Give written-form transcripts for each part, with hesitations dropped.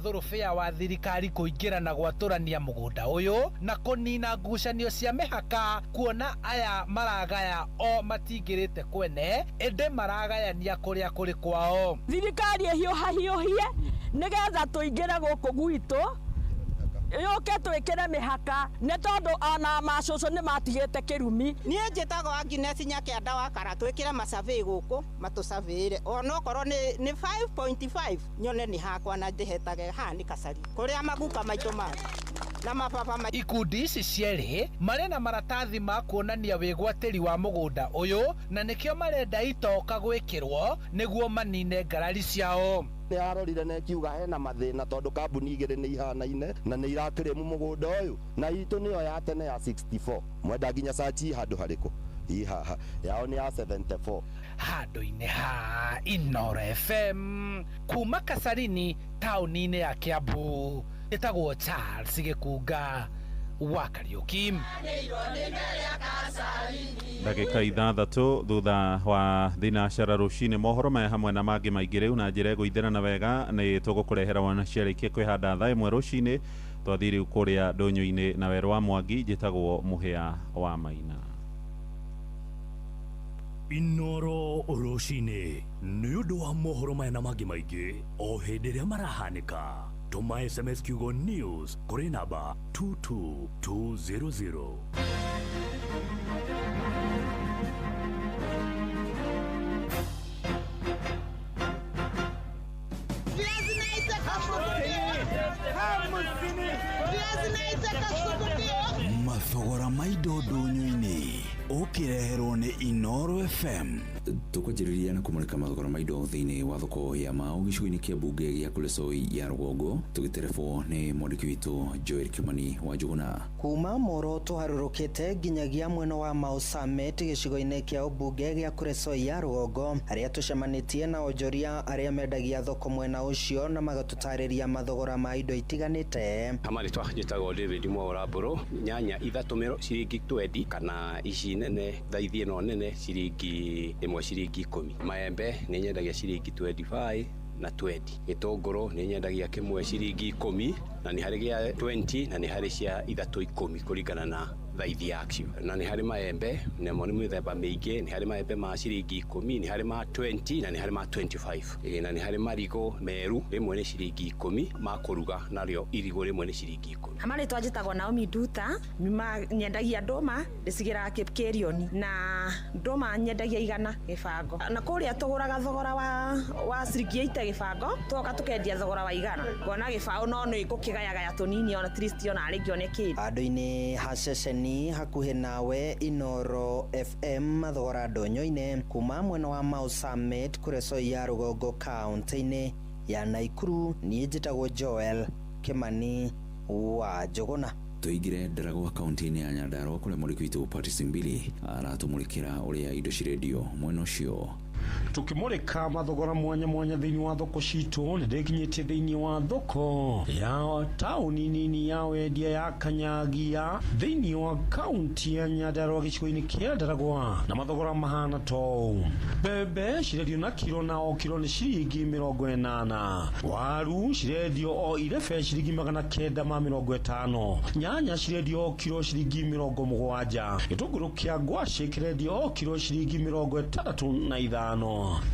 thũrũbĩa wa thirikari kũingĩra na gwatũrania mũgũnda ũyũ na kũnina ngucanio cia mĩhaka kuona aya maragaya o matingĩrĩte kwene ĩndĩ maragayania kũrĩa kũrĩ kwao. Thirikari ĩhiũhahiũhie nĩgetha tũingĩre gũkũ gwitũ yũke twĩkĩre mĩhaka nĩ tondũ ona macũcũ nĩ matigĩte kĩrumi. Niĩ njĩtagwo Agnes Nyakĩanda wa Kara, twĩkĩre masurvey gũkũ matũsurveyĩre onokorwo nĩ 5.5 nyone nĩ hakwa na ndĩhetage haha nĩ Kacari kũrĩa maguka maitũ marĩ na mababa maitũ. Ikundi ici cierĩ marĩ na maratathi ma kuonania wĩgwatĩri wa mũgũnda ũyũ na nĩkĩo marenda itoka gwĩkĩrwo nĩguo manine ngarari ciao. Nĩ arorire na ĩkiuga hena mathĩna tondũ kambuni igĩrĩ nĩ ihanaine na nĩ irakĩrĩmu mũgũnda ũyũ na itũ nĩyo ya tene ya 64 mwenda nginya sachi handũ harĩkũ ihaha yao nĩ ya 74. Handũ-inĩ ha Inooro FM kuma Kasarini taũni-inĩ ya Kiambu ĩtagwo Charles Gĩkunga wa Kariũki. Ndagĩka 6 thutha wa thinacara rũcinĩ, mohoro maya hamwe na mangĩ maingĩ rĩu na njĩra ĩgũithĩrana wega nĩ tũgũkũrehera wona ciarĩkia kwĩhanda thaa 1 rũcinĩ. Twathiĩ rĩu kũrĩa ndũnyũ-inĩ na werũ wa Mwangi. Njĩtagwo Mũhĩa wa Maina. Inooro rũcinĩ nĩ ũndũ wa mohoro maya na mangĩ maingĩ o hĩndĩ ĩrĩa marahanĩka. Tũma SMS kiugo news kũrĩ namba 22200. Mathogora ma indo ndũnyũ-inĩ ũkĩreherwo nĩ Inooro FM. Tũkwanjĩrĩria na kũmũrĩka mathogora ma indo thĩinĩ wa thoko ya Mau gĩcigo-inĩ kĩa mbunge gĩa Kuresoi ya rũgongo, tũgĩterebwo nĩ mwandĩki witũ Joel Kimani wa Njũgũna. Kuma Moro tũharũrũkĩte nginyagia mwena wa Mau Summit gĩcigo-inĩ kĩa ũmbunge gĩa Kuresoi ya rũgongo, arĩa tũcemanĩtie na onjoria arĩa mendagia thoko mwena ũcio na magatũtarĩria mathogora ma indo itiganĩte. Hamarĩtwa njĩtagwo David Mwaura Mbũrũ. Nyanya ithatũ mĩro ciringi 20 kana ici nene thaithi ĩno nene ciringi ĩmwe ciringi 10. Maembe nĩ nyendagia ciringi 25 na 20. Gĩtũngũrũ nĩ nyendagia kĩmwe ciringi 10 na nĩ harĩ gĩa 20 na nĩ harĩ cia ithatũ 10 kũringana na thaithi yacio. Na nĩ harĩ maembe namo nĩ mĩthemba mĩingĩ, nĩ harĩ maembe ma ciringi 10, nĩ harĩ ma 20 na nĩ harĩ ma 25. Na nĩ harĩ marigũ meru rĩmwe nĩ ciringi 10 ma kũruga, narĩo irigũ rĩmwe nĩ ciringi 10. Hamarĩtwa njĩtagwo Naomi Nduta, nyuma nyendagia ndũma ndĩcigĩraga Kipkerion na ndũma nyendagia 100 gĩbango, na kũrĩa tũgũraga thogora wa ciringi 80 gĩbango, tũgoka tũkendia thogora wa 100. Ngona gĩbaũ no nĩ ngũkĩgayagaya tũnini ona at least ona rĩngĩ one kĩndũ. Handũ-inĩ ha ceceni hakuhĩ nawe Inooro FM mathogora ndonyo-inĩ kuma mwena wa Mau Summit Kuresoi ya rũgongo kaunti-inĩ ya Naikuru. Niĩ njĩtagwo Joel Kimani wa Njũgũna. Tũingĩre Ndaragwa kaunti-inĩ ya Nyandarua kũrĩa mwandĩki witũ Patrice Mbili aratũmũrĩkĩra ũrĩa indo cirendio mwena ũcio. Tukimurika mathogora mwanya mwanya thĩinĩ wa thoko citũ, nĩ ndĩkinyĩtie thĩinĩ wa thoko ya taũni nini ya wendia ya Kanyagia thĩinĩ wa kaunti ya Nyandarua gĩcigo-inĩ kĩa Ndaragwa, na mathogora mahana tou. Mbembe cirendio na kiro na o kiro nĩ ciringi 80, waru cirendio o irebe ciringi 950, nyanya cirendio o kiro ciringi 70, gĩtũngũrũ kĩa ngwacĩ kĩrendio o kiro ciringi 65,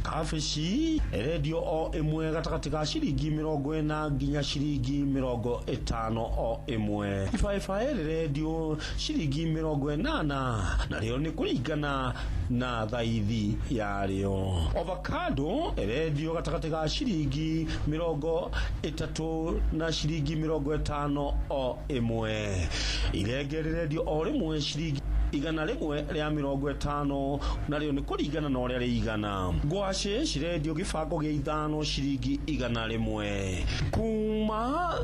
kabici ĩrendio o ĩmwe gatagatĩ ga ciringi 40 nginya ciringi 50 o ĩmwe, ibaĩbaĩ rĩrendio ciringi 80 narĩo nĩ kũringana na thaithi yarĩo. Avocado ĩrendio gatagatĩ ga ciringi 30 na ciringi 50 o ĩmwe, irenge rĩrendio o rĩmwe ciringi 150 narĩo nĩ kũringana na ũrĩa rĩigana. Ngwacĩ cirendio gĩbango gĩa 5 ciringi 100. Kuma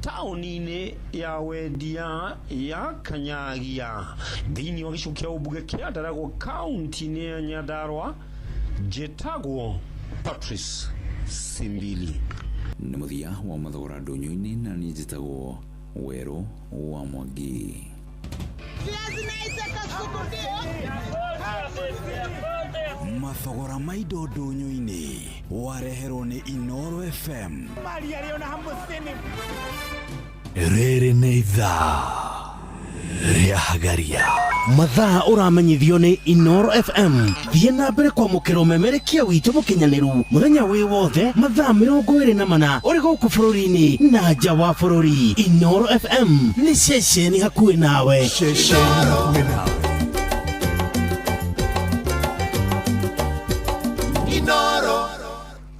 taũni-inĩ ya wendia ya Kanyagia thĩinĩ wa gĩcigo kĩa ũmbunge kĩa Ndaragwa kaunti-inĩ ya Nyandarua, njĩtagwo Patrice Simbili. Nĩ mũthia wa mathogora ndũnyũ-inĩ na niĩ njĩtagwo Werũ wa Mwangi. Mathogora ma indo ndũnyũ-inĩ wareherwo nĩ Inoro FM. Rĩrĩ nĩ ithaa rĩa hagaria mathaa ũramenyithio nĩ Inoro FM. Thiĩ na mbere kwamũkĩra ũmemerekia witũ mũkinyanĩru mũthenya wĩ wothe mathaa 24 ũrĩ gũkũ bũrũri-inĩ na nja wa bũrũri. Inoro FM nĩ ceceni hakuhĩ nawe. Ceceni hakuhĩ nawe.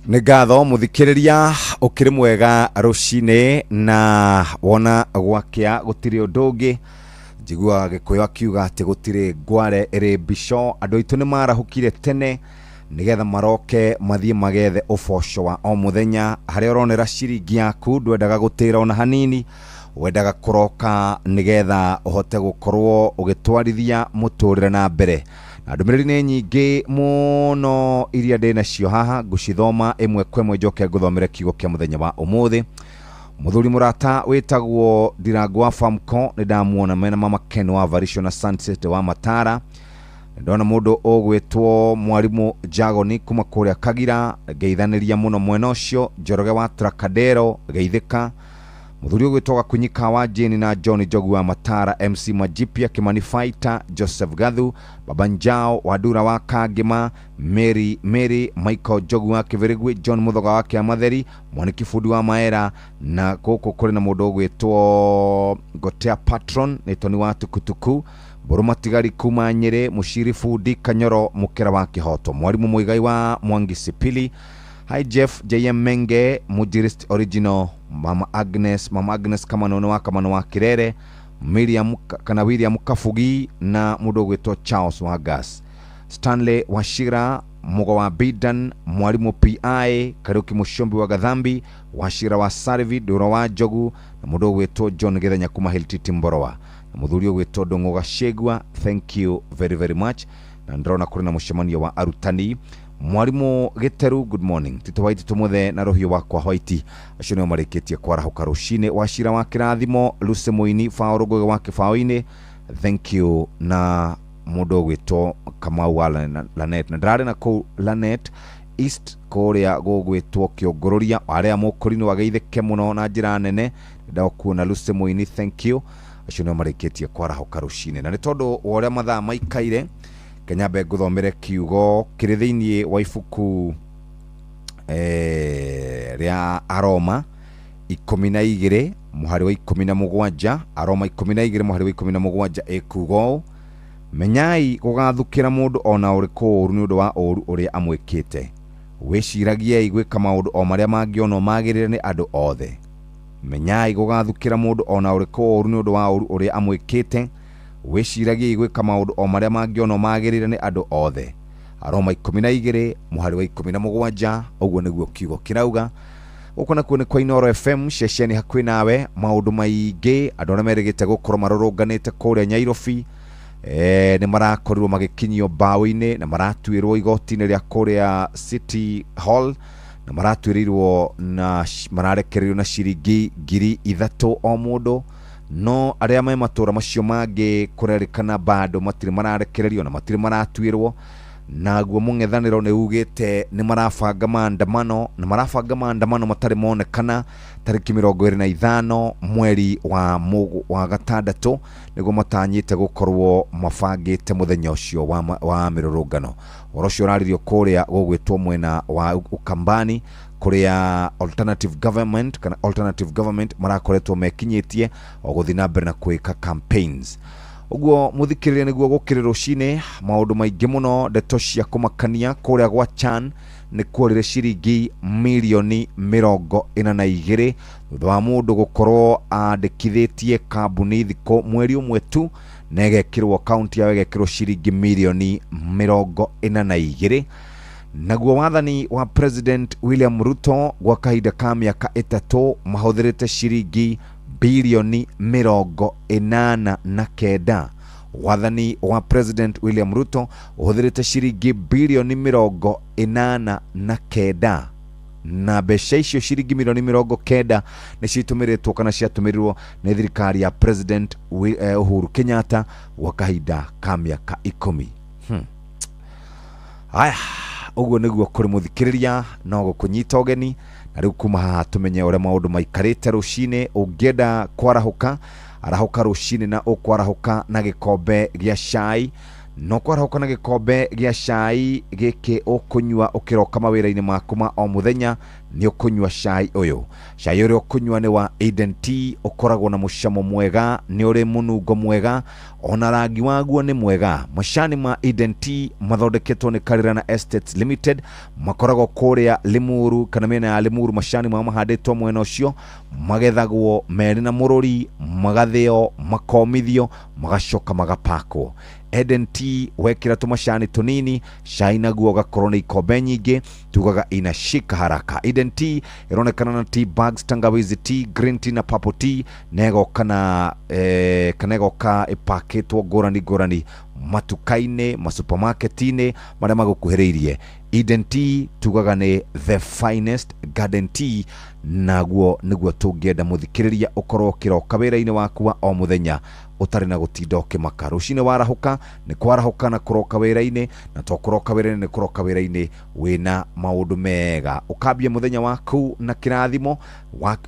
Nĩ ngatho mũthikĩrĩria, ũkĩrĩ mwega rũcinĩ na wona gwakĩa gũtirĩ ũndũ ũngĩ. Njiguaga Gĩkũyũ akiuga atĩ gũtirĩ ngware ĩrĩ mbico. Andũ aitũ nĩ marahũkire tene nĩgetha maroke mathiĩ magethe ũboco wa o mũthenya. Harĩa ũronera ciringi yaku ndwendaga gũtĩra ona hanini, wendaga kũroka nĩgetha ũhote gũkorwo ũgĩtwarithia mũtũrĩre na mbere. Na ndũmĩrĩri nĩ nyingĩ mũno iria ndĩ nacio haha, ngũcithoma ĩmwe kwa ĩmwe njoke ngũthomere kiugo kĩa mũthenya wa ũmũthĩ. Mũthuri mũrata wĩtagwo Ndirango wa Famco nĩ ndamuona mena mama Ken wa Varisho na Sunset wa Matara. Ndona mũndũ ũgwĩtwo Mwarimũ Jagoni kuma kũrĩa Kagira, ngeithanĩria mũno mwena ũcio. Njoroge wa Tracadero geithĩka. Mũthuri ũgwĩtwo Gakunyika wa Jane na John Njogu wa Matara, MC Majipia, Kimani Fighter, Joseph Gathu, Baba Njao wa Ndura wa Kangima, Mary Mary, Michael Njogu wa Kĩbĩrĩgwi, John Muthoga wa Kĩamatheri, Mwaniki Fundi wa Maera, na gũkũ kũrĩ na mũndũ ũgwĩtwo Gotea Patron nĩ Tony wa Tukutuku, Mbũrũ Matigari kuma Nyĩrĩ, Mũciri Fundi Kanyoro Mũkĩra wa Kĩhoto, Mwarimũ Mũigai wa Mwangi Sipili. Hi Jeff JM Menge, Mujirist Original, Mama Agnes, Mama Agnes Kamano wa Kamano wa Kirere, Miriam kana William Kafugi na mũndũ ũgwĩtwo Charles wa Gas, Stanley Washira, Mugo wa Bidan, Mwalimu PI, Kariuki Mushombi wa Gathambi, Washira wa Sarvi, Nduro wa Njogu na mũndũ ũgwĩtwo John Githenya kuma Hiltiti Mboroa na mũthuri ũgwĩtwo Ndũng'ũ Gacegua. Thank you very very much. Na ndĩrona kũrĩ na mũcemanio wa arutani. Mwarimu Giteru, good morning. Tito Waiti tumuthe na rũhiũ wakwa White acio nĩo marĩkĩtie kwarahũka rũcinĩ. Wacira wa Kĩrathimo, Lucy Mũini, Baũrũ Ngũgĩ wa Kĩbaũ-inĩ, thank you. Na mũndũ ũgwĩtwo Kamau wa Lanet, na ndĩrarĩ na kũu Lanet East kũrĩa gũgwĩtwo Kĩongũrũria, arĩa mũkũrinĩ wageithĩke mũno na njĩra nene. Ndakuona Lucy Mũini, thank you. Acio nĩo marĩkĩtie kwarahũka rũcinĩ. Na nĩ tondũ wa ũrĩa mathaa maikaire, kenyambe nguthomere kiugo kĩrĩ thĩinĩ wa ibuku rĩa Aroma 12 mũhari wa 17. Aroma 12 mũhari wa 17 ĩkuga ũũ: menyai gũgathukĩra mũndũ ona ũrĩkũ ũũru nĩ ũndũ wa ũũru ũrĩa amwĩkĩte, wĩciragiei gwĩka maũndũ o marĩa mangĩonwo magĩrĩire nĩ andũ othe. Menyai gũgathukĩra mũndũ ona ũrĩkũ ũũru nĩ ũndũ wa ũũru ũrĩa amwĩkĩte, wĩciragiei gwĩka maũndũ o marĩa mangĩonwo magĩrĩire nĩ andũ othe. Aroma 12 mũhari wa 17, ũguo nĩguo kiugo kĩrauga. Gũkũ nakuo nĩ kwa Inoro FM, ceceni hakuhĩ nawe. Maũndũ maingĩ andũ arĩa merĩgĩte gũkorwo marũrũnganĩte kũrĩa Nyairobi nĩ marakorirwo magĩkinyio mbaũ-inĩ na maratuĩrwo igoti-inĩ rĩa kũrĩa City Hall, na maratuĩrĩirwo na mararekererio na ciringi 3,000 o mũndũ. No arĩa me matũra macio mangĩ kũrerĩkana bado matirĩ mararekererio na matirĩ maratuĩrwo. Naguo mũng'ethanĩro nĩ ugĩte nĩ marabanga maandamano, na marabanga maandamano matarĩ monekana tarĩki 25 mweri wa gatandatũ, nĩguo matanyĩte gũkorwo mabangĩte mũthenya ũcio wa mĩrũrũngano. Ũhoro ũcio ũraririo kũrĩa gũgwĩtwo mwena wa Ukambani, kũrĩa alternative government kana alternative government marakoretwo mekinyĩtie o gũthiĩ na mbere na kwĩka campaigns. Ũguo mũthikĩrĩria nĩguo gũkĩrĩ rũcinĩ maũndũ maingĩ mũno, ndeto cia kũmakania kũrĩa gwa Chan nĩ kuorire ciringi mirioni 42 thutha wa mũndũ gũkorwo andĩkithĩtie kambuni thikũ mweri ũmwe tu, na ĩgekĩrwo akaunti yao ĩgekĩrwo ciringi mirioni 42. Naguo wathani wa President William Ruto gwa kahinda ka mĩaka 3 mahũthĩrĩte ciringi bilioni 89. Wathani wa President William Ruto ũhũthĩrĩte ciringi bilioni 89, na mbeca icio ciringi milioni 90 nĩcio itũmĩrĩtwo kana ciatũmĩrirwo nĩ thirikari ya President Uhuru Kenyatta gwa kahinda ka mĩaka 10. Aya, ũguo nĩguo kũrĩ mũthikĩrĩria, no gũkũnyita ũgeni na rĩu kuma haha tũmenye ũrĩa maũndũ maikarĩte rũcinĩ. Ũngĩenda kwarahũka, arahũka rũcinĩ na ũkwarahũka na gĩkombe gĩa cai, no kwarahũka na gĩkombe gĩa cai gĩkĩ ũkũnyua ũkĩroka mawĩra-inĩ maku ma o mũthenya. Nĩ ũkũnyua cai ũyũ, cai ũrĩa ũkũnyua nĩ wa Eden Tea, ũkoragwo na mũcamo mwega, nĩ ũrĩ mũnungo mwega, ona rangi waguo nĩ mwega. Macani ma Eden Tea mathondeketwo nĩ Karirana Estates Limited, makoragwo kũrĩa Limuru kana mĩena ya Limuru. Macani mao mahandĩtwo mwena ũcio, magethagwo merĩ na mũrũri, magathĩo, makomithio, magacoka magapakwo. Eden Tea wekĩra tũmacani tũnini, cai naguo ũgakorwo nĩ ikombe nyingĩ, tugaga inashika haraka. Eden Tea ĩronekana na tea bags, tangawizi tea, green tea na purple tea, na ĩgoka na kana ĩgoka ĩpakĩtwo ngũrani ngũrani matuka-inĩ, masupermarket-inĩ marĩa magũkuhĩrĩirie. Eden Tea tugaga nĩ the finest garden tea, naguo nĩguo tũngĩenda mũthikĩrĩria ũkorwo ũkĩroka wĩra-inĩ waku wa o mũthenya ũtarĩ na gũtinda ũkĩmaka. Rũcinĩ warahũka nĩ kwarahũka na kũroka wĩra-inĩ, na to kũroka wĩra-inĩ, nĩ kũroka wĩra-inĩ wĩna maũndũ mega, ũkambia mũthenya waku na kĩrathimo.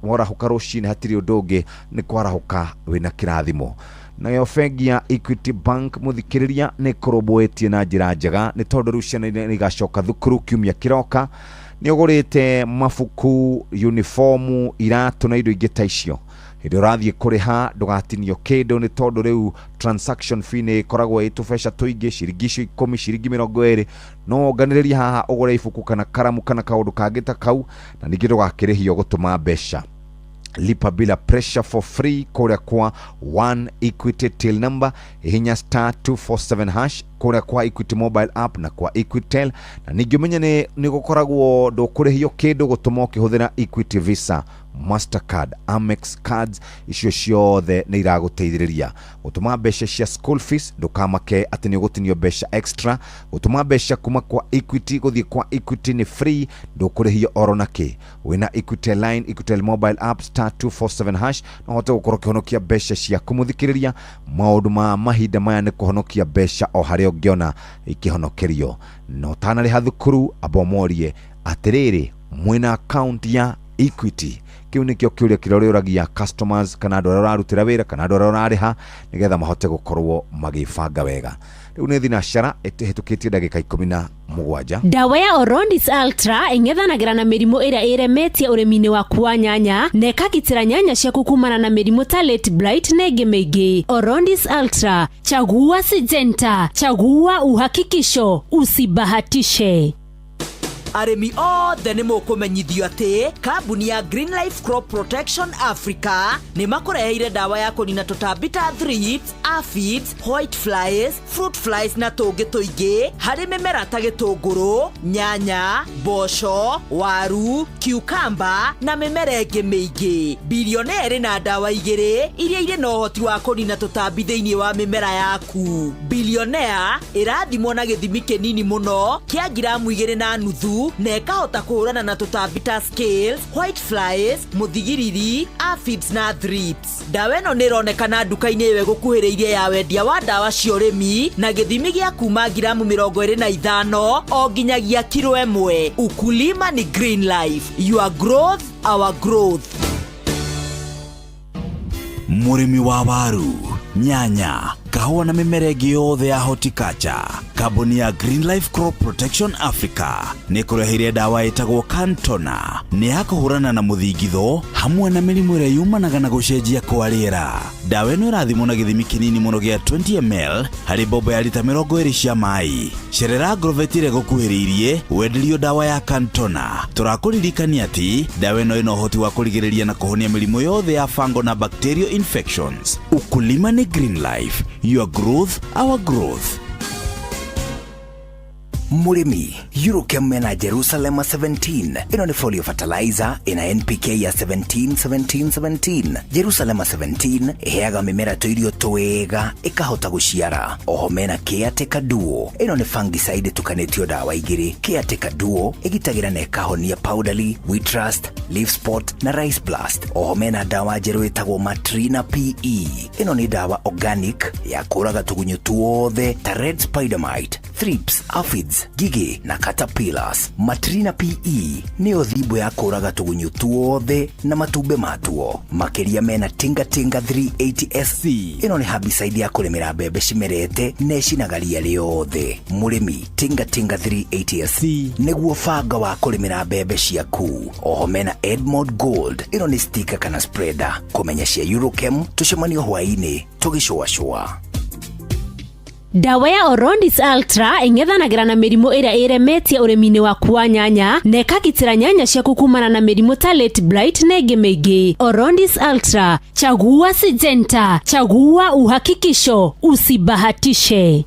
Warahũka rũcinĩ hatirĩ ũndũ ũngĩ, nĩ kwarahũka wĩna kĩrathimo. Nayo bengi ya Equity Bank, mũthikĩrĩria, nĩ kũrũmbũĩtie na njĩra njega, nĩ tondũ rĩu ciana nĩ igacoka thukuru kiumia kĩroka. Nĩ ũgũrĩte mabuku, uniformu, iratũ na indo ingĩ ta icio. Hĩndĩ ũrathiĩ kũrĩha ndũgatinio kĩndũ, nĩ tondũ rĩu transaction fee nĩ ĩkoragwo ĩ tũbeca tũingĩ, ciringi icio 10, ciringi 20, no wonganĩrĩrie haha ũgũre ibuku kana karamu kana kaũndũ kangĩ ta kau. Na ningĩ ndũgakĩrĩhio gũtũma mbeca. Lipa bila pressure for free kũrĩa kwa One Equity till number, hihinya *247# kũrĩa kwa Equity mobile app na kwa Equitel. Na ningĩ ũmenye nĩ gũkoragwo ndũkũrĩhio kĩndũ gũtũma ũkĩhũthĩra Equity Visa, Mastercard, Amex cards, icio ciothe nĩ iragũteithĩrĩria gũtũma mbeca cia school fees. Ndũkamake atĩ nĩ ũgũtinio mbeca extra. Gũtũma mbeca kuma kwa Equity gũthiĩ kwa Equity nĩ free, ndũkũrĩhio oro na kĩ. Wĩna Equitel line, Equitel mobile app, *247# no ũhote gũkorwo ũkĩhonokia mbeca ciaku. Mũthikĩrĩria, maũndũ ma mahinda maya nĩ kũhonokia mbeca o harĩa ũngĩona ikĩhonokerio. Na ũtanarĩha thukuru, amba ũmorie atĩrĩrĩ, mwĩna account ya Equity? Kĩu nĩkĩo kĩũria kĩrĩa ũrĩũragia customers kana andũ arĩa ũrarutĩra wĩra kana andũ arĩa ũrarĩha, nĩgetha mahote gũkorwo magĩbanga wega. Rĩu nĩ thinacara ĩhĩtũkĩtie ndagĩka 17. Ndawa ya Orondis Ultra ĩng'ethanagĩra na mĩrimũ ĩrĩa ĩremetie ũrĩmi-inĩ waku wa nyanya na ĩkagitĩra nyanya ciaku kumana na mĩrimũ ta late blight na ĩngĩ mĩingĩ. Orondis Ultra, chagua Syngenta, chagua uhakikisho, usibahatishe. Arĩmi othe nĩ mũkũmenyithio atĩ kambuni ya Green Life Crop Protection Africa nĩ makũreheire ndawa ya kũnina tũtambi ta thrips, aphids, white flies, fruit flies na tũngĩ tũingĩ harĩ mĩmera ta gĩtũngũrũ, nyanya, mboco, waru, cucumber na mĩmera ĩngĩ mĩingĩ. Bilionea ĩrĩ na ndawa igĩrĩ iria irĩ na ũhoti wa kũnina tũtambi thĩinĩ wa mĩmera yaku. Bilionea ĩrathimwo na gĩthimi kĩnini mũno kĩa ngiramu 2.5 na ĩkahota kũhũrana na tũtambi ta scales, white flies, mũthigiriri, aphids na thrips. Ndawa ĩno nĩ ĩronekana nduka-inĩ ĩyo ĩgũkuhĩrĩirie ya wendia wa ndawa cia ũrĩmi na gĩthimi gĩa kuma ngiramu 25 o nginyagia kiro 1. Ukulima ni Green Life, your growth, our growth. Mũrĩmi wa waru, nyanya, kahũa na mĩmera ĩngĩ yothe ya horticulture, kambuni ya Green Life Crop Protection Africa nĩ kũreheire ndawa ĩtagwo Cantona. Nĩ ya kũhũrana na mũthingitho hamwe na mĩrimũ ĩrĩa yumanaga na gũcenjia kwa rĩera. Ndawa ĩno ĩrathimwo na gĩthimi kĩnini mũno gĩa 20 ml harĩ mbombo ya rita 20 cia maĩ. Cerera Agrovet ĩrĩa ĩgũkuhĩrĩirie wenderio ndawa ya Cantona. Tũrakũririkania atĩ ndawa ĩno ĩna ũhoti wa kũrigĩrĩria na kũhonia mĩrimũ yothe ya fungal na bacterial infections. Ukulima ni Green Life, your growth, our growth. Mũrĩmi, Eurochem mena Jerusalem 17. Ĩno nĩ foliar fertilizer ĩna NPK ya 17 17 17. Jerusalem 17 ĩheaga mĩmera tũirio twega ĩkahota gũciara. Oho mena Caretaker Duo. Ĩno nĩ fungicide ĩtukanĩtio ndawa igĩrĩ. Caretaker Duo ĩgitagĩra na ĩkahonia powdery, wheat rust, leaf spot na rice blast. Oho mena ndawa njerũ ĩtagwo Matrina PE. Ĩno nĩ ndawa organic ya kũraga tũgunyũ tuothe ta red spider mite. Thrips, aphids, ngigĩ na caterpillars. Matrina PE nĩyo thimbo ya kũraga tũgunyũ tuothe na matumbĩ matuo. Makĩria mena Tinga Tinga 380 SC. Ĩno nĩ herbicide ya kũrĩmĩra mbembe cimerete na ĩcinaga ria rĩothe. Mũrĩmi, Tinga Tinga 380 SC nĩguo banga wa kũrĩmĩra mbembe ciaku. Oho mena Edmond Gold. Ĩno nĩ sticker kana spreader. Kũmenya cia Eurochem tũcemanio hwaĩ-inĩ tũgĩcũacũa. Ndawa ya Orondis Ultra ĩng'ethanagĩra na mĩrimũ ĩrĩa ĩremetie ũrĩmi-inĩ waku wa nyanya na ĩkagitĩra nyanya ciaku kumana na mĩrimũ ta late blight na ĩngĩ mĩingĩ. Orondis Ultra, chagua Syngenta, chagua uhakikisho, usibahatishe.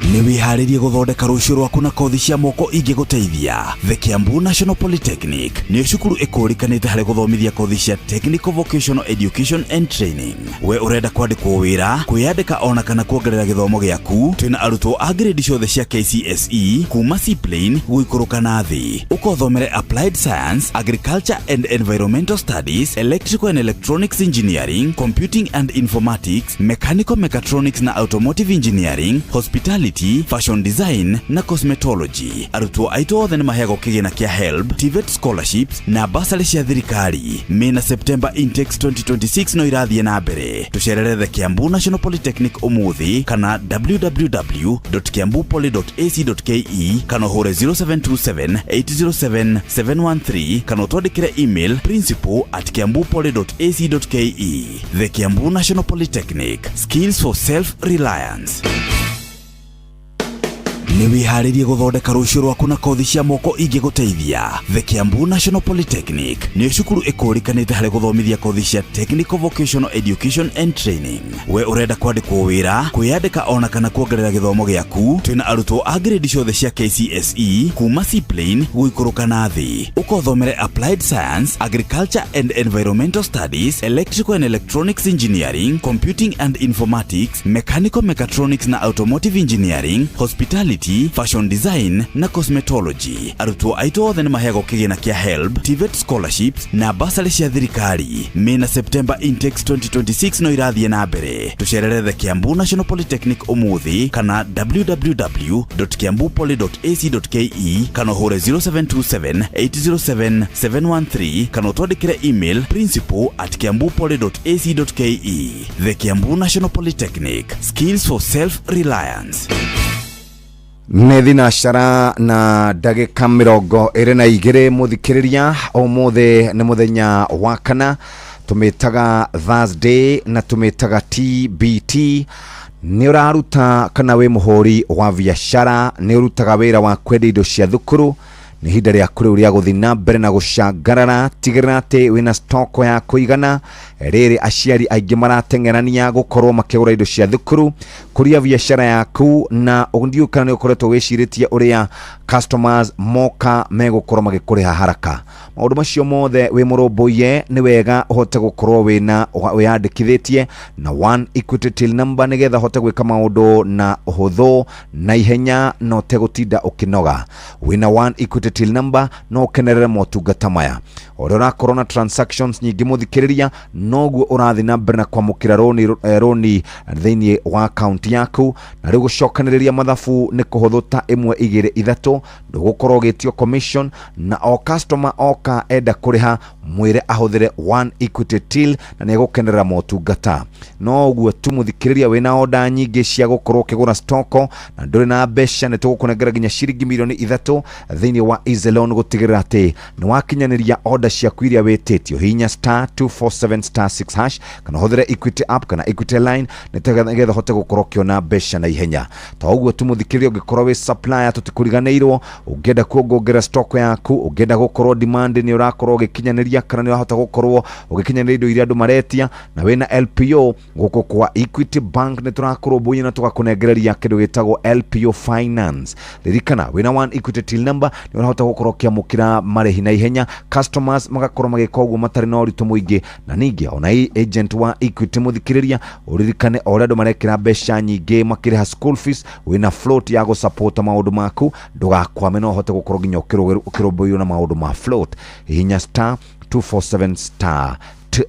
Nĩ wĩharĩrie gũthondeka rũciũ rwaku na kothi cia moko ingĩgũteithia? The Kiambu National Polytechnic nĩyo cukuru ĩkũrĩkanĩte harĩ gũthomithia kothi cia Technical Vocational Education and Training. We ũrenda kwandĩkwo wĩra, kwĩyandĩka ona kana kuongerera gĩthomo gĩaku, twĩna arutwo a grade ciothe cia KCSE kuma C plain gũikũrũka na thĩ. Ũkothomere Applied Science, Agriculture and Environmental Studies, Electrical and Electronics Engineering, Computing and Informatics, Mechanical Mechatronics na Automotive Engineering, Hospitality, Fashion Design na Cosmetology. Arutwo aitũ othe nĩ maheagwo kĩgĩna kĩa HELB, TVET scholarships na basarĩ cia thirikari. May na September intakes 2026 no irathiĩ na mbere. Tũcerere The Kiambu National Polytechnic ũmũthĩ kana www.kiambupoly.ac.ke kana ũhũre 0727 807 713 kana ũtwandĩkĩre email principal@kiambupoly.ac.ke. The Kiambu National Polytechnic, skills for self-reliance. Nĩ wĩharĩrie gũthondeka rũciũ rwaku na kothi cia moko ingĩgũteithia? The Kiambu National Polytechnic nĩyo cukuru ĩkũrĩkanĩte harĩ gũthomithia kothi cia Technical Vocational Education and Training. We ũrenda kwandĩkwo wĩra, kwĩyandĩka ona kana kuongerera gĩthomo gĩaku, twĩna arutwo a grade ciothe cia KCSE kuma C plain gũikũrũka na thĩ. Ũkothomere Applied Science, Agriculture and Environmental Studies, Electrical and Electronics Engineering, Computing and Informatics, Mechanical Mechatronics na Automotive Engineering, Hospitality, Fashion Design na Cosmetology. Arutwo aitũ othe nĩ maheagwo kĩgĩna kĩa HELB, TVET scholarships na basarĩ cia thirikari. May na September intakes 2026 no irathiĩ na mbere. Tũcerere The Kiambu National Polytechnic ũmũthĩ kana www.kiambupoly.ac.ke kana ũhũre 0727 807 713 kana ũtwandĩkĩre email principal@kiambupoly.ac.ke. The Kiambu National Polytechnic, skills for self-reliance. Nĩ thinacara na ndagĩka 22. Mũthikĩrĩria, ũmũthĩ nĩ mũthenya wa kana, tũmĩtaga Thursday na tũmĩtaga TBT. Nĩ ũraruta kana wĩ mũhũri wa biacara, nĩ ũrutaga wĩra wa kwendia indo cia thukuru, nĩ ihinda rĩaku rĩu rĩa gũthiĩ na mbere na gũcangarara. Tigĩrĩra atĩ wĩna stoko ya kũigana. Rĩrĩ aciari aingĩ marateng'erania gũkorwo makĩgũra indo cia thukuru, kũria biacara yaku, na ndiũĩ kana nĩ ũkoretwo wĩcirĩtie ũrĩa customers moka megũkorwo magĩkũrĩha haraka. Maũndũ macio mothe wĩ mũrũmbũiye, nĩ wega ũhote gũkorwo wĩna wĩyandĩkithĩtie na One Equity Till Number, nĩgetha ũhote gwĩka maũndũ na ũhũthũ na ihenya na ũtegũtinda ũkĩnoga. Wĩna One Equity Till Number no ũkenerere motungata maya. Ũrĩa ũrakorwo na transactions nyingĩ, mũthikĩrĩria, noguo ũrathiĩ na mbere na kwamũkĩra rũni thĩinĩ wa akaunti yaku. Na rĩu gũcokanĩrĩria mathabu nĩ kũhũthũ ta ĩmwe igĩrĩ ithatũ. Ndũgũkorwo ũgĩtio commission, na o customer oka enda kũrĩha, mwĩre ahũthĩre One Equity Till na nĩ egũkenerera motungata. No ũguo tu, mũthikĩrĩria, wĩna oda nyingĩ cia gũkorwo ũkĩgũra stoko na ndũrĩ na mbeca, nĩ tũgũkũnengera nginya ciringi mirioni 3 thĩinĩ wa Easy Loan gũtigĩrĩra atĩ nĩ wakinyanĩria oda ciaku iria wĩtĩtio. Hihinya *247*6# kana ũhũthĩre Equity App kana Equity Line nĩgetha ũhote gũkorwo ũkĩona mbeca na ihenya. To ũguo tu, mũthikĩrĩria, ũngĩkorwo wĩ supplier, tũtikũriganĩirwo. Ũngĩenda kuongerera stock yaku, ũngĩenda gũkorwo demand nĩ ũrakorwo ũgĩkinyanĩria kana nĩ ũrahota gũkorwo ũgĩkinyanĩria indo iria andũ maretia na wĩna LPO, gũkũ kwa Equity Bank nĩ tũrakũrũmbũiya na tũgakũnengereria kĩndũ gĩtagwo LPO Finance. Ririkana, wĩna One Equity Till Number nĩ ũrahota gũkorwo ũkĩamũkĩra marĩhi na ihenya, customers magakorwo magĩka ũguo matarĩ na ũritũ mũingĩ. Na ningĩ ona agent wa Equity, mũthikĩrĩria, ũririkane o ũrĩa andũ marekĩra mbeca nyingĩ makĩrĩha school fees, wĩna float ya gũsupport maũndũ maku, ndũgakwame, no ũhote gũkorwo nginya ũkĩrũmbũiyo na maũndũ ma float. Hihinya *247*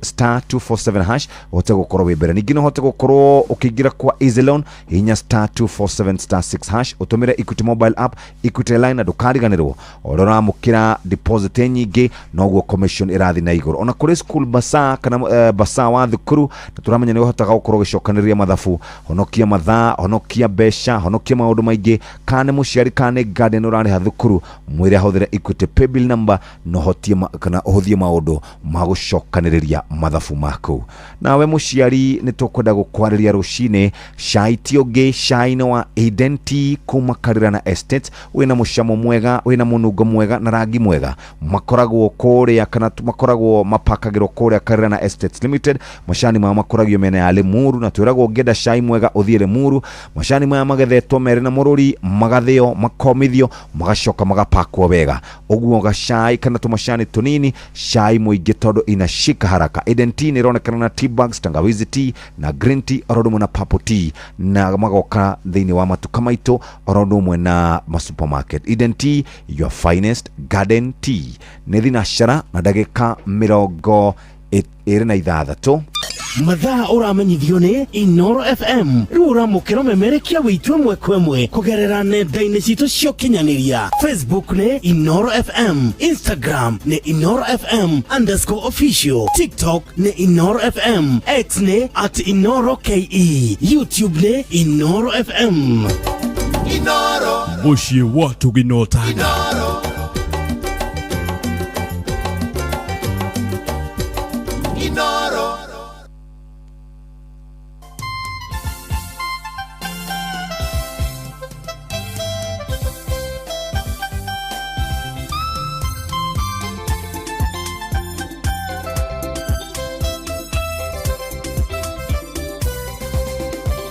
star 247 hash uhote gukorwo wi mbere. Ningĩ no ũhote gũkorwo ũkĩingĩra kwa Easy Loan, hihinya star 247 star 6 hash, ũtũmĩre Equity mobile app, Equity line, na ndũkariganĩrwo o ũrĩa ũramũkĩra deposit nyingĩ noguo commission ĩrathiĩ na igũrũ. Ona kũrĩ school basa kana basa wa thukuru, na tũramenya nĩ ũhotaga gũkorwo ũgĩcokanĩrĩria mathabu. Honokia mathaa, honokia mbeca, honokia maũndũ maingĩ. Kana nĩ mũciari kana nĩ guardian ũrarĩha thukuru, mwĩre ahũthĩre Equity paybill number na ũhotie kana ũhũthie maũndũ ma gũcokanĩrĩria mathabu maku. Nawe mũciari, nĩ tũkwenda gũkwarĩria rũcinĩ. Cai ti ũngĩ, cai nĩ wa Eden Tea kuma Karirana Estate, wĩna mũcamo mwega, wĩna mũnungo mwega na rangi mwega. Makoragwo kũrĩa kana makoragwo mapakagĩrwo kũrĩa Karirana Estates Limited. Macani mao makoragio mĩena ya Limuru, na twĩragwo ũngĩenda cai mwega ũthiĩ Limuru. Macani maya magethetwo merĩ na mũrũri, magathĩo, makomithio, magacoka magapakwo wega. Ũguo gacai kana tũmacani tũnini, cai mũingĩ tondũ inashika haraka. Eden Tea nĩ ĩronekana na tea bags, tangawizi tea na green tea, oro ũndũ ũmwe na purple tea, na magoka thĩinĩ wa matuka maitũ oro ũndũ ũmwe na masupermarket. Eden Tea, your finest garden tea. Nĩ thinacara na ndagĩka 26. Mathaa ũramenyithio nĩ Inoro FM. Rĩu ũramũkĩra ũmemerekia witũ ĩmwe kwa ĩmwe kũgerera nenda-inĩ citũ cia ũkinyanĩria. Facebook nĩ Inoro FM, Instagram nĩ Inoro FM underscore official, TikTok nĩ Inoro FM, X nĩ at Inoro KE, YouTube nĩ Inoro FM. Inoro. Mũciĩ wa Tũginotana. Inoro. Inoro.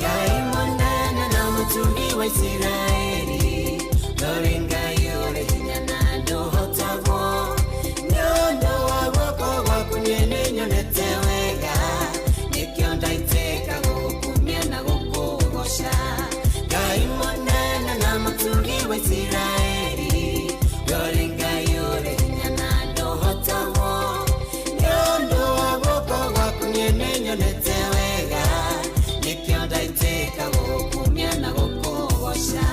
Ngai mũnene na mũtungi wa Isiraeli, lori Ngai ũrĩ hinya na ndũhotagwo. Nĩ ũndũ wa guoko gwaku niĩ nĩnyonete wega, nĩkĩo ndaitĩka gũgũkumia na gũkũgoca. Ngai mũnene na mũtungi wa Isiraeli, lori Ngai ũrĩ hinya na ndũhotagwo. Nĩ ũndũ wa guoko gwaku niĩ nĩnyonete wega, nĩkĩo ndaitĩka gũgũkumia na gũkũgoca.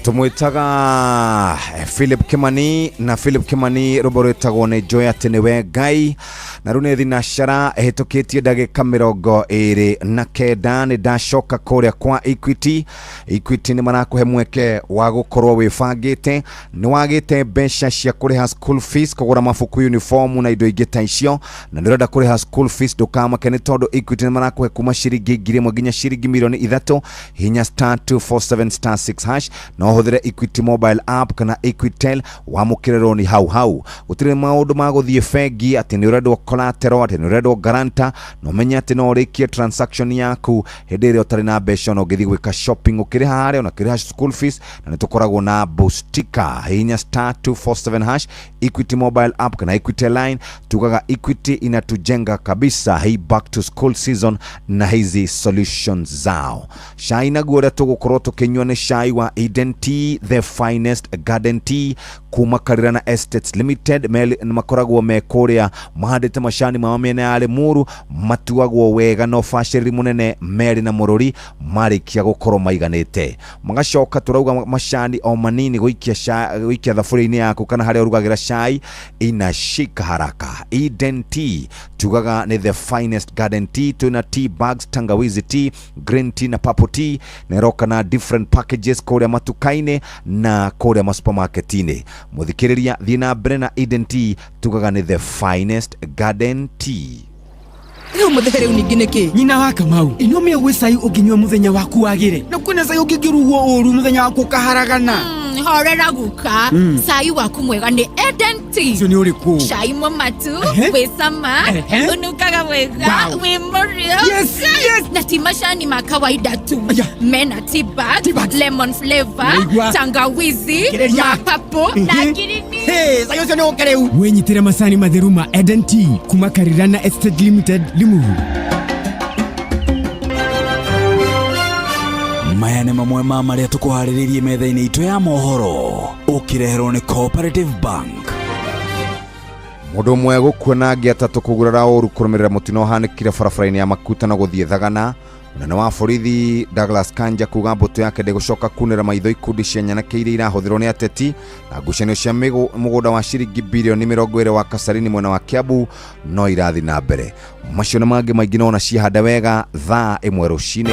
Tũmwĩtaga Philip Kimani, na Philip Kimani rwĩmbo rwĩtagwo nĩ Joy atĩ nĩwe Ngai. Na rĩu nĩ thinacara ĩhĩtũkĩtie ndagĩka 29. Nĩ ndacoka kũrĩa kwa Equity. Equity nĩ marakũhe mweke wa gũkorwo wĩbangĩte. Nĩ wagĩte mbeca cia kũrĩha school fees, kũgũra mabuku, uniform na indo ingĩ ta icio, na nĩ ũrenda kũrĩha school fees, ndũkamake nĩ tondũ Equity nĩ marakũhe kuma ciringi 1000 nginya ciringi mirioni 3. Hinya *247*6# no ũhũthĩre Equity mobile app kana Equitel wamũkĩre roni hau hau. Gũtirĩ maũndũ ma gũthiĩ bengi atĩ nĩ ũrendwo collateral, atĩ nĩ ũrendwo guarantor. Na ũmenye atĩ no ũrĩkie transaction yaku hĩndĩ ĩrĩa ũtarĩ na mbeca, ona ũngĩthiĩ gwĩka shopping ũkĩrĩha harĩa, ona ũkĩrĩha school fees. Na nĩ tũkoragwo na Boostika. Hinya *247# Equity mobile app kana Equity line. Tugaga Equity inatujenga kabisa hii back to school season na hizi solutions zao. Cai naguo ũrĩa tũgũkorwo tũkĩnyua nĩ cai wa Eden Tea, the finest garden tea kuma Karirana Estates Limited. Makoragwo me kũrĩa mahandĩte macani mao mĩena ya Limuru, matuagwo wega na ũbacĩrĩri mũnene merĩ na mũrũri marĩkia gũkorwo maiganĩte. Magacoka tũrauga macani o manini gũikia gũikia thaburia-inĩ yaku kana harĩa ũrugagĩra cai, inashika haraka. Eden Tea tugaga nĩ the finest garden tea. Twĩna tea bags, tangawizi tea, green tea na purple tea, na ĩroka na different packages kũrĩa matuka-inĩ na kũrĩa masupermarket-inĩ. Mũthikĩrĩria, thiĩ na mbere na Eden Tea, tugaga nĩ the finest garden tea. Rĩu mũthehe, rĩu ningĩ nĩkĩ? Nyina wa Kamau, ino mĩa gwĩ cai ũngĩnyua mũthenya waku wagĩre, na kwĩna cai ũngĩngĩrugwo ũru mũthenya waku ũkaharagana. Horera guka. Cai waku mwega nĩ Eden Tea. Ũcio nĩ ũrĩkũ? Cai mũmatu, wĩ cama, ũnungaga wega, wĩ mũrĩo. Yes. Na ti macani ma kawaida tu. Mena tea bag, lemon flavor, Nĩigua. tangawizi, Kĩrĩria. ma purple na ngirini. Hey, cai ũcio nĩ ũke rĩu. Wĩnyitĩre macani matheru ma Eden Tea kuma Karirana Estate Limited, Limuru. Maya nĩ mamwe ma marĩa tũkũharĩrĩirie metha-inĩ itũ ya mohoro, ũkĩreherwo nĩ Cooperative Bank. Mũndũ ũmwe gũkua na angĩ atatũ kũgurara ũru kũrũmĩrĩra mũtino ũhanĩkire barabara-inĩ ya Makuta na gũthiĩ Thagana. Mũnene wa borithi Douglas Kanja kuga mbũtũ yake ndĩgũcoka kunĩra maitho ikundi cia nyanake iria irahũthĩrwo nĩ ateti. Na ngucanio cia mũgũnda wa ciringi birioni 20 wa Kasarini mwena wa Kiambu no irathiĩ na mbere. Macio na mangĩ maingĩ no ona ciahanda wega thaa 1 rũcinĩ.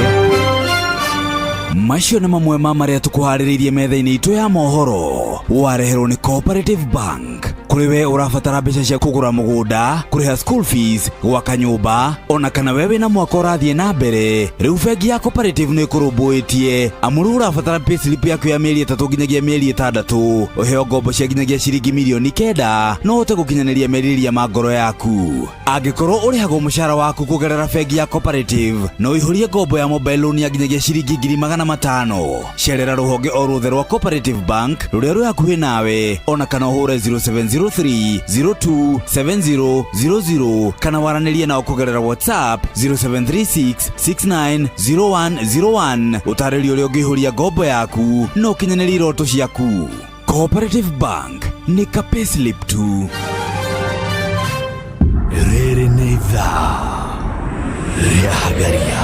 Macio nĩ mamwe ma marĩa tũkũharĩrĩirie metha-inĩ itũ ya mohoro, wareherwo nĩ Cooperative Bank. Kũrĩ we ũrabatara mbeca cia kũgũra mũgũnda, kũrĩha school fees, gwaka nyũmba, ona kana we wĩna mwaka ũrathiĩ na mbere, rĩu bengi ya Cooperative nĩ ĩkũrũmbũĩtie, amu rĩu ũrabatara payslip yaku ya mĩeri 3 nginyagia mĩeri 6, ũheo ngombo cia nginyagia ciringi mirioni 9 no ũhote gũkinyanĩria merirĩria ma ngoro yaku. Angĩkorwo ũrĩhagwo mũcara waku kũgerera bengi ya Cooperative, no ũihũrie ngombo ya mobile loan ya nginyagia ciringi 500,000. Cerera rũhonge o ruothe rwa Cooperative Bank rũrĩa rwĩ hakuhĩ nawe, ona kana ũhũre 0703 027000 kana waranĩrie nao kũgerera WhatsApp 0736 690101, ũtarĩrie ũrĩa ũngĩihũria ngombo yaku na ũkinyanĩrie iroto ciaku. Cooperative Bank nĩ ka payslip tu. Rĩrĩ nĩ ithaa rĩa Hagaria.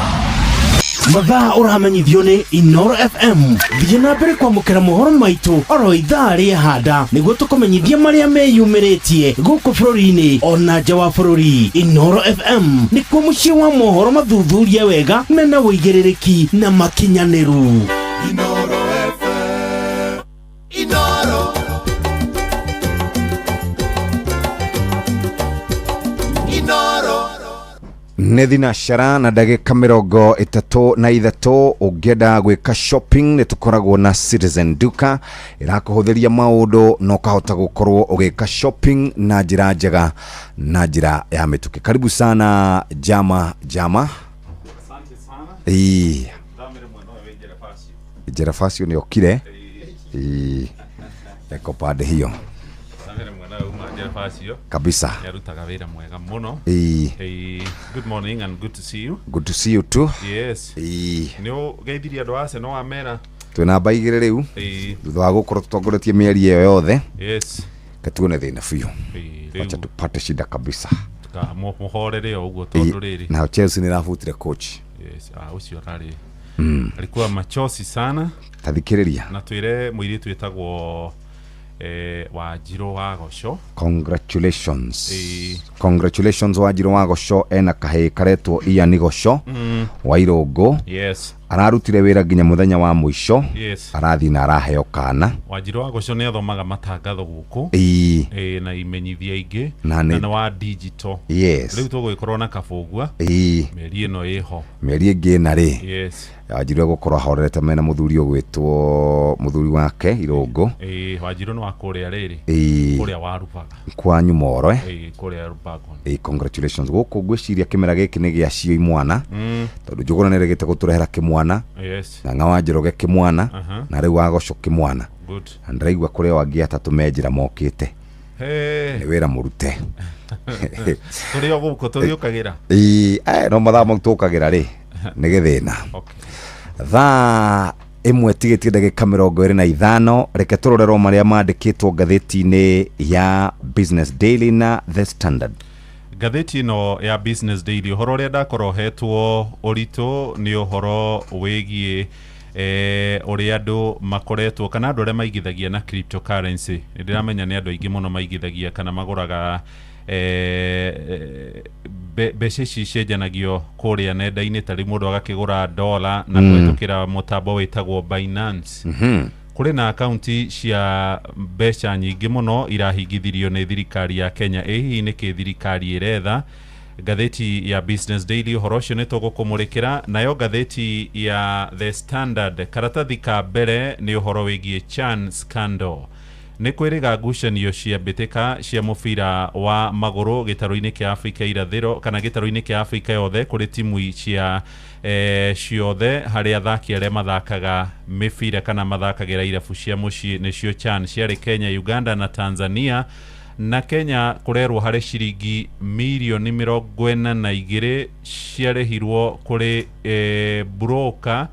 Mathaa ũramenyithio nĩ Inoro FM. Thiĩ na mbere kwamũkĩra mohoro maitũ oro ithaa rĩahanda nĩguo tũkũmenyithia marĩa meyumĩrĩtie gũkũ bũrũri-inĩ ona nja wa bũrũri. Inoro FM nĩkuo mũciĩ wa mohoro mathuthurie wega, mena ũigĩrĩrĩki na makinyanĩru. Inoro FM. Inoro. Inoro. Nĩ thinacara na ndagĩka 33. Ũngĩenda gwĩka shopping, nĩ tũkoragwo na Citizen Duka ĩrakũhũthĩria maũndũ na ũkahota gũkorwo ũgĩka shopping na njĩra njega na njĩra ya mĩtũkĩ. Karibu sana jama jama. Ĩĩ. Jerafasio nĩ okire. Ĩĩ. Eko pande hiyo kabisa. Yarutaga wĩra mwega mũno. Ĩĩ. Hey, good morning and good to see you. Good to see you too. Yes. Ĩĩ. Nĩ ũgeithirie andũ a Arsenal wamera? Twĩ namba 2 rĩu. Ĩĩ. Thutha wa gũkorwo tũtongoretie mĩeri ĩyo yothe. Yes. Katuone thĩna biũ. Ĩĩ, rĩu Wacha tupate shida kabisa. Mũhorere o ũguo tondũ rĩrĩ. Nayo Chelsea nĩ ĩrabutire coach. Yes, ah, ũcio ararĩ Alikuwa machozi sana. Tathikĩrĩria. Na twĩre mũirĩtu wĩtagwo Wanjirũ wa Goco. Congratulations. Ĩĩ. Congratulations, Wanjirũ wa Goco ena kahĩĩ karetwo Ian Goco wa Irũngũ. Ararutire wĩra nginya mũthenya wa mũico. Arathiĩ na araheo kana. Wanjirũ wa Goco nĩ athomaga matangatho gũkũ. Ĩĩ, na imenyithia ingĩ. Na na nĩ wa digital. Rĩu tũgũgĩkorwo na kabũgua mĩeri ĩno ĩho. Mĩeri ĩngĩ ĩna rĩ. Wanjirũ egũkorwo ahorerete mena mũthuri ũgwĩtwo mũthuri wake Irũngũ. Ĩĩ, Wanjirũ nĩ wa kũrĩa rĩrĩ. Kũrĩa wa Rubaga. Kwanyu Moro, eh? Ĩĩ, kũrĩa Rubaga. Ĩĩ, congratulations. Gũkũ ngwĩciria kĩmera gĩkĩ nĩ gĩa cio imwana. Tondũ Njũgũna nĩ ĩrĩgĩte gũtũrehera kĩmwana. Na Ng'a wa Njoroge kĩmwana. Na rĩu wa Goco kĩmwana. Na ndĩraigua kũrĩ o angĩ atatũ me njĩra mokĩte. Hey. Nĩ wĩra mũrute. Tũrĩ o gũkũ tũgĩũkagĩra. Ĩĩ, no mathaa mau tũkagĩra rĩ nĩ gĩthĩna. Thaa 1 tigĩtie ndagĩka 25, reke tũrorerwo marĩa mandĩkĩtwo ngathĩti-inĩ ya Business Daily na The Standard. Ngathĩti ĩno ya Business Daily, ũhoro ũrĩa ndakorwo hetwo ũritũ nĩ ũhoro wĩgiĩ ũrĩa andũ makoretwo kana andũ arĩa maigithagia na cryptocurrency. Nĩ ndĩramenya nĩ andũ aingĩ mũno maigithagia kana magũraga mbeca ici icenjanagio kũrĩa nenda-inĩ, ta rĩu mũndũ agakĩgũra dola na kũhĩtũkĩra mũtambo wĩtagwo Binance. Kũrĩ na akaunti cia mbeca nyingĩ mũno irahingithirio nĩ thirikari ya Kenya. Ĩ hihi nĩkĩ thirikari ĩretha? Ngathĩti ya Business Daily ũhoro ũcio nĩ tũgũkũmũrĩkĩra. Nayo ngathĩti ya The Standard, karatathi ka mbere nĩ ũhoro wĩgiĩ Chan scandal. Nĩ kwĩrĩga ngucanio cia mbĩtĩka cia mũbira wa magũrũ gĩtarũ-inĩ kĩa Afrika irathĩro kana gĩtarũ-inĩ kĩa Afrika yothe kũrĩ timu cia ciothe harĩ athaki arĩa mathakaga mĩbira kana mathakagĩra irabu cia mũciĩ nĩcio CHAN ciarĩ Kenya, Uganda na Tanzania. Na Kenya kũrerwo harĩ ciringi mirioni 42 ciarĩhirwo kũrĩ broker,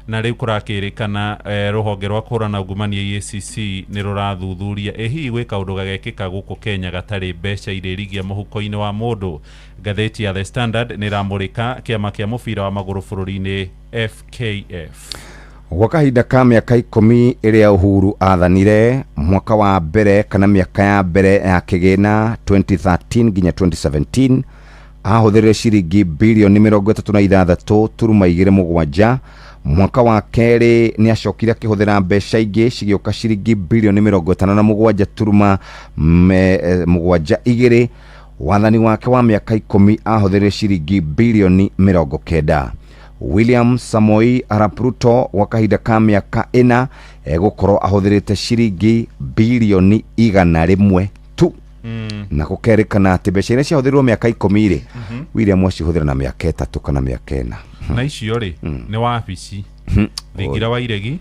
na rĩu kũrakĩrĩkana rũhonge rwa kũhũrana ungumania EACC nĩ rũrathuthuria ĩ hihi gwĩ kaũndũ gagekĩka gũkũ Kenya gatarĩ mbeca irĩrigia mũhuko-inĩ wa mũndũ. Ngathĩti ya The Standard nĩ ĩramũrĩka kĩama kĩa mũbira wa magũrũ bũrũri-inĩ FKF. Gwa kahinda ka mĩaka 10 ĩrĩa Uhuru athanire, mwaka wa mbere kana mĩaka ya mbere ya kĩgĩna 2013 nginya 2017 ahũthĩrire ciringi bilioni 36.27. Mwaka wa kerĩ nĩ acokire akĩhũthĩra mbeca ingĩ cigĩũka ciringi bilioni 57.72. Wathani wake wa mĩaka 10 ahũthĩrire ciringi bilioni 90. William Samoei Arap Ruto gwa kahinda ka mĩaka 4 egũkorwo ahũthĩrĩte ciringi bilioni 100 tu. Na gũkerĩkana atĩ mbeca iria ciahũthĩrirwo mĩaka 10 rĩ, William acihũthĩra na mĩaka 3 kana mĩaka 4. Na icio rĩ nĩ wabici Thingira wa Iregi,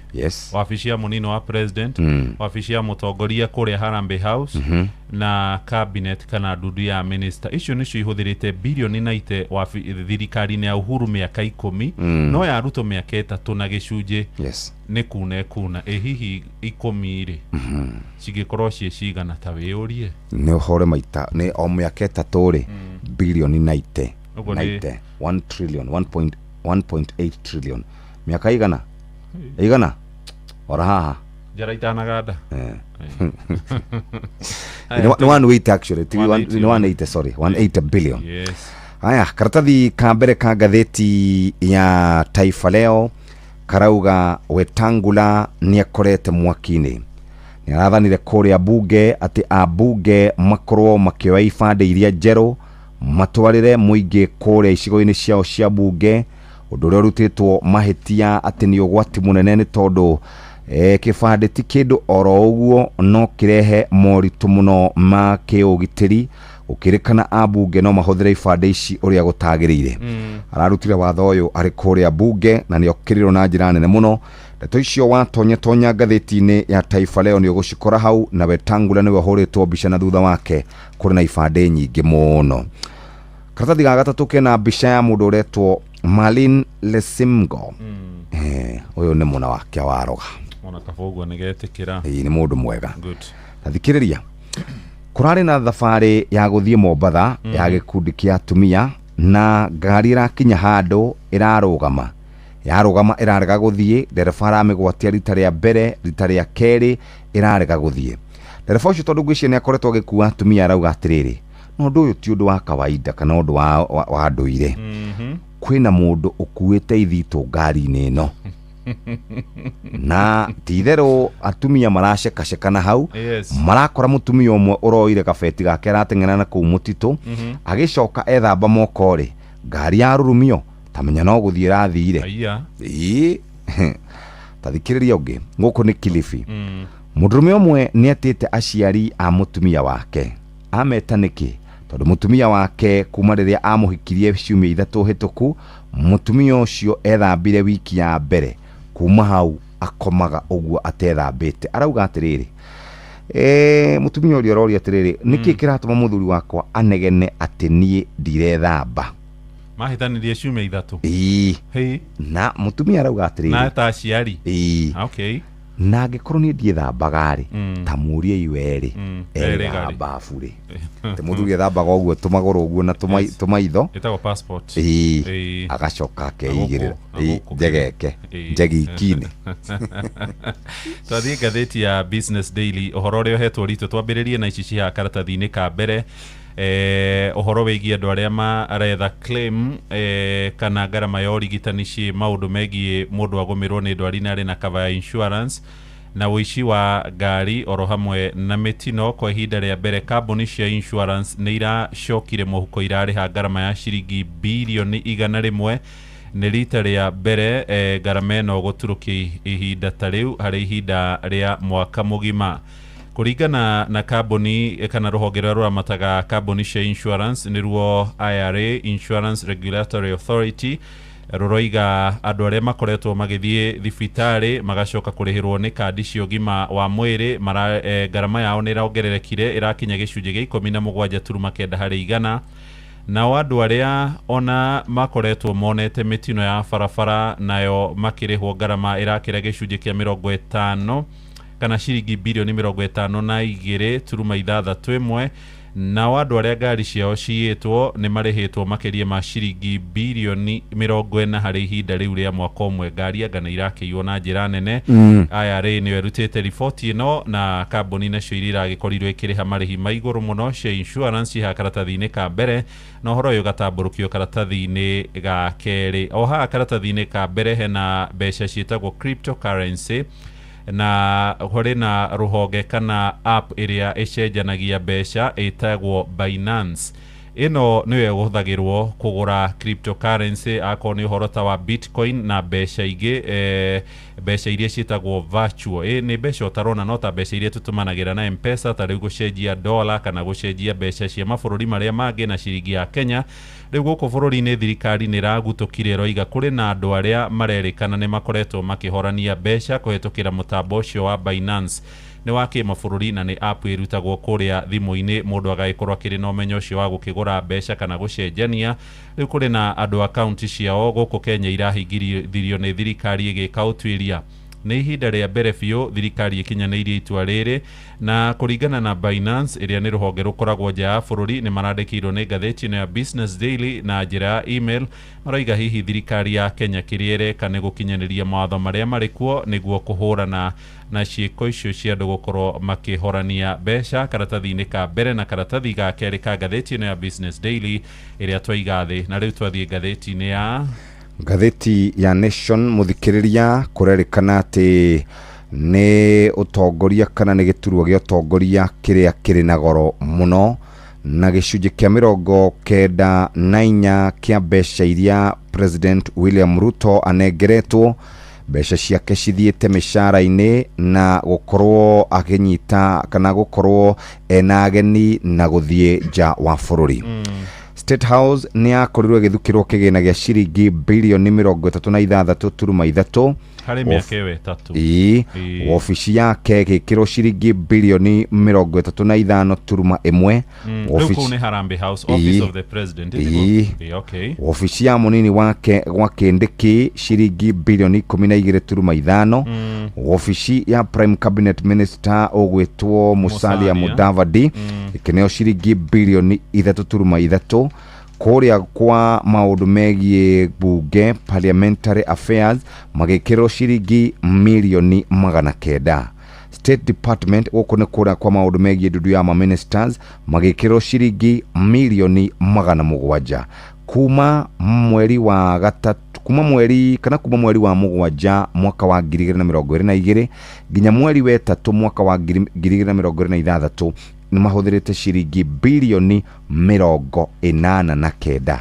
wabici ya mũnini wa president, wabici ya mũtongoria kũrĩa Harambee House, na cabinet kana ndundu ya minister. Icio nĩcio ihũthĩrĩte bilioni 90 thirikari-inĩ ya Uhuru mĩaka 10, no ya Ruto mĩaka 3 na gĩcunjĩ. Nĩ kuna ĩkuna. Ĩ hihi 10 rĩ, cingĩkorwo ciĩ cigana ta wĩyũrie? Nĩ ũhore maita nĩ o mĩaka 3 rĩ, bilioni 90. Ũguo nĩ 90, 1 trillion, 1.8 trillion. Mĩaka igana? Igana? Ora haha. Njara itanaganda. Nĩ 180 actually, ti one, nĩ 180, sorry, 180 billion. Haya, karatathi ka mbere ka ngathĩti ya Taifa Leo karauga Wetangula nĩ akorete mwaki-inĩ. Nĩ arathanire kũrĩa bunge atĩ ambunge makorwo makĩoya ibandĩ iria njerũ matwarĩre mũingĩ kũrĩa icigo-inĩ ciao cia bunge, ũndũ ũrĩa ũrutĩtwo mahĩtia atĩ nĩ ũgwati mũnene nĩ tondũ kĩbandĩ ti kĩndũ oro ũguo no kĩrehe moritũ mũno ma kĩũgitĩri, gũkĩrĩkana ambunge no mahũthĩre ibandĩ ici ũrĩa gũtagĩrĩire. Ararutire watho ũyũ arĩ kũrĩa bunge na nĩ okĩrĩrwo na njĩra nene mũno. Ndeto icio watonya tonya ngathĩti-inĩ ya Taifa Leo nĩ ũgũcikora hau, na Wetangula nĩwe ũhũrĩtwo mbica na thutha wake kũrĩ na ibandĩ nyingĩ mũno. Karatathi ga gatatũ kena mbica ya mũndũ ũretwo Marlin Lesimgo. Ũyũ nĩ mũna wake wa roga. Ona kabũgua nĩ getĩkĩra. Ĩĩ, nĩ mũndũ mwega. Good. Tathikĩrĩria. Kũrarĩ na thabarĩ ya gũthiĩ Mombatha ya gĩkundi kĩa atumia na ngari ĩrakinya handũ ĩrarũgama. Yarũgama ĩrarega gũthiĩ, ndereba aramĩgwatia rita rĩa mbere, rita rĩa kerĩ ĩrarega gũthiĩ. Ndereba ũcio tondũ ngwĩciria nĩ akoretwo agĩkua atumia arauga atĩrĩrĩ, no ũndũ ũyũ ti ũndũ wa kawaida kana ũndũ wa ndũire. Kwĩna mũndũ ũkuĩte ithitũ ngari-inĩ ĩno. Na ti itherũ atumia maracekaceka na hau. Marakora mũtumia ũmwe ũroire gabeti gake arateng'era na kũu mũtitũ. Agĩcoka ethamba moko rĩ, ngari yarurumio tamenya no gũthiĩ ĩrathire. Aya. Ĩĩ. Ta thikĩrĩria ũngĩ, gũkũ nĩ Kilifi. Mũndũrũme ũmwe nĩ etĩte aciari a mũtumia wake. Ameta nĩkĩ? Tondũ mũtumia wake kuma rĩrĩa amũhikirie ciumia 3 hĩtũku, mũtumia ũcio ethambire wiki ya mbere, kuma hau akomaga ũguo atethambĩte. Arauga atĩrĩrĩ, mũtumia ũrĩa ũroria atĩrĩrĩ, nĩkĩ kĩratũma mũthuri wakwa anegene atĩ niĩ ndirethamba? Mahĩtanirie ciumia 3. Ĩĩ. Hĩ. Na mũtumia arauga atĩrĩrĩ, Na ta aciari. Ĩĩ. Okay. Na angĩkorwo niĩ ndiethambaga rĩ, ta mũrie iwe rĩ, Erĩga erĩga rĩ. babu rĩ. Atĩ mũthuri ethambaga ũguo tũmagũrũ ũguo na tũmaitho. Ĩtagwo passport. Ĩĩ. Ĩĩ. Agacoka akeigĩrĩra. Agũkũ, Ĩĩ, agũkũ. njegeke. Ĩĩ. Njegiki-inĩ. Twathiĩ ngathĩti ya Business Daily, ũhoro ũrĩa ũhetwo ritũ twambĩrĩrie na ici cihaha karatathi-inĩ ka mbere. Ũhoro wĩgiĩ andũ arĩa maretha claim, kana ngarama ya ũrigitani ciĩ maũndũ megiĩ mũndũ agũmĩrwo nĩ ndwari na arĩ na cover ya insurance na ũici wa ngari oro hamwe na mĩtino. Kwa ihinda rĩa mbere kambuni cia insurance nĩ iracokire mũhuko irarĩha ngarama ya ciringi birioni 100. Nĩ rita rĩa mbere ngarama ĩno gũturũkia ihinda ta rĩu harĩ ihinda rĩa mwaka mũgima. Kũringana na kambuni kana rũhonge rũrĩa rũramataga kambuni cia insurance nĩruo IRA, Insurance Regulatory Authority, rũroiga andũ arĩa makoretwo magĩthiĩ thibitarĩ magacoka kũrĩhĩrwo nĩ kandi cia ũgima wa mwĩrĩ ngarama yao nĩ ĩrongererekire ĩrakinya gĩcunjĩ gĩa ikũmi na mũgwanja turuma kenda harĩ igana. Nao andũ arĩa ona makoretwo monete mĩtino ya barabara nayo makĩrĩhwo ngarama ĩrakĩra gĩcunjĩ kĩa mĩrongo ĩtano kana ciringi birioni mĩrongo ĩtano na igĩrĩ turuma ithathatũ ĩmwe. Nao andũ arĩa ngari ciao ciyĩtwo nĩ marĩhĩtwo makĩria ma ciringi birioni mĩrongo ĩna harĩ ihinda rĩu rĩa mwaka ũmwe. Ngari anga nĩ irakĩiywo na njĩra nene. IRA nĩyo ĩrutĩte riboti ĩno na kambuni nacio iria iragĩkorirwo ikĩrĩha marĩhi ma igũrũ mũno cia insurance cihaha karatathi-inĩ ka mbere, na ũhoro ũyũ ũgatambũrũkio karatathi-inĩ ga kerĩ. O haha karatathi-inĩ ka mbere hena mbeca ciĩtagwo cryptocurrency, na kũrĩ na rũhonge kana app ĩrĩa ĩcenjanagia mbeca ĩtagwo Binance. Ĩno nĩyo ĩhũthagĩrwo kũgũra cryptocurrency, akorwo nĩ ũhoro ta wa Bitcoin na mbeca ingĩ, mbeca iria ciĩtagwo virtual. Nĩ mbeca ũtarona no ta mbeca iria tũtũmanagĩra na M-Pesa, ta rĩu gũcenjia dollar kana gũcenjia mbeca cia mabũrũri marĩa mangĩ na ciringi ya Kenya. Rĩu gũkũ bũrũri-inĩ thirikari nĩ ĩragutũkire ĩroiga kũrĩ na andũ arĩa marerĩkana nĩ makoretwo makĩhorania mbeca kũhetũkĩra mũtambo ũcio wa Binance. Nĩ wa kĩmabũrũri na nĩ app ĩrutagwo kũrĩa thimũ-inĩ, mũndũ agagĩkorwo akĩrĩ na ũmenyo ũcio wa gũkĩgũra mbeca kana gũcenjania. Rĩu kũrĩ na andũ akaunti ciao gũkũ Kenya irahingithirio nĩ thirikari ĩgĩka ũtuĩria. Nĩ ihinda rĩa mbere biũ thirikari ĩkinyanĩirie itua rĩrĩ, na kũringana na Binance ĩrĩa nĩ rũhonge rũkoragwo nja ya bũrũri, nĩ marandĩkĩirwo nĩ ngathĩti ĩno ya Business Daily na njĩra ya email, maroiga hihi thirikari ya Kenya kĩrĩa ĩreka nĩ gũkinyanĩria mawatho marĩa marĩ kuo nĩguo kũhũrana na ciĩko icio cia andũ gũkorwo makĩhorania mbeca. Karatathi-inĩ ka mbere na karatathi ga kerĩ ka ngathĩti ĩno ya Business Daily ĩrĩa twaiga thĩ. Na rĩu twathiĩ ngathĩti-inĩ ya ngathĩti ya Nation. Mũthikĩrĩria, kũrerĩkana atĩ nĩ ũtongoria kana nĩ gĩturwa gĩa ũtongoria kĩrĩa kĩrĩ na goro mũno, na gĩcunjĩ kĩa mĩrongo kenda na inya kĩa mbeca iria President William Ruto anengeretwo, mbeca ciake cithiĩte mĩcara-inĩ na gũkorwo akĩnyita kana gũkorwo ena ageni na gũthiĩ nja wa bũrũri. State House nĩ yakorirwo ĩgĩthukĩrwo kĩgĩna gĩa ciringi birioni mĩrongo ĩtatũ na ithathatũ turuma ithatũ harĩ mĩaka ĩyo ĩtatũ. Ĩĩ. Ĩĩ. Wabici yake ĩgĩkĩrwo ciringi birioni mĩrongo ĩtatũ na ithano turuma ĩmwe. Rĩu kũu nĩ Harambee House, Office of the President, Ĩĩ. Ĩĩ, okay. Wabici ya mũnini wake gwa Kindiki ciringi birioni ikũmi na igĩrĩ turuma ithano. Wabici ya Prime Cabinet Minister ũgwĩtwo Musalia Musalia. Mudavadi ĩkĩneo ciringi birioni ithatũ turuma ithatũ. Kũrĩa kwa maũndũ megiĩ bunge, parliamentary affairs, magĩkĩrĩrwo ciringi mirioni 900. State Department, gũkũ nĩ kũrĩa kwa maũndũ megiĩ ndundu ya ma-ministers, magĩkĩrĩrwo ciringi mirioni 700. Kuma mweri wa gatatu, kuma mweri kana kuma mweri wa 7 mwaka wa 2022 nginya mweri wa 3 mwaka wa 2026 nĩ mahũthĩrĩte ciringi bilioni 89.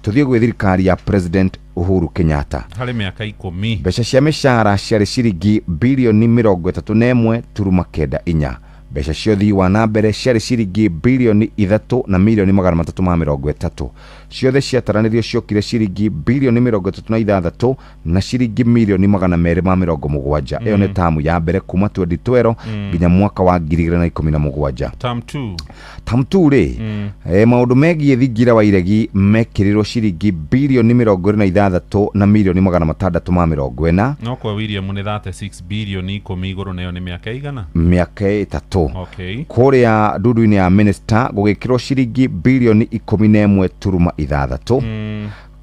Tũthiĩ gwĩ thirikari ya President Uhuru Kenyatta. Harĩ mĩaka 10. Mbeca cia mĩcara ciarĩ ciringi bilioni 31.94. Mbeca cia ũthii wa na mbere ciarĩ ciringi bilioni 3 na mirioni 330. Ciothe ciataranĩrio ciokire ciringi bilioni 36 na ciringi mirioni 270. Ĩyo nĩ tamu ya mbere kuma 2012 nginya mwaka wa 2017. Term 2. Term 2 rĩ, maũndũ megiĩ thingira wa iregi mekĩrĩrwo ciringi bilioni 26 na mirioni 640. No kwa William nĩ 36 bilioni 10 igũrũ, nayo nĩ mĩaka igana? Mĩaka 3. Okay. Kũrĩa ndundu-inĩ ya minister gũgĩkĩrwo ciringi bilioni 11.6.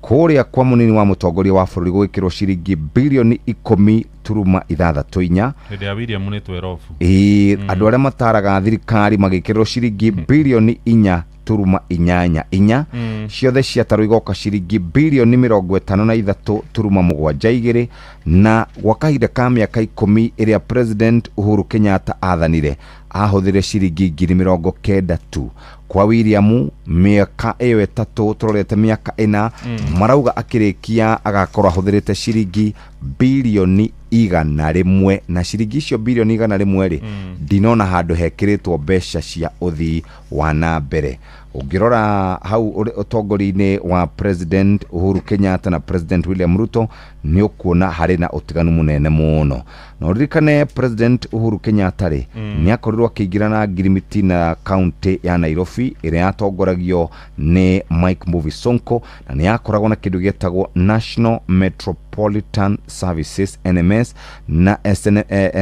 Kũrĩa kwa mũnini wa mũtongoria wa bũrũri gũgĩkĩrwo ciringi bilioni 10.64. Hĩndĩ ya William nĩ 12. Andũ arĩa mataraga thirikari magĩkĩrĩrwo ciringi bilioni 4.84. Ciothe ciatarwo igoka ciringi bilioni 53.72, na gwa kahinda ka mĩaka 10 ĩrĩa President Uhuru Kenyatta athanire ahũthĩre ciringi 90,000 tu. Kwa William mĩaka ĩyo 3 tũrorete mĩaka 4, marauga akĩrĩkia agakorwo ahũthĩrĩte ciringi bilioni 100, na ciringi icio bilioni 100 rĩ, ndinona handũ hekĩrĩtwo mbeca cia ũthii wa na mbere. Ũngĩrora hau ũtongoria-inĩ wa President Uhuru Kenyatta na President William Ruto nĩ ũkuona harĩ na ũtiganu mũnene mũno. Na ũririkane President Uhuru Kenyatta rĩ, nĩ akorirwo akĩingĩra na ngirimiti na kaunti ya Nairobi ĩrĩa yatongoragio nĩ Mike Mbuvi Sonko, na nĩ yakoragwo na kĩndũ gĩetagwo National Metropolitan Services NMS, na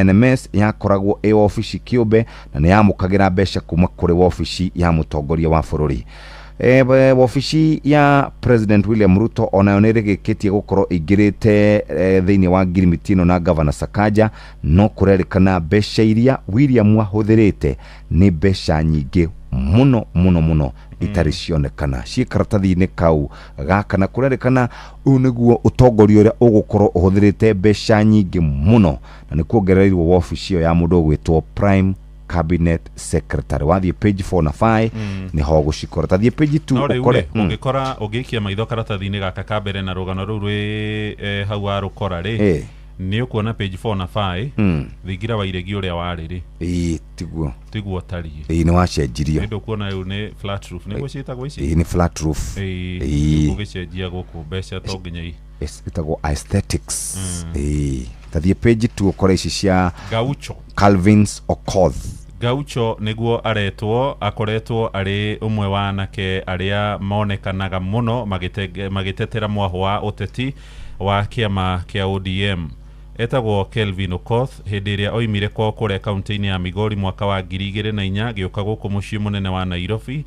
NMS yakoragwo ĩ wabici kĩũmbe na nĩ yamũkagĩra mbeca kuma kũrĩ wabici ya mũtongoria wa bũrũri. Wabici ya President William Ruto onayo nĩ ĩrĩgĩkĩtie gũkorwo ĩingĩrĩte thĩinĩ wa ngirimiti ĩno na Governor Sakaja, no kũrerĩkana mbeca iria William ahũthĩrĩte nĩ mbeca nyingĩ mũno mũno mũno itarĩ cionekana ciĩ karatathi-inĩ kau gaka, na kũrerĩkana ũyũ nĩguo ũtongoria ũrĩa ũgũkorwo ũhũthĩrĩte mbeca nyingĩ mũno, na nĩ kuongereirwo wabici ĩyo ya mũndũ ũgwĩtwo Prime Cabinet Secretary. Wathiĩ page 4 na 5 nĩho ũgũcikora. Tathiĩ page 2 ũkore. Ũngĩkora ũngĩikia maitho karatathi-inĩ gaka ka mbere na rũgano rũu rwĩ hau warũkora rĩ, nĩ ũkuona page 4 na 5 thingira wa iregi ũrĩa warĩ rĩ. Ĩĩ tiguo. Tiguo ũtariĩ. Ĩĩ nĩ wacenjirio. Nĩ ndũkuona rĩu nĩ flat roof nĩguo ciĩtagwo ici? Ĩĩ nĩ flat roof. Ĩĩ ũgĩcenjia gũkũ mbeca to nginya ĩtagwo aesthetics. Ĩĩ tathiĩ page 2 ũkore ici cia Gaucho. Calvins Okoth. Gaucho nĩguo aretwo, akoretwo arĩ ũmwe wa anake arĩa monekanaga mũno magĩtetera mwahũ wa ũteti wa kĩama kĩa ODM. Etagwo Kelvin Okoth hĩndĩ ĩrĩa oimire kwao kũrĩa kaunti-inĩ ya Migori mwaka wa 2004 gĩũka gũkũ mũciĩ mũnene wa Nairobi,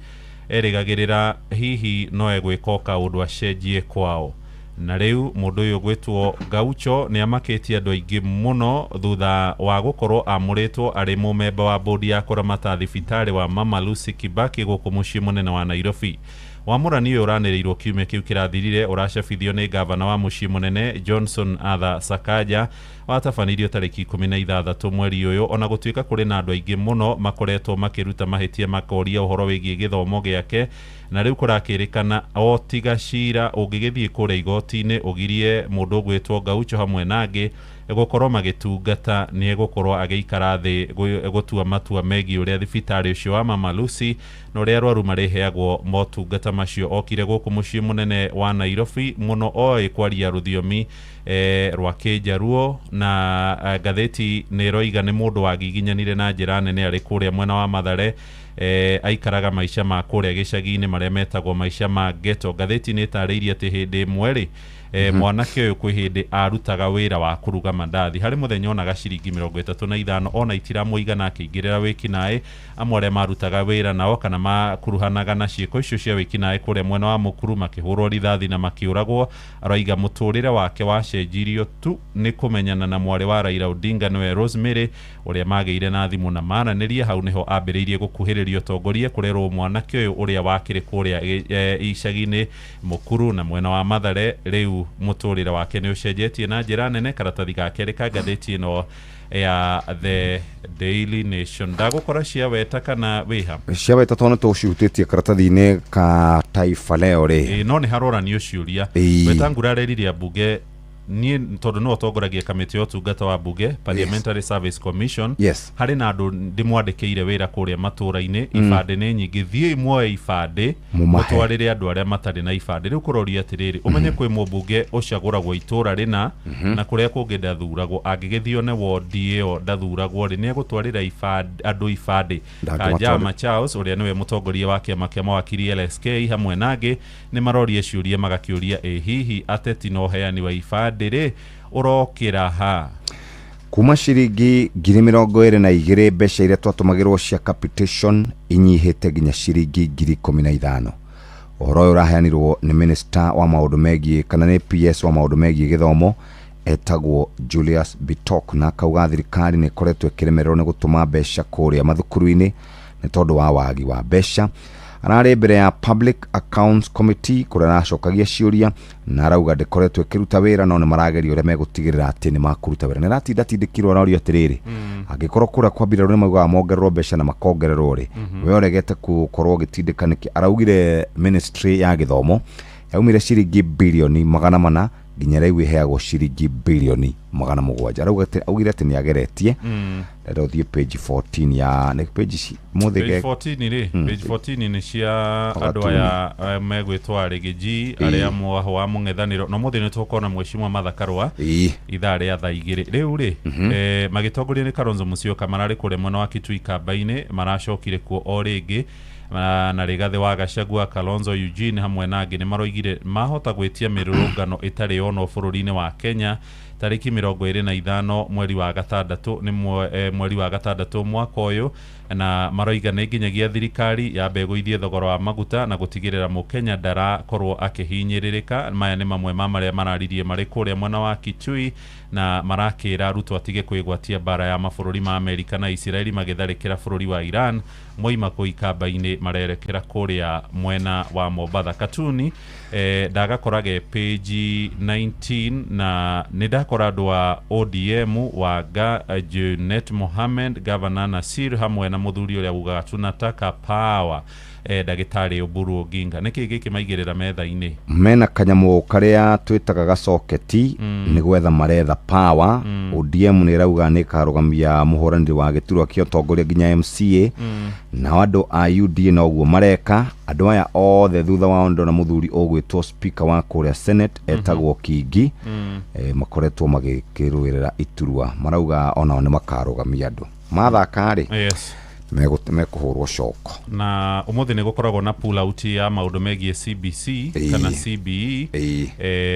erĩgagĩrĩra hihi no egwĩka o kaũndũ acenjie kwao. Na rĩu mũndũ ũyũ gwĩtwo Gaucho nĩ amakĩtie andũ aingĩ mũno thutha wa gũkorwo amũrĩtwo arĩ mũmemba wa bodi ya kũramata thibitarĩ wa Mama Lucy Kibaki gũkũ mũciĩ mũnene wa Nairobi. Wamũrani ũyũ ũranĩrĩirwo kiumia kĩu kĩrathirire ũracabithio nĩ gavana wa mũciĩ mũnene Johnson Arthur Sakaja, watabanirio tarĩki 16 mweri ũyũ, ona gũtuĩka kũrĩ na andũ aingĩ mũno makoretwo makĩruta mahĩtia makoria ũhoro wĩgiĩ gĩthomo gĩake, na rĩu kũrakĩrĩkana o tiga cira ũngĩgĩthiĩ kũrĩa igoti-inĩ ũgirie mũndũ ũgwĩtwo Gaucho hamwe na angĩ gũkorwo magĩtungata, nĩ egũkorwo agĩikara thĩ gũtua matua megiĩ ũrĩa thibitarĩ ũcio wa Mama Lucy na ũrĩa arwaru marĩheagwo motungata macio. Okire gũkũ mũciĩ mũnene wa Nairobi mũno oĩ kwaria rũthiomi rwa Kĩnjaruo, na ngathĩti nĩ ĩroiga nĩ mũndũ wagiginyanire na njĩra nene arĩ kũrĩa mwena wa Mathare. Aikaraga maica ma kũrĩa gĩcagi-inĩ marĩa metagwo maica ma ghetto. Ngathĩti nĩ ĩtarĩirie atĩ hĩndĩ ĩmwe rĩ, Mwanake ũyũ kwĩ hĩndĩ arutaga wĩra wa kũruga mandathi. Harĩ mũthenya onaga ciringi 35 ona itiramũigana, akĩingĩrĩra wĩkinaĩ. Amwe arĩa marutaga wĩra nao kana makuruhanaga na ciĩko icio cia wĩkinaĩ kũrĩa mwena wa Mũkuru makĩhũrwo rithathi na makĩũragwo. Aroiga mũtũrĩre wake wacenjirio tu nĩ kũmenyana na mwarĩ wa Raila Odinga, nĩwe Rosemary, ũrĩa magĩire na thimũ na maranĩria. Hau nĩho ambĩrĩirie gũkuhĩrĩria ũtongoria, kũrerwo mwanake ũyũ ũrĩa wakĩrĩ kũrĩa icagi-inĩ Mũkuru na mwena wa Mathare. Rĩu mũtũrĩre wake nĩ ũcenjetie na njĩra nene. Karatathi ga kerĩ ka ngathĩti ĩno ya The Daily Nation. Ndagũkora cia Weta kana wĩha? Cia Weta tondũ nĩ tũcihutĩtie karatathi-inĩ ka Taifa Leo rĩ. Ĩĩ, no nĩ haroranio ciũria. Wetangula arerire ambunge, niĩ tondũ nĩwe ũtongoragia kamĩtĩ ya ũtungata wa bunge, Parliamentary Service Commission, harĩ na andũ ndĩmwandĩkĩire wĩra kũrĩa matũra-inĩ. Ibandĩ nĩ nyingĩ, thiĩi muoe ibandĩ, Mũmahe. mũtwarĩre andũ arĩa matarĩ na ibandĩ. Rĩu kũroria atĩrĩrĩ, ũmenye kwĩ mũmbunge ũcagũragwo itũra rĩna na kũrĩa kũngĩ ndathuragwo. Angĩgĩthiĩ one wondi ĩyo ndathuragwo rĩ, nĩ egũtwarĩra andũ ibandĩ? Ndangĩmatwarĩra. Kanjama Charles, ũrĩa nĩwe mũtongoria wa kĩama kĩa mawakiri LSK, hamwe na angĩ nĩ maroria ciũria, magakĩũria ĩ hihi ateti na ũheani wa ibandĩ rĩ ũrokĩra ha? Kuma ciringi 22,000 mbeca iria twatũmagĩrwo cia capitation inyihĩte nginya ciringi 15,000. Ũhoro ũyũ ũraheanirwo nĩ minister wa maũndũ megiĩ, kana nĩ PS wa maũndũ megiĩ gĩthomo, etagwo Julius Bitok, na akauga thirikari nĩ ĩkoretwo ĩkĩremererwo nĩ gũtũma mbeca kũrĩa mathukuru-inĩ nĩ tondũ wa wagi wa mbeca. Ararĩ mbere ya Public Accounts Committee kũrĩa aracokagia ciũria, na arauga ndĩkoretwo ĩkĩruta wĩra, no nĩ marageria ũrĩa megũtigĩrĩra atĩ nĩ makũruta wĩra. Nĩ aratindatindĩkirwo, arorio atĩrĩrĩ, angĩkorwo kũrĩa kwa mbirarũ nĩ maugaga mongererwo mbeca na makongererwo rĩ, we ũregete gũkorwo ũgĩtindĩka nĩkĩ? Araugire ministry ya gĩthomo yaumire ciringi birioni 400, nginya rĩu ĩheagwo ciringi birioni 700. Arauga atĩ, augire atĩ nĩ ageretie. Ndenda ũthiĩ page 14 ya nĩ page mũthĩ. Page 14 rĩ, page 14 nĩ cia andũ Wagatuni. aya megwĩtwo Arĩgĩji, arĩa mwaho wa mũng'ethanĩro, na ũmũthĩ nĩ tũkona Mheshimiwa Martha Karũa ithaa rĩa thaa 2 rĩu rĩ. Magĩtongorio nĩ Kalonzo Musyoka, mararĩ kũrĩa mwena wa Kitui Kamba-inĩ, maracokire kuo o rĩngĩ na Rigathĩ wa Gachagua, Kalonzo Eugene hamwe na angĩ nĩ maroigire mahota gwĩtia mĩrũrũngano ĩtarĩ yonwo bũrũri-inĩ wa Kenya tarĩki 25 mweri wa gatandatũ, nĩ mweri wa gatandatũ mwaka ũyũ, na maroiga nĩ nginyagia thirikari yambe ĩgũithie thogora wa maguta na gũtigĩrĩra mũkenya ndarakorwo akĩhinyĩrĩrĩka. Maya nĩ mamwe ma marĩa mararirie marĩ kũrĩa mwena wa Kitui, na marakĩra Ruto atige kwĩgwatia mbara ya mabũrũri ma Amerika na Isiraeli magĩtharĩkĩra bũrũri wa Iran. Moima kũu ikamba-inĩ marerekera kũrĩa mwena wa Mombatha. Katuni ndagakorage page 19, na nĩ ndakora andũ a ODM, Wanga, Junet Mohamed, Governor Nasir hamwe na mũthuri ũrĩa ugaga "Tunataka power", ndagĩtarĩ Oburu Oginga. Nĩkĩ gĩkĩ maigĩrĩra metha-inĩ? Mena kanyamũ karĩa twĩtaga gacoketi. Nĩ gwetha maretha power. ODM nĩ ĩrauga nĩ ĩkarũgamia mũhũranĩri wa gĩturwa kĩa ũtongoria nginya MCA. Nao andũ a UDA noguo mareka. Andũ aya othe thutha wao ndona mũthuri ũgwĩtwo speaker wa kũrĩa Senate etagwo Kingi. Makoretwo magĩkĩrũĩrĩra iturwa, marauga onao nĩ makarũgamia andũ mathaka rĩ, mekũhũrwo coko. Na ũmũthĩ nĩ gũkoragwo na pull out ya maũndũ megiĩ CBC kana CBE.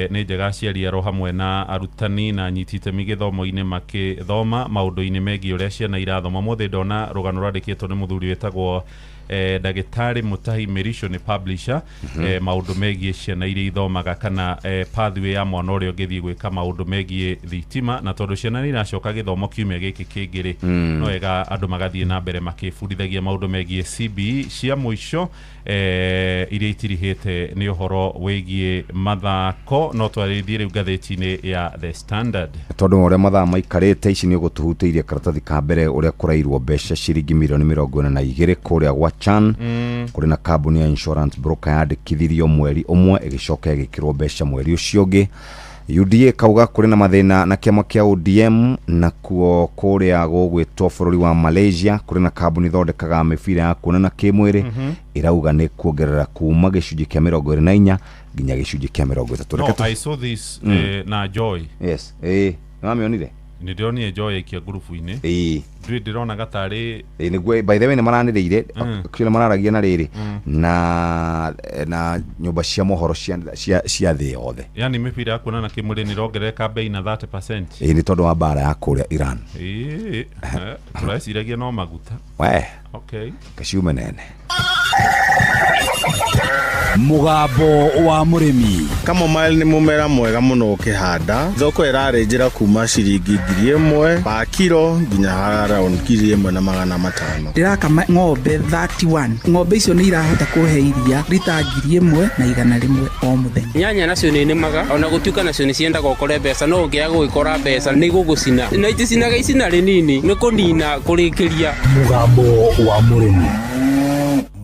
Nĩ njega aciari aro hamwe na arutani na anyiti itemi gĩthomo-inĩ makĩthoma maũndũ-inĩ megiĩ ũrĩa ciana irathoma. Ũmũthĩ ndona rũgano rwandĩkĩtwo nĩ mũthuri wĩtagwo ndagĩtarĩ Mũtahi Mĩrico, nĩ publisher. Maũndũ megiĩ ciana iria ithomaga kana pathway ya mwana ũrĩa ũngĩthiĩ gwĩka maũndũ megiĩ thitima, na tondũ ciana nĩ iracoka gĩthomo kiumia gĩkĩ kĩngĩ rĩ, no wega andũ magathiĩ na mbere makĩbundithagia maũndũ megiĩ CBE. Cia mũico iria itirihĩte nĩ ũhoro wĩgiĩ mathako, no twarĩthiĩ rĩu ngathĩti-inĩ ya The Standard. Tondũ ũrĩa mathaa maikarĩte, ici nĩ ũgũtũhutĩirie karatathi ka mbere, ũrĩa kũrairwo mbeca ciringi mirioni 42 kũrĩa gwa Chan. Kũrĩ na kambuni ya insurance broker yandĩkithirio mweri ũmwe, ĩgĩcoka ĩgĩkĩrwo mbeca mweri ũcio ũngĩ. UDA kauga kũrĩ na mathĩna na kĩama kĩa ODM. Nakuo kũrĩa gũgwĩtwo bũrũri wa Malaysia, kũrĩ na kambuni ithondekaga mĩbira ya kuonana kĩmwĩrĩ, ĩrauga nĩ kuongerera kuma gĩcunjĩ kĩa 24 nginya gĩcunjĩ kĩa 30. No, Reke I saw this na joy. Yes, ĩĩ, nĩwamĩonire? Nĩ ndĩronire Joy aikia ngurubu-inĩ. Ĩĩ. Ndũĩ ndĩronaga tarĩ Ĩĩ, nĩguo, by the way, nĩ maranĩrĩire. Actually mararagia na rĩrĩ na nyũmba cia mohoro cia thĩ yothe. Yani mĩbira ya kuonana kĩmwĩrĩ nĩ ĩrongerereka bei na 30%. Ĩĩ, nĩ tondũ wa mbara ya kũrĩa Iran. Ĩĩ, tũreciragia no maguta. We. Okay. Kaciume nene. Mũgambo wa mũrĩmi. Chamomile nĩ mũmera mwega mũno ũkĩhanda. Thoko ĩrarĩ njĩra kuma ciringi 1000 pa kiro nginya around 1500. Ndĩrakama ng'ombe 31. Ng'ombe icio nĩ irahota kũhe iria rita 1100 o mũthenya. Nyanya nacio nĩ nĩmaga ona gũtuĩka nacio nĩ ciendaga ũkore mbeca, no ũngĩaga gũgĩkora mbeca nĩ igũgũcina, na iticinaga icina rĩnini, nĩ kũnina kũrĩkĩria. Mũgambo wa mũrĩmi.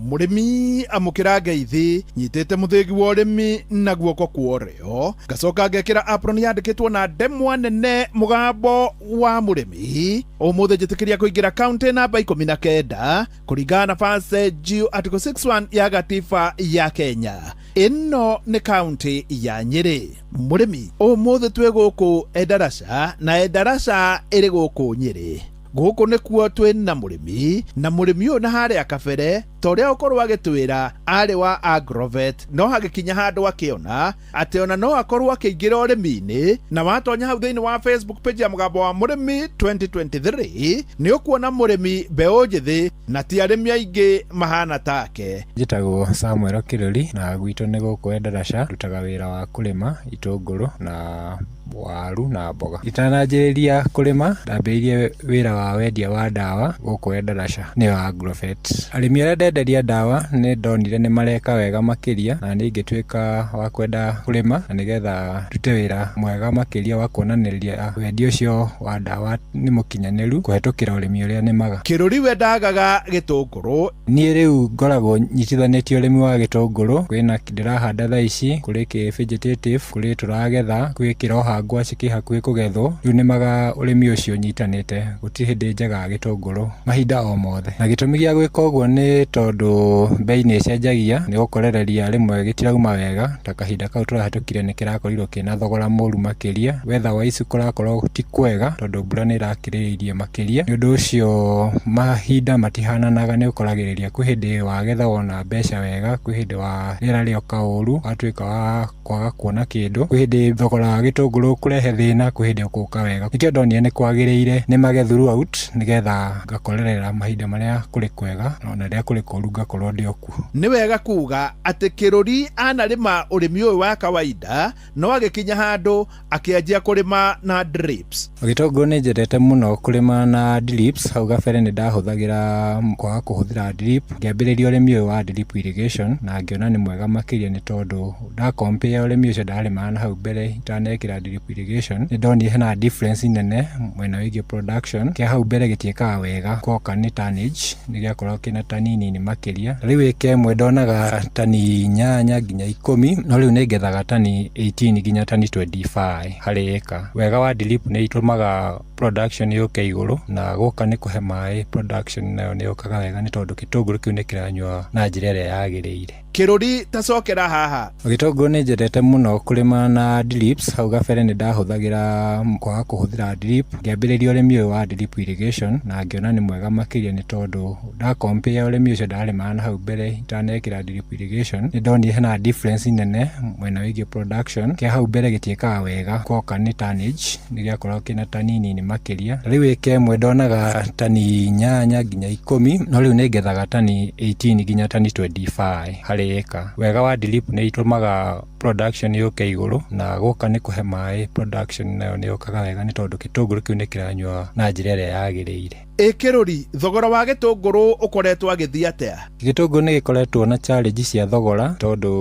Mũrĩmi amũkĩra ngeithi, nyitĩte mũthĩgi wa ũrĩmi na guoko kwa ũrĩo, ngacoka ngekĩra apron yandĩkĩtwo na ndemwa nene mũgambo wa mũrĩmi. Ũmũthĩ njĩtĩkĩria kũingĩra kaunti namba 19 kũringana na Verse G Article 61 ya gatiba ya Kenya. Ĩno nĩ kaunti ya Nyĩrĩ. Mũrĩmi, ũmũthĩ twĩ gũkũ Endarasha, na Endarasha ĩrĩ gũkũ Nyĩrĩ. Gũkũ nĩkuo twĩ na mũrĩmi, na mũrĩmi ũyũ na harĩa kabere ta ũrĩa ũkorwo agĩtwĩra arĩ wa agrovet, no hagĩkinya handũ akĩona atĩ ona no akorwo akĩingĩra ũrĩmi-inĩ. Na watonya hau thĩinĩ wa Facebook page ya mũgambo wa mũrĩmi 2023 nĩ ũkuona mũrĩmi mbeũ njĩthĩ, na ti arĩmi aingĩ mahana take. Njĩtagwo Samuel Kĩrũri na gwitũ nĩ gũkũ Endarasha. Ndutaga wĩra wa kũrĩma itũngũrũ na waru na mboga. Itananjĩrĩria kũrĩma ndambĩrĩirie wĩra wa wendia wa ndawa gũkũ Endarasha, nĩyo Agrovet. Arĩmi arĩa ndenderia ndawa nĩ ndonire nĩ mareka wega makĩria, na niĩ ngĩtuĩka wa kwenda kũrĩma na nĩgetha ndute wĩra mwega makĩria wa kuonanĩria wendia ũcio wa ndawa nĩ mũkinyanĩru kũhetũkĩra ũrĩmi ũrĩa nĩmaga. Kĩrũri we ndagaga gĩtũngũrũ. Niĩ rĩu ngoragwo nyitithanĩtie ũrĩmi wa gĩtũngũrũ, kwĩna ndĩrahanda thaa ici, kũrĩ kĩ vegetative, kũrĩ tũragetha, kwĩ kĩroha ngwacĩ kĩ hakuhĩ kũgethwo. Rĩu nĩmaga ũrĩmi ũcio nyitanĩte, gũtirĩ hĩndĩ njagaga gĩtũngũrũ mahinda o mothe. Na gĩtũmi gĩa gwĩka ũguo nĩ tondũ bei nĩ ĩcenjagia, nĩ gũkorereria rĩmwe gĩtirauma wega, ta kahinda kau tũrahetũkire nĩ kĩrakorirwo kĩna thogora mũru makĩria. Weather wise kũrakorwo ti kwega tondũ mbura nĩ ĩrakĩrĩrĩirie makĩria, nĩ ũndũ ũcio mahinda matihananaga, nĩ ũkoragĩrĩria kwĩ hĩndĩ wagetha wona mbeca wega, kwĩ hĩndĩ wa rĩera rĩoka ũru watuĩka wa kwaga kuona kĩndũ, kwĩ hĩndĩ thogora wa gĩtũngũrũ kũrehe thĩna, kwĩ hĩndĩ ũgũka wega. Nĩkĩo ndonire nĩ kwagĩrĩire nĩmage throughout nĩgetha ngakorerera mahinda marĩa kũrĩ kwega ona rĩrĩa kũrĩ kũru ngakorwo ndĩ o kuo. Nĩ wega kuga atĩ Kĩrũri anarĩma ũrĩmi ũyũ wa kawaida, no agĩkinya handũ akĩanjia kũrĩma na drips. Gĩtũngũrũ nĩ njendete mũno kũrĩma na drips. Hau gabere nĩ ndahũthagĩra kwaga kũhũthĩra drip, ngĩambĩrĩria ũrĩmi ũyũ wa drip irrigation na ngĩona nĩ mwega makĩria, nĩ tondũ nda compare ũrĩmi ũcio ndarĩmaga na hau mbere itanekĩra drip irrigation, nĩ ndonire hena difference nene mwena wĩgiĩ production. Kĩa hau mbere gĩtiĩkaga wega, guoka nĩ tonnage nĩ gĩakoragwo kĩna tani nini makĩria. Rĩu ĩka ĩmwe ndonaga tani 8 nginya 10, no rĩu nĩ ngethaga tani 18 nginya tani 25 harĩ ĩka. Wega wa drip nĩ itũmaga production yũke igũrũ, na gũka nĩ kũhe maĩ production nayo nĩ yũkaga wega, nĩ tondũ gĩtũngũrũ kĩu nĩ kĩranyua na njĩra ĩrĩa yagĩrĩire. Kĩrũri tacokera haha. Gĩtũngũrũ nĩ njendete mũno kũrĩma na drips. Hau gabere nĩ ndahũthagĩra kwaga kũhũthĩra drip, ngĩambĩrĩria ũrĩmi ũyũ wa drip irrigation na ngĩona nĩ mwega makĩria, nĩ tondũ nda compare ũrĩmi ũcio ndarĩmaga na hau mbere itanekĩra drip irrigation, nĩ ndonire hena difference nene mwena wĩgiĩ production. Kĩa hau mbere gĩtiĩkaga wega, guoka nĩ tonnage nĩ gĩakoragwo kĩna tani nini makĩria. Rĩu ĩka ĩmwe ndonaga tani 8 nginya 10, no rĩu nĩ ngethaga tani 18 nginya tani 25 harĩ ĩka. Wega wa drip nĩ itũmaga production yũke igũrũ, na gũka nĩ kũhe maĩ production nayo nĩ yũkaga wega, nĩ tondũ gĩtũngũrũ kĩu nĩ kĩranyua na njĩra ĩrĩa yagĩrĩire. Ĩ Kĩrũri, thogora wa gĩtũngũrũ ũkoretwo agĩthiĩ atĩa? Gĩtũngũrũ nĩ gĩkoretwo na challenge cia thogora, tondũ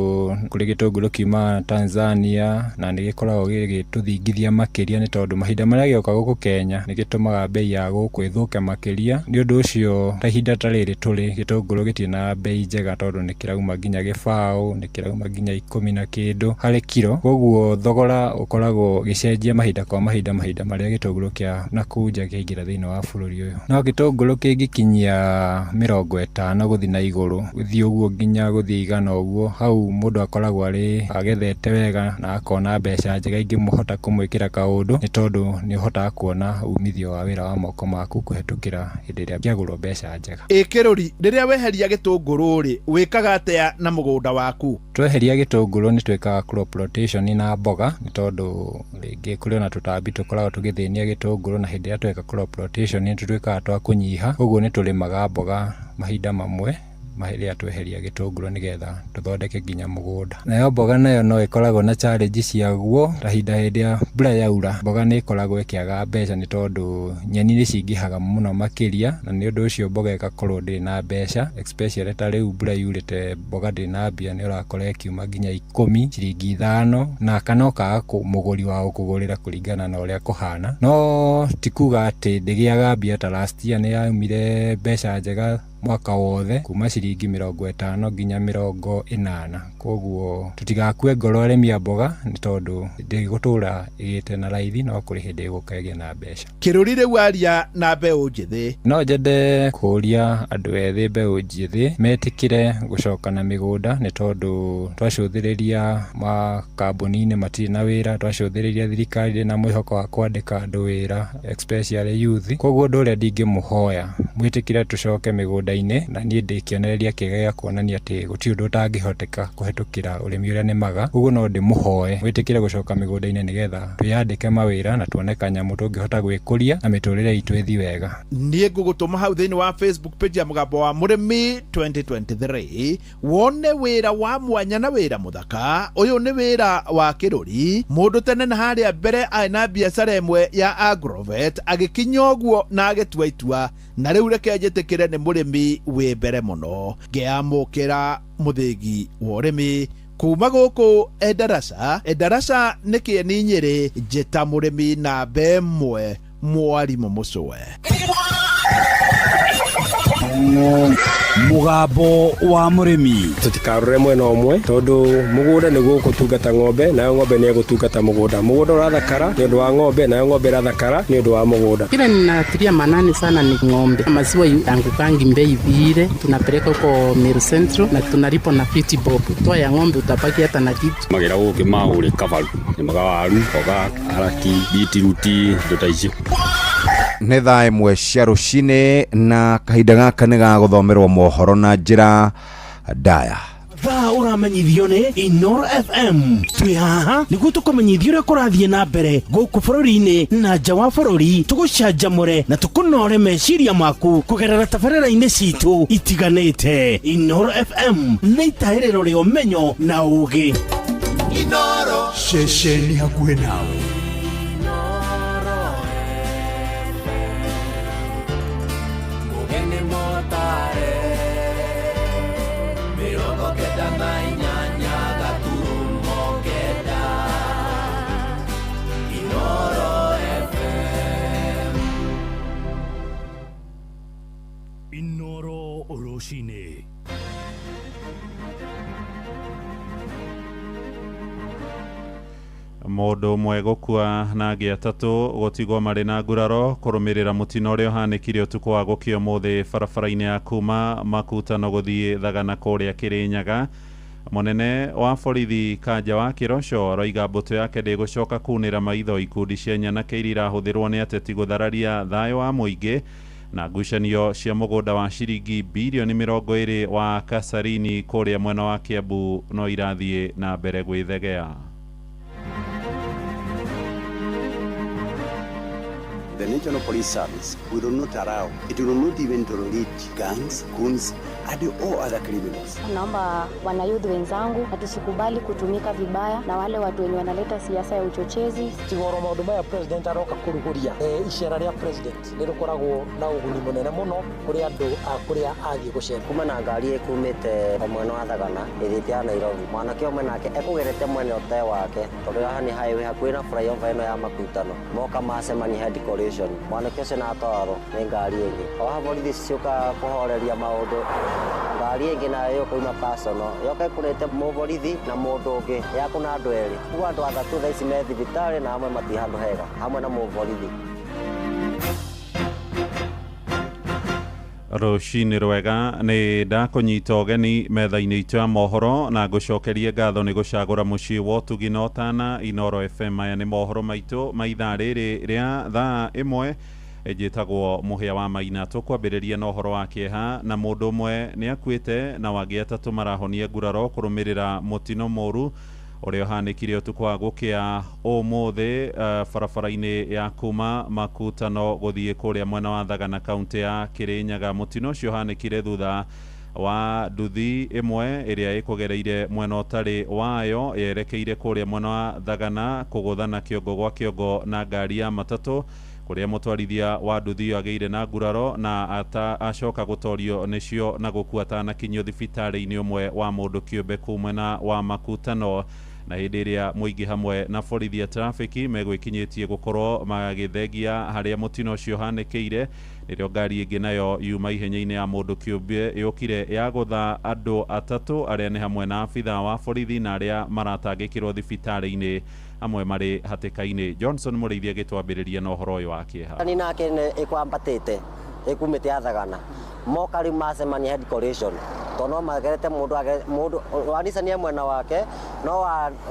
kũrĩ gĩtũngũrũ kiumaga Tanzania na nĩ gĩkoragwo gĩgĩtũthingithia makĩria, nĩ tondũ mahinda marĩa gĩoka gũkũ Kenya nĩ gĩtũmaga bei ya gũkũ ĩthũke makĩria. Nĩ ũndũ ũcio ta ihinda ta rĩrĩ tũrĩ, gĩtũngũrũ gĩtirĩ na bei njega, tondũ nĩ kĩrauma nginya gĩbaũ, nĩ kĩrauma nginya 10 na kĩndũ. kĩndũ harĩ kiro. Koguo thogora ũkoragwo ũgĩcenjia mahinda kwa mahinda, mahinda marĩa gĩtũngũrũ kĩa nakũu nja kĩaingĩra thĩinĩ wa bũrũri ũyũ. No gĩtũngũrũ kĩngĩkinyia 50 gũthiĩ na igũrũ, gũthiĩ ũguo nginya gũthiĩ 100 ũguo, hau mũndũ akoragwo arĩ agethete wega na akona mbeca njega ingĩmũhota kũmwĩkĩra kaũndũ, nĩ tondũ nĩ ũhotaga kuona umithio wa wĩra wa moko maku kũhetũkĩra hĩndĩ ĩrĩa kĩagũrwo mbeca njega. Ĩkĩrũri, rĩrĩa weheria gĩtũngũrũ rĩ, wĩkaga atĩa na mũgũnda waku? Tweheria gĩtũngũrũ nĩ twĩkaga crop rotation na mboga, nĩ tondũ rĩngĩ kũrĩ ona tũtambi tũkoragwo tũgĩthĩnia gĩtũngũrũ, na hĩndĩ ĩrĩa tweka crop rotation nĩ tũtuĩkaga twa kũnyiha, koguo nĩ tũrĩmaga mboga mahinda mamwe rĩrĩa tweheria gĩtũngũrũ nĩgetha tũthondeke nginya mũgũnda. Nayo mboga nayo no ĩkoragwo na challenge ciaguo, ta hinda hĩndĩ ĩrĩa mbura yaura mboga nĩ ĩkoragwo ĩkĩaga mbeca, nĩ tondũ nyeni nĩ cingĩhaga mũno makĩria, na nĩ ũndũ ũcio mboga ĩgakorwo ndĩrĩ na mbeca, especially ta rĩu mbura yurĩte mboga ndĩrĩ na mbia, nĩ ũrakora ĩkiuma nginya 10 ciringi 5, na kana ũkaga mũgũri wa gũkũgũrĩra kũringana na ũrĩa kũhana. No ti kuga atĩ ndĩgĩaga mbia, ta last year nĩ yaumire mbeca njega mwaka wothe kuma ciringi 50 nginya 80. Koguo tũtigakue ngoro arĩmi a mboga, nĩ tondũ ndĩgũtũra ĩgĩte na raithi, no kũrĩ hĩndĩ ĩgũka ĩgĩe na mbeca. Kĩrũri rĩu aria na mbeũ njĩthĩ. No nyende kũria andũ ethĩ mbeũ njĩthĩ metĩkĩre gũcoka na mĩgũnda, nĩ tondũ twacũthĩrĩria makambuni-inĩ matirĩ na wĩra, twacũthĩrĩria thirikari ndĩrĩ na mwĩhoko wa kwandĩka andũ wĩra especially youth. Koguo ũndũ ũrĩa ndingĩmũhoya mwĩtĩkĩre tũcoke mĩgũnda, na niĩ ndĩ kĩonereria kĩega gĩa kuonania atĩ gũtirĩ ũndũ ũtangĩhoteka kũhetũkĩra ũrĩmi ũrĩa nĩmaga. Koguo no ndĩmũhoe mwĩtĩkĩre gũcoka mĩgũnda-inĩ nĩgetha twĩyandĩke mawĩra na tuone kanyamũ tũngĩhota gwĩkũria na mĩtũrĩre itũ ĩthiĩ wega. Niĩ ngũgũtũma hau thĩinĩ wa Facebook page ya Mũgambo wa Mũrĩmi 2023 wone wĩra wa mwanya na wĩra mũthaka. Ũyũ nĩ wĩra wa kĩrũri, mũndũ tene na harĩa mbere arĩ na biacara ĩmwe ya agrovet, agĩkinya ũguo na agĩtua itua, na rĩu reke njĩtĩkĩre nĩ mũrĩmi wĩ mbere mũno. Ngĩamũkĩra mũthĩgi wa ũrĩmi kuma gũkũ Endarasha. Endarasha nĩ kĩeni Nyĩrĩ, njĩta mũrĩmi namba 1 mwarimũ Mũcũe. Mũgambo wa mũrĩmi. Tũtikarore mwena ũmwe, tondũ mũgũnda nĩguo ũgũtungata ng'ombe, nayo ng'ombe nĩ ĩgũtungata mũgũnda. Mũgũnda ũrathakara nĩ ũndũ wa ng'ombe, nayo ng'ombe ĩrathakara nĩ ũndũ wa mũgũnda. Kile ninatilia manani sana ni ng'ombe. Maziwa yangukangi mbei vile, tunapeleka huko Meru Central na tunalipa na 50 bob. Toa ya ng'ombe utabaki hata na kitu. Magera gũkĩ maũrĩ kabaru, nĩmaga waru, mboga, karati, bitiruti, indo ta icio. Nĩ thaa 1 cia rũcinĩ, na kahinda gaka nĩ ga gũthomerwo mohoro na njĩra ndaya. Thaa ũramenyithio nĩ Inoro FM. Twĩ haha nĩguo tũkũmenyithia ũrĩa kũrathiĩ na mbere gũkũ bũrũri-inĩ na nja wa bũrũri, tũgũcanjamũre na tũkũnore meciria maku kũgerera tabarĩra-inĩ citũ itiganĩte. Inoro FM nĩ itahĩrĩro rĩa ũmenyo na ũũgĩ. Inoro ceceni hakuhĩ nawe. Inoro rũcinĩ. Mũndũ ũmwe gũkua na angĩ 3 gũtigwo marĩ na nguraro kũrũmĩrĩra mũtino ũrĩa ũhanĩkire ũtukũ wa gũkĩa ũmũthĩ barabara-inĩ ya kuma Makutano gũthiĩ Thagana kũrĩa Kĩrĩnyaga. Mũnene wa borithi Kanja wa Kĩroco aroiga mbũtũ yake ndĩgũcoka kunĩra maitho ikundi cia nyanake iria irahũthĩrwo nĩ ateti gũthararia thayũ wa mũingĩ na ngucanio cia mũgũnda wa ciringi birioni 20 wa Kasarini kũrĩa mwena wa Kiambu no irathiĩ na mbere gwĩthegea. The National Police Service will not allow, it will not even tolerate gangs, goons, and all other criminals. Naomba wanayouth wenzangu na tusikubali kutumika vibaya na wale watu wenye wanaleta siasa ya uchochezi. Tigoro maundu maya president aroka kuruguria icera ria president ni rukoragwo na uguni munene muno kuri andu a kuria athie gucera. Kuma na ngari ikumite mwena wa Thagana ithiite ya Nairobi, mwanake umwe nake ekugerete mwena ute wake tondu haha ni highway hakuhi na flyover ino ya Makutano, moka macemania head collision, mwanake ucio na atwarwo ni ngari ingi. O haha borithi ciuka kuhoreria maundu, ngari Ngari ĩngĩ nayo yoka personal yoka ĩkũnĩte mũborithi na mũndũ ũngĩ yakũna andũ erĩ. Koguo andũ athatũ thaa ici me thibitarĩ na amwe matirĩ handũ hega hamwe na mũborithi. Rũcinĩ rwega, nĩ ndakũnyita ũgeni metha-inĩ itũ ya mohoro na ngũcokerie ngatho nĩ gũcagũra mũciĩ wa ũtugi na ũtana Inoro FM. Maya nĩ mohoro maitũ ma ithaa rĩrĩ rĩa thaa 1. Njĩtagwo Mũhĩa wa Maina. Tũkwambĩrĩria na ũhoro wa kĩeha na mũndũ ũmwe nĩ akuĩte na wangĩ atatũ marahonia nguraro kũrũmĩrĩra mũtino mũru ũrĩa ũhanĩkire ũtukũ wa gũkĩa ũmũthĩ barabara-inĩ ya kuma Makutano gũthiĩ kũrĩa mwena wa Thagana kaunti ya Kĩrĩnyaga. Mũtino ũcio ũhanĩkire thutha wa nduthi ĩmwe ĩrĩa ĩkũgereire mwena ũtarĩ wayo yerekeire kũrĩa mwena wa Thagana kũgũthana kĩongo gwa kĩongo na ngari ya matatũ kũrĩa mũtwarithia wa nduthi ĩyo agĩire na nguraro na acoka gũtorio nĩcio na gũkua atanakinyio thibitarĩ-inĩ ũmwe wa mũndũ kĩũmbe kũu mwena wa Makutano. Na hĩndĩ ĩrĩa mũingĩ hamwe na borithi ya trafiki megwĩkinyĩtie gũkorwo magĩthengia harĩa mũtino ũcio ũhanĩkĩire, nĩrĩo ngari ĩngĩ nayo yuma ihenya-inĩ ya mũndũ kĩũmbe yũkire yagũtha andũ atatũ arĩa nĩ hamwe na abithaa wa borithi na arĩa maratangĩkĩrwo thibitarĩ-inĩ amwe marĩ hatĩka-inĩ. Johnson Mũrĩithi agĩtwambĩrĩria na ũhoro ũyũ wa kĩeha. Ni nake nĩ ĩkwambatĩte ĩkumĩte ya Thagana moka rĩu macemania head collision tondũ no magerete mũndũ wa Nissan mwena wake no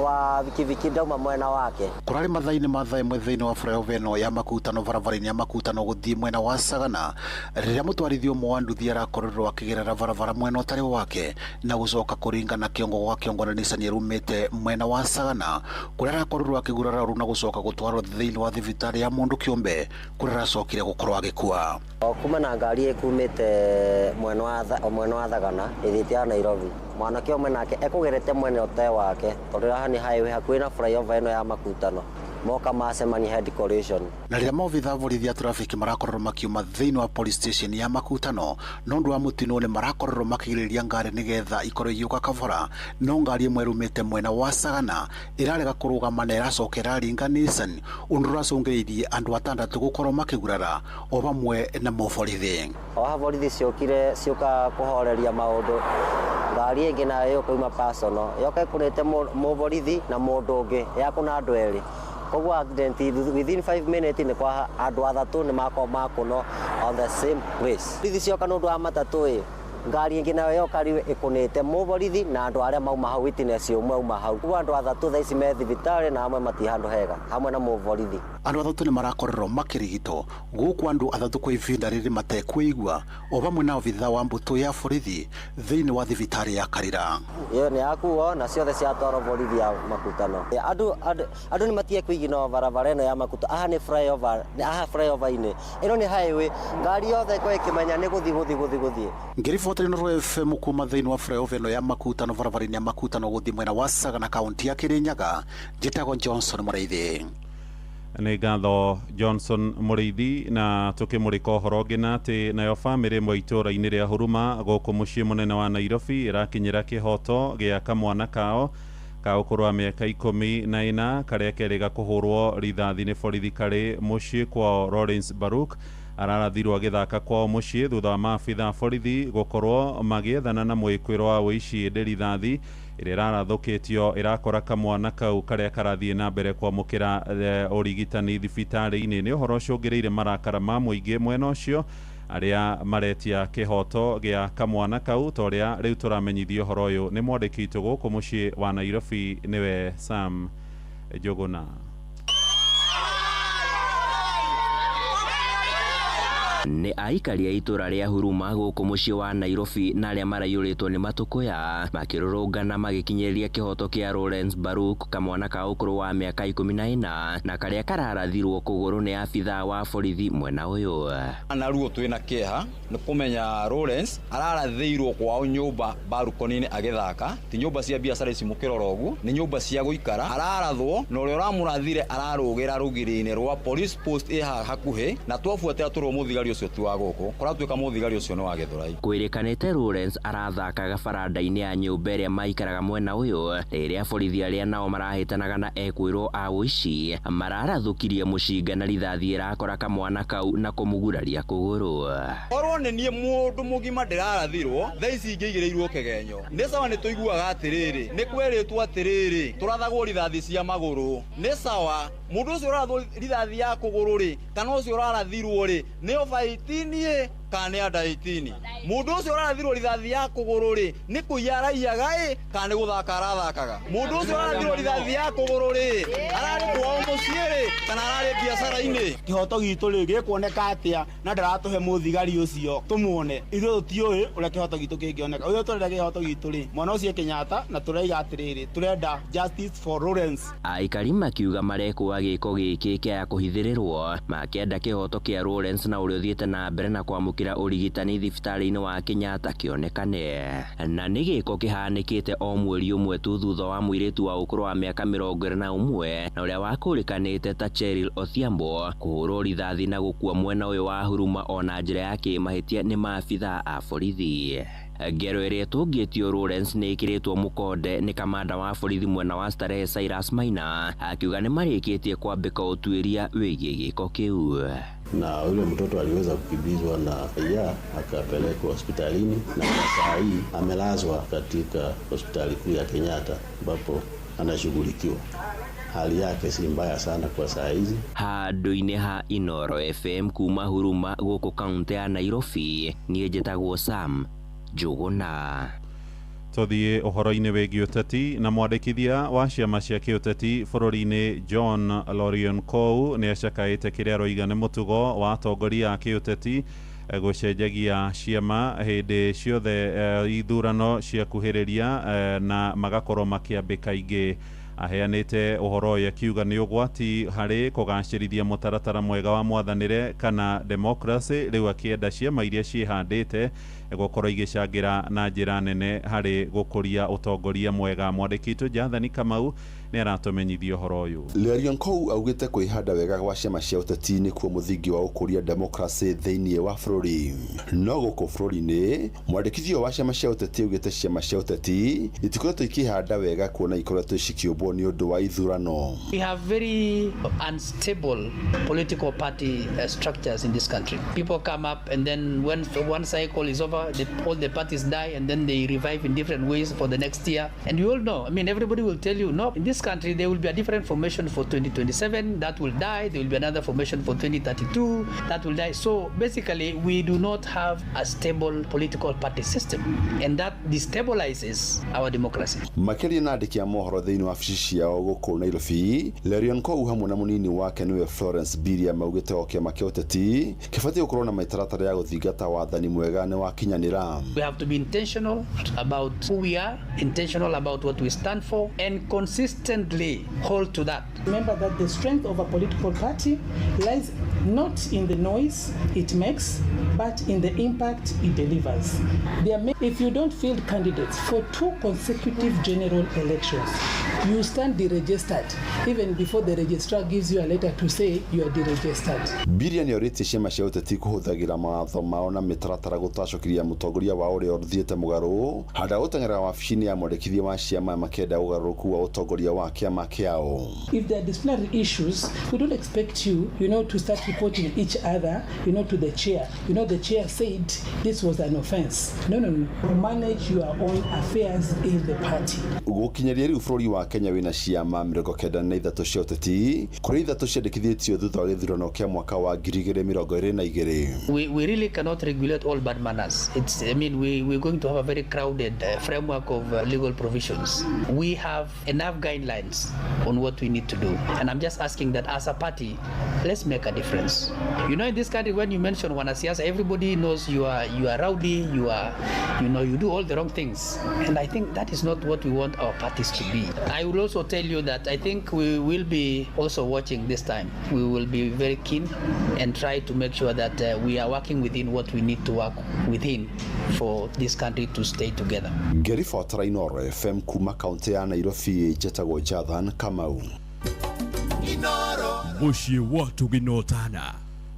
wa bikibiki ndauma mwena wake. Kũrarĩ mathaa-inĩ ma thaa 1 thĩinĩ wa flyover ĩno ya Makutano barabara-inĩ ya Makutano gũthiĩ mwena wa Sagana rĩrĩa mũtwarithia ũmwe wa nduthi arakorirwo akĩgerera barabara mwena ũtarĩ wake na gũcoka kũringana kĩongo gwa kĩongo na Nissan ĩrumĩte mwena wa Sagana kũrĩa arakorirwo akĩgurara ũru na gũcoka gũtwarwo thĩinĩ wa thibitarĩ ya mũndũ kĩũmbe kũrĩa aracokire gũkorwo agĩkua. Kuma na ngari ĩkumĩte mwena wa Thagana ĩthiĩte ya Nairobi mwanake ũmwe nake ekũgerete mwena ũte wake tondũ haha nĩ highway hakuhĩ na flyover ĩno ya Makutano moka macemania head collision. Na rĩrĩa maobitha a borithi a traffic marakorirwo makiuma thĩinĩ wa police station ya Makutano no ũndũ wa mũtino nĩ marakorirwo makĩgirĩrĩria ngari nĩgetha ikorwo igĩũka kabora no ngari ĩmwe ĩrumĩte mwena wa Sagana ĩrarega kũrũgama na ĩracoka ĩraringa Nissan ũndũ ũracũngĩrĩirie andũ atandatũ gũkorwo makĩgurara o hamwe na maborithi. O haha borithi ciũkire ciũka kũhoreria maũndũ ngari ĩngĩ nayo yoka personal yoka ĩkũnĩte mũborithi na mũndũ ũngĩ yakũna andũ erĩ. Koguo accident within 5 minutes nĩ kwa andũ athatũ nĩ makorwo makũno on the same place. Borithi cioka nĩ ũndũ wa matatũ ĩ ngari ĩngĩ nayo yoka rĩu ĩkũnĩte mũborithi na andũ arĩa mauma hau witness ũmwe auma hau. Koguo andũ athatũ thaa ici me thibitarĩ na amwe matirĩ handũ hega hamwe na mũborithi. Andũ athatũ nĩ marakorirwo makĩrigitwo gũkũ andũ athatũ kwa ihinda rĩrĩ matekwĩigua o hamwe na obithaa wa mbũtũ ya borithi thĩinĩ wa thibitarĩ ya Karira. Ĩyo nĩ yakuo na ciothe ciatwarwo borithi ya Makutano. Andũ nĩ matige kwĩgina barabara ĩno ya Makutano. Aha nĩ flyover, aha flyover-inĩ ĩno nĩ highway ngari yothe ĩkorwo ĩkĩmenya nĩ gũthiĩ. Ngĩribota Inoro FM kuma thĩinĩ wa flyover ĩno ya Makutano barabara-inĩ ya Makutano gũthiĩ mwena wa Sagana kaunti ya Kĩrĩnyaga, njĩtagwo Johnson Mũrĩithi. Nĩ ngatho Johnson Mũrĩithi. Na tũkĩmũrĩka ũhoro ũngĩ na atĩ nayo bamĩrĩ ĩmwe itũũra-inĩ rĩa Huruma gũkũ mũciĩ mũnene wa Nairobi ĩrakinyĩra kĩhoto gĩa kamwana kao ka ũkũrũ wa mĩaka 14 karĩa kerĩga kũhũrwo rithathi nĩ borithi karĩ mũciĩ kwao. Lawrence Baruk ararathirwo agĩthaka kwao mũciĩ thutha wa maabitha borithi gũkorwo magĩethana na mwĩkwĩro wa ũici ĩndĩ rithathi ĩrĩa ĩrarathũkĩtio ĩrakora kamwana kau karĩa karathiĩ na mbere kwamũkĩra ũrigitani thibitarĩ-inĩ. Nĩ ũhoro ũcũngĩrĩire marakara ma mũingĩ mwena ũcio arĩa maretia kĩhoto gĩa kamwana kau ta ũrĩa rĩu tũramenyithio ũhoro ũyũ nĩ mwandĩki witũ gũkũ mũciĩ wa Nairobi nĩwe Sam Njũgũna. Nĩ aikari a itũra rĩa Huruma gũkũ mũciĩ wa Nairobi na arĩa maraiyũrĩtwo nĩ matũkũya makĩrũrũngana magĩkinyĩria kĩhoto kĩa Lawrence Baruk kamwana ka ũkũrũ wa mĩaka 14 na karĩa kararathirwo kũgũrũ nĩ abithaa wa borithi mwena ũyũ. Na ruo twĩna kĩeha nĩ kũmenya Lawrence ararathĩirwo kwao nyũmba barukoni-inĩ agĩthaka, ti nyũmba cia biacara ici mũkĩrora ũguo, nĩ nyũmba cia gũikara. Ararathwo na ũrĩa ũramũrathire ararũgĩra rũgiri-inĩ rwa police post ĩ haha hakuhĩ, na twabuatĩra tũrwo mũthigari Ũcio ti wa gũkũ, kũratuĩka mũthigari ũcio nĩ wa Gĩthũrai. Kwĩrĩkanĩte Lawrence arathakaga baranda-inĩ ya nyũmba ĩrĩa maikaraga mwena ũyũ rĩrĩa borithi arĩa nao marahĩtanaga na ekwĩrwo a ũici mararathũkirie mũcinga na rithathi ĩrakora kamwana kau na kũmũguraria kũgũrũ. Korwo nĩ niĩ mũndũ mũgima ndĩrarathirwo thaa ici ingĩigĩrĩirwo kĩgenyo. Nĩ sawa, nĩ tũiguaga atĩrĩrĩ, nĩ kwerĩtwo atĩrĩrĩ, tũrathagwo rithathi cia magũrũ. Nĩ sawa, mũndũ ũcio ũrathwo rithathi ya kũgũrũ rĩ, kana ũcio ũrarathirwo rĩ, nĩ over 18 ĩ kana nĩ under 18? Mũndũ ũcio ũrarathirwo rithathi ya kũgũrũ rĩ, nĩ kũiya araiyaga ĩ kana nĩ gũthaka arathakaga? Mũndũ ũcio ũrarathirwo rithathi ya kũgũrũ rĩ, ararĩ kwao mũciĩ rĩ kana ararĩ biacara-inĩ? Kĩhoto gitũ rĩ, gĩkuoneka atĩa na ndaratũhe mũthigari ũcio tũmuone? Ithuĩ tũtiũĩ ũrĩa kĩhoto gitũ kĩngĩoneka. Ithuĩ tũrenda kĩhoto gitũ rĩ, mwana ũcio e Kenyatta, na tũraiga atĩrĩrĩ, tũrenda justice for Lawrence. Aikari makiuga marekũa gĩko gĩkĩ kĩa kũhithĩrĩrwo, makĩenda kĩhoto kĩa Lawrence na ũrĩa ũthiĩte na mbere na kwamũkĩra ũrigitani thibitarĩ-inĩ wa Kenyatta kĩonekane. Na nĩ gĩko kĩhanĩkĩte o mweri ũmwe tu thutha wa mũirĩtu wa ũkũrũ wa mĩaka 21 na ũrĩa wakũrĩkanĩte ta Cheryl Odhiambo kũhũrwo rithathi na gũkua mwena ũyũ wa Huruma ona njĩra ya kĩmahĩtia nĩ maabithaa a borithi. Ngero ĩrĩa ĩtũngĩtio Lawrence nĩ ĩkĩrĩtwo mũkonde nĩ kamanda wa borithi mwena wa Starehe Cyrus Maina, akiuga nĩ marĩkĩtie kwambĩka ũtuĩria wĩgiĩ gĩko kĩu. Na yule mtoto aliweza kukimbizwa na raia akapelekwa hospitalini, na kwa saa hii amelazwa katika hospitali kuu ya Kenyatta ambapo anashughulikiwa. Hali yake si mbaya sana kwa saa hizi. Handũ-inĩ ha Inoro FM kuma Huruma gũkũ kaunti ya Nairobi, niĩ njĩtagwo Sam Njũgũna. Tũthiĩ ũhoro-inĩ wĩgiĩ ũteti, na mwandĩkithia wa ciama cia kĩũteti bũrũri-inĩ John Lorion Kou nĩ acakaĩte kĩrĩa aroiga nĩ mũtugo wa atongoria a kĩũteti gũcenjagia ciama hĩndĩ ciothe ithurano ciakuhĩrĩria na magakorwo makĩambĩka ingĩ. Aheanĩte ũhoro ũyũ akiuga nĩ ũgwati harĩ kũgacĩrithia mũtaratara mwega wa mwathanĩre kana democracy, rĩu akĩenda ciama iria ciĩhandĩte gũkorwo igĩcangĩra na njĩra nene harĩ gũkũria ũtongoria mwega. Mwandĩki witũ Jathani Kamau nĩ aratũmenyithia ũhoro ũyũ. Lerion Kou augĩte kwĩhanda wega gwa ciama cia ũteti nĩkuo mũthingi wa gũkũria democracy thĩinĩ wa bũrũri. No gũkũ bũrũri-inĩ, mwandĩkithia wa ciama cia ũteti augĩte ciama cia ũteti itikoretwo ikĩhanda wega kuona ikoretwo cikĩũmbwo nĩ ũndũ wa ithurano. We have very unstable political party structures in this country. People come up and then when one cycle is over, all the parties die and then they revive in different ways for the next year. And you all know, I mean, everybody will tell you, no, in this country there will be a different formation for 2027, that will die, there will be another formation for 2032, that will die. So basically, we do not have a stable political party system, and that destabilizes our democracy. Makĩria na andĩki a mohoro thĩinĩ wa wabici ciao gũkũ Nairobi, Lerion Kou hamwe na mũnini wake nĩwe Florence Biria maugĩte o kĩama kĩa ũteti kĩbatiĩ gũkorwo na mĩtaratara ya gũthingata wathani mwega nĩ wakinyanĩra. We have to be intentional about who we are, intentional about what we stand for, and consistently hold to that. Remember that the strength of a political party lies not in the noise it makes, but in the impact it delivers. If you don't field candidates for 2 consecutive general elections, you stand deregistered even before the registrar gives you a letter to say you are deregistered. Biria nĩ orĩtie ciama cia ũteti kũhũthagĩra mawatho mao na mĩtaratara gũtacũkĩria mũtongoria wa ũrĩa ũthiĩte mũgarũ handũ gũteng'era wabici-inĩ ya mwandĩkithia wa ciama makĩenda ũgarũrũku wa ũtongoria wa kĩama kĩao. If there are disciplinary issues, we don't expect you, to start reporting each other, to the chair. The chair said this was an offense. No, no, no. Manage your own affairs in the party. Gũkinyĩria rĩu bũrũri wa Kenya wĩna ciama 93 cia ũteti, kũrĩ 3 ciandĩkithĩtio thutha wa gĩthurano kĩa mwaka wa 2022. We really cannot regulate all bad manners. We're going to have a very crowded framework of legal provisions. We have enough guidelines on what we need to do. And I'm just asking that as a party, let's make a difference. In this country, when you mention wanasiasa, everybody knows you are rowdy, you do all the wrong things. And I think that is not what we want our parties to be. I will also tell you that I think we will be also watching this time. We will be very keen and try to make sure that we are working within what we need to work within for this country to stay together. Ngĩribotera Inoro FM kuma kaunti ya Nairobi, njetagwo Jathan Kamau. Inoro. Mũciĩ wa Tũginotana.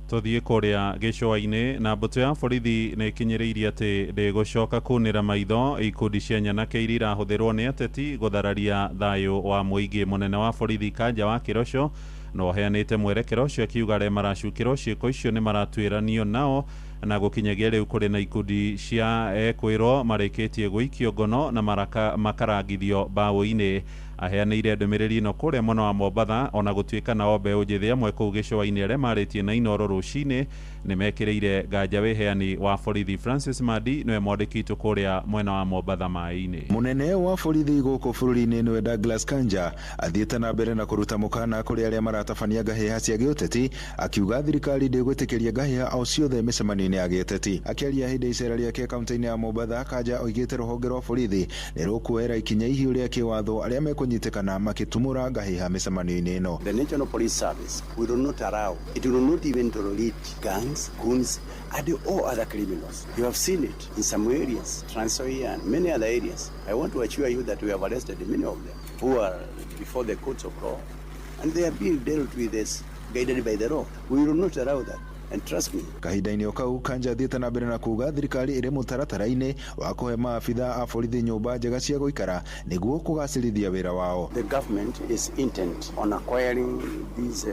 Tũthiĩ kũrĩa gĩcũa-inĩ na mbũtũ ya borithi nĩ ĩkinyĩrĩirie atĩ ndĩgũcoka kunĩra maitho ikundi cia nyanake iria irahũthĩrwo nĩ ateti gũthararia thayũ wa mũingĩ. Mũnene wa borithi Kanja wa Kĩroco no aheanĩte mwerekero ũcio akiuga arĩa maracukĩrwo ciĩko icio nĩ maratuĩranio nao, na gũkinyagia rĩu kũrĩ na ikundi cia ekwĩrwo marĩkĩtie gũikio ngono na makarangithio mbaũ-inĩ. Aheanĩire ndũmĩrĩri ĩno kũrĩa mwena wa Mombatha, ona gũtuĩka nao mbeũ njĩthĩ amwe kũu gĩcũa-inĩ arĩa marĩtie na Inooro rũcinĩ nĩmekĩrĩire nganja wĩheani wa borithi. Francis Madi nĩwe mwandĩki witũ kũrĩa mwena wa Mombatha maĩ-inĩ. Mũnene wa borithi gũkũ bũrũri-inĩ nĩwe Douglas Kanja athiĩte na mbere na kũruta mũkana kũrĩ arĩa maratabania ngahĩha cia gĩũteti, akiuga thirikari ndĩgwĩtĩkĩria ngahĩha o ciothe mĩcemanio-inĩ ya gĩũteti. Akĩaria hĩndĩ icera rĩake kaunti-inĩ ya Mombatha, Kanja oigĩte rũhonge rwa borithi nĩ rũkuoera ikinya ihiũ rĩa kĩwatho arĩa mekũnyitĩkana makĩtumũra ngahĩha mĩcemanio-inĩ ĩno. The National Police Service will not allow, it will not even tolerate gangs, goons, and all other criminals. You have seen it in some areas, Trans Nzoia and many other areas. I want to assure you that we have arrested many of them who are before the courts of law, and they are being dealt with as guided by the law. We will not allow that. And trust me. Kahinda-inĩ o kau, Kanja athiĩte na mbere na kuga thirikari ĩrĩ mũtaratara-inĩ wa kũhe maabitha a borithi nyũmba njega cia gũikara nĩguo kũgacĩrithia wĩra wao. The government is intent on acquiring these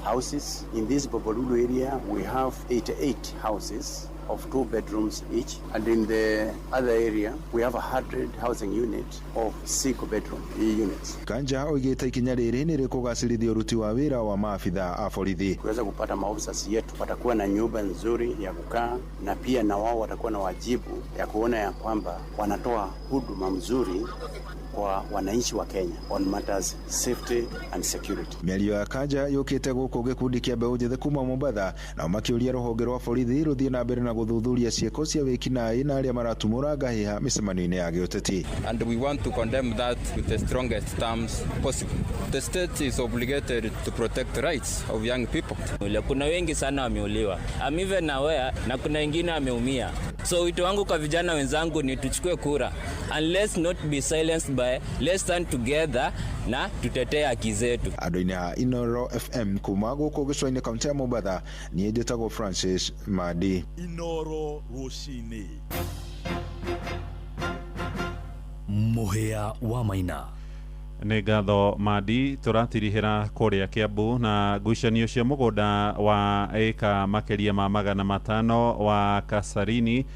houses. In this Bombolulu area, we have 88 houses of 2 bedrooms each, and in the other area we have 100 housing units of 6 bedroom units. Kanja oigĩte ikinya rĩrĩ nĩ rĩkũgacĩrithia ũruti wa wĩra wa maabitha a borithi. Kuweza kupata maofisa yetu watakuwa na nyumba nzuri ya kukaa, na pia na wao watakuwa na wajibu ya kuona ya kwamba wanatoa huduma mzuri kwa wananchi wa Kenya on matters safety and security. Mĩario ya Kanja yũkĩte gũkũ gĩkundi kĩa mbeũ njĩthĩ kuma Mombatha, nao makĩũria rũhonge rwa borithi rũthiĩ na mbere na gũthuthuria ciĩko cia wĩkinaĩ na arĩa maratumũra ngahĩha mĩcemanio-inĩ ya gĩũteti. And we want to condemn that with the strongest terms possible. The state is obligated to protect the rights of young people. Kuna wengi sana wameuliwa. I'm even aware na kuna wengine wameumia. So wito wangu kwa vijana wenzangu ni tuchukue kura. And let's not be silenced by, let's stand together na tutetee haki zetu. Andũ-inĩ a Inooro FM kuma gũkũ gĩcũa-inĩ kaunti ya Mombatha, niĩ njĩtagwo Francis Madi. Inooro rũcinĩ. Mũhĩa wa Maina. Nĩ ngatho Madi. Tũratirihĩra kũrĩa Kiambu na ngucanio cia mũgũnda wa ĩka makĩria ma 500 wa Kasarini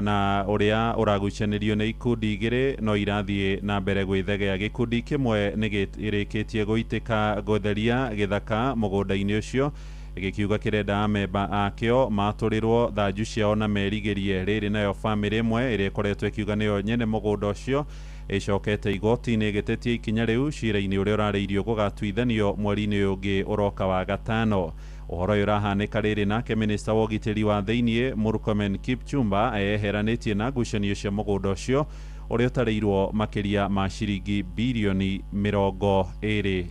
na ũrĩa ũragucanĩrio nĩ ikundi igĩrĩ no irathiĩ na mbere gwĩthegea. Gĩkundi kĩmwe nĩ gĩrĩkĩtie gũitĩka gũtheria gĩthaka mũgũnda-inĩ ũcio, gĩkiuga kĩrenda amemba akĩo matũrĩrwo thanju ciao na merigĩrie. Rĩrĩ nayo bamĩrĩ ĩmwe ĩrĩa ĩkoretwo ĩkiuga nĩyo nyene mũgũnda ũcio ĩcokete igoti-inĩ ĩgĩtetia ikinya rĩu cira-inĩ ũrĩa ũrarĩirio gũgatuithanio mweri-inĩ ũyũ ũngĩ ũroka wa gatano. Ũhoro ũyũ ũrahanĩka rĩrĩ nake minista wa ũgitĩri wa thĩiniĩ Murkomen Kipchumba eyeheranĩtie na ngucanio cia mũgũnda ũcio ũrĩa ũtarĩirwo makĩria ma ciringi birioni 20.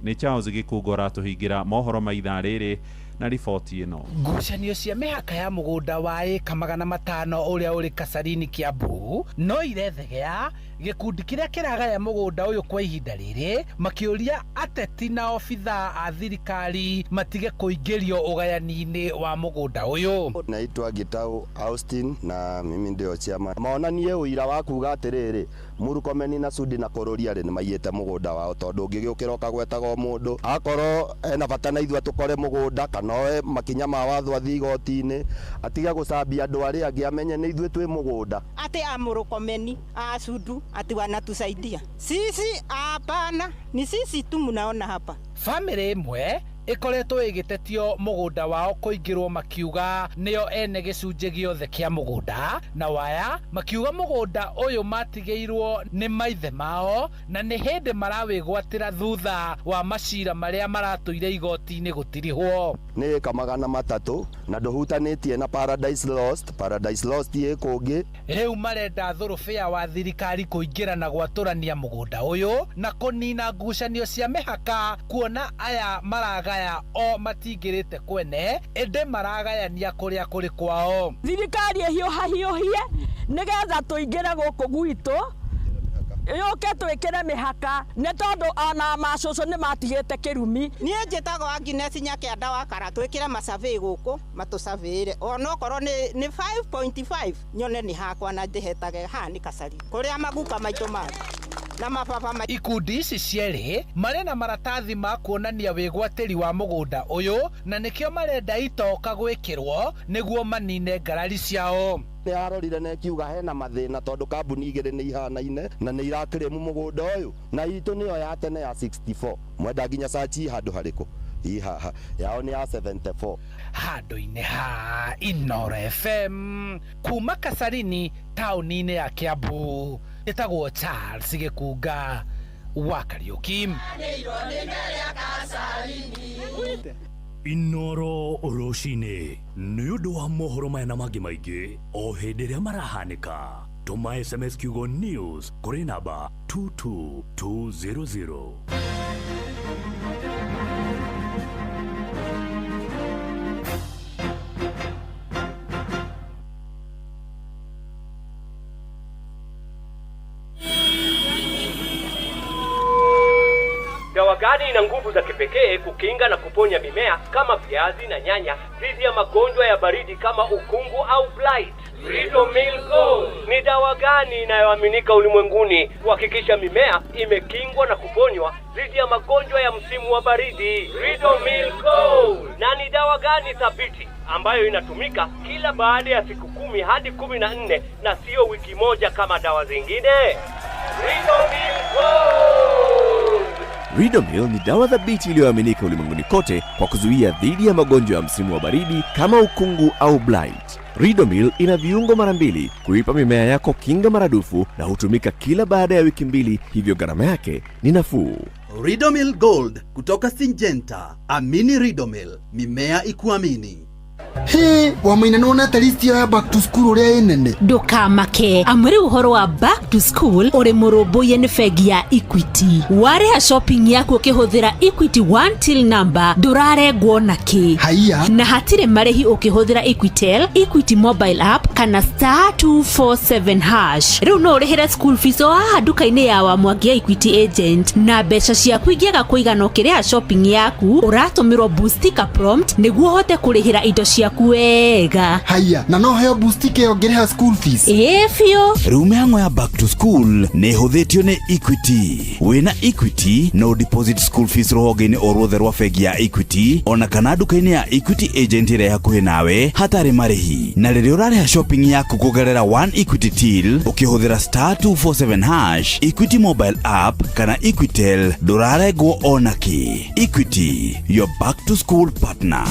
Nĩ Charles Gĩkungo ũratũhingĩra mohoro ma ithaa rĩrĩ na riboti ĩno. Ngucanio cia mĩhaka ya mũgũnda wa ĩka 500 ũrĩa ũrĩ Kasarini Kiambu no irethegea gĩkundi kĩrĩa kĩragaya mũgũnda ũyũ kwa ihinda rĩrĩ makĩũria ateti na obithaa a thirikari matige kũingĩrio ũgayani-inĩ wa mũgũnda ũyũ. Naitwa Gitau Austin na mimi ndio chairman. Maonanie ũira wa kuga atĩrĩrĩ, Murkomen na Sudi na Kũrũria rĩ nĩmaiyĩte mũgũnda wao, tondũ ũngĩgĩũkĩra ũkagwetaga o mũndũ akorwo ena bata na ithuĩ atũkore mũgũnda kana oe makinya ma watho athiĩ igoti-inĩ atige gũcambia andũ arĩa angĩ amenye nĩ ithuĩ twĩ mũgũnda. Atĩ a Murkomen a Sudu ati wanatusaidia sisi? Hapana, ni sisi tu mnaona hapa. Famĩlĩ ĩmwe ĩkoretwo ĩgĩtetio mũgũnda wao kũingĩrwo makiuga nĩo ene gĩcunjĩ gĩothe kĩa mũgũnda, na waya makiuga mũgũnda ũyũ matigĩirwo nĩ maithe mao na nĩ hĩndĩ marawĩgwatĩra thutha wa macira marĩa maratũire igoti-inĩ gũtirihwo. Nĩ ĩka 300 na ndũhutanĩtie na Paradise Lost. Paradise Lost ĩ kũngĩ. Rĩu marenda thũrũbĩa wa thirikari kũingĩra na gwatũrania mũgũnda ũyũ na kũnina ngucanio cia mĩhaka, kuona aya maragaya o matingĩrĩte kwene ĩndĩ maragayania kũrĩa kũrĩ kwao. Thirikari ĩhiũhahiũhie nĩgetha tũingĩre gũkũ gwitũ Yũke twĩkĩre mĩhaka nĩ tondũ ona macũcũ nĩ matigĩte kĩrumi. Niĩ njĩtagwo Agnes Nyakĩanda wa Kara, twĩkĩre masurvey gũkũ matũsurveyĩre onokorwo nĩ 5.5 nyone nĩ hakwa na ndĩhetage haha nĩ Kacari kũrĩa maguka maitũ marĩ na mababa maitũ. Ikundi ici cierĩ marĩ na maratathi ma kuonania wĩgwatĩri wa mũgũnda ũyũ na nĩkĩo marenda itoka gwĩkĩrwo nĩguo manine ngarari ciao. Nĩ yarorire na ĩkiuga hena mathĩna tondũ kambuni igĩrĩ nĩ ihanaine na nĩ irakĩrĩmu mũgũnda ũyũ na itũ nĩyo ya tene ya 64 mwenda nginya search handũ harĩkũ ihaha yao nĩ ya 74. Handũ-inĩ ha Inooro FM kuma Kasarini taũni-inĩ ya Kiambu ĩtagwo Charles Gĩkunga wa Kariũki. Inooro rũcinĩ nĩ ũndũ wa mohoro maya na mangĩ maingĩ o hĩndĩ ĩrĩa marahanĩka, tũma SMS kiugo news kũrĩ namba 22200. Dawa gani ina nguvu za kipekee kukinga na kuponya mimea kama viazi na nyanya dhidi ya magonjwa ya baridi kama ukungu au blight? Ridomil Gold ni dawa gani inayoaminika ulimwenguni kuhakikisha mimea imekingwa na kuponywa dhidi ya magonjwa ya msimu wa baridi? Ridomil Gold. Na ni dawa gani thabiti ambayo inatumika kila baada ya siku 10 hadi 14 na sio wiki moja kama dawa zingine? Ridomil Gold. Ridomil ni dawa thabiti iliyoaminika ulimwenguni kote kwa kuzuia dhidi ya magonjwa ya msimu wa baridi kama ukungu au blight. Ridomil ina viungo mara mbili kuipa mimea yako kinga maradufu na hutumika kila baada ya wiki 2, hivyo gharama yake ni nafuu. Ridomil Gold kutoka Syngenta. Amini Ridomil, mimea ikuamini. Hĩ, wamaina nĩwonete list ya back to school ũrĩa ĩ nene? Ndũkamake amu rĩu ũhoro wa back to school ũrĩ mũrũmbũiye nĩ bengi ya Equity. Warĩha shopping yaku ũkĩhũthĩra Equity One Till number ndũrarengwo na kĩ. Haiya. Na hatirĩ marĩhi ũkĩhũthĩra Equitel, Equity mobile app kana star 247 hash. Rĩu no ũrĩhĩre school fees o haha nduka-inĩ ya Wamwangi ya Equity agent na mbeca ciaku ingĩaga kũigana ũkĩrĩha shopping yaku ũratũmĩrwo Boostika prompt nĩguo ũhote kũrĩhĩra indo ciaku wega. Haiya, na no heo Boostika ĩyo ngĩrĩha school fees? Ĩĩ biũ. Rĩu mĩhang'o ya back to school nĩ ĩhũthĩtio nĩ Equity. Wĩna Equity no deposit school fees rũhonge-inĩ o ruothe rwa bengi ya Equity ona kana nduka-inĩ ya Equity agent ĩrĩa ĩ hakuhĩ nawe hatarĩ marĩhi. Na rĩrĩa ũrarĩha shopping yaku kũgerera One Equity Till ũkĩhũthĩra star 247 hash, Equity mobile app kana Equitel ndũrarengwo ona kĩ. Equity, your back to school partner.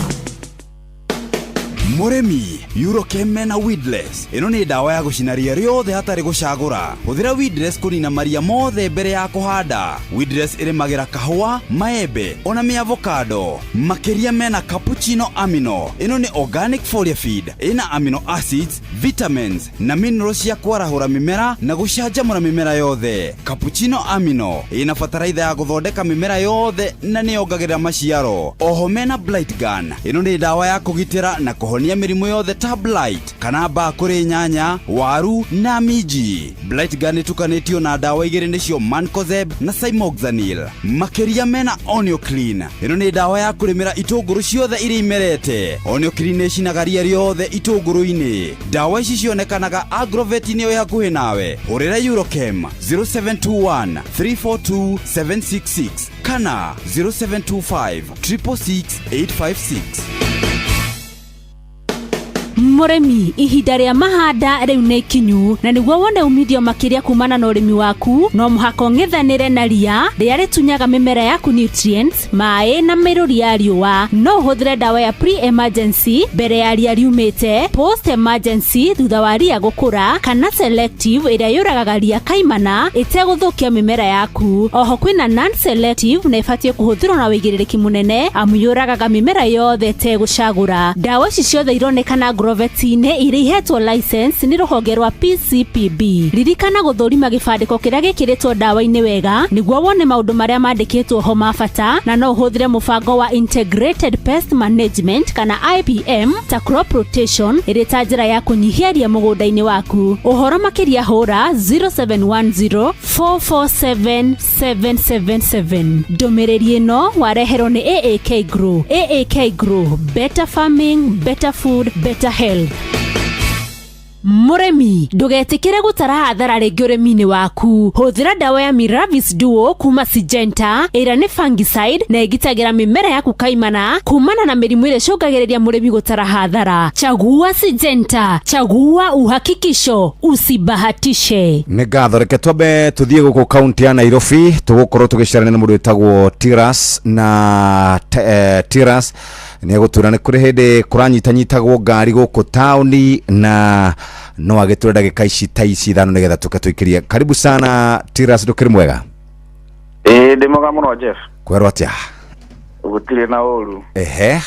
Mũrĩmi, Eurochem mena weedless. Ĩno nĩ ndawa ya gũcina ria rĩothe hatarĩ gũcagũra. Hũthĩra weedless kũnina maria mothe mbere ya kũhanda. Weedless ĩrĩmagĩra kahũa, maembe ona mĩavocado. Makĩria mena cappuccino amino. Ĩno nĩ organic foliar feed. Ĩna amino acids, vitamins na minerals cia kwarahũra mĩmera na gũcanjamũra mĩmera yothe. Cappuccino amino ĩna bataraitha ya gũthondeka mĩmera yothe na nĩyongagĩrĩra maciaro. Oho mena blight gun. Ĩno nĩ ndawa ya kũgitĩra na kũhonia mĩrimũ yothe ta blight kana mbaa kũrĩ nyanya, waru na minji. Blight gun ĩtukanĩtio na ndawa igĩrĩ nĩcio Mancozeb na Cymoxanil. Makĩria mena Onioclean. Ĩno nĩ ndawa ya kũrĩmĩra itũngũrũ ciothe iria imerete. Onioclean nĩĩcinaga ria rĩothe itũngũrũ-inĩ. Ndawa ici cionekanaga agrovet-inĩ ĩ hakuhĩ nawe. Hũrĩra Eurochem 0721 342 766 kana 0725 666 856. Mũrĩmi, ihinda rĩa mahanda rĩu nĩ ikinyu na nĩguo wone umithio makĩria kumana na ũrĩmi waku no mũhaka ũng'ethanĩre na ria rĩrĩa rĩtunyaga mĩmera yaku nutrients, maĩ na mĩrũri ya riũa. No ũhũthĩre ndawa ya pre-emergency mbere ya ria riumĩte, post-emergency thutha wa ria gũkũra, kana selective ĩrĩa yũragaga ria kaimana ĩtegũthũkia mĩmera yaku. Oho kwĩna non-selective na ĩbatiĩ kũhũthĩrwo na wĩigĩrĩrĩki mũnene amu yũragaga mĩmera yothe ĩtegũcagũra. Ndawa ici ciothe ironekana agrovet neti-inĩ iria ihetwo license nĩ rũhonge rwa PCPB. Ririkana gũthũrima gĩbandĩko kĩrĩa gĩkĩrĩtwo ndawa-inĩ wega nĩguo wone maũndũ marĩa mandĩkĩtwo ho ma bata, na no ũhũthĩre mũbango wa Integrated Pest Management kana IPM ta crop rotation ĩrĩ ta njĩra ya kũnyihia ria mũgũnda-inĩ waku. Ũhoro makĩria hũra 0710 447 777. Ndũmĩrĩri ĩno wareherwo nĩ AAK Grow. AAK Grow, better farming, better food, better health. Mũrĩmi, ndũgetĩkĩre gũtara hathara rĩngĩ ũrĩmi-inĩ waku. Hũthĩra ndawa ya Miravis Duo kuma Syngenta ĩrĩa nĩ fungicide na ĩgitagĩra mĩmera yaku kaimana kumana na mĩrimũ ĩrĩa ĩcũngagĩrĩria mũrĩmi gũtara hathara. Chagua Syngenta, chagua uhakikisho, usibahatishe. Nĩ ngatho, reke twambe tũthiĩ gũkũ kaunti ya Nairobi. Tũgũkorwo tũgĩcerania na mũndũ wĩtagwo Tiras na Tiras nĩ egũtwĩra nĩ kũrĩ hĩndĩ kũranyitanyitagwo ngari gũkũ taũni, na no agĩtwĩre ndagĩka ici ta ici 5 nĩgetha tũke tũikĩrie. Karibu sana Tiras, ndũkĩrĩ mwega? Ĩĩ, ndĩ mwega mũno, Jeff. Kwerwo atĩa? Gũtirĩ na ũru. Ehe.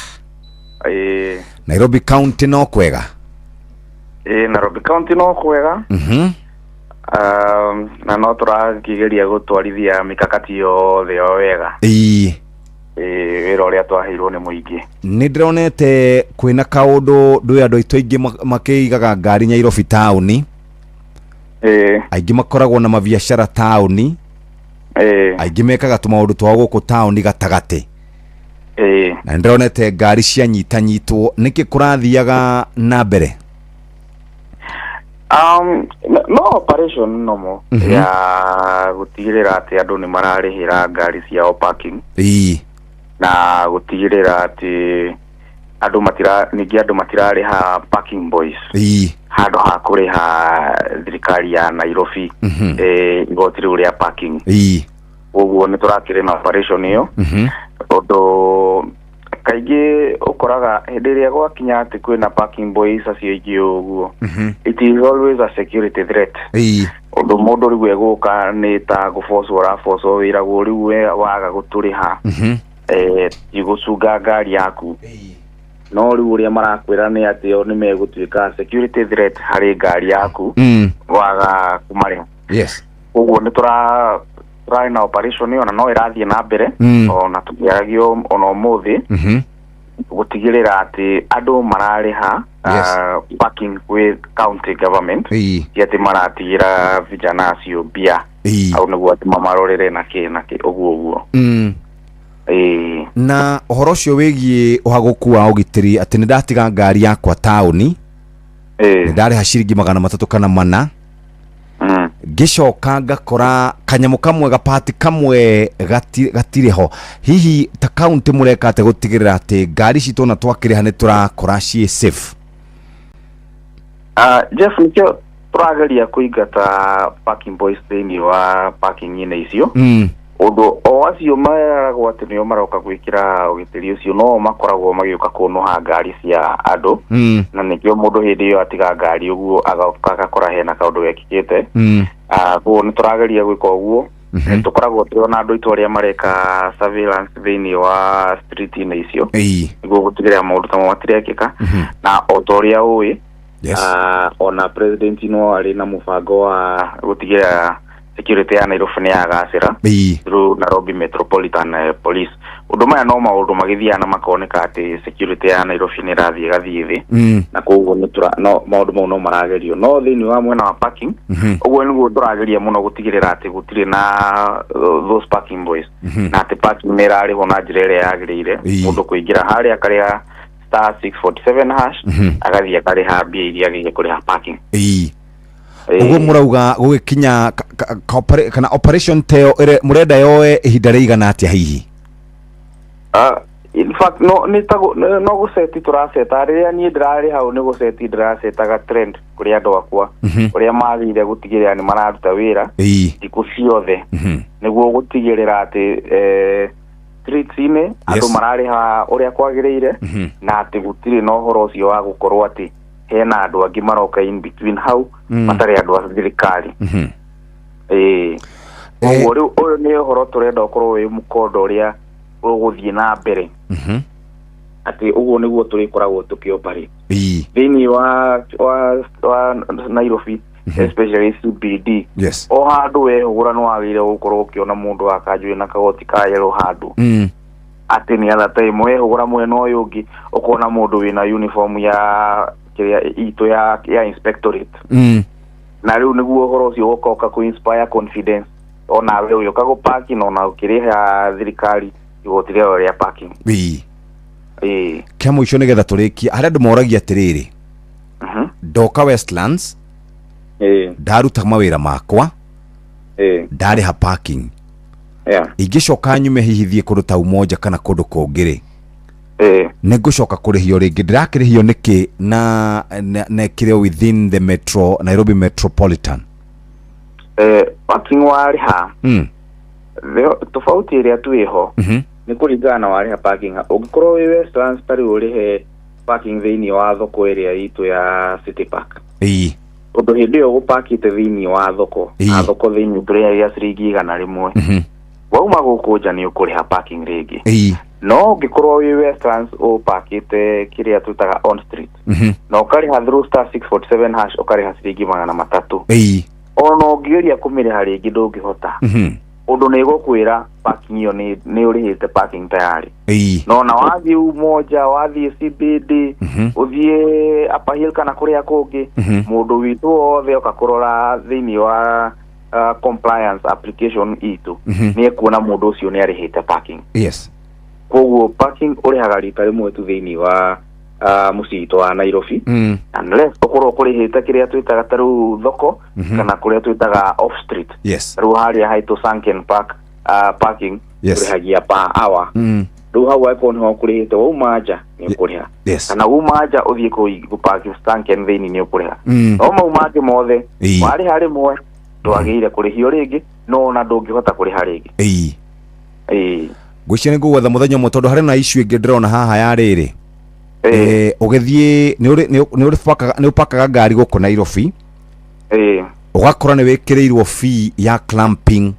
Ĩĩ. Nairobi County no kwega? Ĩĩ, Nairobi County no kwega. Na no tũrakĩgeria gũtwarithia mikakati yothe o wega. Ĩĩ. Ĩĩ, wĩra ũrĩa twaheirwo nĩ mũingĩ. Nĩ ndĩronete kwĩna kaũndũ ndũĩ andũ aitũ aingĩ makĩigaga ngari Nairobi taũni. Ĩĩ. Aingĩ makoragwo na mabiacara taũni. Ĩĩ. Aingĩ mekaga tũmaũndũ twao gũkũ taũni gatagatĩ. Ĩĩ. Na nĩ ndĩronete ngari cianyitanyitwo, nĩkĩ kũrathiaga na mbere? No operation nomo ya gũtigĩrĩra atĩ andũ nĩ mararĩhĩra ngari ciao parking. Ĩĩ. Na gũtigĩrĩra atĩ andũ matira, ningĩ andũ matirarĩha parking boys. Ĩĩ. Handũ ha kũrĩha thirikari ya Nairobi igoti rĩu rĩa parking. Ĩĩ. Ũguo nĩ tũrakĩrĩ na operation ĩyo. Ũndũ kaingĩ ũkoraga hĩndĩ ĩrĩa gwakinya atĩ kwĩna parking boys acio aingĩ ũguo, it is always a security threat. Ĩĩ. Ũndũ mũndũ rĩu egũka nĩ ta gũbocwo ũrabocwo wĩragwo rĩu we waga gũtũrĩha tigũcunga ngari yaku. No rĩu ũrĩa marakwĩra nĩ atĩ o nĩ megũtuĩka security threat harĩ ngari yaku waga kũmarĩha. Yes. Ũguo nĩ tũrarĩ na operation ĩyo na no ĩrathiĩ na mbere ona tũkĩaragio ona ũmũthĩ gũtigĩrĩra atĩ andũ mararĩha parking with county government, ti atĩ maratigĩra vijana acio mbia au nĩguo atĩ mamarorere na kĩ na kĩ ũguo ũguo. Ĩĩ. Na ũhoro ũcio wĩgiĩ ũhagũku wa ũgitĩri atĩ nĩ ndatiga ngari yakwa taũni, nĩ ndarĩha ciringi 300 kana 400, ngĩcoka ngakora kanyamũ kamwe gapati kamwe gatirĩ ho. Hihi ta kaunti mũreka atĩa gũtigĩrĩra atĩ ngari citũ ona twakĩrĩha nĩ tũrakora ciĩ safe? Jeff, nĩkĩo tũrageria kũingata parking boys thĩinĩ wa parking-inĩ icio. Ũndũ o acio maragwo atĩ nĩo maroka gwĩkĩra ũgitĩri ũcio, no makoragwo magĩũka kũnũha ngari cia andũ. Na nĩkĩo mũndũ hĩndĩ ĩyo atiga ngari ũguo agoka agakora hena kaũndũ gekĩkĩte. Koguo nĩ tũrageria gwĩka ũguo. Tũkoragwo tũrĩ ona andũ aitũ arĩa mareka surveillance thĩinĩ wa street-inĩ icio. Ĩĩ. Nĩguo gũtigĩrĩra maũndũ ta mau matirekĩka. Na o ta ũrĩa ũĩ, ona president no arĩ na mũbango wa gũtigĩrĩra security ya Nairobi nĩ yagacĩra through Nairobi Metropolitan Police. Ũndũ maya no maũndũ magĩthiaga na makoneka atĩ security ya Nairobi nĩ ĩrathiĩ ĩgathiĩ thĩ. Na koguo no maũndũ mau no maragerio. No thĩinĩ wa mwena wa parking, ũguo nĩguo tũrageria mũno gũtigĩrĩra atĩ gũtirĩ na those parking boys. Na atĩ parking nĩ ĩrarĩhwo na njĩra ĩrĩa yagĩrĩire. Mũndũ kũingĩra harĩa akarĩha star 647 hash, agathiĩ akarĩha mbia iria agĩrĩire kũrĩha parking. Ĩĩ. Ũguo mũrauga gũgĩkinya kana operation ta ĩyo ĩrĩa mũrenda yoe ihinda rĩigana atĩa hihi? In fact, no, nĩ ta no gũceti tũraceta. Rĩrĩa niĩ ndĩrarĩ hau nĩ gũceti ndĩracetaga trend kũrĩ andũ akwa ũrĩa magĩrĩire gũtigĩrĩra nĩ mararuta wĩra thikũ ciothe nĩguo gũtigĩrĩra atĩ streets-inĩ andũ mararĩha ũrĩa kwagĩrĩire, na atĩ gũtirĩ na ũhoro ũcio wa gũkorwo atĩ hena andũ angĩ maroka in between hau matarĩ andũ a thirikari. Ĩĩ. Koguo rĩu ũyũ nĩ ũhoro tũrenda ũkorwo wĩ mũkondo ũrĩa ũgũthiĩ na mbere, atĩ ũguo nĩguo tũrĩkoragwo tũkĩoperate. Ĩĩ. Thĩinĩ wa Nairobi, especially CBD, o handũ wehũgũra nĩ wagĩrĩire gũkorwo ũkĩona mũndũ wa kanjũ wĩna kagoti ka yellow handũ, atĩ nĩ other time wehũgũra mwena ũyũ ũngĩ ũkona mũndũ wĩna uniform ya kĩrĩa itũ ya inspectorate. Na rĩu nĩguo ũhoro ũcio ũgoka kũ inspire confidence onawe ũgĩũka gũpaki na ona ũkĩrĩha thirikari igoti rĩao rĩa parking. Ĩĩ. Kĩa mũico nĩgetha tũrĩkie, harĩa andũ moragia atĩrĩrĩ, ndoka Westlands, ndaruta mawĩra makwa, ndarĩha parking, ingĩcoka nyume hihi thiĩ kũndũ ta Umoja kana kũndũ kũngĩ rĩ, nĩ ngũcoka kũrĩhio rĩngĩ? Ndĩrakĩrĩhio nĩkĩ na kĩrĩ within the metro, Nairobi Metropolitan? Parking warĩha, tofauti ĩrĩa tu ĩho nĩ kũringana na warĩha parking. Ũngĩkorwo wĩ Westlands, ta rĩu ũrĩhe parking thĩinĩ wa thoko ĩrĩa itũ ya City Park, ũndũ hĩndĩ ĩyo ũgũpakĩte thĩinĩ wa thoko, na thoko thĩinĩ tũrĩhagia ciringi 100. Wauma gũkũ nja nĩ ũkũrĩha parking rĩngĩ. No ũngĩkorwo wĩ Westlands ũpakĩte kĩrĩa twĩtaga on street, na ũkarĩha through *647#, ũkarĩha ciringi 300, ona ũngĩgeria kũmĩrĩha rĩngĩ ndũngĩhota, ũndũ nĩ ĩgũkwĩra parking ĩyo nĩ ũrĩhĩte parking tayari. No na wathiĩ Umoja, wathiĩ CBD, ũthiĩ Upper Hill kana kũrĩa kũngĩ, mũndũ witũ wothe oka kũrora thĩinĩ wa compliance application itũ, nĩ ekuona mũndũ ũcio nĩ arĩhĩte parking. Koguo parking ũrĩhaga rita rĩmwe tu thĩinĩ wa mũciĩ witũ wa Nairobi, unless ũkorwo ũkũrĩhĩte kĩrĩa twĩtaga ta rĩu thoko, kana kũrĩa twĩtaga off street. Rĩu harĩa haitũ Sunken Park, parking tũrĩhagia per hour. Rĩu hau angĩkorwo nĩho ũkũrĩhĩte, wauma nja nĩ ũkũrĩha, kana uma nja ũthiĩ gũpark Sunken thĩinĩ nĩ ũkũrĩha. No mau mangĩ mothe, warĩha rĩmwe ndwagĩrĩire kũrĩhio rĩngĩ, no ona ndũngĩhota kũrĩha rĩngĩ. Ĩĩ. Ngwĩciria nĩ ngũgwetha mũthenya ũmwe, tondũ harĩ na issue ĩngĩ ndĩrona haha ya rĩrĩ, ũgĩthiĩ nĩ ũpakaga ngari gũkũ Nairobi, ũgakora nĩ wĩkĩrĩirwo fee ya clamping,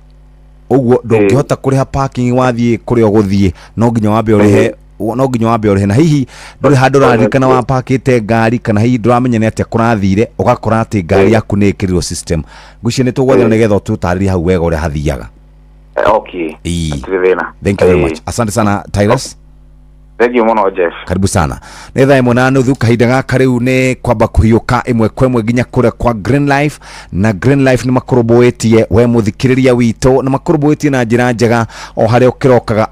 ũguo ndũngĩhota kũrĩha parking wathiĩ kũrĩa ũgũthiĩ, no nginya wambe ũrĩhe, no nginya wambe ũrĩhe, na hihi ndũrĩ handũ ũraririkana wapakĩte ngari, kana hihi ndũramenya nĩ atĩa kũrathire, ũgakora atĩ ngari yaku nĩ ĩkĩrirwo system. Ngwĩciria nĩ tũgwethera nĩgetha ũtũtarĩrie hau wega ũrĩa hathiaga. Okay. Hatirĩ thĩna. Thank you very much, asante sana Tyrus. Thank you mũno, Jeff. Karibu sana. Nĩ 1:30. Kahinda gaka rĩu nĩ kwamba kũhiũka ĩmwe kwa ĩmwe nginya kũrĩa kwa Green Life, na Green Life nĩ makũrũmbũĩtie we mũthikĩrĩria witũ, na makũrũmbũĩtie na njĩra njega o harĩa ũkĩrokaga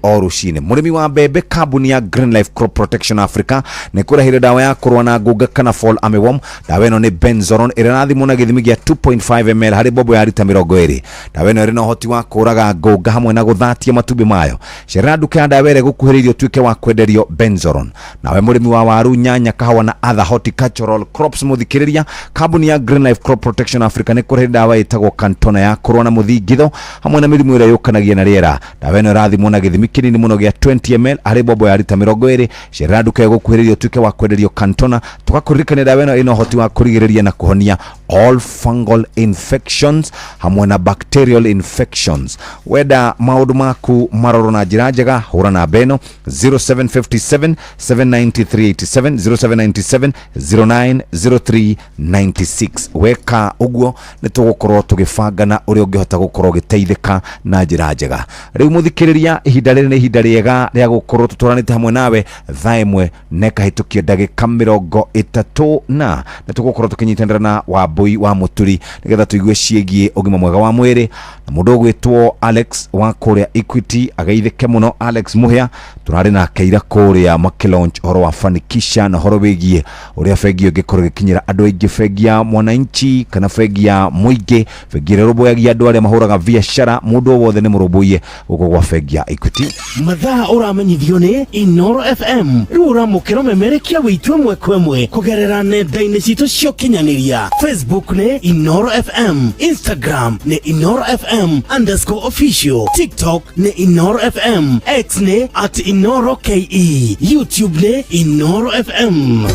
o rũcinĩ. Mũrĩmi wa mbembe, kambuni ya Green Life Crop Protection Africa nĩ kũrehire ndawa ya kũrũa na ngũnga kana fall armyworm. Ndawa ĩno nĩ Benzoron, ĩrĩa ĩrathimwo na gĩthimi gĩa 2.5 ml harĩ mbombo ya rita 20. Ndawa ĩno ĩrĩ na ũhoti wa kũraga ngũnga hamwe na gũthatia matumbĩ mayo. Cerera nduka ya ndawa ĩrĩa ĩgũkuhĩrĩirie ũtuĩke wa kwenderio Benzoron. Nawe mũrĩmi wa waru, nyanya, kahawa na other horticultural crops, mũthikĩrĩria, kambuni ya Green Life Crop Protection Africa nĩ kũrehe ndawa ĩtagwo Cantona ya kũrũa na mũthingitho hamwe na mĩrimũ ĩrĩa yũkanagia na rĩera. Ndawa ĩno ĩrathimwo na gĩthimi kĩnini mũno gĩa 20 ml harĩ mbombo ya rita 20. Cerera nduka ĩgũkuhĩrĩirie ũtuĩke wa kwenderio Cantona. Tũgakũririkania ndawa ĩno ĩna ũhoti wa kũrigĩrĩria na kũhonia all fungal infections hamwe na bacterial infections. Wenda maũndũ maku marorwo na njĩra njega, hũra namba ĩno 0757 79387, 0797 090396. Weka ũguo nĩ tũgũkorwo tũgĩbangana ũrĩa ũngĩhota gũkorwo ũgĩteithĩka na njĩra njega. Rĩu mũthikĩrĩria, ihinda rĩrĩ nĩ ihinda rĩega rĩa gũkorwo tũtwaranĩte hamwe nawe 1:30, na nĩ tũgũkorwo tũkĩnyitanĩra na Wambui wa Mũturi nĩgetha tũigue ciĩgiĩ ũgima mwega wa mwĩrĩ, na mũndũ ũgwĩtwo Alex wa kũrĩa Equity. Ageithĩke mũno Alex Mũhĩa, tũrarĩ nake ira kũrĩa makĩlaunch ũhoro wa Fanikisha na ũhoro wĩgiĩ ũrĩa bengi ĩyo ĩngĩkorwo ĩgĩkinyĩra andũ aingĩ, bengi ya mwananchi kana bengi ya mũingĩ, bengi ĩrĩa ĩrũmbũyagia andũ arĩa mahũraga biacara, mũndũ o wothe nĩ mũrũmbũiye gũkũ gwa bengi ya Equity. Mathaa ũramenyithio nĩ Inoro FM. Rĩu ũramũkĩra ũmemerekia witũ ĩmwe kwa ĩmwe kũgerera nenda-inĩ citũ cia ũkinyanĩria. Facebook nĩ Inoro FM, Instagram nĩ Inoro FM underscore official, TikTok nĩ Inoro FM, X nĩ at Inoro KE, YouTube nĩ Inoro FM.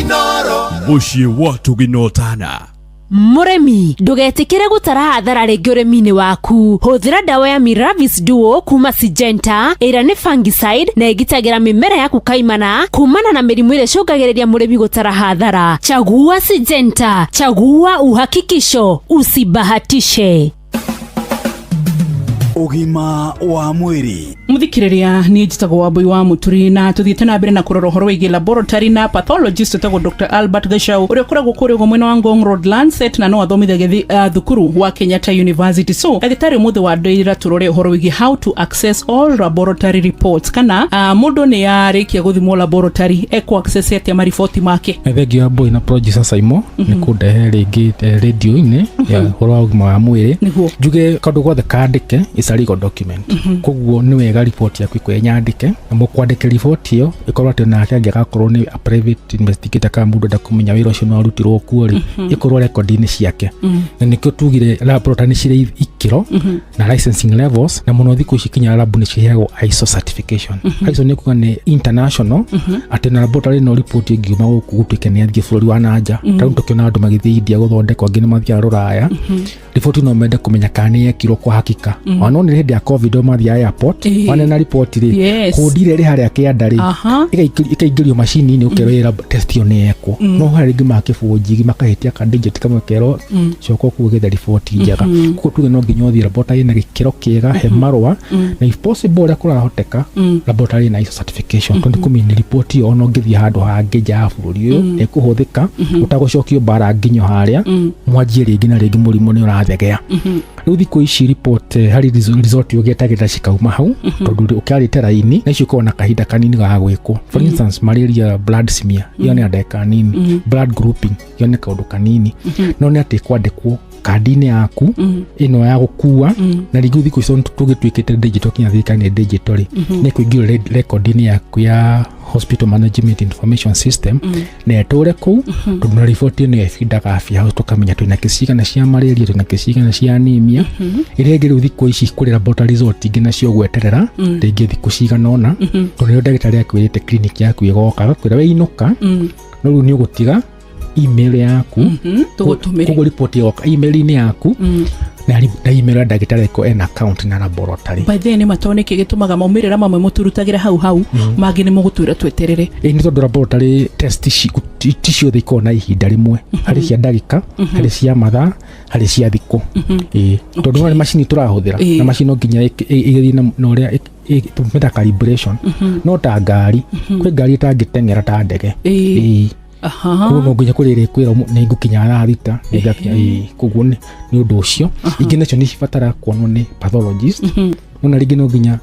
Inoro. Mũciĩ wa Tũginotana. Mũrĩmi, ndũgetĩkĩre gũtara hathara rĩngĩ ũrĩmi-inĩ waku. Hũthĩra ndawa ya Miravis Duo kuma Syngenta, ĩrĩa nĩ fungicide na ĩgitagĩra mĩmera yaku kaimana kumana na mĩrimũ ĩrĩa ĩcũngagĩrĩria mũrĩmi gũtara hathara. Chagua Syngenta, chagua uhakikisho, usibahatishe. Ũgima wa mwĩrĩ. Muthikiriria, niĩ njĩtagwo Wambui wa Mũturi, na tũthiĩte na mbere na kũrora ũhoro wĩgiĩ laboratory na pathologist ũtagwo Dr Albert Gachau, ũrĩa ũkoragwo kũrĩa ũguo mwena wa Ngong Road, Lancet, na no athomithagia thukuru wa Kenyatta University. So ndagĩtarĩ, ũmũthĩ wa ndĩra tũrore ũhoro wĩgiĩ how to access all laboratory reports, kana mũndũ nĩ arĩkia gũthimwo laboratory, ekũ access atĩa mariboti make? Thengiũ ya boy na producer Saimo nĩ kũndehe rĩngĩ radio-inĩ ya ũhoro wa ũgima wa mwĩrĩ. Njuge kaũndũ gothe kandĩke is a legal document. Koguo nĩ wega riboti yaku ĩkorwo nyandĩke, na mũkwandĩke riboti ĩyo ĩkorwo atĩ onake angĩgakorwo nĩ a private investigator kana mũndũ enda kũmenya wĩra ũcio no arutirwo kuo rĩ, ĩkorwo rekondi-inĩ ciake. Na nĩkĩo tugire laboratory nĩ cirĩ ikĩro na licensing levels, na mũno thikũ ici kinya lab nĩ ciheagwo ISO certification. ISO nĩ kuga nĩ international, atĩ na laboratory no riboti ĩngiuma gũkũ gũtuĩke nĩ yathiĩ bũrũri wa nanja. Tarĩu tũkĩona andũ magĩthiĩ India gũthondekwo, angĩ nĩ mathiaga rũraya. Riboti no mende kũmenya kana nĩ yekirwo kwa hakika. Ona nĩ hĩndĩ ya COVID o mathiaga airport, wanena riboti rĩ, kũndi ĩrĩa ĩrĩ harĩa kĩanda rĩ, ĩkaingĩrio macini-inĩ, ũkerwo ĩra test ĩyo nĩ yekwo. No harĩa rĩngĩ makĩbũnjigi makahĩtia ka digit kamwe, kerwo coka kũu ũgethe riboti njega. Koguo tuge no nginya ũthiĩ laboratory ĩna gĩkĩro kĩega he marũa, na if possible ũrĩa kũrahoteka, laboratory ĩna ISO certification, tondũ kũmini riboti ĩyo ona ũngĩthiĩ handũ hangĩ nja ya bũrũri ũyũ, nĩ ĩkũhũthĩka ũtagũcokio mbara nginyo harĩa mwanjie rĩngĩ na rĩngĩ, mũrimũ nĩ ũrathegea. Rĩu thikũ ici report harĩ result ũgĩetagĩrĩra cikauma hau, tondũ ũkĩarĩte raini na icio ikoragwo na kahinda kanini ga gwĩkwo. For instance, malaria blood smear, ĩyo nĩ ya ndagĩka nini. Blood grouping, ĩyo nĩ kaũndũ kanini. No nĩ atĩ kwandĩkwo kandi-inĩ yaku ĩno ya gũkua, na rĩngĩ thikũ ici tũgĩtuĩkĩte digital, kinya thirikari nĩ digital rĩ, nĩ kũingĩrio record-inĩ yaku ya hospital management information system, na ĩtũre kũu, tondũ na riboti ĩno ĩbindaga afya house, tũkamenya twĩna kesi cigana cia malaria, twĩna kesi cigana cia anemia. Ĩrĩa ĩngĩ rĩu thikũ ici kũrĩ laboratory result ingĩ nacio gweterera rĩngĩ thikũ cigana ũna, tondũ nĩrĩo ndagĩtarĩ akwĩrĩte clinic yaku ĩgoka agakwĩra we inũka, no rĩu nĩ ũgũtiga email yaku. Tũgũtũmĩre. Koguo riboti ĩgoka email-inĩ yaku, na email ya ndagĩtarĩ ĩkorwo ena account na laboratory. By the way, nĩ matoo nĩkĩ gĩtũmaga maumĩrĩra mamwe mũtũrutagĩra hau hau, mangĩ nĩ mũgũtwĩra tweterere? Ĩ nĩ tondũ laboratory test ici ti ciothe ikoragwo na ihinda rĩmwe. Harĩ cia ndagĩka, harĩ cia mathaa, harĩ cia thikũ. Ĩ tondũ no nĩ macini tũrahũthĩra, na macini no nginya ĩgĩthiĩ na ũrĩa tũmĩta calibration. No ta ngari, kwĩ ngari ĩtangĩteng'era ta ndege. Ĩ. Koguo no nginya kũrĩ ĩrĩa ĩkwĩra nĩ ngũkinya thaa 6, nĩ ngakinya. Ĩ, koguo nĩ ũndũ ũcio. Ingĩ nacio nĩ cibatara kuonwo nĩ pathologist. No na rĩngĩ no nginya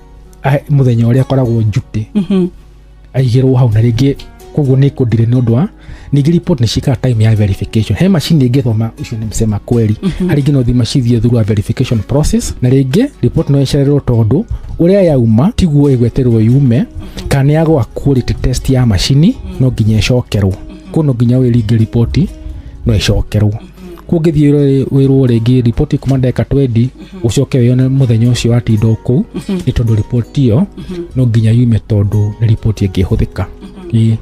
mũthenya ũrĩa akoragwo duty aigĩrwo hau, na rĩngĩ koguo nĩ kũndire nĩ ũndũ wa ningĩ report nĩ ciĩkaga time ya verification. He macini ĩngĩthoma ũcio nĩ msema kweli. Harĩ ingĩ no thima cithiĩ through a verification process, na rĩngĩ report no ĩcererwo tondũ ũrĩa yauma tiguo ĩgweterwo yume, kana nĩ yagwa quality test ya macini, no nginya ĩcokerwo. Koguo no nginya wĩringe riboti no ĩcokerwo. Koguo ũngĩthiĩ wĩrwo rĩngĩ riboti kuma ndagĩka 20, ũcoke wĩyone mũthenya ũcio watinda o kũu, nĩ tondũ riboti ĩyo no nginya yume, tondũ nĩ riboti ĩngĩhũthĩka. Ĩĩ.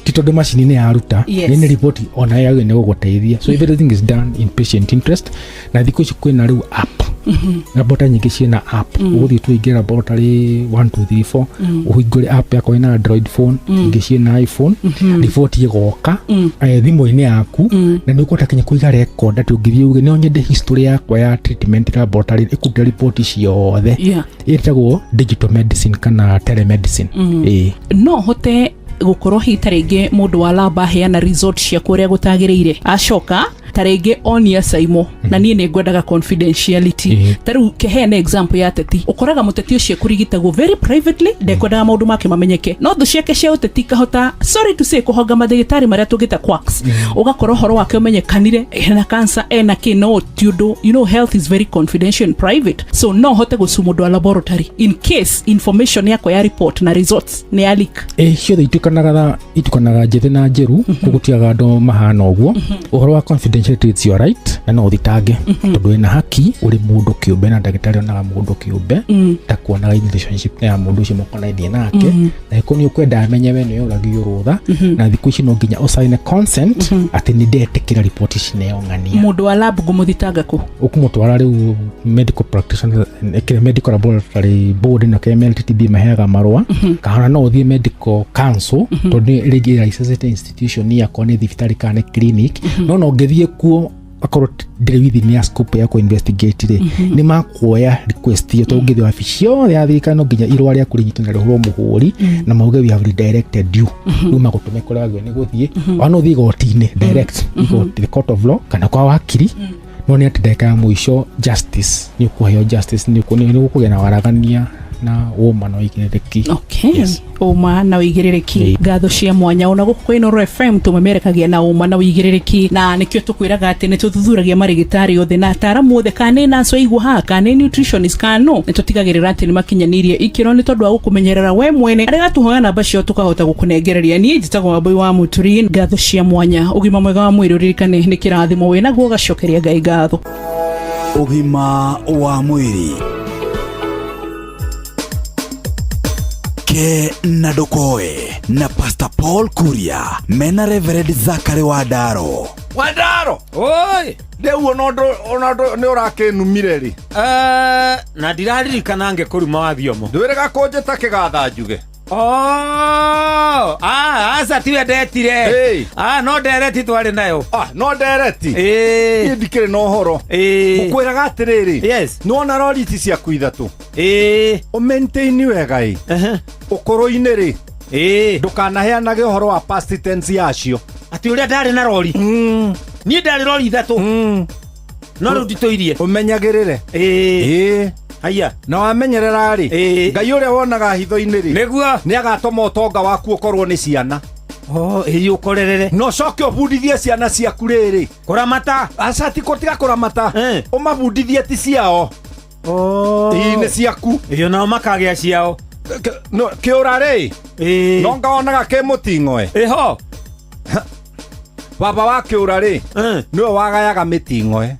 Ti tondũ macini nĩ yaruta. Nĩ riboti ona yagĩrĩire nĩ gũgũteithia. So everything is done in patient interest. Na thikũ ici kwĩna rĩu app, laboratory nyingĩ ciĩna app. Ũgũthiĩ tũingĩre laboratory 1 2 3 4, ũhingũre app yakwa ĩna Android phone, ingĩ ciĩna iPhone, riboti ĩgoka thimũ-inĩ yaku, na nĩ ũkũhota kinya kũiga record atĩ ũngĩthiĩ uge no nyende history yakwa ya treatment laboratory, ĩkũruta riboti ciothe. Ĩtagwo digital medicine kana telemedicine. Ĩĩ. No hote gũkorwo hihi ta rĩngĩ mũndũ wa lab aheana result ciaku ũrĩa gũtagĩrĩire, acoka ta rĩngĩ onia Saimo, na niĩ nĩ ngwendaga confidentiality. Ta rĩu kĩheane example ya ateti, ũkoraga mũteti ũcio kũrigitagwo very privately, ndekwendaga maũndũ make mamenyeke, no thũ ciake cia ũteti ikahota, sorry to say, kũhonga mandagĩtarĩ marĩa tũngĩta quacks, ũgakora ũhoro wake ũmenyekanire ena cancer, ena kĩ, no ti ũndũ. You know, health is very confidential and private, so no hote gũcu mũndũ wa laboratory in case information yakwa ya report na results nĩ ya leak? Ĩ, ciothe itukanaga, itukanaga njĩthĩ na njĩru, koguo tigaga andũ mahana ũguo. Ũhoro wa confidentiality. Confidentiality is your right na no ũthitange tondũ wĩna haki ũrĩ mũndũ kĩũmbe na ndagĩtarĩ onaga mũndũ kĩũmbe ta kuonaga in relationship ya mũndũ ũcio mũkonainie nake na ĩkorwo nĩ ũkwenda amenye we nĩwe ũragio rũtha na thikũ ici no nginya ũcaine consent atĩ nĩ ndetĩkĩra riboti ici neo ng'ania. Mũndũ wa lab ngũmũthitanga kũ? Ũkũmũtwara rĩu medical practitioner kĩrĩa medical laboratory board na KMLTTB maheaga marũa kana no ũthiĩ medical council tondũ nĩ rĩngĩ licensed institution yakwa nĩ thibitarĩ kana nĩ clinic no no ũngĩthiĩ kuo akorwo ndĩrĩ within ya scope ya kũ-investigate rĩ nĩ makuoya request ĩyo tondũ ũngĩthiĩ wabici yothe ya thirikari no nginya irũa rĩaku rĩnyitwo na rĩhũrwo mũhũri na mauge we have redirected you rĩu magũtũme kũrĩa wagĩrĩirwo nĩ gũthiĩ ona no ũthiĩ igoti-inĩ direct igoti the court of law kana kwa wakiri no nĩ atĩ ndagĩka ya mũico justice nĩ ũkũheo justice nĩ ũkũgĩa na waragania na ũma na ũigĩrĩrĩki. Okay. Ũma na ũigĩrĩrĩki. Ngatho cia mwanya ona gũkũ kwĩ Inooro FM tũmemerekagia na ũma na ũigĩrĩrĩki na nĩkĩo tũkwĩraga atĩ nĩ tũthuthuragia marĩgĩtarĩ othe na ataaramu othe kana nĩ nurse waigua haha kana nĩ nutritionist kana no nĩ tũtigagĩrĩra atĩ nĩ makinyanĩirie ikĩro nĩ tondũ wa gũkũmenyerera we mwene arĩa gatuhoya namba ciao tũkahota gũkũnengereria. Niĩ njĩtagwo Wambui wa Mũturi. Ngatho cia mwanya. Ũgima mwega wa mwĩrĩ ũririkane nĩ kĩrathimo wĩnaguo ũgacokeria Ngai ngatho. Ũgima wa mwĩrĩ ke na ndũkoe na Pastor Paul Kuria mena Reverend Zachary Wandaro. Wandaro oi rĩu ona ũndũ nĩ ũrakĩnumire rĩ na ndiraririkana ngĩkũruma wa thiomo ndwĩrĩga kũnjĩta kĩgatha njuge. Oh, aca tiwe ndetire. No ndereti twarĩ nayo. No ndereti. Niĩ ndikĩrĩ na ũhoro. Ngũkwĩraga atĩrĩrĩ. Yes. Nĩwona rori ici ciaku ithatũ. Ũ maintain wega ĩ. Ũkũrũ-inĩ rĩ. Ndũkanaheanage ũhoro wa past tense yacio. Atĩ ũrĩa ndarĩ na rori. Niĩ ndarĩ rori ithatũ. No rĩu nditũirie. Ũmenyagĩrĩre. Haya. Na wamenyerera rĩ Ngai ũrĩa wonaga hitho-inĩ rĩ nĩguo nĩ agatũma ũtonga waku ũkorwo nĩ ciana. Ĩĩ ũkorerere. Na ũcoke ũbundithie ciana ciaku rĩrĩ kũramata. Aca ti gũtiga kũramata. Ũmabundithie ti ciao. Ĩĩ nĩ ciaku. Ĩĩ nao makagĩa ciao. Kĩũra rĩ no ngaonaga kĩ mũting'oe. Ĩho. Baba wa kĩũra rĩ nĩwe wagayaga mĩting'oe.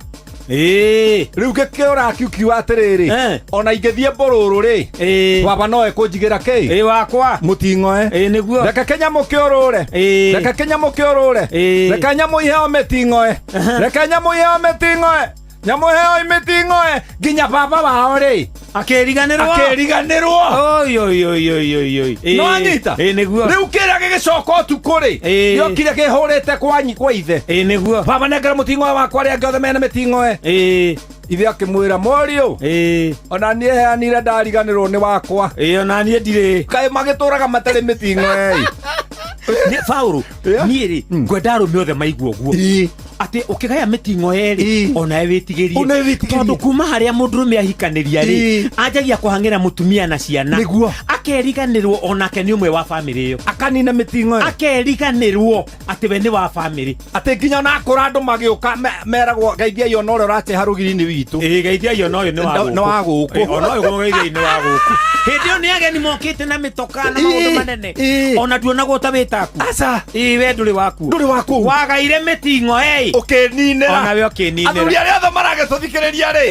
Rĩu gĩkĩũra kiukiuga atĩrĩrĩ ona ingĩthiĩ mbũrũrũ rĩ baba no ekũnjigĩra kĩ ĩ wakwa mũting'oe. Ĩ nĩguo reke kĩnyamũ kĩũrũre. Reke kĩnyamũ kĩũrũre. Reke nyamũ iheo mĩting'oe. Reke nyamũ iheo mĩting'oe. Nyamũ iheo mĩting'oe nginya baba wao rĩ akĩriganĩrwo. Akĩriganĩrwo. Oi oi oi oi oi oi. No anyita. Ĩ nĩguo. Rĩu kĩrĩa gĩgĩcoka ũtukũ rĩ gĩokire kĩhũrĩte kwanyi kwa ithe. Ĩ nĩguo. Baba nengera mũting'oe wakwa arĩa angĩ othe mena mĩting'oe. Ithe akĩmwĩra mũriũ ona niĩ heanire ndariganĩrwo nĩ wakwa. Ĩ ona niĩ ndirĩ. Kaĩ magĩtũraga matarĩ mĩting'oe. Nĩ Paũlũ niĩ rĩ ngwenda arũme othe maigua ũguo atĩ ũkĩgaya mĩting'oe rĩ onawe wĩtigĩrie tondũ kuma harĩa mũndũrũme ahikanĩria rĩ anjagia kũhang'ĩra mũtumia na ciana nĩguo akeriganĩrwo onake nĩ ũmwe wa bamĩrĩ ĩyo akanina mĩting'oe akeriganĩrwo atĩ we nĩ wa bamĩrĩ atĩ nginya ona akũra andũ magĩũka meragwo geithiai ona ũrĩa ũraceha rũgiri-inĩ witũ. Ĩĩ geithiai ona ũyũ nĩ wa gũkũ. Ona ũyũ geithiai nĩ wa gũkũ. Hĩndĩ ĩyo nĩ ageni mokĩte na mĩtoka na maũndũ manene ona nduonagwo ta wĩtaku. Aca. Ĩĩ we ndũrĩ waku. Ndũrĩ waku. Wagaire mĩting'oe ũkĩninĩra. Ona we ũkĩninĩra. Athuri arĩa othe maragĩtũthikĩrĩria rĩ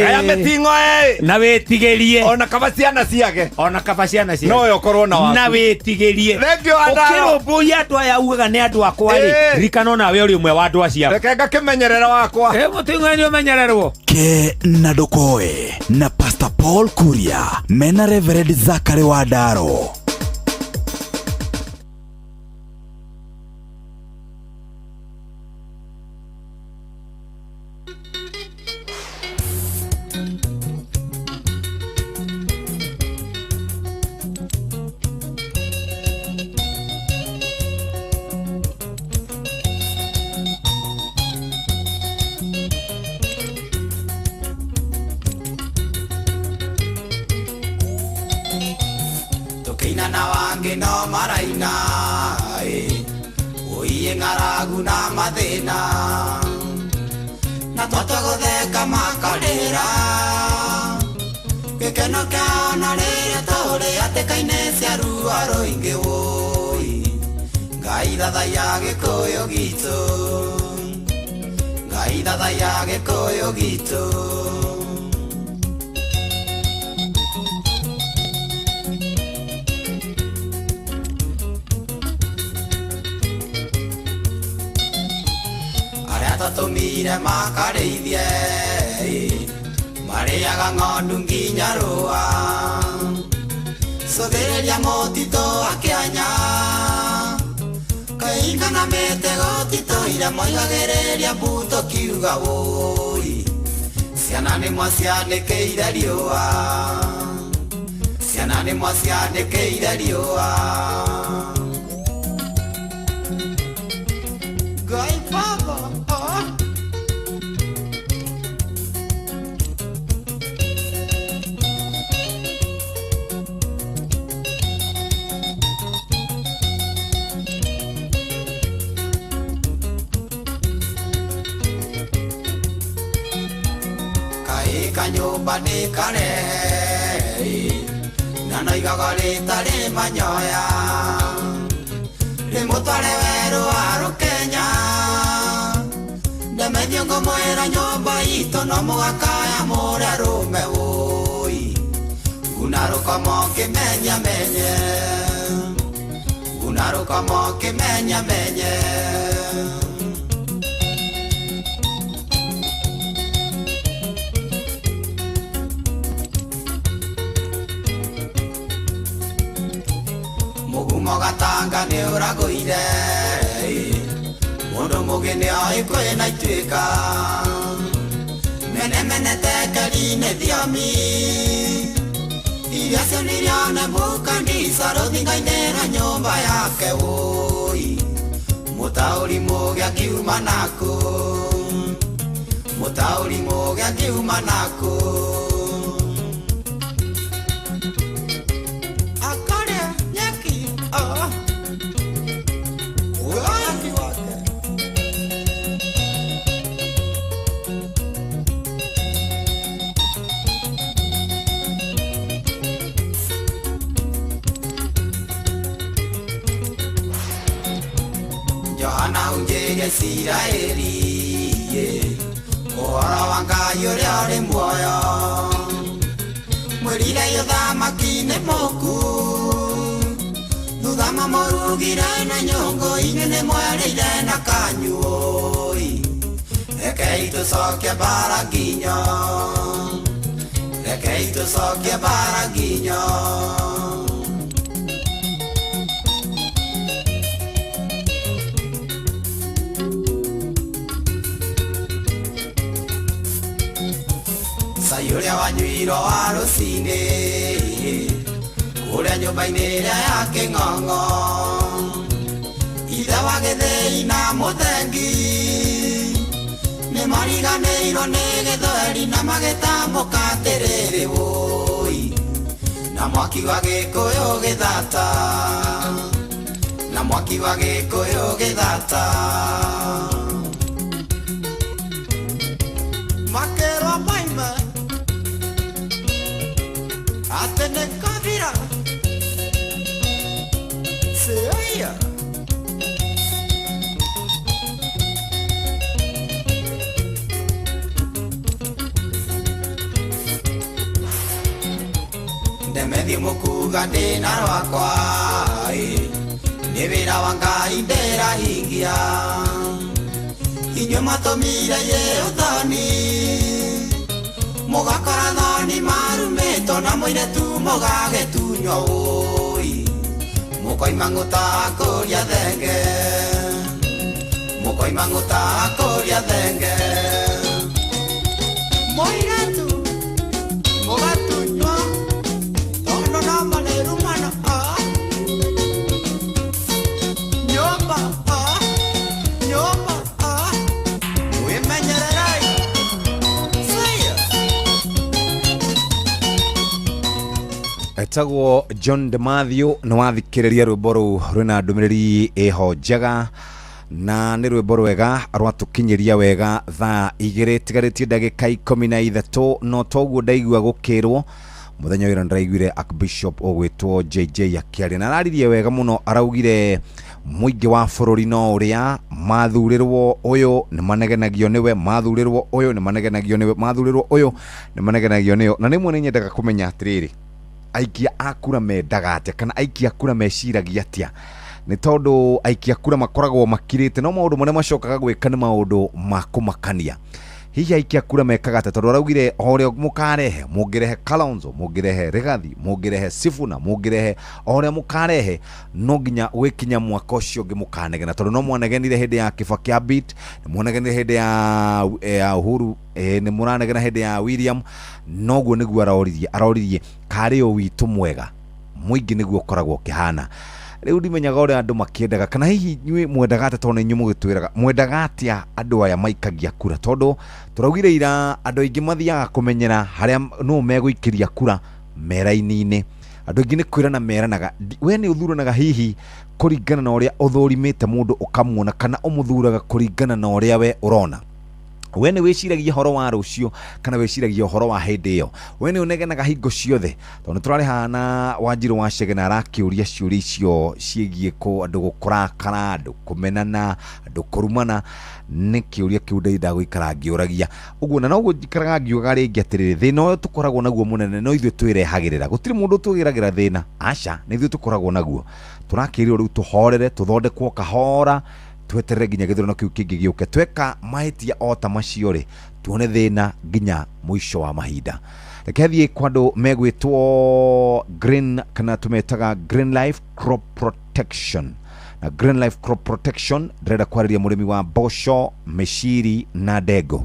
gaya mĩting'oe na wĩtigĩrie ona kaba ciana ciage. Ona kaba ciana ciage. No we ũkorwo na waku. Na wĩtigĩrie. Thengiũ Wandaro. Ũkĩrũmbũiya andũ aya ugaga nĩ andũ akwa rĩ ririkana onawe ũrĩ ũmwe wa andũ acio. Reke ngakĩmenyerera wakwa. Mũting'oe nĩ ũmenyererwo. Ke na ndũkoe na Pastor Paul Kuria mena Reverend Zachary Wandaro. Tukiina na wangi no maraina uiye ng'aragu na mathĩna na twatũgũtheka makarĩra gĩkeno kĩao na rĩrĩa tũrĩ hatĩka-inĩ cia ruo rũingĩ wũi Ngai thathaiya gĩkũyũ gitũ Kaithathaiya gĩkũyũ gitũ. Arĩa twatũmire makarĩithie marĩaga ng'ondu nginya rũa. Cũthĩrĩria mũtitũ akĩanya kainga na mĩtego titũire moigagĩrĩria mbuto kiuga wũi. Ciana nĩ mwacianĩkĩire riũa, ciana nĩ mwacianĩkĩire riũa. Ngai baba oh. Kanyũmba nĩ karehe na noigaga rĩtarĩ manyoya rĩmũtware werũ wa rũkenya. Ndemethio ngũmwĩra nyũmba itũ no mũhaka yamũre rũme wũi. Nguna rũkomo kĩmenya menye, nguna rũkomo kĩmenya menye. Mũgumo gatanga nĩ ũragũire mũndũ mũgĩ nĩ oĩ kwĩna ituĩka. Mene mene tekeri nĩ thiomi iria cionirio Nebukadineza rũthingo-inĩ rwa nyũmba yake wũi. Mũtaũri mũgĩ akiuma nakũ, mũtaũri mũgĩ akiuma nakũ. Akarĩa nyeki oh. Waki wake. Johana hunjĩrie Isiraeli ũhoro wa Ngai ũrĩa ũrĩ muoyo. Mwĩrire ũthamaki nĩ mũku thutha mamũrugire na nyũngũ inyuĩ nĩ mwerĩire na kanyuoi. Rekei tũcokie mbara nginyo, rekei tũcokie mbara nginyo. Cai ũrĩa wanyuirwo wa rũcinĩ kũrĩa nyũmba-inĩ ĩrĩa ya kĩng'ong'o ithe wa gĩthĩi na mũthengi nĩ mariganĩirwo nĩ gĩthweri na magĩtambũka atĩrĩrĩ wũi. Na mwaki wa gĩkũyũ gĩthata, na mwaki wa gĩkũyũ gĩthata. Makerwo maime atĩ nĩ kabira Seia. Ndemethi mũkuga ndĩna rwakwa nĩ wĩra wa Ngai ndĩrahingia. Inyuĩ matũmire yĩ ũthoni mũgakora thoni marumĩtwo na mũirĩtu mũgagĩtunywo wũi. Mũkoima ng'ũta kũria thenge, mũkoima ng'ũta kũria thenge. Mũirĩtu mũgatunywo tondũ no marĩrumana nyũmba nyũmba mwĩmenyererei. Etagwo John de Mathew nĩ wathikĩrĩria rwĩmbo rũu rwĩna ndũmĩrĩri ĩho njega na nĩ rwĩmbo rwega rwatũkinyĩria wega thaa 2 tigarĩtie ndagĩka 13 no toguo ndaigua gũkĩrwo Muthenya wira ndĩraiguire Archbishop ũgwĩtwo JJ akĩaria na araririe wega mũno. Araugire mũingĩ wa bũrũri no ũrĩa mathurĩrwo ũyũ nĩ manegenagio nĩwe, mathurĩrwo ũyũ nĩ manegenagio nĩwe, mathurĩrwo ũyũ nĩ manegenagio nĩyo. Na rĩmwe nĩ nyendaga kũmenya atĩrĩrĩ, aikia a kura mendaga atĩa kana aikia a kura meciragia atĩa? Nĩ tondũ aikia a kura makoragwo makirĩte, no maũndũ marĩa macokaga gwĩka nĩ maũndũ ma kũmakania. Hihi aikia kura mekaga atĩa? Tondũ araugire o ũrĩa mũkarehe, mũngĩrehe Kalonzo, mũngĩrehe Rigathi, mũngĩrehe Sifuna, mũngĩrehe o ũrĩa mũkarehe, no nginya gwĩkinya mwaka ũcio ũngĩ mũkanegena. Tondũ no mwanegenire hĩndĩ ya Kibaki Ambit, nĩ mwanegenire hĩndĩ ya Uhuru, nĩ mũranegena hĩndĩ ya William. Noguo nĩguo aroririe, aroririe karĩ o witũ mwega mũingĩ nĩguo ũkoragwo ũkĩhana. Rĩu ndimenyaga ũrĩa andũ makĩendaga, kana hihi inyuĩ mwendaga atĩa? Tondũ nĩ inyuĩ mũgĩtwĩraga mwendaga atĩa andũ aya maikagia kura. Tondũ tũraugire ira andũ aingĩ mathiaga kũmenyera harĩa nũ megũikĩria kura meraini-inĩ. Andũ aingĩ nĩ kwĩrana meranaga. We nĩ ũthuranaga hihi kũringana na ũrĩa ũthũrimĩte mũndũ ũkamuona, kana ũmũthuraga kũringana na ũrĩa we ũrona? We nĩ wĩciragia ũhoro wa rũciũ kana wĩciragia ũhoro wa hĩndĩ ĩyo? We nĩ ũnegenaga hingo ciothe? Tondũ nĩ tũrarĩ na Wanjirũ wa Chege na arakĩũria ciũria icio ciĩgiĩ andũ gũkũrakara, andũ kũmenana, andũ kũrumana. Nĩ kĩũria kĩu ndĩrenda gũikara ngĩũragia ũguo, na noguo njikaraga ngiugaga rĩngĩ atĩrĩrĩ, thĩna ũyũ tũkoragwo naguo mũnene no ithuĩ twĩrehagĩrĩra. Gũtirĩ mũndũ tũgĩragĩra thĩna, aca, nĩ ithuĩ tũkoragwo naguo. Tũrakĩrwo rĩu tũhorere, tũthondekwo kahora, tweterere nginya gĩthurano kĩu kĩngĩ gĩũke. Tweka mahĩtia o ta macio rĩ, tuone thĩna nginya mũico wa mahinda. Reke thiĩ kwa andũ megwĩtwo Green, kana tũmetaga Green Life Crop Protection. Na Green Life Crop Protection ndĩrenda kwarĩria mũrĩmi wa mboco, mĩciri na ndengũ.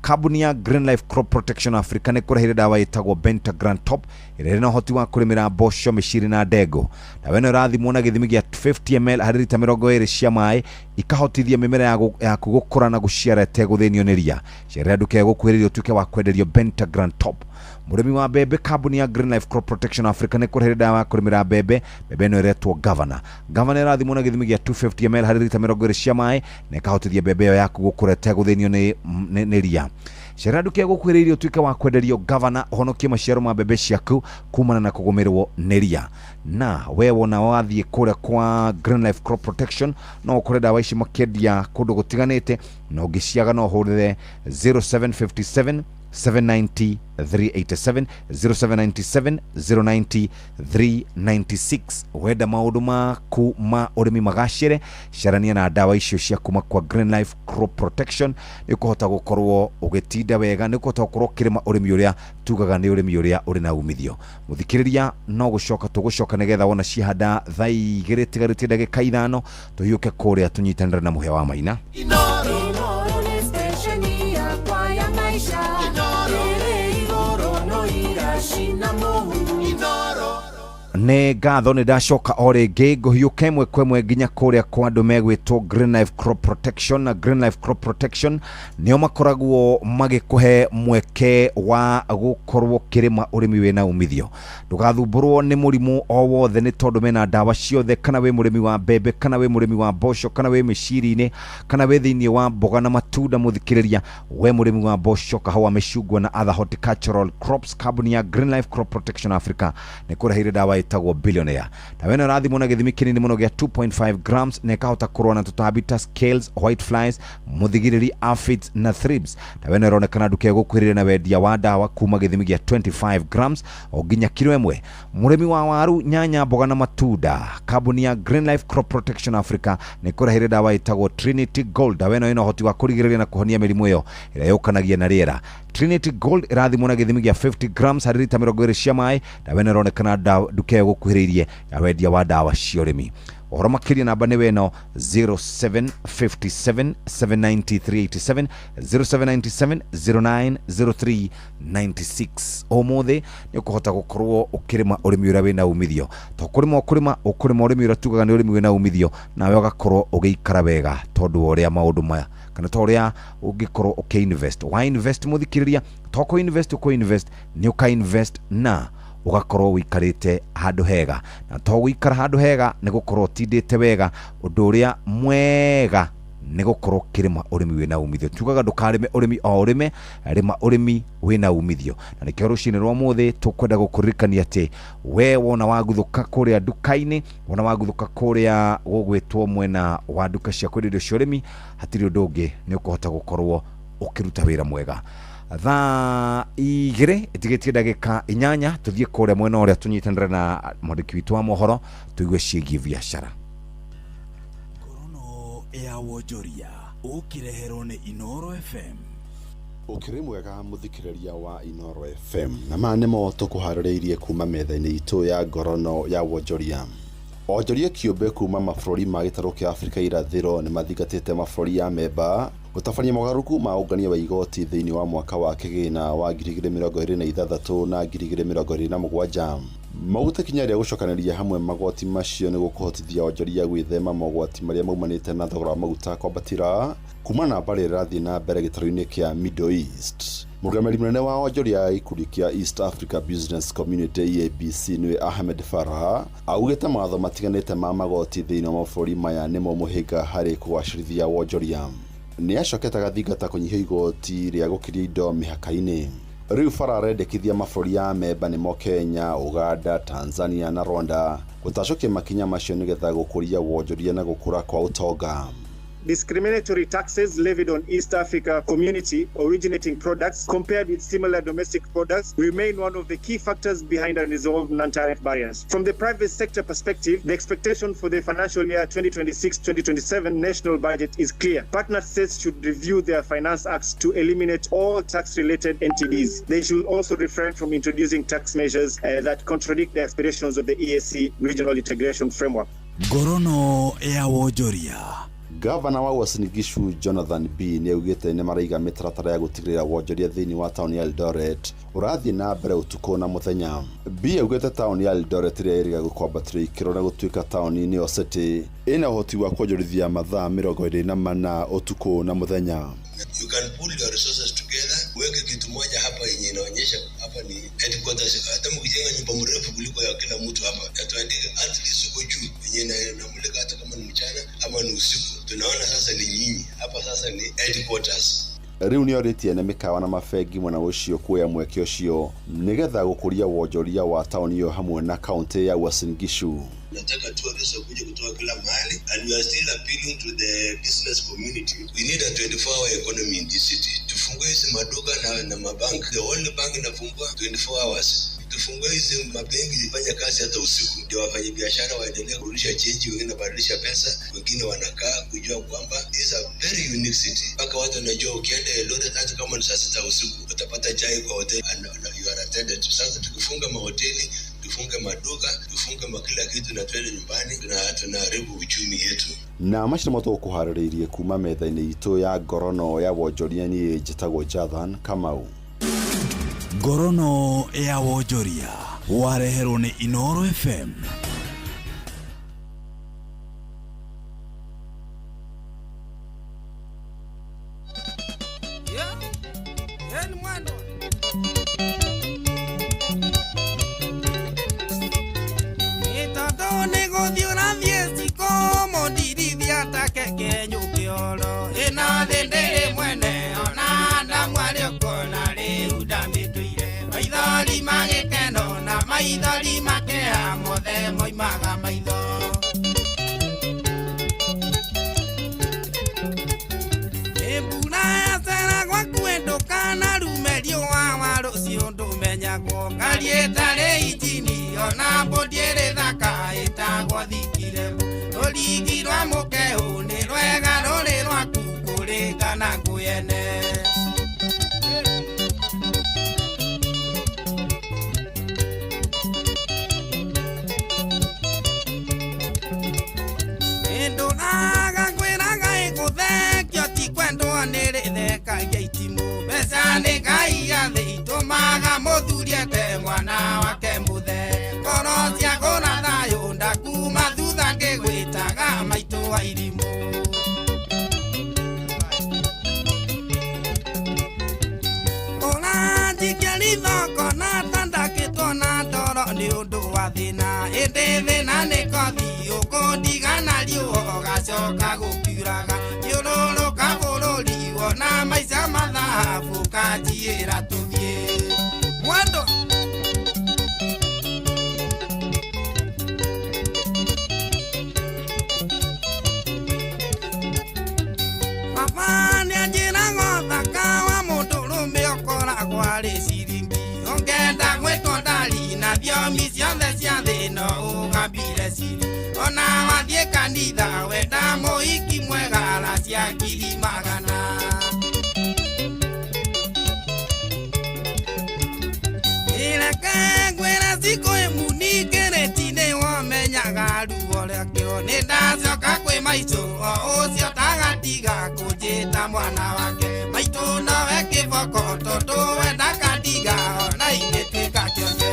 Kambuni ya Green Life Crop Protection Africa nĩ kũreheire ndawa ĩtagwo Bentagram Top, ĩrĩa ĩrĩ na ũhoti wa kũrĩmĩra mboco, mĩciri na ndengũ. Ndawa ĩno ĩrathimwo na gĩthimi gĩa 50 ml harĩ rita 20 cia maĩ, ikahotithia mĩmera yaku gũkũra na gũciara ĩtegũthĩnio nĩ ria. Cerera nduka ĩgũkuhĩrĩria ũtuĩke wa kwenderio Bentagram Top. Mũrĩmi wa mbembe, kambuni ya Green Life Crop Protection Africa nĩ kũreheire ndawa ya kũrĩmĩra mbembe. Mbembe ĩno ĩretwo Governor. Governor ĩrathimwo na gĩthimi gĩa 250 ml harĩ rita 20 cia maĩ, na ĩkahotithia mbembe ĩyo yaku gũkũra ĩtegũthĩnio nĩ ria. Cerera nduka ĩgũkuhĩrĩirie ũtuĩke wa kwenderio Governor, ũhonokie maciaro ma mbembe ciaku kumana na kũgũmĩrwo nĩ ria. Na we wona wathiĩ kũrĩa kwa Green Life Crop Protection no ũkore ndawa ici makĩendia kũndũ gũtiganĩte, na ũngĩciaga no ũhũrĩre 0757 790 387, 0797 090 396. Wenda maũndũ maku ma ũrĩmi magacĩre, carania na ndawa icio cia kuma kwa Green Life Crop Protection. Nĩ ũkũhota gũkorwo ũgĩtinda wega, nĩ ũkũhota gũkorwo ũkĩrĩma ũrĩmi ũrĩa tugaga nĩ ũrĩmi ũrĩa ũrĩ na umithio. Mũthikĩrĩria, no gũcoka tũgũcoka nĩgetha wona ciahanda thaa 2 tigarĩtie ndagĩka 5, tũhiũke kũrĩa tũnyitanĩre na Mũhĩa wa Maina. Inoro nĩ stesheni yakwa ya maisha. Ĩrĩ igũrũ no iracina mũhu. Nĩ ngatho, nĩ ndacoka o rĩngĩ ngũhiũka ĩmwe kwa ĩmwe nginya kũrĩa kwa andũ megwĩtwo Green Life Crop Protection. Na Green Life Crop Protection nĩo makoragwo magĩkũhe mweke wa gũkorwo ũkĩrĩma ũrĩmi wĩna umithio. Ndũgathumbũrwo nĩ mũrimũ o wothe, nĩ tondũ mena ndawa ciothe. Kana wĩ mũrĩmi wa mbembe, kana wĩ mũrĩmi wa mboco, kana wĩ mĩciri-inĩ, kana wĩ thĩinĩ wa mboga na matunda. Mũthikĩrĩria, we mũrĩmi wa mboco, kahũa, mĩcungwa na other horticultural crops, kambuni ya Green Life Crop Protection Africa nĩ kũreheire ndawa ĩtagwo Billionaire. Ndawa ĩno ĩrathimwo na gĩthimi kĩnini mũno gĩa 2.5 grams, na ĩkahota kũrũa na tũtambi ta scales, white flies, mũthigirĩri, aphids na thrips. Ndawa ĩno ĩronekana nduka ĩgũkuhĩrĩria na wendia wa ndawa kuma gĩthimi gĩa 25 grams o nginya kiro 1. Mũrĩmi wa waru, nyanya, mboga na matunda, kambuni ya Green Life Crop Protection Africa nĩ kũreheire ndawa ĩtagwo Trinity Gold. Ndawa ĩno ĩna ũhoti wa kũrigĩrĩria na kũhonia mĩrimũ ĩyo ĩrĩa yũkanagia na rĩera. Trinity Gold ĩrathimwo na gĩthimi gĩa 50 grams harĩ rita 20 cia maĩ. Ndawa ĩno ĩronekana nduka ĩyo ĩgũkuhĩrĩirie ya wendia wa ndawa cia ũrĩmi. Ũhoro makĩria namba nĩ weno 0757 790 387, 0797 0903 96. Ũmũthĩ nĩ ũkũhota gũkorwo ũkĩrĩma ũrĩmi ũrĩa wĩna umithio. To kũrĩma ũkũrĩma, ũkũrĩma ũrĩmi ũrĩa tugaga nĩ ũrĩmi wĩna umithio, nawe ũgakorwo ũgĩikara wega tondũ wa ũrĩa maũndũ maya, kana ta ũrĩa ũngĩkorwo ũkĩ-invest. Wa invest mũthikĩrĩria, to kũ invest ũkũ invest, nĩ ũka invest na ũgakorwo ũikarĩte handũ hega. Na to gũikara handũ hega, nĩ gũkorwo ũtindĩte wega. Ũndũ ũrĩa mwega Nĩ gũkorwo ũkĩrĩma ũrĩmi wĩna umithio. Tugaga ndũkarĩme ũrĩmi o ũrĩme, rĩma ũrĩmi wĩna umithio. Na nĩkĩo rũcinĩ rwa ũmũthĩ tũkwenda gũkũririkania atĩ we wona waguthũka kũrĩa nduka-inĩ, wona waguthũka kũrĩa gũgwĩtwo mwena wa nduka cia kwendia indo cia ũrĩmi, hatirĩ ũndũ ũngĩ, nĩ ũkũhota gũkorwo ũkĩruta wĩra mwega. Thaa 2 ĩtigĩtie ndagĩka 8, tũthiĩ kũrĩa mwena ũrĩa tũnyitanĩre na mwandĩki witũ wa mohoro tũigue ciĩgiĩ biacara. Ngorono ya wonjoria ũkĩreherwo nĩ Inooro FM. Ũkĩrĩ mwega mũthikĩrĩria wa Inooro FM, na maya nĩmo tũkũharĩrĩirie kuma metha-inĩ itũ ya ngorono ya wonjoria. Onjoria kĩũmbe kuma mabũrũri ma gĩtarũ kĩa Afrika irathĩro nĩ mathingatĩte mabũrũri ya memba gũtabania mogarũrũku ma ũngania wa igoti thĩinĩ wa mwaka wa kĩgĩna wa 2026 na 2027. Maugĩte ikinya rĩa gũcokanĩrĩria hamwe magoti macio nĩ gũkũhotithia onjoria gwĩthema mogwati marĩa maumanĩte na thogora wa maguta kwambatĩra kumana na mbarĩ ĩrathiĩ na mbere gĩtarũ-inĩ kĩa Middle East. Mũrũgamĩrĩri mũnene wa onjoria a gĩkundi kĩa East Africa Business Community EABC nĩwe Ahmed Farah augĩte mawatho matiganĩte ma magoti thĩinĩ wa mabũrũri maya nĩmo mũhĩnga harĩ kũgacĩrithia wonjoria. Nĩ acokete agathingata kũnyihia igoti rĩa gũkĩria indo mĩhaka-inĩ. Rĩu Farah arendekithia mabũrũri ya memba nĩmo Kenya, Uganda, Tanzania na Rwanda gũtacũkia makinya macio nĩgetha gũkũria wonjoria na gũkũra kwa ũtonga. Discriminatory taxes levied on East Africa community originating products compared with similar domestic products remain one of the key factors behind unresolved non-tariff barriers. From the private sector perspective, the expectation for the financial year 2026-2027 national budget is clear. Partner states should review their finance acts to eliminate all tax-related NTBs. They should also refrain from introducing tax measures that contradict the aspirations of the EAC regional integration framework. Ngorono ya wonjoria. Gavana wa Uasin Gishu Jonathan B nĩ augĩte nĩ maraiga mĩtaratara ya gũtigĩrĩra wonjoria thĩinĩ wa taũni ya Eldoret ũrathiĩ na mbere ũtukũ na mũthenya. B augĩte taũni ya Eldoret ĩrĩa ĩrĩga kwambatĩrio ikĩro na gũtuĩka taũni nĩyo city ĩna ũhoti wa kuonjorithia mathaa 24 ũtukũ na mũthenya. You can pull your resources together, uweke kitu moja hapa yenye inaonyesha hapa ni headquarters. Hata mkijenga nyumba mrefu kuliko ya kila mtu hapa, na tuandike at least uko juu yenye inamulika hata kama ni mchana ama ni usiku, tunaona sasa ni nyinyi hapa, sasa ni headquarters. Rĩu nĩ orĩtie ene mĩkawa na mabengi mwena ũcio kuoya mweke ũcio nĩgetha gũkũria wonjoria wa taũni ĩyo hamwe na kaũntĩ ya Uasin Gishu. Nataka tourists wakuje kutoka kila mahali, and we are still appealing to the business community. We need a 24-hour economy in this city. Tufungue hizi maduka na mabank. The only bank inafungua 24 hours. Tufungue hizi mabenki zifanye kazi hata usiku, ndio wafanyabiashara waendelee kurudisha chenji, wengine wanabadilisha pesa, wengine wanakaa kujua kwamba this is a very unique city. Mpaka watu wanajua ukienda Eldoret hata kama ni saa 6 usiku utapata chai kwa hoteli and you are attended. Sasa tukifunga mahoteli, tufunge maduka, tufunge makila kitu na twende nyumbani, tunaharibu uchumi yetu. Na macio nĩmo tũgũkũharĩrĩirie kuma metha-inĩ itũ ya ngorono ya wonjoria. Niĩ njĩtagwo Jathan Kamau. Ngorono ya wonjoria wareherwo nĩ Inooro FM. Maithori makea mothe moimaga maitho. Mbura yacera gwaku ndũkana rume riũa wa rũciũ ndũmenyagwo. Ngari ĩtarĩ injini ona mbũndi ĩrĩ thaka ĩtagwo thikire. Rũrigi rwa mũkehu nĩ rwega rũrĩ rwaku kũringana ngũyene. Itumaga mũthuri ete mwana wake mũthe. Ngoro ciakũra thayũ ndakuma thutha ngĩgwĩtaga maitũ wa irimũ. Ũranjikia ritho ngona ta ndakĩtwo na ndoro nĩ ũndũ wa thĩna ĩndĩ thĩna nĩ kothi ũkũndigana riũa ũgacoka gũkiuraga thiũrũrũka bũrũri wona maica mathabu kanjiĩra tũthiĩ mwendo. Baba nĩanjĩraga ũthaka wa mũndũrũme ũkoragwo arĩ ciringi ũngenda gwĩtwo ndari na thiomi ciothe cia thĩ no ũgambire ciri ona wathiĩ kanitha wenda mũhiki mwega ara cia 100,000. Ireke ngwĩre cikũ ĩmuningĩrĩti nĩwomenyaga ruo rĩakĩo nĩ ndacoka kwĩ maitũ o ũcio tagatiga kũnjĩta mwana wake maitũ nowe kĩboko tondũ we ndakatiga ona ingĩtuĩka kĩonje.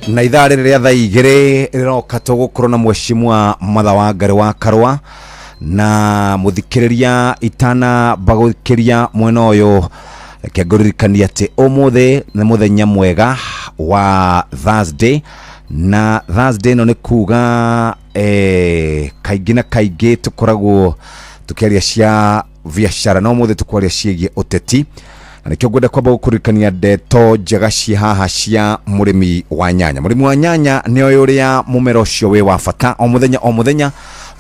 Na ithaa rĩrĩ rĩa thaa igĩrĩ rĩroka tũgũkorwo na mheshimiwa Martha Wangari wa Karua na mũthikĩrĩria itanamba gũikĩria mwena ũyũ reke ngũririkanie atĩ ũmũthĩ nĩ mũthenya mwega wa Thursday na Thursday ĩno nĩ kuga kaingĩ na kaingĩ tũkoragwo tũkĩaria cia biacara no ũmũthĩ tũkwaria ciĩgiĩ ũteti na nĩkĩo ngwenda kwamba gũkũririkania ndeto njega ci haha cia mũrĩmi wa nyanya. Mũrĩmi wa nyanya nĩ oĩ ũrĩa mũmera ũcio wĩ wa bata o mũthenya o mũthenya.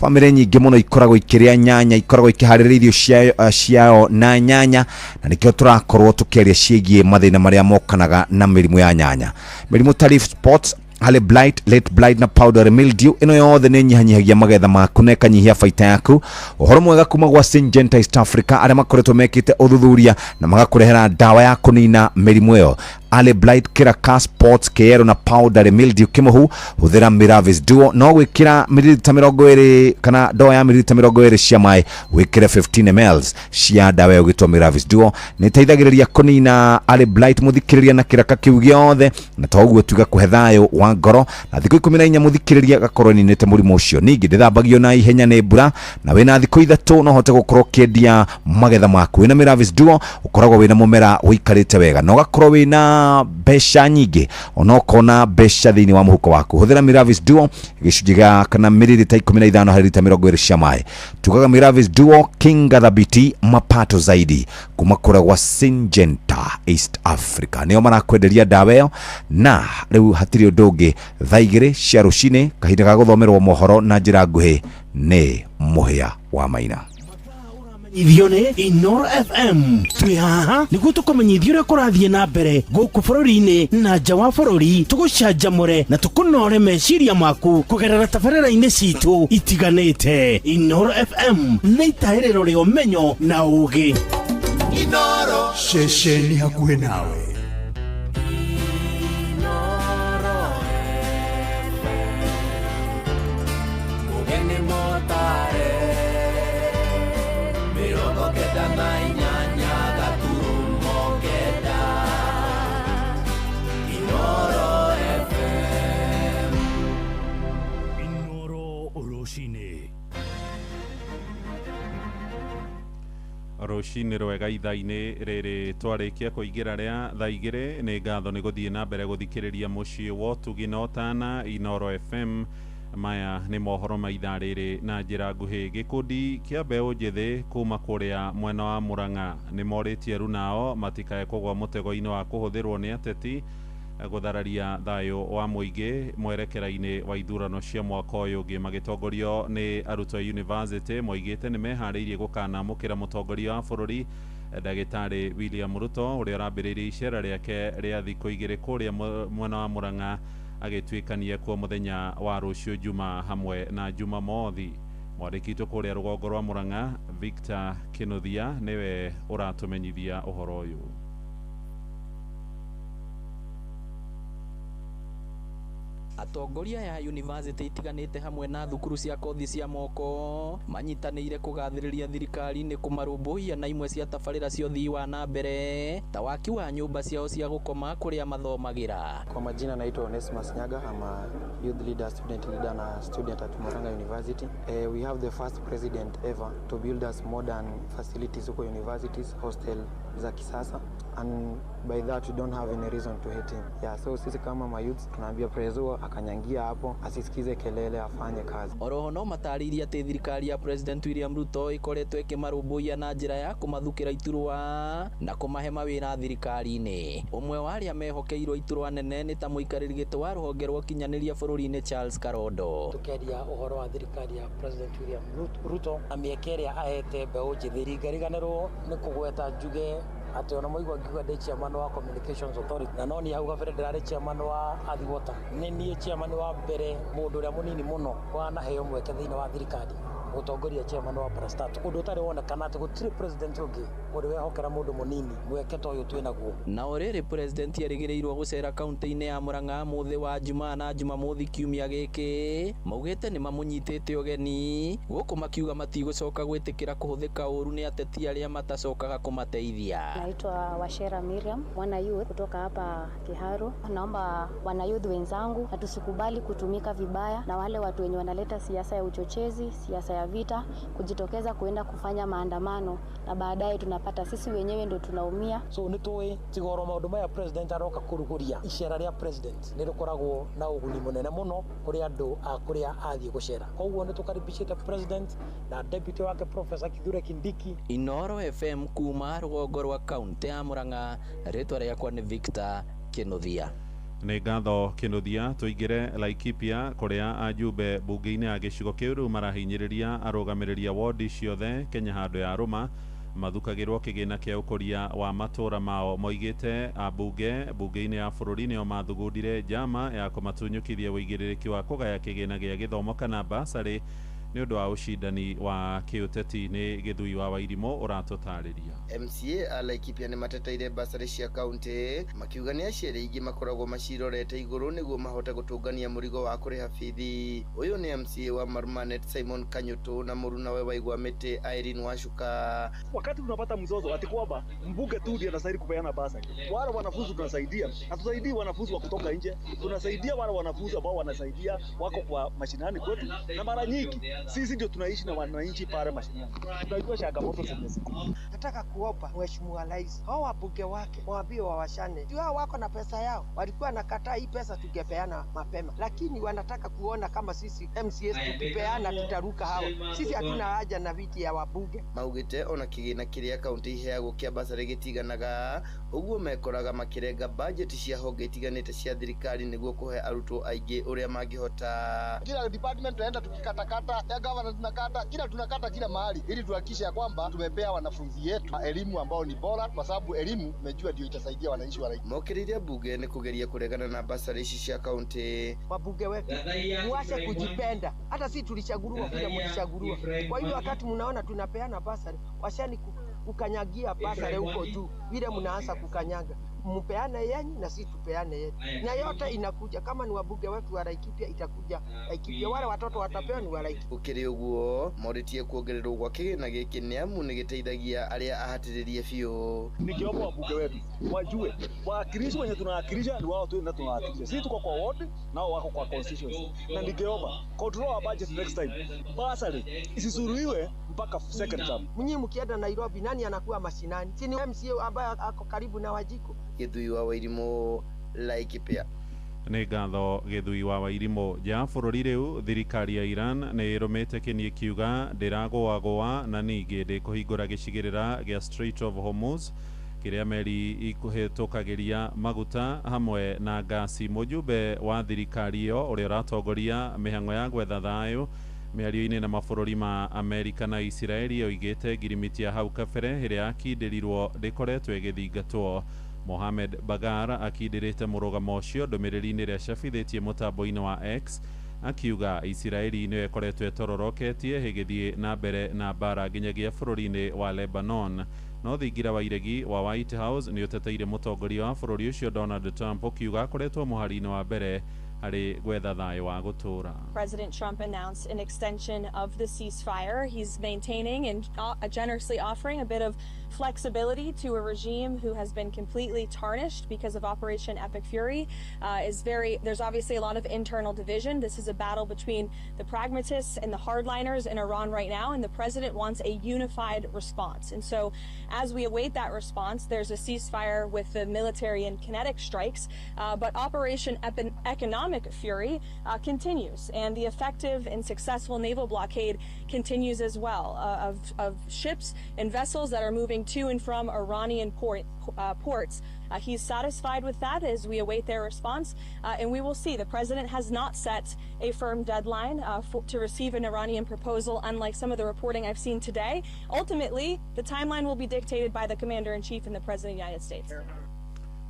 Bamĩrĩ nyingĩ mũno ikoragwo ikĩrĩa nyanya, ikoragwo ikĩharĩrĩria irio ciao na nyanya, na nĩkĩo tũrakorwo tũkĩaria ciĩgiĩ mathĩna marĩa mokanaga na mĩrimũ ya nyanya. Mĩrimũ ta leaf spots, early blight, late blight na powdery mildew ĩno yothe nĩ nyihanyihagia magetha maku na ĩkanyihia baita yaku. Ũhoro mwega kuma gwa Syngenta East Africa arĩa makoretwo mekĩte ũthuthuria na magakũrehera ndawa ya kũnina mĩrimũ ĩyo. Early blight, kĩraka, spots, kĩero na powdery mildew kĩmũhu, hũthĩra Miravis Duo no gwĩkĩra mililita 20 kana ndawa ya mililita 20 cia maĩ wĩkĩre 15 ml cia ndawa ĩyo ĩgwĩtwo Miravis Duo. Nĩ ĩteithagĩrĩria kũnina early blight mũthikĩrĩria na kĩraka kĩu gĩothe, na to ũguo tuga kũhe thayũ wa ngoro na thikũ 14 mũthikĩrĩria gakorwo ninĩte mũrimũ ũcio. Ningĩ ndĩthambagio na ihenya nĩ mbura na wĩna thikũ 3 no hote gũkorwo ũkĩendia magetha maku. Wĩna Miravis Duo ũkoragwo wĩna mũmera ũikarĩte wega na ũgakorwo wĩna mbeca nyingĩ ona ũkona mbeca thĩinĩ wa mũhuko waku. Hũthĩra Miravis Duo gĩcunjĩ gĩa kana mililita 15 harĩ lita 20 cia maĩ. Tugaga Miravis Duo kinga thabiti mapato zaidi kuma kũrĩa gwa Syngenta East Africa. Nĩo marakwenderia ndawa ĩyo na rĩu hatirĩ ũndũ ũngĩ. Thaa 2 cia rũcinĩ kahinda ga gũthomerwo mohoro na njĩra nguhĩ nĩ Mũhĩa wa Maina. Ithio nĩ Inoro FM twĩ haha nĩguo tũkũmenyithia ũrĩa kũrathiĩ na mbere gũkũ bũrũri-inĩ na nja wa bũrũri, tũgũcanjamũre na tũkũnore meciria maku kũgerera tabarĩra-inĩ citũ itiganĩte. Inoro FM nĩ itahĩrĩro rĩa ũmenyo na ũũgĩ. Inoro ceceni hakuhĩ nawe. Rũcinĩ rwega ithaa-inĩ rĩrĩ twarĩkia kũingĩra rĩa thaa 2 nĩ ngatho nĩ gũthiĩ na mbere gũthikĩrĩria mũciĩ wa ũtugi na ũtana Inoro FM. Maya nĩ mohoro ma ithaa rĩrĩ na njĩra nguhĩ. Gĩkundi kĩa mbeũ njĩthĩ kuma kũrĩa mwena wa Murang'a nĩ morĩtie runao matikae kũgwa mũtego-inĩ wa kũhũthĩrwo nĩ ateti gũthararia thayũ wa mũingĩ mwerekera-inĩ wa ithurano cia mwaka ũyũ ũngĩ. Magĩtongorio nĩ arutwo a university moigĩte nĩ meharĩirie gũkanamũkĩra mũtongoria wa bũrũri Ndagĩtarĩ William Ruto ũrĩa ũrambĩrĩirie icera rĩake rĩa thikũ igĩrĩ kũrĩa mwena wa Murang'a agĩtuĩkania kuo mũthenya wa rũciũ Juma hamwe na Jumamothi. Mwandĩki witũ kũrĩa rũgongo rwa Murang'a Victor Kinuthia nĩwe ũratũmenyithia ũhoro ũyũ. Atongoria ya university itiganĩte hamwe na thukuru cia kothi cia moko manyitanĩire kũgathĩrĩria thirikari nĩ kũmarũmbũiya na imwe cia tabarĩra cia ũthii wa na mbere ta waki wa nyũmba ciao cia gũkoma kũrĩa mathomagĩra. Kwa majina naitwa Onesmus Nyaga, I'm a youth leader, student leader na student at Murang'a University. We have the first president ever to build us modern facilities huko universities, hostel za kisasa, and by that we don't have any reason to hate him. Yeah, so sisi kama mayouths tunaambia prezo akanyangia hapo, asisikize kelele, afanye kazi. Oroho no matarĩirie atĩ thirikari ya President William Ruto ĩkoretwo ĩkĩmarũmbũiya na njĩra ya kũmathukĩra iturwa na kũmahe mawĩra thirikari-inĩ. Ũmwe wa arĩa mehokeirwo iturwa nene nĩ ta mũikarĩri gĩtĩ wa rũhonge rwa ũkinyanĩria bũrũri-inĩ Charles Karondo. Tukiaria ũhoro wa thirikari ya President William Ruto na mĩeke ĩrĩa ahete mbeũ njĩthĩ, ndingariganĩrwo nĩ kũgweta njuge atĩ ona mũigua ngiuga ndĩ chairman wa Communications Authority na no niĩ hau kabere ndĩrarĩ chairman wa Athi Water. Nĩ niĩ chairman wa mbere mũndũ ũrĩa mũnini mũno wanaheo mweke thĩinĩ wa thirikari gũtongoria chairman wa parastatal, ũndũ ũtarĩ wonekana atĩ gũtirĩ president ũngĩ ũrĩ wehokera mũndũ mũnini mweke ta ũyũ twĩ naguo. Na o rĩrĩ president erĩgĩrĩirwo gũcera kaunti-inĩ ya Murang'a mũthĩ wa Jumaa na Jumamothi kiumia gĩkĩ, maugĩte nĩ mamũnyitĩte ũgeni gũkũ makiuga matigũcoka gwĩtĩkĩra kũhũthĩka ũru nĩ ateti arĩa matacokaga kũmateithia. Naitwa Washera Miriam, mwana youth kutoka hapa Kiharu. Naomba wana youth wenzangu na tusikubali kutumika vibaya na wale watu wenye wanaleta siasa ya uchochezi, siasa ya vita, kujitokeza kuenda kufanya maandamano na baadaye tunapata sisi wenyewe ndo tunaumia. So nĩ tũĩ tigoro maũndũ maya president aroka kũrugũria, icera rĩa president nĩ rĩkoragwo na ũguni mũnene mũno kũrĩ andũ a kũrĩa athiĩ gũcera. Koguo nĩ tũkaribicĩte president na deputy wake Professor Kithure Kindiki. Inoro FM kuma rũgongo rwa kaunti ya Murang'a, rĩtwa rĩakwa nĩ Victor Kinuthia. Nĩ ngatho Kinuthia. Tũingĩre Laikipia kũrĩa ajumbe bunge-inĩ ya gĩcigo kĩu rĩu marahinyĩrĩria arũgamĩrĩria wodi ciothe Kenya handũ ya rũma mathukagĩrwo kĩgĩna kĩa ũkũria wa matũra mao. Moigĩte ambunge bunge-inĩ ya bũrũri nĩo mathugundire njama ya kũmatunyũkithia ũigĩrĩrĩki wa kũgaya kĩgĩna gĩa gĩthomo kana basarĩ nĩ ũndũ wa ũcindani wa kĩũteti. Nĩ Gĩthui wa Wairimũ ũratũtarĩria. MCA a Laikipia nĩ mateteire basarĩ cia kaunti makiuga nĩ aciari aingĩ makoragwo macirorete igũrũ nĩguo mahote gũtũngania mũrigo wa kũrĩha bithi. Ũyũ nĩ MCA wa Marumanet Simon Kanyutu na mũrunawe Waigwa Mĩtĩ Irene Wacuka. Wakati tunapata mzozo ati kwamba mbunge tu ndiye anastahili kupeana basari, wale wanafunzi tunasaidia, hatusaidii wanafunzi wa kutoka nje, tunasaidia wale wanafunzi ambao wanasaidia wako kwa mashinani kwetu, na mara nyingi sisi ndio tunaishi na wananchi pale mashinani, tunajua changamoto zenye ziko. Nataka kuomba Mheshimiwa Rais, hao wabunge wake waambie wawashane, ndio hao wako na pesa yao, walikuwa nakataa hii pesa tungepeana mapema, lakini wanataka kuona kama sisi MCS tukipeana tutaruka hawa. Sisi hatuna haja na viti ya wabunge. Maugite ona kĩgĩna kĩrĩa kaunti iheagwo kĩa basarĩ gĩtiganaga, ũguo mekoraga makĩrenga bajeti cia honge itiganĩte cia thirikari nĩguo kũhe arutwo aingĩ ũrĩa mangĩhota. Kila department tunaenda tukikatakata, ya governor tunakata, kila tunakata kila mahali ili tuhakikishe ya kwamba tumepea wanafunzi yetu elimu ambao ni bora, kwa sababu elimu tumejua ndio itasaidia wananchi wa Laikipia. Mokĩrĩire bunge nĩ kũgeria kũregana na basarĩ ici cia kaunti. Wabunge wetu muache kujipenda, hata si tulichaguliwa vile mlichaguliwa. Kwa hivyo wakati mnaona tunapeana basari, washani kukanyagia basari huko juu, vile mnaanza kukanyaga, mpeane yenyu na sisi tupeane yetu, na yote inakuja. Kama ni wabunge wetu wa Laikipia itakuja Laikipia, wale watoto watapewa ni wa Laikipia. Gũkĩrĩ ũguo morĩtie kuongererwo gwa kĩgĩna gĩkĩ nĩ amu nĩ gĩteithagia arĩa ahatĩrĩrie biũ. Nikiomba wabunge wetu wajue wawakilishi wenye tunawakilisha ni wao tu na tunawakilisha sisi, tuko kwa ward nao wako kwa constituency, na ningeomba control our budget next time, basari isisuruiwe mpaka second term. Mnyi mkienda Nairobi nani anakuwa mashinani? Si ni MCA ambaye ako karibu na Wajiko. Gĩthui wa Wairimũ, Laikipia. Nĩ ngatho Gĩthui wa Wairimũ. Nja ya bũrũri rĩu, thirikari ya Iran nĩ ĩrũmĩte kĩni ĩkiuga ndĩragũagũa na ningĩ ndĩkũhingũra gĩcigĩrĩra gĩa Strait of Hormuz kĩrĩa meri ikũhĩtũkagĩria maguta hamwe na ngasi. Mũjumbe wa thirikari ĩyo ũrĩa ũratongoria mĩhang'o ya gwetha thayũ mĩario-inĩ na mabũrũri ma Amerika na Isiraeli oigĩte ngirimiti ya hau kabere ĩrĩa yakindĩrirwo ndĩkoretwo ĩgĩthingatwo. Mohamed Bagar akindĩrĩte mũrũgamo ũcio ndũmĩrĩri-inĩ ĩrĩa acabithĩtie mũtambo-inĩ wa X akiuga Isiraeli nĩyo ĩkoretwo ĩtororoketie ĩgĩthiĩ na mbere na mbara nginyagia bũrũri-inĩ wa Lebanon. No thingira wa iregi wa White House nĩ ũteteire mũtongoria wa bũrũri ũcio Donald Trump ũkiuga akoretwo mũhari-inĩ wa mbere harĩ gwetha thayũ wa gũtũũra. President Trump announced an extension of the ceasefire. He's maintaining and generously offering a bit of flexibility to a regime who has been completely tarnished because of Operation Epic Fury. Is very there's obviously a lot of internal division. This is a battle between the pragmatists and the hardliners in Iran right now, and the president wants a unified response. And so, as we await that response, there's a ceasefire with the military and kinetic strikes, but Operation Economic Fury continues, and the effective and successful naval blockade continues as well of ships and vessels that are moving to and from Iranian ports. He's satisfied with that as we await their response, and we will see. The president has not set a firm deadline to receive an Iranian proposal, unlike some of the reporting I've seen today. Ultimately, the timeline will be dictated by the commander-in-chief and the president of the United States.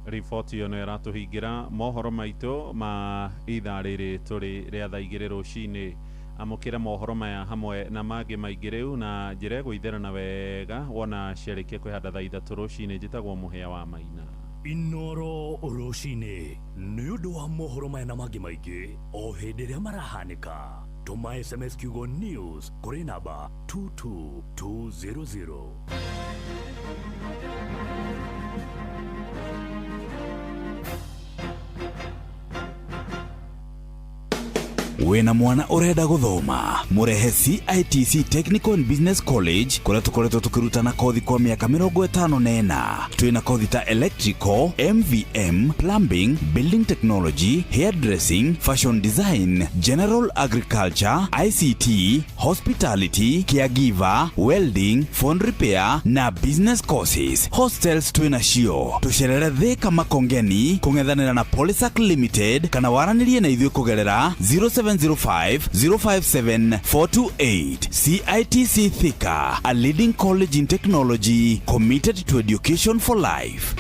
Riboti ĩyo nĩyo ĩratũhingĩra mohoro maitũ ma ithaa rĩrĩ tũrĩ rĩa thaa 2 rũcinĩ. Amũkĩra mohoro maya hamwe na mangĩ maingĩ rĩu na njĩra ĩgũitherana wega wona ciarĩkia kwĩhanda thaa 3 rũcinĩ. Njĩtagwo Mũhĩa wa Maina. Inoro rũcinĩ nĩ ũndũ wa mohoro maya na mangĩ maingĩ o hĩndĩ ĩrĩa marahanĩka, tũma SMS kiugo news kũrĩ namba 22200. Wĩna mwana ũrenda gũthoma, mũrehe CITC Technical and Business College kũrĩa tũkoretwo tũkĩrutana kothi kwa mĩaka 54. Twĩna kothi ta electrical, MVM, plumbing, building technology, hairdressing, fashion design, general agriculture, ICT, hospitality, caregiver, welding, phone repair na business courses. Hostels twĩna cio. Tũcerere Thika Makongeni kũng'ethanĩra na Polysac Limited kana waranĩrie na ithuĩ kũgerera 0705 057 428. CITC Thika, a leading college in technology committed to education for life.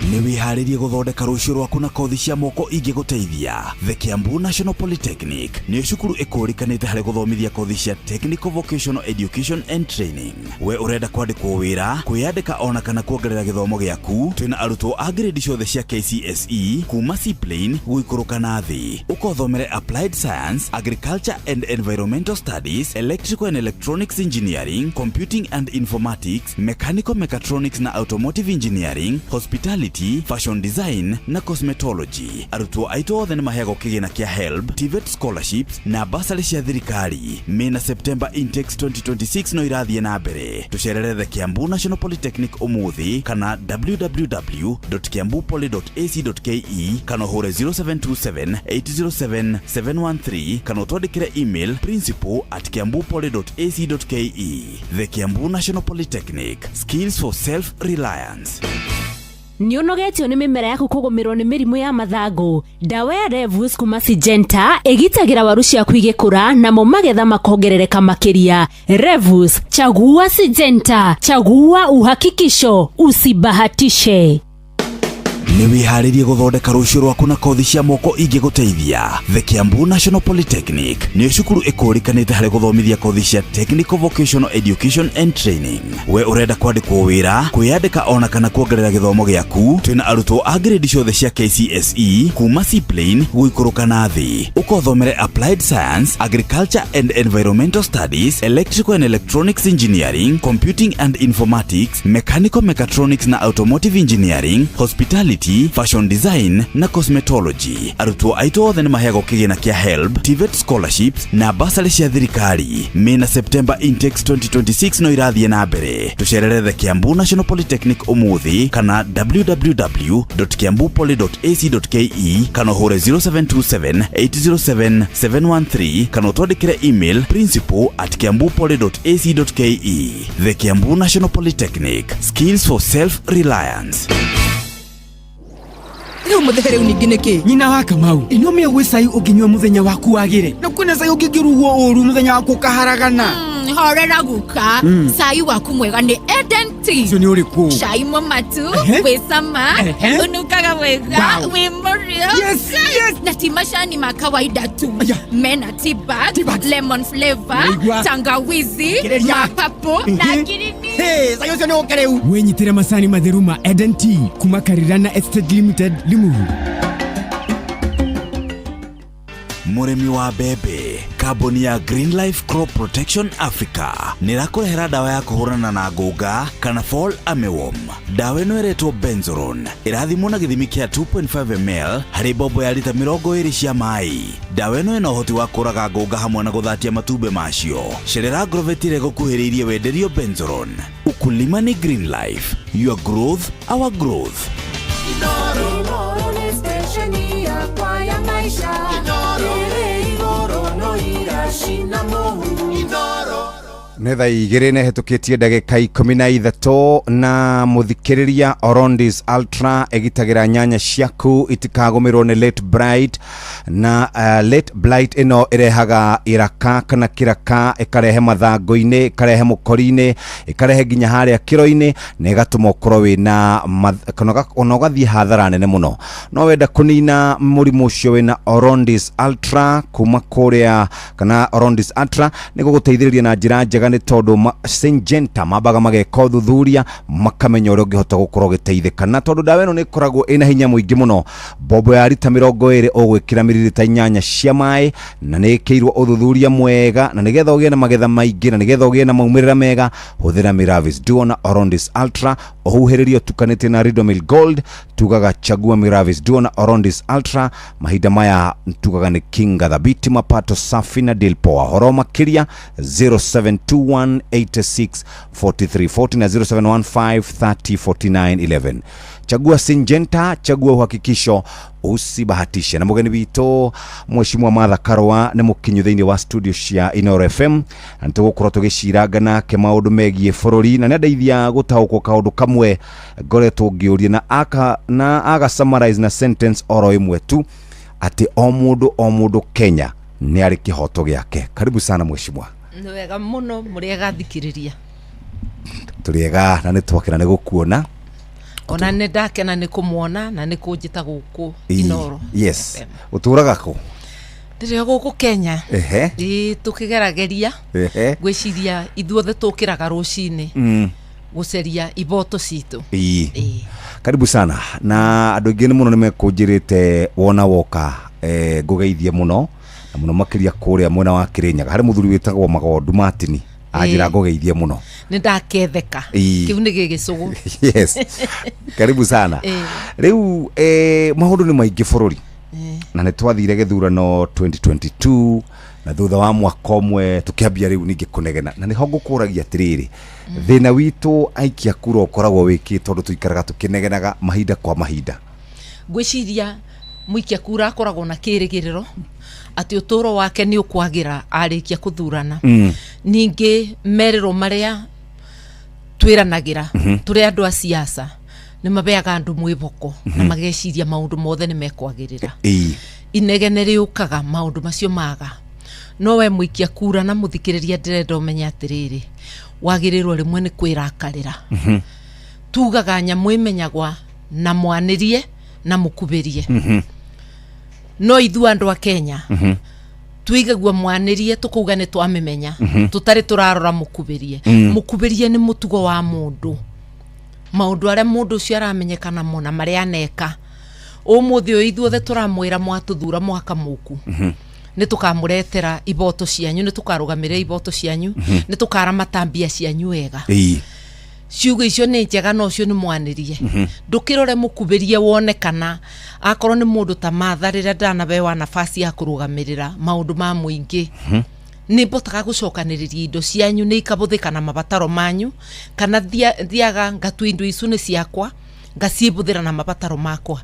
Nĩ wĩharĩrie gũthondeka rũciũ rwaku na kothi cia moko ingĩgũteithia. The Kiambu National Polytechnic nĩyo cukuru ĩkũrĩkanĩte harĩ gũthomithia kothi cia technical vocational education and training. We ũrenda kwandĩkwo wĩra, kwĩyandĩka ona kana kuongerera gĩthomo gĩaku, twĩna arutwo a grade ciothe cia KCSE kuma C-plane gũikũrũka na thĩ. Ũkothomere applied science, agriculture and environmental studies, electrical and electronics engineering, computing and informatics, mechanical mechatronics na automotive engineering, hospitality, fashion design na cosmetology. Arutwo aitũ othe nĩ maheagwo kĩgĩna kĩa HELB, TVET scholarships na basarĩ cia thirikari. May na September intakes 2026 no irathiĩ na mbere. Tũcerere The Kiambu National Polytechnic ũmũthĩ kana www.kiambupoly.ac.ke kana ũhũre 0727 807 713 kana ũtwandĩkĩre email principal@kiambupoly.ac.ke. The Kiambu National Polytechnic, skills for self-reliance. Nĩ ũnogetio nĩ mĩmera yaku kũgũmĩrwo nĩ mĩrimũ ya mathangũ? Ndawa ya Revus kuma Syngenta ĩgitagĩra waru ciaku igĩkũra namo magetha makongerereka makĩria. Revus, chagua Syngenta, chagua uhakikisho, usibahatishe. Nĩ wĩharĩrie gũthondeka rũciũ rwaku na kothi cia moko ingĩgũteithia. The Kiambu National Polytechnic nĩyo cukuru ĩkũrĩkanĩte harĩ gũthomithia kothi cia technical vocational education and training. We ũrenda kwandĩkwo wĩra, kwĩyandĩka ona kana kuongerera gĩthomo gĩaku, twĩna arutwo a grade ciothe cia KCSE kuma C-plane gũikũrũka na thĩ. Ũkothomere applied science, agriculture and environmental studies, electrical and electronics engineering, computing and informatics, mechanical mechatronics na automotive engineering, hospitality, Hospitality, Fashion Design na Cosmetology. Arutwo aitũ othe nĩ maheagwo kĩgĩna kĩa HELB, TVET scholarships na basarĩ cia thirikari. May na September intakes 2026 no irathiĩ na mbere. Tũcerere The Kiambu National Polytechnic ũmũthĩ kana www.kiambupoly.ac.ke kana ũhũre 0727 807 713 kana ũtwandĩkĩre email principal at kiambupoly.ac.ke. The Kiambu National Polytechnic, skills for self-reliance. Rĩu mũthehe rĩu ningĩ nĩkĩ? Nyina wa Kamau, ĩno mĩagwĩ cai ũngĩnyua mũthenya waku wagĩre, na kwĩna cai ũngĩngĩrugwo ũru mũthenya waku ũkaharagana. Horera guka. Cai waku mwega nĩ Eden Tea. Ũcio nĩ ũrĩkũ? Cai mũmatu, wĩ cama, ũnungaga wega, wĩ mũrĩo. Yes, yes. Na ti macani ma kawaida tu. Mena tea bag, lemon flavor, Naigua. tangawizi, Thikĩrĩria. ma purple na ngirini. Hey, cai ũcio nĩ ũke rĩu. Wĩnyitĩre macani matheru ma Eden Tea kuma Karirana Estate Limited, Limuru. Mũrĩmi wa mbembe, kambuni ya Green Life Crop Protection Africa nĩ ĩrakũrehera ndawa ya kũhũrana na ngũnga kana fall armyworm. Ndawa ĩno ĩretwo Benzoron, ĩrathimwo na gĩthimi kĩa 2.5 ml harĩ mbombo ya rita 20 cia maĩ. Ndawa ĩno ĩna ũhoti wa kũraga ngũnga hamwe na gũthatia matumbĩ macio. Cerera Agrovet ĩrĩa ĩgũkuhĩrĩirie wenderio Benzoron. Ukulima ni Green Life, your growth, our growth. Inoro nĩ stesheni yakwa ya maisha ĩrĩ igũrũ no iracina mũhu. Nä thaa 2 nä hetå kä tie ndagä ka 13 na må thikä rä ria. Orondis Ultra ĩgitagĩra nyanya ciaku itikagũmĩrwo nĩ late blight na late blight ĩno ĩrehaga iraka kana kĩraka, ĩkarehe mathangũ-inĩ, ĩkarehe mũkori-inĩ, ĩkarehe nginya harĩa kĩro-inĩ na ĩgatũma ũkorwo wĩna kana ona ũgathiĩ hathara nene mũno. No wenda kũnina mũrimũ ũcio wĩna Orondis Ultra kuma kũrĩa kana Orondis Ultra nĩ gũgũteithĩrĩria na njĩra njega, nĩ tondũ Syngenta mambaga mageka ũthuthuria makamenya ũrĩa ũngĩhota gũkorwo ũgĩteithĩka, na tondũ ndawa ĩno nĩ ĩkoragwo ĩna hinya mũingĩ mũno, mbombo ya rita 20 ũgwĩkĩra miririta 8 cia maĩ, na nĩ ĩkĩirwo ũthuthuria mwega, na nĩgetha ũgĩe na magetha maingĩ na nĩgetha ũgĩe na maumĩrĩra mega, hũthĩra Miravis Duo na Orondis Ultra ũhuhĩrĩrie ũtukanĩtie na Ridomil Gold. Tugaga chagua Miravis Duo na Orondis Ultra. Mahinda maya tugaga nĩ kinga thabiti, mapato safi na deal poa. Horo makĩria 0721864340 na 0715304911. Chagua Syngenta, chagua uhakikisho, usibahatishe. Na mũgeni witũ Mheshimiwa Martha Karua nĩ mũkinyu thĩinĩ wa studio cia Inoro FM, na nĩ tũgũkorwo tũgĩciranga nake maũndũ megiĩ bũrũri, na nĩ andeithia gũtaũkwo kaũndũ kamwe ngoretwo ngĩũria na aka na aga summarize na sentence oro ĩmwe tu, atĩ o mũndũ o mũndũ Kenya nĩ arĩ kĩhoto gĩake. Karibu sana mheshimiwa. Nĩ wega mũno, mũrĩ ega thikĩrĩria? Tũrĩ ega na nĩ twakena nĩ gũkuona. Ona nĩ ndakena nĩ kũmuona na nĩ kũnjĩta gũkũ Inoro. Yes, ũtũraga kũ? Ndĩrĩ o gũkũ Kenya. Ĩĩ, tũkĩgerageria. Ngwĩciria ithuothe tũkĩraga rũcinĩ gũceria iboto citũ. Ĩĩ. Karibu sana, na andũ aingĩ mũno nĩ mekũnjĩrĩte wona woka ngũgeithie mũno na mũno makĩria kũrĩa mwena wa Kĩrĩnyaga harĩ mũthuri wĩtagwo Magondu Martini anjĩra ngũgeithie mũno. Nĩ ndaketheka. Kĩu nĩ gĩgĩcũgũ. Yes, karibu sana. Rĩu maũndũ nĩ maingĩ bũrũri, na nĩ twathire gĩthurano 2022, na thutha wa mwaka ũmwe tũkĩambia rĩu ningĩ kũnegena, na nĩho ngũkũragia atĩrĩrĩ, thĩna witũ aikia kura ũkoragwo wĩkĩ, tondũ tũikaraga tũkĩnegenaga mahinda kwa mahinda? Ngwĩciria mũikia kura akoragwo na kĩrĩgĩrĩro atĩ ũtũũro wake nĩ ũkwagĩra arĩkia kũthurana. Ningĩ merĩro marĩa twĩranagĩra tũrĩ andũ a siasa nĩ mabeaga andũ mwĩboko na mageciria maũndũ mothe nĩ mekwagĩrĩra. Inegene rĩũkaga maũndũ macio maga. No we mũikia kura na mũthikĩrĩria, ndĩrenda ũmenye atĩrĩrĩ, wagĩrĩrwo rĩmwe nĩ kwĩrakarĩra. Tugaga nyamũ ĩmenyagwa na mwanĩrie na mũkubĩrie. No ithuĩ andũ a Kenya twigagua mwanĩrie tũkauga nĩ twamĩmenya tũtarĩ tũrarora mũkubĩrie. Mũkubĩrie nĩ mũtugo wa mũndũ, maũndũ arĩa mũndũ ũcio aramenyeka namo na marĩa aneka. Ũmũthĩ ũyũ ithuothe tũramwĩra mwatũthura mwaka mũku nĩ tũkamũretera iboto cianyu, nĩ tũkarũgamĩrĩra iboto cianyu, nĩ tũkaramata mbia cianyu wega. Ciugo icio nĩ njega, no ũcio nĩ mwanĩrie. Ndũkĩrore mũkubĩrie wone kana akorwo nĩ mũndũ ta Martha. Rĩrĩa ndanabewa nafasi ya kũrũgamĩrĩra maũndũ ma mũingĩ, nĩ mbotaga gũcokanĩrĩria indo cianyu nĩ ikabũthĩka na mabataro manyu, kana thiaga ngatua indo icu nĩ ciakwa, ngaciĩbũthĩra na mabataro makwa.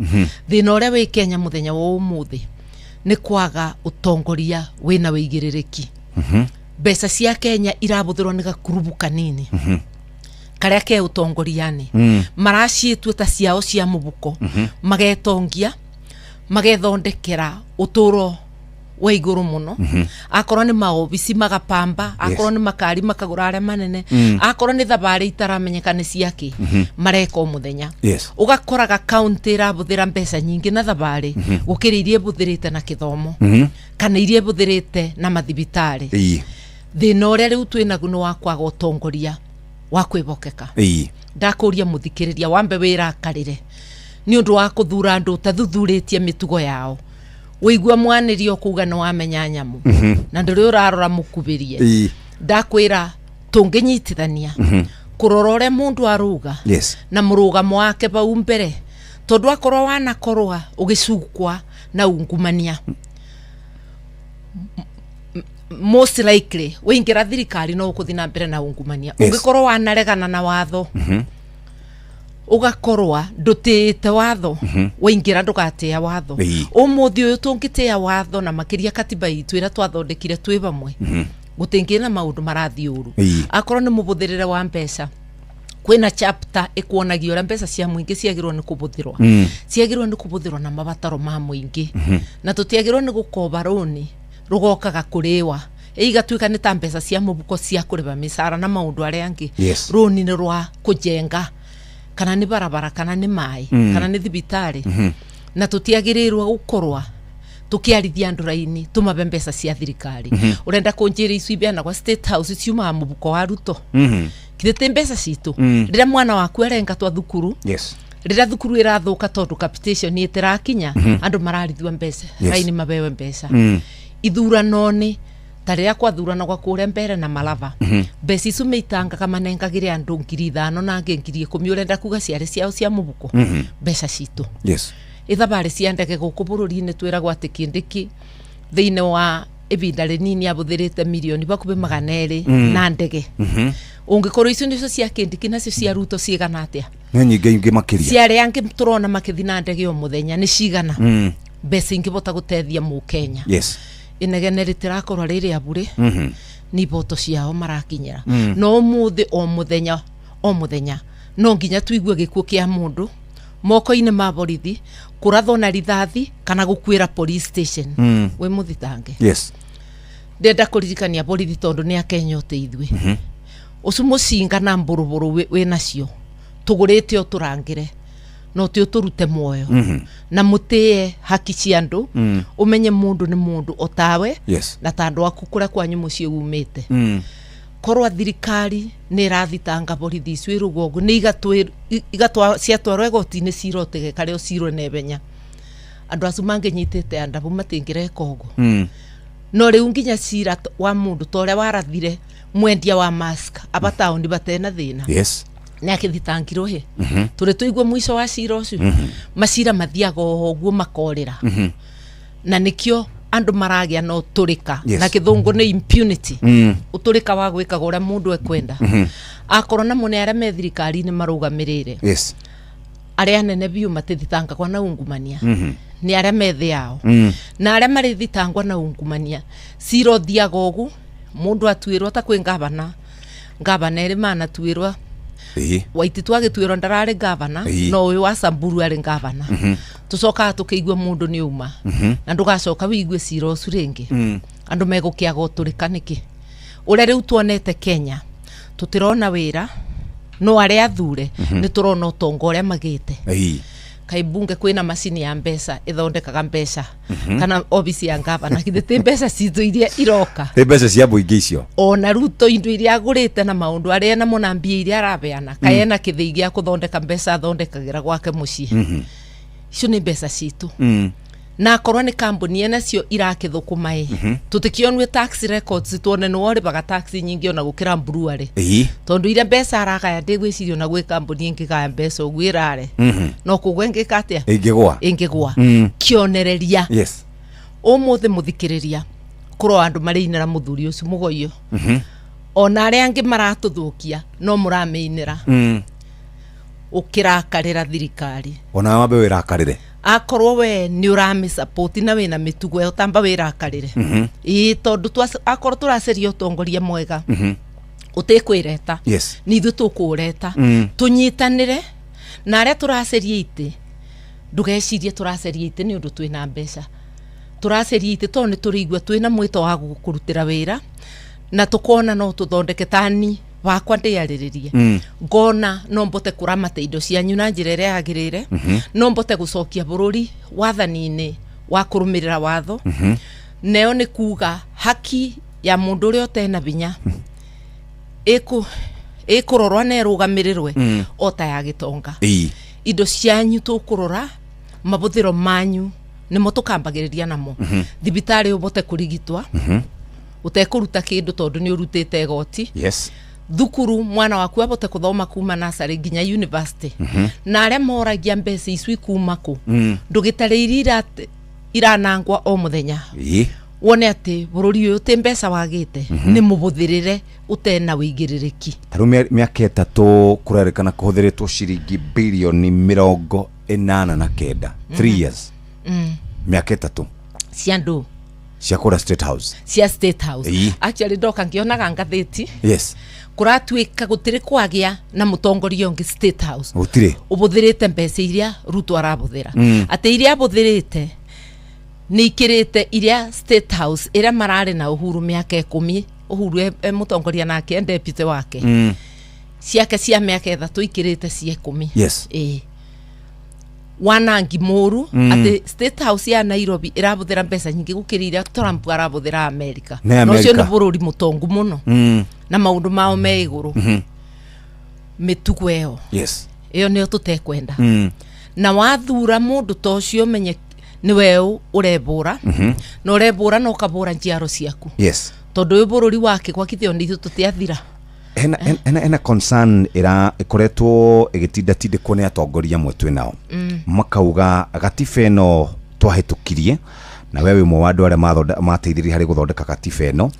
Thĩna ũrĩa wĩ Kenya mũthenya wa ũmũthĩ nĩ kwaga ũtongoria wĩna wĩigĩrĩrĩki. Mbeca cia Kenya irabũthĩrwo nĩ gakurubu kanini karĩa ke ũtongoria-inĩ. Maraciĩtua ta ciao cia mũbuko. Magetongia, magethondekera ũtũro wa igũrũ mũno. Akorwo nĩ maobici magapamba, akorwo nĩ makari makagũra arĩa manene, akorwo nĩ thabarĩ itaramenyeka nĩ ciakĩ mareka o mũthenya. Ũgakoraga kaunti ĩrabũthĩra mbeca nyingĩ na thabarĩ gũkĩra iria ĩbũthĩrĩte na kĩthomo kana iria ĩbũthĩrĩte na mathibitarĩ. Thĩna ũrĩa rĩu twĩnaguo nĩ wa kwaga ũtongoria wa kwĩbokeka. Ndakũria mũthikĩrĩria wambe wĩrakarĩre nĩ ũndũ wa kũthura andũ ũtathuthurĩtie mĩtugo yao. Wĩigua mwanĩrio kuga nĩ wamenya nyamũ na ndũrĩ ũrarora mũkubĩrie. Ndakwĩra tũngĩnyitithania kũrora ũrĩa mũndũ arauga na mũrũgamo wake bau mbere, tondũ akorwo wanakorwa ũgĩcukwa na ungumania, most likely wĩingĩra thirikari no ũkũthi na mbere na ungumania. Ũngĩkorwo wanaregana na watho, ũgakorwa ndũtĩĩte watho, waingĩra ndũgatĩĩa watho. Ũmũthĩ ũyũ tũngĩtĩĩa watho na makĩria katiba itũ ĩrĩa twathondekire twĩ vamwe, gũtingĩ na maũndũ marathiĩ ũru. Akorwo nĩ mũbũthĩrĩre wa mbeca, kwĩna chapter ĩkuonagia ũrĩa mbeca cia mũingĩ ciagĩrĩirwo nĩ kũbũthĩrwo. Ciagĩrĩirwo nĩ kũbũthĩrwo na mabataro ma mũingĩ, na tũtiagĩrĩirwo nĩ gũkoba rũni rũgokaga kũrĩwa igatuĩka nĩ ta mbeca cia mũbuko cia kũrĩba mĩcara na maũndũ arĩa angĩ. Rũni nĩ rwa kũjenga, kana nĩ barabara, kana nĩ maĩ, kana nĩ thibitarĩ, na tũtiagĩrĩirwo gũkorwa tũkĩarithia andũ raini tũmabe mbeca cia thirikari. Ũrenda kũnjĩra icu ibeanagwa State House ciumaga mũbuko wa Ruto? Githĩ ti mbeca citũ? Rĩrĩa mwana waku arengatwa thukuru, rĩrĩa thukuru ĩrathũka tondũ capitation ĩtĩrakinya, andũ mararithua mbeca raini mabewe mbeca. Ithurano-nĩ ta rĩrĩa kwathuranagwa kũrĩa mbere na Malava, mbeca icu mĩitangaga manengagĩre andũ 5,000 na angĩ 10,000. Ũrenda kuga ciarĩ ciao cia mũbuko? Mbeca citũ. Ithabarĩ cia ndege gũkũ bũrũri-inĩ, twĩragwo atĩ Kindiki thĩinĩ wa ibinda rĩnini abũthĩrĩte mirioni bakubĩ 200 na ndege. Ũngĩkorwo icio nĩcio cia Kindiki, nacio cia Ruto cigana atĩa? Nĩ nyingĩ ingĩ makĩria. Cia arĩa angĩ tũrona makĩthi na ndege o mũthenya nĩ cigana? Mbeca ingĩbota gũteithia mũkenya. Inegene rĩtĩrakorwo rĩrĩ burĩ. Nĩ iboto ciao marakinyĩra. No ũmũthĩ o mũthenya o mũthenya no nginya tuigue gĩkuũ kĩa mũndũ moko-inĩ ma borithi, kũrathwo na rithathi kana gũkuĩra police station. Wĩ mũthitange. Ndĩrenda kũririkania borithi, tondũ nĩ akenya ũte ithuĩ, ũcu mũcinga na mbũrũbũrũ wĩ nacio tũgũrĩte ũtũrangĩre, no ti ũtũrute muoyo. Na mũtĩe haki cia andũ. Ũmenye mũndũ nĩ mũndũ o tawe na ta andũ aku kũrĩa kwanyu mũciĩ umĩte. Korwa thirikari nĩ ĩrathitanga borithi icio ĩ rũgongo nĩ ciatwarwo igoti-inĩ, cira ũtegeka rĩo cirwe na ihenya, andũ acu mangĩnyitĩte andabu matingĩreka ũguo. No rĩu nginya cira wa mũndũ ta ũrĩa warathire mwendia wa mask aba taũni batena thĩna, nĩ akĩthitangirwo hĩ. Tũrĩ tũigue mũico wa cira ũcio? Macira mathiaga o ũguo makorĩra, na nĩkĩo andũ maragĩa na ũtũrĩka. Na kĩthũngũ nĩ impunity. Ũtũrĩka wa gwĩkaga ũrĩa mũndũ ekwenda. Akorwo namo nĩ arĩa me thirikari-inĩ marũgamĩrĩire, arĩa anene biũ matithitangagwa na ungumania, nĩ arĩa me thĩ yao. Na arĩa marĩthitangwa na ungumania, cira ũthiaga ũgu, mũndũ atuĩrwo ta kwĩ ngavana, ngavana erĩ manatuĩrwa. Waititu agĩtuĩrwo ndararĩ ngavana, no ũyũ wa Samburu arĩ ngavana. Tũcokaga tũkĩigua mũndũ nĩ uma, na ndũgacoka wĩigue cira ũcu rĩngĩ. Andũ megũkĩaga ũtũrĩka nĩkĩ? Ũrĩa rĩu tuonete Kenya, tũtirona wĩra, no arĩa athure nĩ tũrona ũtonga ũrĩa magĩte. Kaĩ mbunge kwĩna macini ya mbeca ĩthondekaga mbeca, kana obici ya ngavana? Githĩ ti mbeca citũ iria iroka? Nĩ mbeca cia mũingĩ icio. Ona Ruto indo iria agũrĩte na maũndũ arĩa namo na mbia iria arabeana, kaĩ ena kĩthĩi gĩa kũthondeka mbeca athondekagĩra gwake mũciĩ? Icio nĩ mbeca citũ. Na akorwo nĩ kambuni ene cio irakĩthũkũma ĩ, tũtikĩonue tax records tuone nĩ worĩbaga tax nyingĩ ona gũkĩra brewery. Tondũ iria mbeca aragaya, ndĩgwĩciria ona gwĩ kambuni ĩngĩgaya mbeca ũguo ĩrare. No kũgwa ĩngĩka atĩa? Ĩngĩgwa. Ĩngĩgwa. Kĩonereria, ũmũthĩ mũthikĩrĩria, kũro andũ marĩinĩra mũthuri ũcio mũgoiyo, ona arĩa angĩ maratũthũkia no mũramĩinĩra. Ũkĩrakarĩra thirikari, Ona wambe wĩrakarĩre. Akorwo we nĩ ũramĩsupport na wĩna mĩtugo ĩyo, tamba wĩrakarĩre. Ĩĩ, tondũ akorwo tũracaria ũtongoria mwega ũtĩkwĩreta, nĩ ithuĩ tũkũũreta. Tũnyitanĩre na arĩa tũracaria itĩ. Ndũgecirie tũracaria itĩ nĩ ũndũ twĩna mbeca. Tũracaria itĩ tondũ nĩ tũrĩigua twĩna mwĩto wa kũrutĩra wĩra na tũkona no tũthondeke tani wakwa ndĩarĩrĩrie. Ngona no mbote kũramata indo cianyu na njĩra ĩrĩa yagĩrĩire, no mbote gũcokia bũrũri wathani-inĩ wa kũrũmĩrĩra watho. Nayo nĩ kuga haki ya mũndũ ũrĩa ũtena binya ĩkũrorwa na ĩrũgamĩrĩrwe o ta ya gĩtonga. Indo cianyu tũkũrora, mabũthĩro manyu nĩmo tũkambagĩrĩria namo. Thibitarĩ ũbote kũrigitwa ũtekũruta kĩndũ tondũ nĩ ũrutĩte goti. Thukuru mwana waku abote kũthoma kuma nursery nginya university. Na arĩa moragia mbeca icu ikuma kũ, ndũgĩtarĩirie iranangwa o mũthenya, wone atĩ bũrũri ũyũ ti mbeca wagĩte, nĩ mũbũthĩrĩre ũtena wĩigĩrĩrĩki. Ta rĩu mĩaka 3 kũrerĩkana kũhũthĩrĩtwo ciringi birioni 89, 3 years, mĩaka 3. Cia ndũ? Cia kũrĩa State House. Cia State House. Actually ndoka ngĩonaga ngathĩti, kũratuĩka gũtirĩ kwagĩa na mũtongoria ũngĩ State House Gũtirĩ. ũbũthĩrĩte mbeca iria Ruto arabũthĩra. Atĩ iria abũthĩrĩte nĩ ikĩrĩte iria State House ĩrĩa mararĩ na Uhuru mĩaka 10, Uhuru e mũtongoria nake e deputy wake. Ciake cia mĩaka 3 ikĩrĩte cia 10. Ĩĩ, wanangi mũru. Atĩ State House ya Nairobi ĩrabũthĩra mbeca nyingĩ gũkĩra iria Trump arabũthĩra America. Nĩ Na ũcio America. nĩ bũrũri mũtongu mũno na maũndũ mao me igũrũ. Mĩtugo ĩyo, ĩyo nĩyo tũtekwenda. Na wathura mũndũ ta ũcio, menye nĩwe ũrebũra, na ũrebũra na ũkabũra njiaro ciaku, tondũ ũyũ bũrũri wakĩgwa kithio nĩ ithuĩ tũtiathira. Hena concern ĩra ĩkoretwo ĩgĩtindatindĩkwo nĩ atongoria amwe twĩ nao. Makauga gatiba ĩno twahĩtũkirie, na we wĩ ũmwe wa andũ arĩa mateithirie harĩ gũthondeka gatiba ĩno,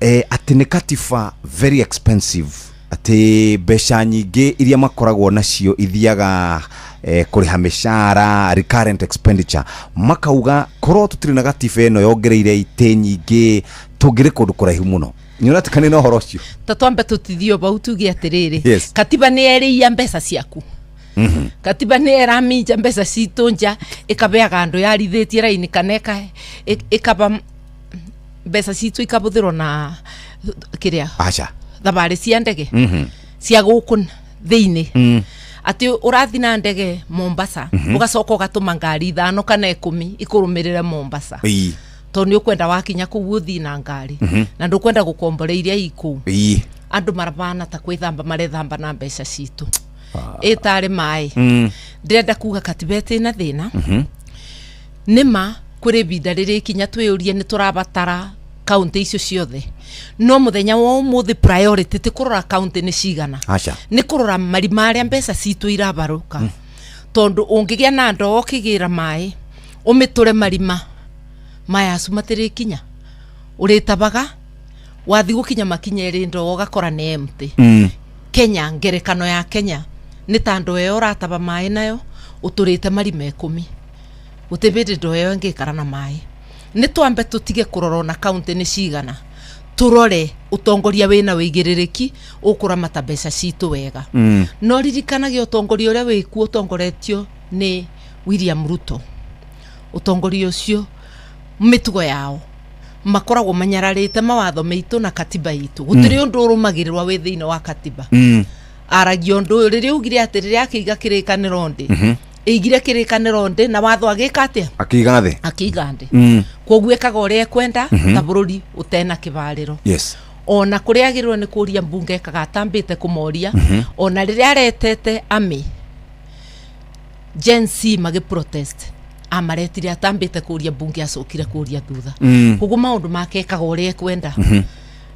atĩ nĩ katiba very expensive, atĩ mbeca nyingĩ iria makoragwo nacio ithiaga kũrĩha mĩcara, recurrent expenditure. Makauga korwo tũtirĩ na gatiba ĩno yongereire itĩ nyingĩ, tũngĩrĩ kũndũ kũraihu mũno. Nĩ ũratĩkania na ũhoro ũcio? Ta twambe tũtithio bau, tuge atĩrĩrĩ, katiba nĩ erĩia mbeca ciaku. Katiba nĩ ĩraminja mbeca citũ nja, ĩkabeaga andũ yarithĩtie raini, kana ĩkaba mbeca citũ ikabũthĩrwo na kĩrĩa? Aca. Thabarĩ cia ndege cia gũkũ thĩinĩ, atĩ ũrathi na ndege Mombasa, ũgacoka ũgatũma ngari 5 kana 10 ikũrũmĩrĩre Mombasa, tondũ nĩ ũkwenda wakinya kũu ũthiĩ na ngari na ndũkwenda gũkombora iria i kũu. Andũ marabana ta kwĩthamba marethamba na mbeca citũ ĩtarĩ maĩ. Ndĩrenda kuga katiba ĩtĩ na thĩna. Nĩma kũrĩ ibinda rĩrĩkinya twĩyũrie nĩ tũrabatara kaunti icio ciothe, no mũthenya wa ũmũthĩ priority ti kũrora kaunti nĩ cigana, Aca. nĩ kũrora marima arĩa mbeca citũ irabarũka, tondũ ũngĩgĩa na ndoo ũkĩgĩra maĩ ũmĩtũre marima maya acu matirĩkinya, ũrĩtabaga wathi gũkinya makinya ĩrĩ ndoo ũgakora nĩ empty. Kenya, ngerekano ya Kenya nĩ ta ndoo ĩyo ũrataba maĩ nayo ũtũrĩte marima 10, gũtĩ bĩndĩ ndoo ĩyo ĩngĩkara na maĩ. Nĩ twambe tũtige kũrora ona kaunti nĩ cigana, tũrore ũtongoria wĩna wĩigĩrĩrĩki ũkũramata mbeca citũ wega. No ririkanage ũtongoria ũrĩa wĩkuo ũtongoretio nĩ William Ruto, ũtongoria ũcio mĩtugo yao makoragwo manyararĩte mawatho meitũ na katiba itũ. Gũtirĩ ũndũ ũrũmagĩrĩrwo wĩ thĩinĩ wa katiba. Aragia ũndũ ũyũ rĩrĩa augire atĩ rĩrĩa akĩiga kĩrĩkanĩro ndĩ, ĩigire kĩrĩkanĩro ndĩ na watho agĩka atĩa? Akiiga thĩ. Akĩiga ndĩ. Koguo ĩkaga ũrĩa ekwenda, ta bũrũri ũtena kĩbarĩro. Ona kũrĩa agĩrĩrwo nĩ kũria mbunge ekaga atambĩte kũmoria. Ona rĩrĩa aretete ami Gen Z magĩ protest, Amaretire atambĩte kũria mbunge, acokire kũria thutha. Koguo maũndũ make ekaga ũrĩa ekwenda.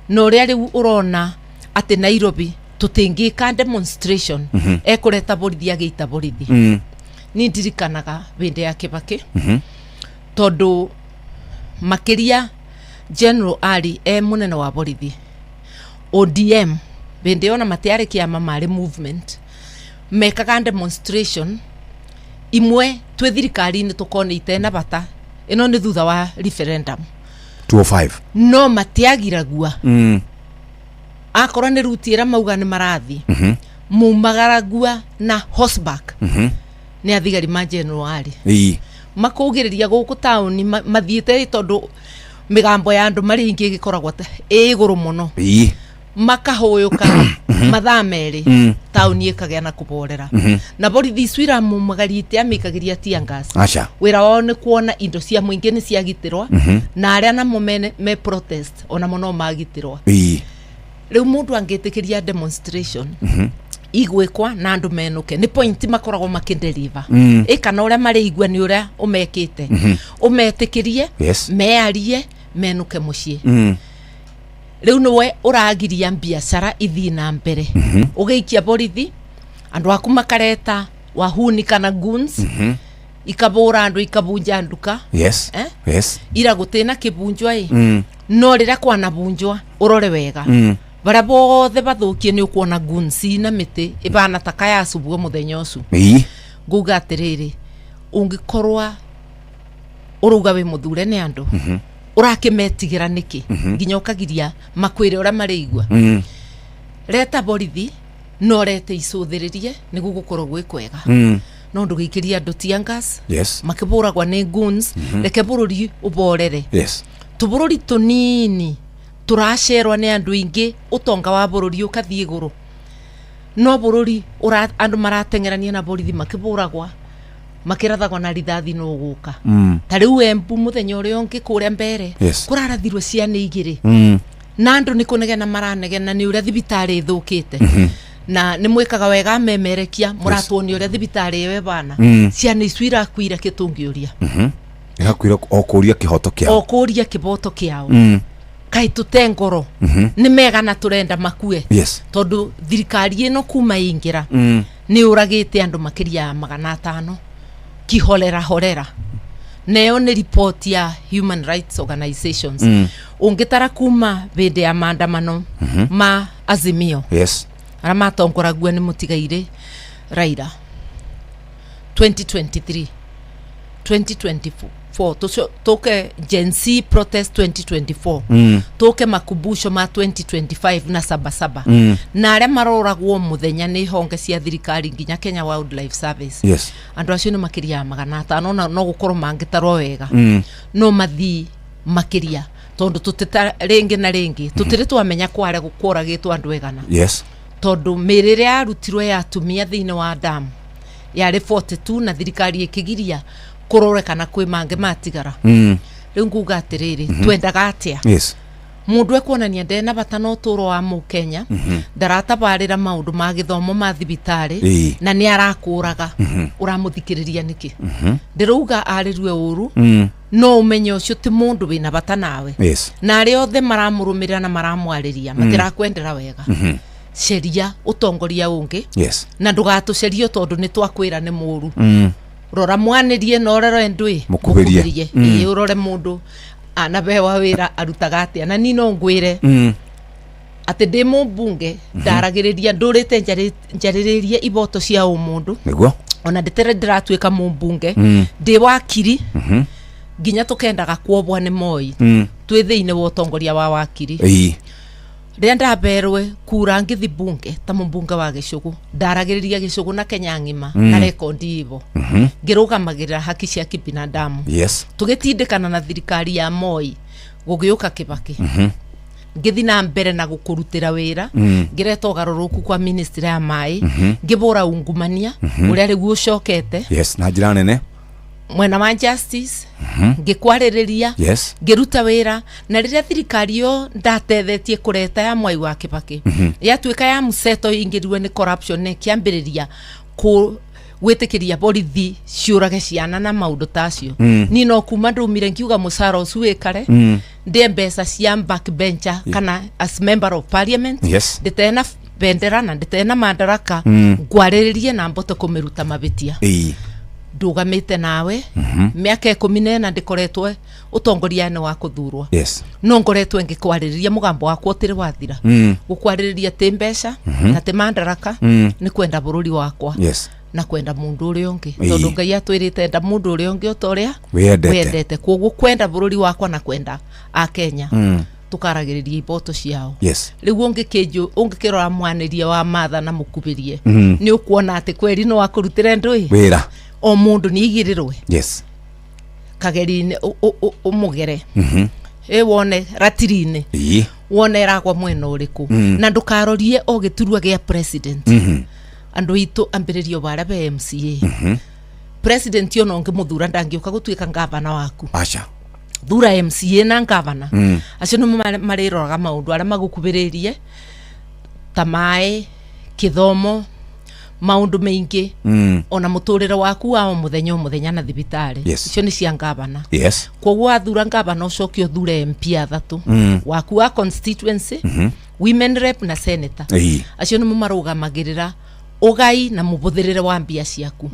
Na ũrĩa rĩu ũrona atĩ Nairobi tũtingĩka demonstration, ekũreta borithi, agĩita borithi. Ni ndirikanaga hĩndĩ ya Kĩbakĩ, tondũ makĩria General Ali e mũnene wa borithi, ODM hĩndĩ ĩyo na matiarĩ kĩama, marĩ movement, mekaga demonstration imwe twĩ thirikari-inĩ tũkona itena bata. Ĩno nĩ thutha wa referendum. 205. No matiagiragua. Akorwo nĩ ruti ĩrĩa mauga nĩ marathi, mumagaragua na horseback nĩ athigari ma General Ali. Makũgĩrĩria gũkũ taũni mathiĩte, tondũ mĩgambo ya andũ marĩ ingĩ ĩgĩkoragwo ĩ igũrũ mũno. Makahũyũka mathaa 2, taũni ĩkagĩa na kũborera. Na borithi icu iramumagaria itiamĩkagĩria tear gas. Aca. Wĩra wao nĩ kuona indo cia mũingĩ nĩ ciagitĩrwa, na arĩa namo me protest onamo no magitĩrwa. Rĩu mũndũ angĩtĩkĩria demonstration igwĩkwa na andũ menũke, nĩ point makoragwo makĩdeliver. Ĩ kana ũrĩa marĩigua nĩ ũrĩa ũmekĩte. Ũmetĩkĩrie mearie, menũke mũciĩ. Rĩu nĩwe ũragiria biacara ithiĩ na mbere. Ũgĩikia borithi, andũ aku makareta wahuni kana goons, ikabũra andũ, ikabunja nduka. Eh? Ira gũtĩna kĩbunjwa ĩ, no rĩrĩa kwanabunjwa ũrore wega, baria bothe bathũkie nĩ ũkuona goons na mĩtĩ ĩbana ta kayacubwo mũthenya ũcio. Nguga atĩrĩrĩ, ũngĩkorwa ũrauga wĩ mũthure nĩ andũ, ũrakĩmetigĩra nĩkĩ nginya ũkagiria makwĩre ũrĩa marĩigua? Reta borithi no rete icũthĩrĩrie nĩguo gũkorwo gwĩ kwega. No ndũgĩikĩrie andũ tear gas makĩbũragwa nĩ goons. Reke bũrũri ũborere. Tũbũrũri tũnini tũracerwa nĩ andũ aingĩ, ũtonga wa bũrũri ũkathiĩ igũrũ, no bũrũri andũ marateng'erania na borithi, makĩbũragwa, makĩrathagwo na rithathi no gũka. Ta rĩu Embu mũthenya ũrĩa ũngĩ kũrĩa mbere kũrarathirwo ciana 2, na andũ nĩ kũnegena maranegena nĩ ũrĩa thibitarĩ ĩthũkĩte. Na nĩ mwĩkaga wega amemerekia, mũratuonia ũrĩa thibitarĩ ĩyo ĩbana. Ciana icu irakuire kĩtũngĩũria. Ĩgakuire o kũria kĩhoto o kĩao. Kũria kĩboto kĩao. Kaĩ tũte ngoro? Nĩ mega na tũrenda makue, tondũ thirikari ĩno kuma ĩingĩra nĩ ũragĩte andũ makĩria ya 500 kiholera horera, nayo nĩ ripoti ya human rights organizations. Ũngĩtara kuma hĩndĩ ya maandamano ma Azimio, arĩa matongoragua nĩ mũtigairĩ Raila, 2023, 2024, tũke Gen Z protest 2024, tũke makumbusho ma 2025 na Sabasaba, na arĩa maroragwo mũthenya nĩ honge cia thirikari nginya Kenya Wildlife Service, andũ acio nĩ makĩria ya 500, na no gũkorwo mangĩtarwo wega no mathii makĩria, tondũ tũtĩta rĩngĩ na rĩngĩ tũtirĩ twamenya kwarĩa kworagĩtwo andũ egana, tondũ mĩrĩ ĩrĩa yarutirwo ya atumia thĩinĩ wa damu yarĩ 42, na thirikari ĩkĩgiria kũrore kana kwĩ mangĩ matigara. Rĩu nguga atĩrĩrĩ, twendaga atĩa? Mũndũ ekuonania ndena bata na ũtũũro wa mũkenya, ndaratabarĩra maũndũ ma gĩthomo, ma thibitarĩ, na nĩ arakũraga, ũramũthikĩrĩria nĩkĩ? Ndĩrauga arĩrue ũru, no ũmenye ũcio ti mũndũ wĩna bata nawe. Na arĩa othe maramũrũmĩrĩra na maramwarĩria matirakwendera wega. Ceria ũtongoria ũngĩ, na ndũgatũcerio tondũ nĩ twakwĩra nĩ mũru. Rora mwanĩrie na ũrore ndwĩ Mũkuhĩrie. Ĩĩ, ũrore mũndũ anabewa wĩra arutaga atĩa. Na ni no ngwĩre atĩ ndĩ mũmbunge ndaragĩrĩria, ndũrĩte njarĩrĩrie iboto cia ũmũndũ. Ona ndĩtere ndĩratuĩka mũmbunge, ndĩ wakiri, nginya tũkendaga kuobwa nĩ Moi, twĩ thĩinĩ wa ũtongoria wa wakiri. Rĩrĩa ndaberwe kura ngĩthi bunge ta mũmbunge wa gĩcũgũ, ndaragĩrĩria gĩcũgũ na Kenya ng'ima, na rekondi ivo, ngĩrũgamagĩrĩra haki cia kibinadamu. Tũgĩtindĩkana na thirikari ya Moi, gũgĩũka Kĩbakĩ, ngĩthi na mbere na gũkũrutĩra wĩra, ngĩreta ũgarũrũku kwa ministry ya maĩ, ngĩbũra ungumania ũrĩa rĩu ũcokete. Yes, na njĩra nene. Mwena wa justice ngĩkwarĩrĩria, ngĩruta wĩra. Na rĩrĩa thirikari ĩyo ndatethetie kũreta ya Mwai wa Kĩbakĩ yatuĩka ya mseto, ingĩriwe nĩ corruption na ĩkĩambĩrĩria Gwĩtĩkĩria borithi ciũrage ciana na maũndũ ta acio. Niĩ no kuma ndumire ngiuga mũcara ũcio wĩkare, ndĩe mbeca cia backbencher kana as member of parliament, ndĩtena bendera na ndĩtena madaraka, ngwarĩrĩrie na mbote kũmĩruta mabĩtia. Ndũgamĩte nawe mĩaka 14 ndĩkoretwo ũtongoria-inĩ wa kũthurwo, no ngoretwo ngĩkwarĩrĩria mũgambo wakwa ũtĩrĩ wathira. Gũkwarĩrĩria ti mbeca na ti madaraka, nĩ kwenda bũrũri wakwa na kwenda mundu ũrĩa ũngĩ, tondũ Ngai atwĩrĩte enda mundu ũrĩa ũngĩ o ta ũrĩa Wĩyendete. Wĩyendete. Koguo kwenda bũrũri wakwa na kwenda akenya, tũkaragĩrĩria iboto ciao. Rĩu ũngĩkĩnjũ ũngĩkĩrora mwanĩrie wa Matha na mũkuhĩrie, nĩ ũkuona atĩ kweri no akũrutĩre ndũĩ wĩra. O mũndũ nĩ aigĩrĩrwe kageri-inĩ, ũmũgere ĩ wone ratiri-inĩ, wone ĩragwa mwena ũrĩkũ, na ndũkarorie o gĩturwa gĩa president. Andũ aitũ ambĩrĩrio barĩa be MCA. President ona ũngĩmũthura ndangĩũka gũtuĩka ngavana waku. Aca. Thura MCA na ngavana. Acio nĩmo marĩroraga maũndũ arĩa magũkuhĩrĩirie ta maĩ, kĩthomo, maũndũ maingĩ, ona mũtũrĩre waku wa o mũthenya o mũthenya na thibitarĩ. Icio nĩ cia ngavana. Koguo wathura ngavana, ũcoke ũthure MP athatũ, waku wa constituency, women rep na senator. Acio nĩmo marũgamagĩrĩra ũgai na mũbũthĩrĩre wa mbia ciaku.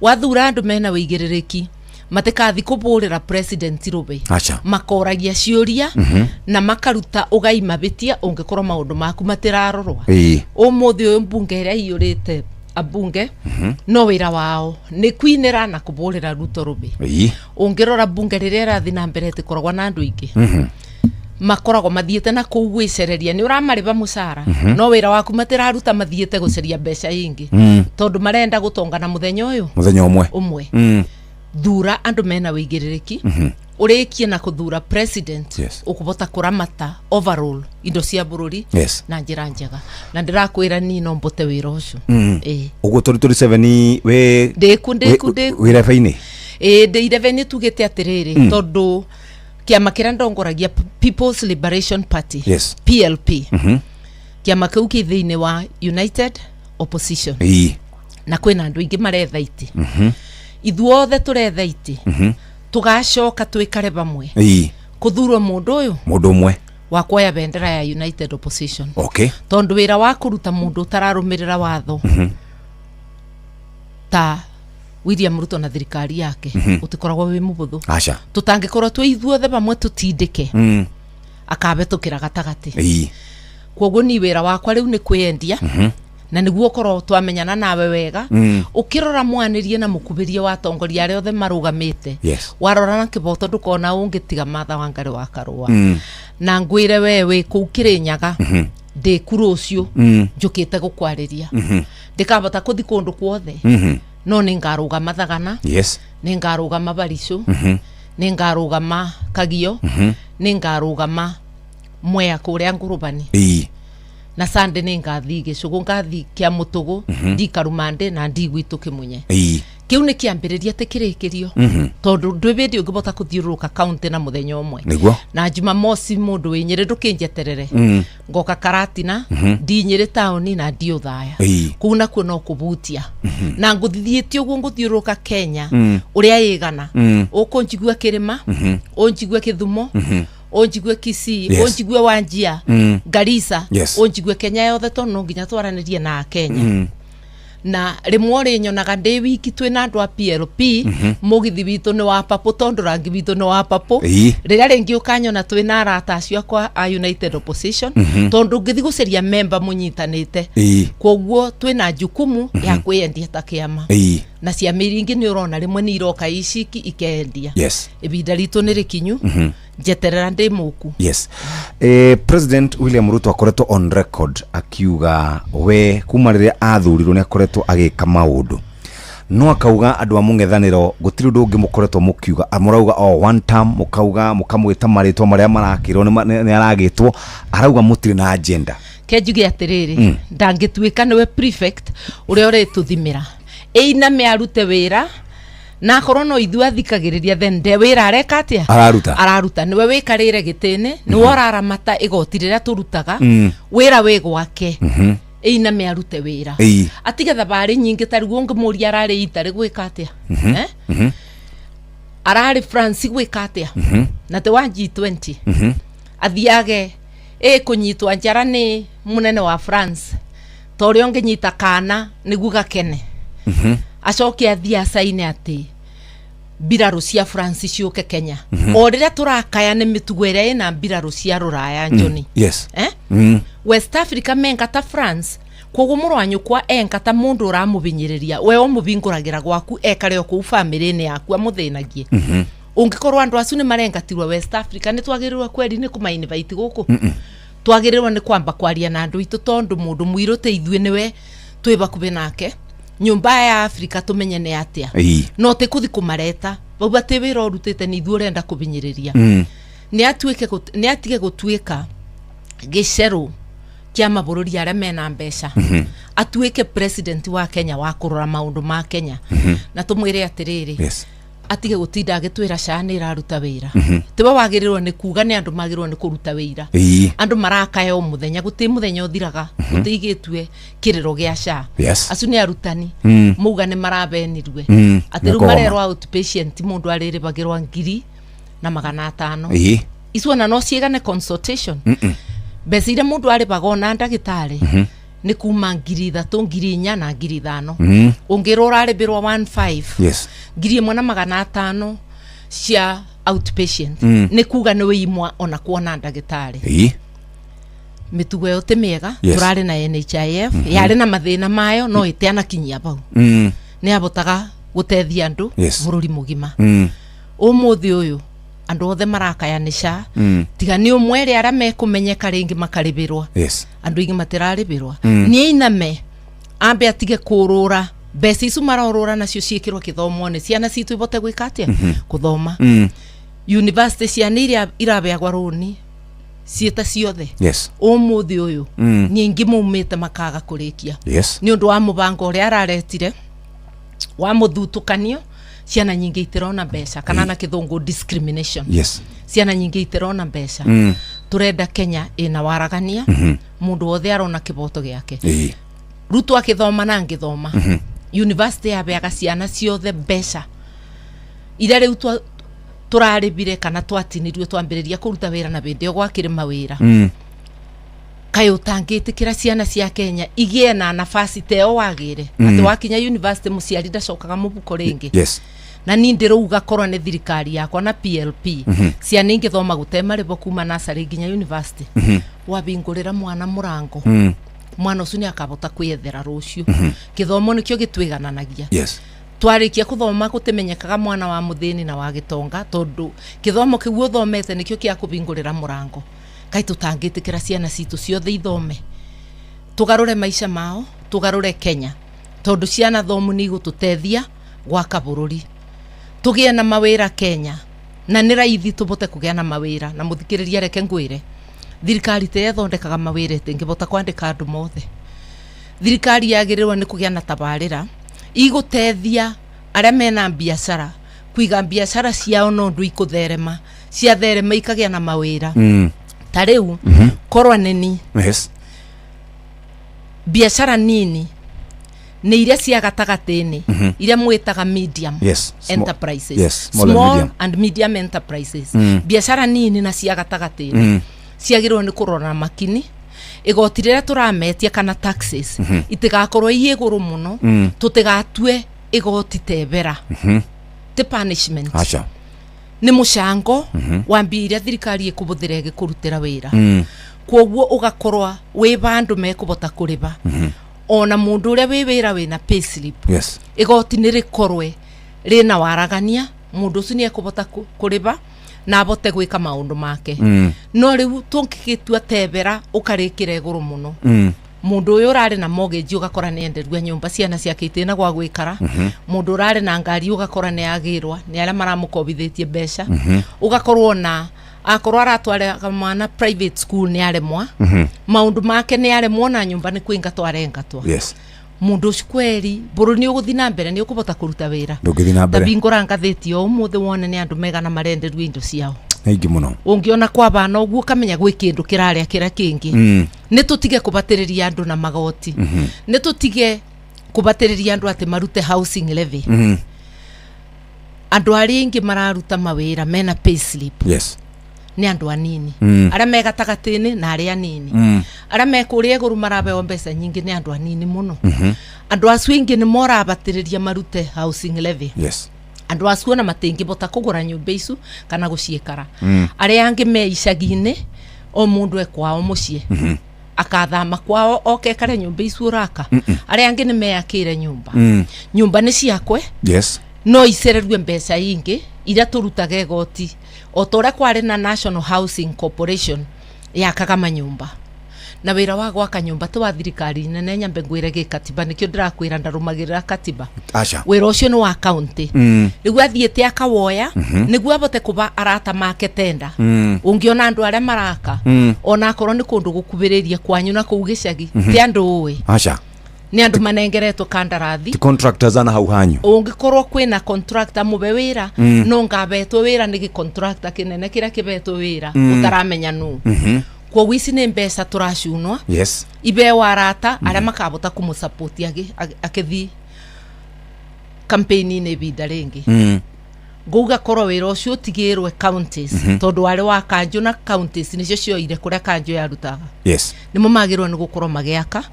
Wathura andũ mena wĩigĩrĩrĩki, matikathi kũbũrĩra president rũbĩ, Aca. makoragia ciũria na makaruta ũgai mabĩtia ũngĩkorwo maũndũ maku matirarorwa. Ũmũthĩ ũyũ mbunge ĩrĩa iyũrĩte ambunge, no wĩra wao nĩ kwinĩra na kũbũrĩra Ruto rũbĩ. Ũngĩrora bunge rĩrĩa ĩrathiĩ na mbere, ĩtĩkoragwo na andũ aingĩ. Makoragwo mathiĩte na kũu gwĩcereria. Nĩ ũramarĩba mũcara, no wĩra waku matiraruta, mathiĩte gũceria mbeca ingĩ, tondũ marenda gũtonga na mũthenya ũyũ. Mũthenya ũmwe. Ũmwe. Thura andũ mena wĩigĩrĩrĩki, ũrĩkie na kũthura president ũkũbota kũramata overall indo cia bũrũri na njĩra njega, na ndĩrakwĩra niĩ no mbote wĩra ũcio. Ĩĩ. Ũguo 2027 wĩ Ndĩku, ndĩku, ndĩku. Wĩ rebe-inĩ. Ĩĩ, ndĩ irebe-inĩ. Tugĩte atĩrĩrĩ, tondũ kĩama kĩrĩa ndongoragia, People's Liberation Party, PLP, kĩama kĩu kĩ thĩinĩ wa United Opposition, na kwĩna andũ aingĩ maretha itĩ. Ithuothe tũretha itĩ, tũgacoka twĩkare vamwe kũthurwo mũndũ ũyũ mũndũ ũmwe wa kuoya bendera ya United Opposition, tondũ wĩra wa kũruta mũndũ ũtararũmĩrĩra watho ta William Ruto na thirikari yake ũtikoragwo wĩ mũbũthũ. Aca. Tũtangĩkorwo twĩ ithuothe vamwe tũtindĩke, akabetũkĩra gatagatĩ. Koguo ni wĩra wakwa rĩu nĩ kwĩendia, na nĩguo ũkorwo twamenyana nawe wega. Ũkĩrora mwanĩrie na mũkuhĩrie wa atongoria arĩa othe marũgamĩte, warora na kĩboto ndũkona ũngĩtiga Martha Wangari wa Karũa. Na ngwĩre we wĩ kũu Kĩrĩnyaga, ndĩku rũciũ, njũkĩte gũkwarĩria. Ndĩkabota kũthi kũndũ kuothe, no nĩ ngarũgama Thagana, nĩ ngarũgama Baricũ, nĩ ngarũgama Kagio, nĩ ngarũgama Mwea kũrĩa Ngũrũbani, na Sunday nĩ ngathi Gĩcũgũ, ngathi kĩa Mũtũgũ, ndikarumande na ndigwitũ Kĩmunye. Kĩu nĩ kĩambĩrĩria, ti kĩrĩkĩrio, tondũ ndwĩ bĩndĩ ũngĩbota kũthiũrũrũka kaunti na mũthenya ũmwe. Na Jumamosi mũndũ wĩ Nyĩrĩ ndũkĩnjeterere, ngoka Karatina, ndi Nyĩrĩ taũni na ndi Ũthaya. Kũu nakuo no kũbutia na ngũthiĩte ũguo ngũthiũrũrũka Kenya ũrĩa ĩgana. Ũkũnjigua Kĩrĩma, ũnjigue Kĩthumo, ũnjigue Kisii, ũnjigue Wanjia, Garissa, ũnjigue Kenya yothe, tondũ no nginya twaranĩrie na Akenya. Na rĩmwe ũrĩ nyonaga ndĩ wiki twĩna andũ a PLP, mũgithi witũ nĩ wa papũ tondũ rangi witũ nĩ wa papũ. Rĩrĩa rĩngĩ ũkanyona twĩna arata acio akwa a United Opposition, tondũ ngĩthi gũcaria memba mũnyitanĩte. Koguo twĩna jukumu ya kwĩendia ta kĩama, na ciama iria ingĩ nĩ ũrona rĩmwe nĩ iroka iciki ikendia. Ibinda ritũ nĩ rĩkinyu. Njeterera, ndĩ mũku. Yes, President William Ruto akoretwo on record akiuga we kuma rĩrĩa athurirwo nĩ akoretwo agĩka maũndũ, no akauga andũ a mũng'ethanĩro gũtirĩ ũndũ ũngĩ mũkoretwo mũkiuga. Mũrauga o one term, mũkauga mũkamwĩta marĩtwa marĩa marakĩrwo nĩ aragĩtwo, arauga mũtirĩ na agenda. Ke njuge atĩrĩrĩ, ndangĩtuĩka nĩwe prefect ũrĩa ũrĩtũthimĩra, ĩiname arute wĩra, na akorwo no ithuĩ athikagĩrĩria, then nde wĩra areka atĩa? Araruta. Araruta nĩwe wĩkarĩre gĩtĩ-inĩ, nĩwe ũraramata igoti rĩrĩa tũrutaga. Wĩra wĩ gwake. Ĩiname arute wĩra. Atige thabarĩ nyingĩ, ta rĩu ũngĩmũria ararĩ Italy gwĩka atĩa? Eh? Ararĩ France gwĩka atĩa? Na tĩ wa G20. Athiage ĩ kũnyitwa njara nĩ mũnene wa France ta ũrĩa ũngĩnyita kana nĩguo gakene. Acoke athiĩ acaine atĩ mbirarũ cia France ciũke Kenya. O rĩrĩa tũrakaya nĩ mĩtugo ĩrĩa ĩna mbirarũ cia rũraya, Njoni. Eh? West Africa mengata France, koguo mũrũ wa nyũkwa engata mũndũ ũramũbinyĩrĩria, we ũmũbingũragĩra gwaku ekare o kũu bamĩrĩ-inĩ yaku amũthĩnagie. Ũngĩkorwo andũ acu nĩ marengatirwo West Africa, nĩ twagĩrĩirwo kweri nĩ kũmainvite gũkũ? Twagĩrĩirwo nĩ kwamba kwaria na andũ aitũ, tondũ mũndũ mũirũ tĩ ithuĩ nĩwe twĩ bakubĩ nake nyũmba ya Africa, tũmenye nĩ atĩa. No tĩ kũthi kũmareta bau atĩ wĩra ũrutĩte nĩ ithuĩ ũrenda kũbinyĩrĩria. Nĩ atige gũtuĩka gĩcerũ kĩa mabũrũri arĩa mena mbeca. Atuĩke president wa Kenya wa kũrora maũndũ ma Kenya. Na tũmwĩre atĩrĩrĩ, atige gũtinda agĩtwĩra SHA nĩ ĩraruta wĩra. Tiwe wagĩrĩirwo nĩ kuga, nĩ andũ magĩrĩirwo nĩ kũruta wĩra. Andũ marakaya o mũthenya, gũtĩ mũthenya ũthiraga gũtĩigĩtue kĩrĩro gĩa SHA. Acu nĩ arutani. Mauga nĩ marabenirwe atĩ rĩu nĩ kũgoma. Marerwo outpatient mũndũ arĩrĩbagĩrwa 1500. Icio ona no ciĩgane consultation? Mbeca iria mũndũ arĩbaga ona ndagĩtarĩ nĩ kuma 3000, 4000 na 5000. Ũngĩrwo ũrarĩbĩrwo 15, 1500 cia outpatient. Nĩ kuga nĩ wĩimwa ona kuona ndagĩtarĩ. Mĩtugo ĩyo ti mĩega. Tũrarĩ na NHIF, yarĩ na mathĩna mayo no ĩtĩanakinyia bau. Nĩ yabotaga gũteithia andũ bũrũri mũgima. Ũmũthĩ ũyũ andũ othe marakaya nĩ SHA. Tiga nĩ ũmwe erĩ arĩa mekũmenyeka rĩngĩ makarĩbĩrwa. Andũ aingĩ matirarĩbĩrwa. Nĩ ainame ambe atige kũrũra mbeca icu marorũra nacio ciĩkĩrwo kĩthomo-inĩ, ciana citũ ibote gwĩka atĩa? Kũthoma. University ciana iria irabeagwa rũni ciĩta ciothe. Ũmũthĩ ũyũ nĩ aingĩ maumĩte makaga kũrĩkia nĩ ũndũ wa mũbango ũrĩa araretire wa mũthutũkanio. Ciana nyingĩ itirona mbeca, kana na kĩthũngũ discrimination. Ciana nyingĩ itirona mbeca. Tũrenda Kenya ĩna waragania, mũndũ wothe arona kĩboto gĩake. Ruto akĩthoma na ngĩthoma, university yabeaga ciana ciothe mbeca iria rĩu tũrarĩbire kana twatinirue twambĩrĩria kũruta wĩra na hĩndĩ ĩyo gwakĩrĩ mawĩra. Kaĩ ũtangĩtĩkĩra ciana cia Kenya igĩe na nafasi ta ĩyo wagĩre, atĩ wakinya university mũciari ndacokaga mũbuko rĩngĩ? Na ni ndĩrauga korwo nĩ thirikari yakwa na PLP, ciana ingĩthoma gũte marĩbo kuma nursery nginya university. Wabingũrĩra mwana mũrango, mwana ũcio nĩ akabota kwĩyethera rũciũ. Kĩthomo nĩkĩo gĩtwĩgananagia. Twarĩkia kũthoma gũtimenyekaga mwana wa mũthĩni na wa gĩtonga, tondũ kĩthomo kĩu ũthomete nĩkĩo kĩa kũbingũrĩra mũrango. Kaĩ tũtangĩtĩkĩra ciana citũ ciothe ithome, tũgarũre maica mao, tũgarũre Kenya, tondũ ciana thomu nĩ igũtũteithia gwaka bũrũri, tũgĩe na mawĩra Kenya, na nĩ raithi tũbote kũgĩa na mawĩra. Na mũthikĩrĩria, reke ngwĩre, thirikari ta ĩthondekaga mawĩra ĩtingĩbota kwandĩka andũ mothe. Thirikari yagĩrĩrwo nĩ kũgĩa na tabarĩra igũteithia arĩa mena biacara kũiga biacara ciao no ũndũ ikũtherema, ciatherema ikagĩa na mawĩra. Ta rĩu korwa nĩni biacara nini nĩ iria cia gatagatĩ-inĩ, iria mwĩtaga medium enterprises. Yes, small and small medium. And medium enterprises. Biacara nini na cia gatagatĩ-inĩ ciagĩrĩirwo nĩ kũrora makini igoti rĩrĩa tũrametia kana taxes itigakorwo i igũrũ mũno. Tũtigatue igoti tebera ti punishment. Aca. Nĩ mũcango wa mbia iria thirikari ĩkũbũthĩra ĩgĩkũrutĩra wĩra. Kwoguo ũgakorwa wĩ bandũ mekũbota kũrĩba, ona mũndũ ũrĩa wĩ wĩra wĩna payslip. Igoti nĩ rĩkorwe rĩna waragania, mũndũ ũcio nĩ ekũbota kũrĩba na abote gwĩka maũndũ make. No rĩu tũngĩgĩtua tebera ũkarĩkĩra igũrũ mũno, mũndũ ũyũ ũrarĩ na mortgage ũgakora nĩ enderua nyũmba, ciana ciake itina gwa gwĩkara. Mũndũ ũrarĩ na ngari ũgakora nĩ agĩrwa nĩ arĩa maramũkobithĩtie mbeca. Ũgakorwo na akorwo aratwaraga mwana private school nĩ aremwa, maũndũ make nĩ aremwo, na nyũmba nĩ kwĩngatwo arengatwo. Mũndũ ũcio kweri bũrũri nĩ ũgũthiĩ na mbere, nĩ ũkũbota kũruta wĩra? Ndũngĩthiĩ na mbere. Tabingũra ngathĩti o ũmũthĩ wone nĩ andũ megana marenderua indo ciao. Nĩ aingĩ mũno. Ũngĩona kwabana ũguo ũkamenya gwĩ kĩndũ kĩrarĩa kĩrĩa kĩngĩ. Nĩ tũtige kũbatĩrĩria andũ na magoti. Nĩ tũtige kũbatĩrĩria andũ atĩ marute housing levy. Andũ arĩa aingĩ mararuta mawĩra mena pay slip nĩ andũ anini. Arĩa me gatagatĩ-inĩ na arĩa anini. Arĩa me kũrĩa igũrũ marabeo mbeca nyingĩ nĩ andũ anini mũno. Andũ acio aingĩ nĩ morabatĩrĩria marute housing levy. Andũ acio ona matingĩbota kũgũra nyũmba icu kana gũciĩkara. Arĩa angĩ me icagi-inĩ, o mũndũ e kwao mũciĩ. Akathama kwao oke ekare nyũmba icu ũraka. Arĩa angĩ nĩ meyakĩire nyũmba. Nyũmba nĩ ciakwe. No icererue mbeca ingĩ iria tũrutaga igoti, o ta ũrĩa kwarĩ na National Housing Corporation yakaga manyũmba. Na wĩra wa gwaka nyũmba ti wa thirikari nene, nyambe ngwĩre gĩkatiba, nĩkĩo ndĩrakwĩra ndarũmagĩrĩra katiba. Aca. Wĩra ũcio nĩ wa kaunti. Rĩu athiĩte akawoya nĩguo abote kũba arata make tenda. Ũngĩona andũ arĩa maraka, ona akorwo nĩ kũndũ gũkuhĩrĩirie kwanyu na kũu gĩcagi, ti andũ ũĩ. Aca. Nĩ andũ manengeretwo kandarathi. Ti contractors ana hau hanyu. Ũngĩkorwo kwĩna contractor mũbe wĩra, no ngabetwo wĩra nĩ gĩcontractor kĩnene kĩrĩa kĩbetwo wĩra ũtaramenya nũ. Kwoguo ici nĩ mbeca tũracunwa ibewa arata arĩa makabota kũmũsupport akĩthi campaign-inĩ ibinda rĩngĩ. Ngauga korwo wĩra ũcio ũtigĩrwe counties, tondũ warĩ wa kanjũ na counties nĩcio cioire kũrĩa kanjũ yarutaga. Nĩmo magĩrĩirwo nĩ gũkorwo magĩaka.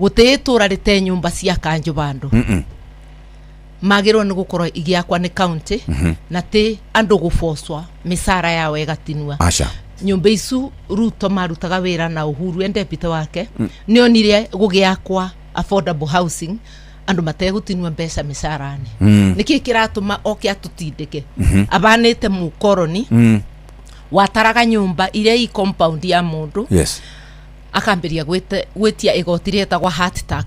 Gũtĩ itũra rĩte nyũmba cia kanjũ bandũ. Magĩrĩirwo nĩ gũkorwo igĩakwa nĩ county na ti andũ gũbocwa mĩcara yao ĩgatinua. Aca. Nyũmba icu Ruto marutaga wĩra na Uhuru e deputy wake, nĩonire gũgĩakwa affordable housing andũ mategũtinua mbeca mĩcara-inĩ. Nĩkĩ kĩratũma oke atũtindĩke? Abanĩte mũkoroni wataraga nyũmba iria i compound ya mũndũ, akambĩria gwĩtia igoti rĩetagwo hat tax.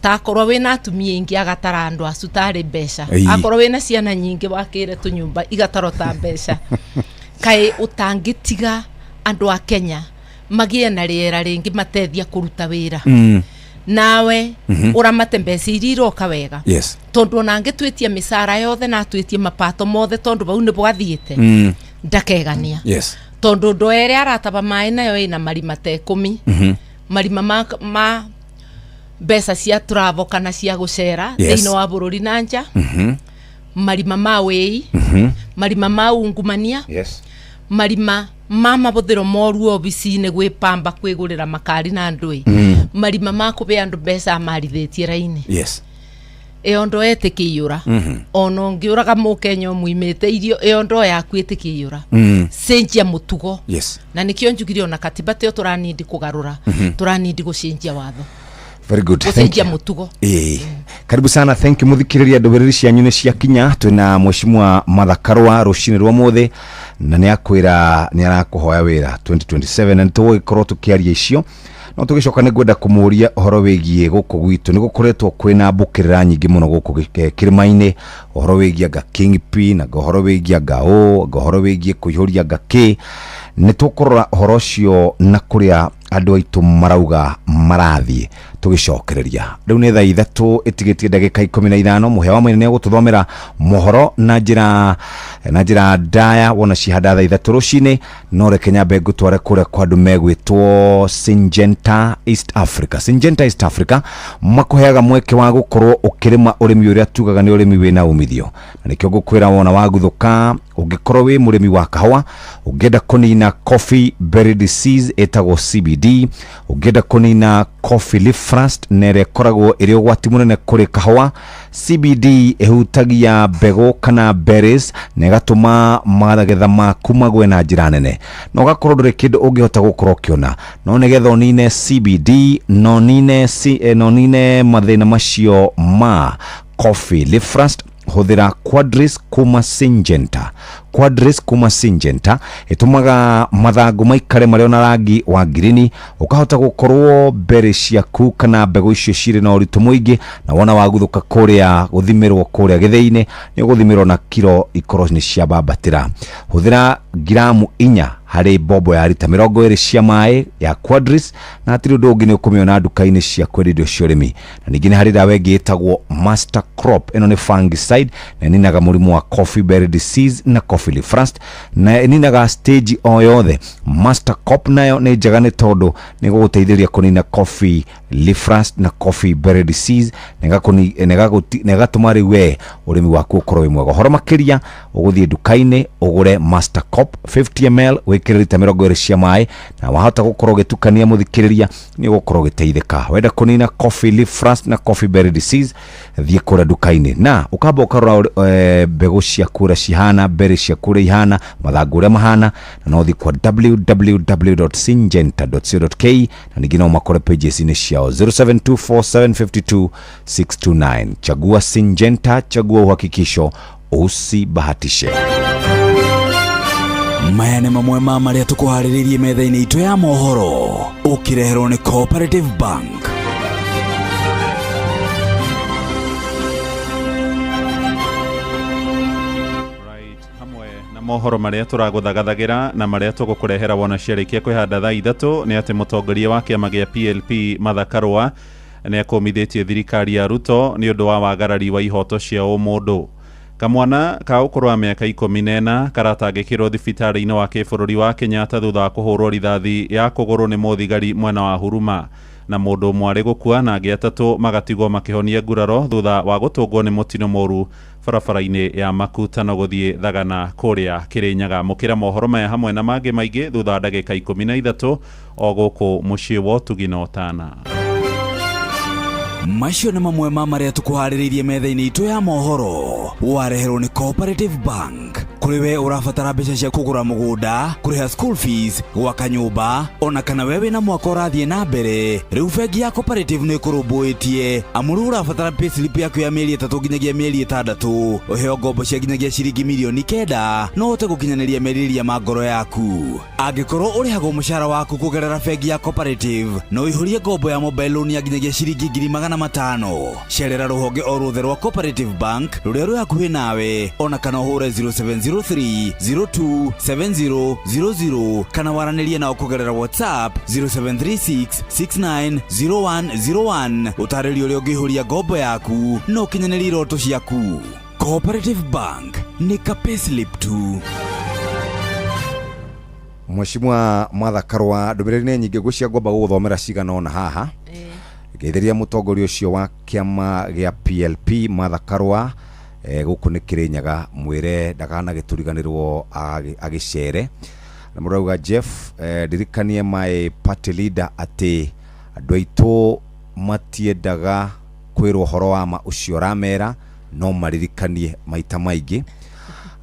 Takorwo wĩna atumia aingĩ agatara andũ acu tarĩ mbeca. Akorwo wĩna ciana nyingĩ wakĩre tũnyũmba igatarwo ta mbeca. Kaĩ ũtangĩtiga andũ a Kenya magĩe na rĩera rĩngĩ matethia kũruta wĩra, nawe ũramate mbeca iria iroka wega? Tondũ ona angĩtwĩtie mĩcara yothe na atwĩtie mapato mothe, tondũ bau nĩbo athiĩte, ndakegania. Tondũ ndoo ĩrĩa arataba maĩ nayo ĩna marima ta 10. Marima ma mbeca cia travel kana cia gũcera thĩinĩ wa bũrũri na nja, marima ma wĩi, marima ma ungumania, marima ma mabũthĩro moru obici-inĩ, gwĩpamba, kwĩgũrĩra makari na ndũĩ, marima ma kũbe andũ mbeca amarithĩtie raini. Ĩyo ndoo ĩtĩkĩiyũra. Ona ũngĩũraga mũkenya ũmũimĩte irio, ĩyo ndoo yaku ĩtĩkĩiyũra. Cenjia mũtugo. Na nĩkĩo njugire ona katiba tĩo tũranindi kũgarũra, tũranindi gũcenjia watho. Very good. Thank Gũcenjia you. mũtugo. Karibu sana, thank you muthikiriria, ndũmĩrĩri cianyu nĩ ciakinya. Twĩna mheshimiwa Martha Karua rũcinĩ rwa mũthĩ na nĩ akwĩra nĩ arakũhoya wĩra 2027, na nĩ tũgũgĩkorwo tũkĩaria icio, no tũgĩcoka nĩ ngwenda kũmũria ũhoro wĩgiĩ gũkũ gwitũ. Nĩ gũkoretwo kwĩna mbũkĩrĩra nyingĩ mũno gũkũ kĩrĩma-inĩ, ũhoro wĩgiĩ anga kingpin, anga ũhoro wĩgiĩ anga ũ, anga ũhoro wĩgiĩ kũihũria anga kĩ. Nĩ tũkũrora ũhoro ũcio na kũrĩa andũ aitũ marauga marathiĩ tũgĩcokereria. Rĩu nĩ thaa 3 ĩtigĩtie ndagĩka 15. Mũhĩa wa Maina nĩ egũtũthomera mohoro na njĩra ndaya wona cihanda thaa 3 rũcinĩ. No reke nyambe ngũtware kũrĩa kwa andũ megwĩtwo Syngenta East Africa. Syngenta East Africa makũheaga mweke wa gũkorwo ũkĩrĩma ũrĩmi ũrĩa tugaga nĩ ũrĩmi wĩna umithio, na nĩkĩo ngũkwĩra wona waguthũka, ũngĩkorwo wĩ mũrĩmi wa kahũa, ũngĩenda kũnina coffee berry disease ĩtagwo CBD, ũngĩenda kũnina coffee leaf rust na ĩrĩa ĩkoragwo ĩrĩ ũgwati mũnene kũrĩ kahũa. CBD ĩhutagia mbegũ kana berries na ĩgatũma magetha maku magwe na njĩra nene, na ũgakorwo ndũrĩ kĩndũ ũngĩhota gũkorwo ũkĩona. No nĩgetha ũnine CBD na ũnine mathĩna macio ma coffee leaf rust, hũthĩra Quadris kuma Syngenta. Quadris kuma Syngenta ĩtũmaga mathangũ maikare marĩ ona rangi wa ngirini, ũkahota gũkorwo mbere ciaku kana mbegũ icio cirĩ na ũritũ mũingĩ, na wona waguthũka kũrĩa gũthimĩrwo kũrĩa gĩthĩi-inĩ, nĩ ũgũthimĩrwo na kiro ikorwo nĩ ciabambatĩra. Hũthĩra ngiramu 4 Harĩ mbombo ya rita 20 cia maĩ ya Quadris, na hatirĩ ũndũ ũngĩ, nĩ ũkũmĩona nduka-inĩ cia kwendia indo cia ũrĩmi. Na ningĩ nĩ harĩ ndawa ĩngĩ ĩtagwo Master Crop. Ĩno nĩ fungicide na ĩninaga mũrimũ wa coffee berry disease na coffee leaf rust, na ĩninaga stage o yothe. Master Crop nayo nĩ njega nĩ tondũ nĩ gũgũteithĩrĩria kũnina coffee leaf rust na coffee berry disease, na ĩgatũma rĩu we ũrĩmi waku ũkorwo wĩ mwega. Ũhoro makĩria, ũgũthiĩ nduka-inĩ ũgũre Master Cop 50 ml, wĩkĩre rita 20 cia maĩ, na wahota gũkorwo ũgĩtukania, mũthikĩrĩria, nĩ ũgũkorwo ũgĩteithĩka. Wenda kũnina coffee leaf rust na coffee berry disease, thiĩ kũrĩa nduka-inĩ na ũkamba ũkarora mbegũ ciaku ũrĩa cihana, berry ciaku ũrĩa ihana, mathangũ ũrĩa mahana, na no ũthiĩ kwa www.syngenta.co.ke, na ningĩ no makore pages-inĩ ciao 0724752629. Chagua Syngenta, chagua uhakikisho, usibahatishe. Maya nĩ mamwe ma marĩa tũkũharĩrĩirie metha-inĩ itũ ya mohoro, ũkĩreherwo nĩ Cooperative Bank. Hamwe na mohoro marĩa tũragũthagathagĩra na marĩa tũgũkũrehera wona ciarĩkia kwĩhanda thaa 3 nĩ atĩ mũtongoria wa kĩama gĩa PLP Martha Karũa nĩ akũmithĩtie thirikari ya Ruto nĩ ũndũ wa wagarari wa ihoto cia ũmũndũ. Kamwana ka ũkũrũ wa mĩaka 14 karatangĩkĩrwo thibitarĩ-inĩ wa kĩbũrũri wa Kenyatta thutha wa kũhũrwo rithathi ya kũgũrũ nĩ mũthigari mwena wa Huruma. Na mũndũ ũmwe arĩ gũkua na angĩ 3 magatigwo makĩhonia nguraro thutha wa gũtũngwo nĩ mũtino mũru barabara-inĩ ya Makutano gũthiĩ Thagana kũrĩa Kĩrĩnyaga. Mũkĩra mohoro maya hamwe na mangĩ maingĩ thutha wa ndagĩka 13 o gũkũ mũciĩ wa ũtugi na ũtana. Macio nĩ mamwe ma marĩa tũkũharĩrĩirie metha-inĩ itũ ya mohoro, wareherwo nĩ Cooperative Bank. Kũrĩ we ũrabatara mbeca cia kũgũra mũgũnda, kũrĩha school fees, gwaka nyũmba, ona kana we wĩna mwaka ũrathiĩ na mbere, rĩu bengi ya Cooperative nĩ ĩkũrũmbũĩtie, amu rĩu ũrabatara payslip yaku ya mĩeri 3 nginyagia mĩeri 6, ũheo ngombo cia nginyagia ciringi mirioni 9, no ũhote gũkinyanĩria merirĩria ma ngoro yaku. Angĩkorwo ũrĩhagwo mũcara waku kũgerera bengi ya Cooperative, no ũihũrie ngombo ya mobile loan ya nginyagia ciringi 500,000. Cerera rũhonge o ruothe rwa Cooperative Bank rũrĩa rwĩ hakuhĩ nawe, ona kana ũhũre 0703 027000, kana waranĩrie nao kũgerera WhatsApp 0736 690101, ũtarĩrie ũrĩa ũngĩihũria ngombo yaku na ũkinyanĩrie iroto ciaku. Cooperative Bank, nĩ ka payslip tu. Mheshimiwa Martha Karũa, ndũmĩrĩri nĩ nyingĩ, ngwĩciria ngwamba gũgũthomera cigana ũna haha. Ngeithĩria mũtongoria ũcio wa kĩama gĩa PLP Martha Karũa, gũkũ nĩ Kĩrĩnyaga, mwĩre ndakanagĩtũriganĩrwo agĩcere. Na mũrauga Jeff, ndirikanie my party leader atĩ andũ aitũ matiendaga kwĩrwo ũhoro wa ma ũcio ũramera, no maririkanie maita maingĩ.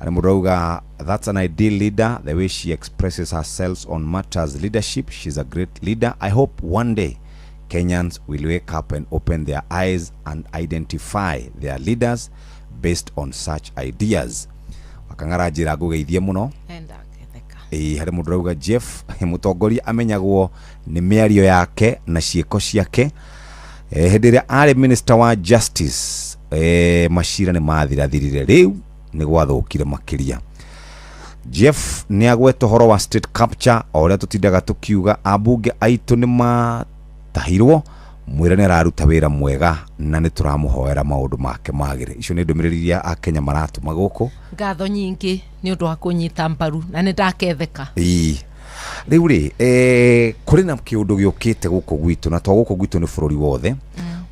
Arĩ mũndũ auga that's an ideal leader, the way she expresses herself on matters leadership, she's a great leader. I hope one day Kenyans will wake up and open their eyes and identify their leaders based on such ideas. Wakang'ara njĩra ngũgeithie mũno. Ĩĩ, harĩ mũndũ ũrauga Jeff, mũtongoria amenyagwo nĩ mĩario yake na ciĩko ciake. Hĩndĩ ĩrĩa arĩ minister wa justice, macira nĩ mathirathirire, rĩu nĩ gwathũkire makĩria. Jeff nĩ agweta ũhoro wa state capture, o ũrĩa tũtindaga tũkiuga ambunge aitũ nĩ matahirwo, mwĩre nĩ araruta wĩra mwega na nĩ tũramũhoera maũndũ make magĩre. Icio nĩ ndũmĩrĩri iria Akenya maratũma gũkũ. Ngatho nyingĩ nĩ ũndũ wa kũnyita mbaru na nĩ ndaketheka. Ĩĩ. Rĩu rĩ, kũrĩ na kĩũndũ gĩũkĩte gũkũ gwitũ, na to gũkũ gwitũ, nĩ bũrũri wothe,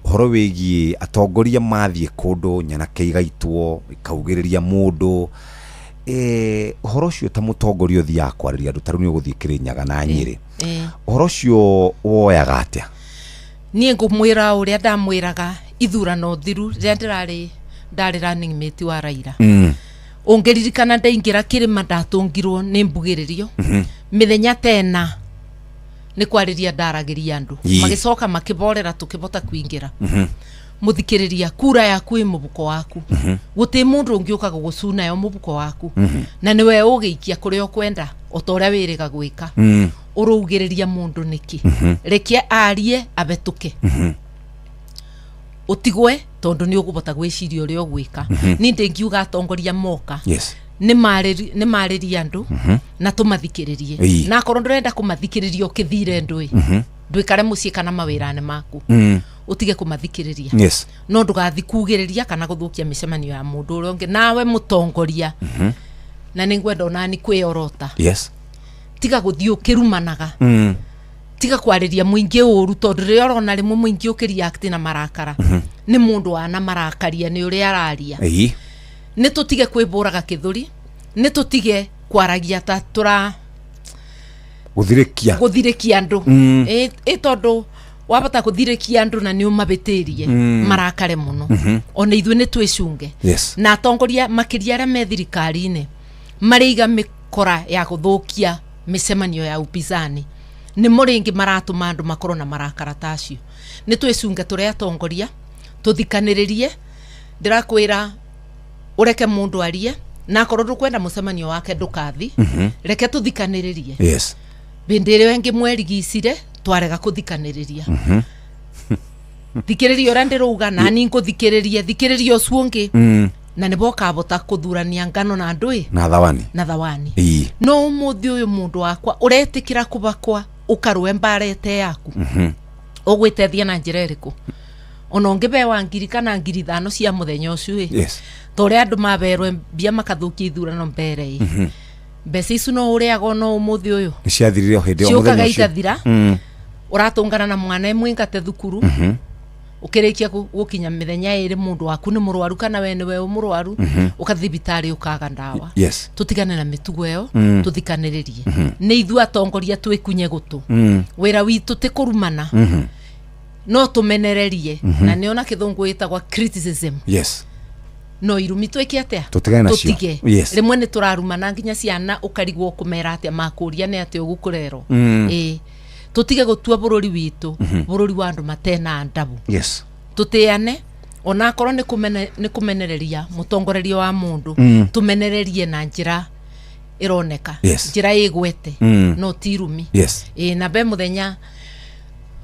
ũhoro wĩgiĩ atongoria mathiĩ kũndũ nyanake igaitwo ikaugĩrĩria mũndũ. Ũhoro ũcio ta mũtongoria ũthiaga kwarĩria andũ, ta rĩu nĩ ũgũthiĩ Kĩrĩnyaga na Nyĩrĩ, ũhoro ũcio woyaga atĩa? Niĩ ngũmwĩra ũrĩa ndamwĩraga ithurano thiru rĩrĩa ndĩrarĩ ndarĩ running mate wa Raila. Ũngĩririkana ndaingĩra kĩrĩma ndatũngirwo nĩ mbugĩrĩrio mĩthenya tena nĩ kwarĩria ndaragĩria andũ, magĩcoka makĩborera tũkĩbota kũingĩra. Mũthikĩrĩria, kura yaku ĩ mũbuko waku, gũtĩ mũndũ ũngĩũka gũgũcuna yo mũbuko waku, na nĩwe ũgĩikia kũrĩa ũkwenda o ta ũrĩa wĩrĩga gwĩka. Ũrũgĩrĩria mũndũ nĩkĩ? Reke arie abetũke, ũtigwe, tondũ nĩ ũkũbota gwĩciria ũrĩa ũgwĩka. Ni ndĩngiuga atongoria moka Nĩ marĩrie andũ na tũmathikĩrĩrie. Na akorwo ndũrenda kũmathikĩrĩria ũkĩthire ndũĩ, ndwĩkare mũciĩ kana mawĩra-inĩ maku, ũtige kũmathikĩrĩria. No ndũgathi kugĩrĩria kana gũthũkia mĩcemanio ya mũndũ ũrĩa ũngĩ. Nawe mũtongoria, na nĩ ngwenda onani kwĩyorota, tiga gũthiĩ ũkĩrumanaga, tiga kwarĩria mũingĩ ũru, tondũ rĩrĩa ũrona rĩmwe mũingĩ ũkĩreact na marakara, nĩ mũndũ wana marakaria nĩ ũrĩa araria. Nĩ tũtige kwĩbũraga kĩthũri, nĩ tũtige kwaragia ta tũra Gũthirĩkia. Gũthirĩkia andũ. Ĩ tondũ wabata gũthirĩkia andũ na nĩ ũmabĩtĩrie, marakare mũno. Ona ithuĩ nĩ twĩcunge. Na atongoria makĩria arĩa me thirikari-inĩ marĩiga mĩkora ya gũthũkia mĩcemanio ya upinzani, nĩmo rĩngĩ maratũma andũ makorwo na marakara ta acio. Nĩ twĩcunge tũrĩ atongoria, tũthikanĩrĩrie. Ndĩrakwĩra ũreke mũndũ arie, na akorwo ndũkwenda mũcemanio wake, ndũkathi. Reke tũthikanĩrĩrie. Hĩndĩ ĩrĩa ĩngĩ mwerigicire twarega kũthikanĩrĩria. Thikĩrĩria ũrĩa ndĩrauga, nani ngũthikĩrĩrie, thikĩrĩria ũcio ũngĩ, na nĩbo ũkabota kũthurania ngano na ndũĩ na thawani. Na thawani. No ũmũthĩ ũyũ, mũndũ wakwa, ũretĩkĩra kũbakwa ũkarũe mbara ĩte yaku, ũgwĩtethia na njĩra ĩrĩkũ? Ona ũngĩbewa 1,000 kana 5,000 cia mũthenya ũcio ĩ, ta ũrĩa andũ maberwe mbia makathũkia ithurano mbere ĩ, mbeca icu no ũrĩaga no ũmũthĩ ũyũ. Nĩ ciathirire o hĩndĩ o Ciũkaga mũthenya ũcio. igathira. Ũratũngana na mwana ĩmwĩngate thukuru, ũkĩrĩkia gũkinya mĩthenya ĩrĩ, mũndũ waku nĩ mũrwaru kana we nĩwe mũrwaru, ũgathiĩ thibitarĩ ũkaga ndawa. Tũtigane na mĩtugo ĩyo. Tũthikanĩrĩrie. Nĩ ithuĩ atongoria twĩkunye gũtũ. Wĩra witũ ti kũrumana, no tũmenererie, na nĩo na kĩthũngũ ĩtagwa criticism. No irumi twĩke atĩa? Tũtigane nacio. Tũtige. Rĩmwe nĩ tũrarumana nginya ciana, ũkarigwo kũmera atĩa, makũria nĩ atĩa ũgũkũrerwo. Ĩĩ, tũtige gũtua bũrũri witũ bũrũri wa andũ matena ndabu. Tũtĩane, onakorwo nĩ nĩ kũmenereria mũtongoreria wa mũndũ, tũmenererie na njĩra ĩroneka, njĩra ĩgwete, no ti irumi. Ĩĩ, na be mũthenya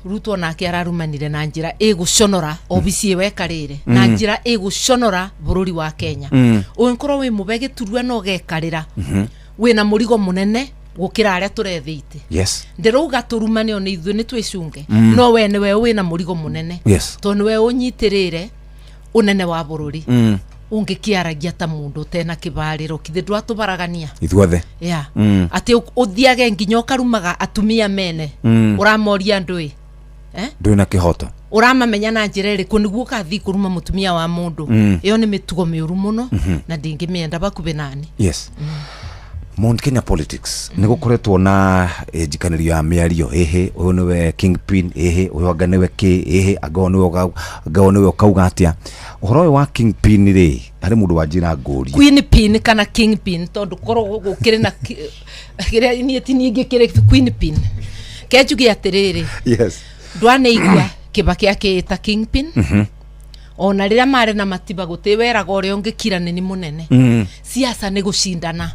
Ruto nake ararumanire na njĩra ĩgũconora obici ĩyo ekarĩre, na njĩra ĩgũconora bũrũri wa Kenya. Ũngĩkorwo wĩ mũbe gĩturua na ũgekarĩra, wĩna mũrigo mũnene gũkĩra arĩa tũrethĩite. Ndĩrauga tũrumane, ona ithuĩ nĩ twĩcunge, no we nĩwe wĩna mũrigo mũnene, tondũ nĩwe ũnyitĩrĩre ũnene wa bũrũri. Ũngĩkĩaragia ta mũndũ ũtena kĩbarĩro, kithĩ ndwatũbaragania ithuothe? Ya, atĩ ũthiage nginya ũkarumaga atumia mene, ũramoria andũ ĩ, eh? Ndũrĩ na kĩhoto. Ũramamenya na njĩra ĩrĩkũ nĩguo ũkathiĩ kũruma mũtumia wa mũndũ? Ĩyo nĩ mĩtugo mĩũru mũno, na ndingĩmĩenda bakubĩ nani. Yes. Mount Kenya politics nĩ gũkoretwo na njikanĩrio ya mĩario, ĩhĩ ũyũ nĩwe kingpin, ĩhĩ ũyũ anga nĩwe kĩ, ĩhĩ anga ũyũ nĩwe anga ũyũ nĩwe ũkauga atĩa ũhoro ũyũ wa kingpin rĩ, harĩ mũndũ wanjĩra ngũrie. Queen pin kana king pin, tondũ korwo gũkĩrĩ na kĩrĩa niĩ ti niĩ ngĩkĩrĩ queen pin, ke njuge atĩrĩrĩ, ndwaneigua Kĩbakĩ akĩĩta king pin, ona rĩrĩa marĩ na matiba gũtĩ weraga ũrĩa ũngĩ kira nĩ mũnene. Siasa nĩ gũcindana.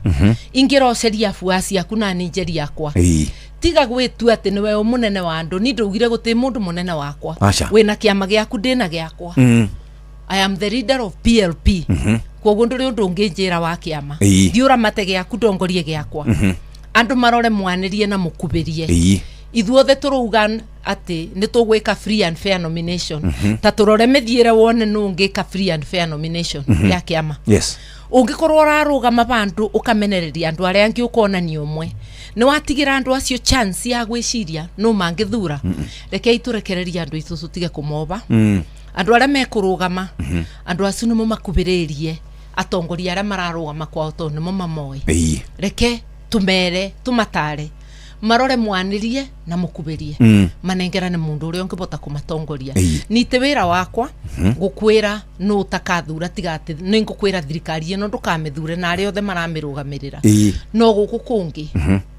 Ingĩroceria afuasi aku na niĩ njeria akwa. Tiga gwĩtua atĩ nĩwe ũ mũnene wa andũ. Ni ndaugire gũtĩ mũndũ mũnene wakwa. Aca. Wĩna kĩama gĩaku, ndĩna gĩakwa. I am the leader of PLP, koguo ndũrĩ ũndũ ũngĩnjĩra wa kĩama. Thiĩ ũramate gĩaku, ndongorie gĩakwa. Andũ marore mwanĩrie na mũkubĩrie. Ithuothe tũrauga atĩ nĩ tũgwĩka free and fair nomination. Ta tũrore mĩthiĩre wone nũ ũngĩka free and fair nomination ya kĩama. Ũngĩkorwo ũrarũgama bandũ ũkamenereria andũ arĩa angĩ, ũkonania ũmwe nĩ watigĩra andũ acio chance ya gwĩciria nũ mangĩthura. Rekei tũrekererie andũ aitũ, tũtige kũmoba. Andũ arĩa mekũrũgama, andũ acio nĩmo makubĩrĩrie atongoria arĩa mararũgama kwao, tondũ nĩmo mamoĩ. Reke tũmere, tũmatare, marore mwanĩrie na mũkubĩrie, manengerane mũndũ ũrĩa ũngĩbota kũmatongoria. Nite wĩra wakwa gũkwĩra nũ ũtakathura, tiga atĩ nĩ ngũkwĩra thirikari ĩno ndũkamĩthure na arĩa othe maramĩrũgamĩrĩra. No gũkũ kũngĩ,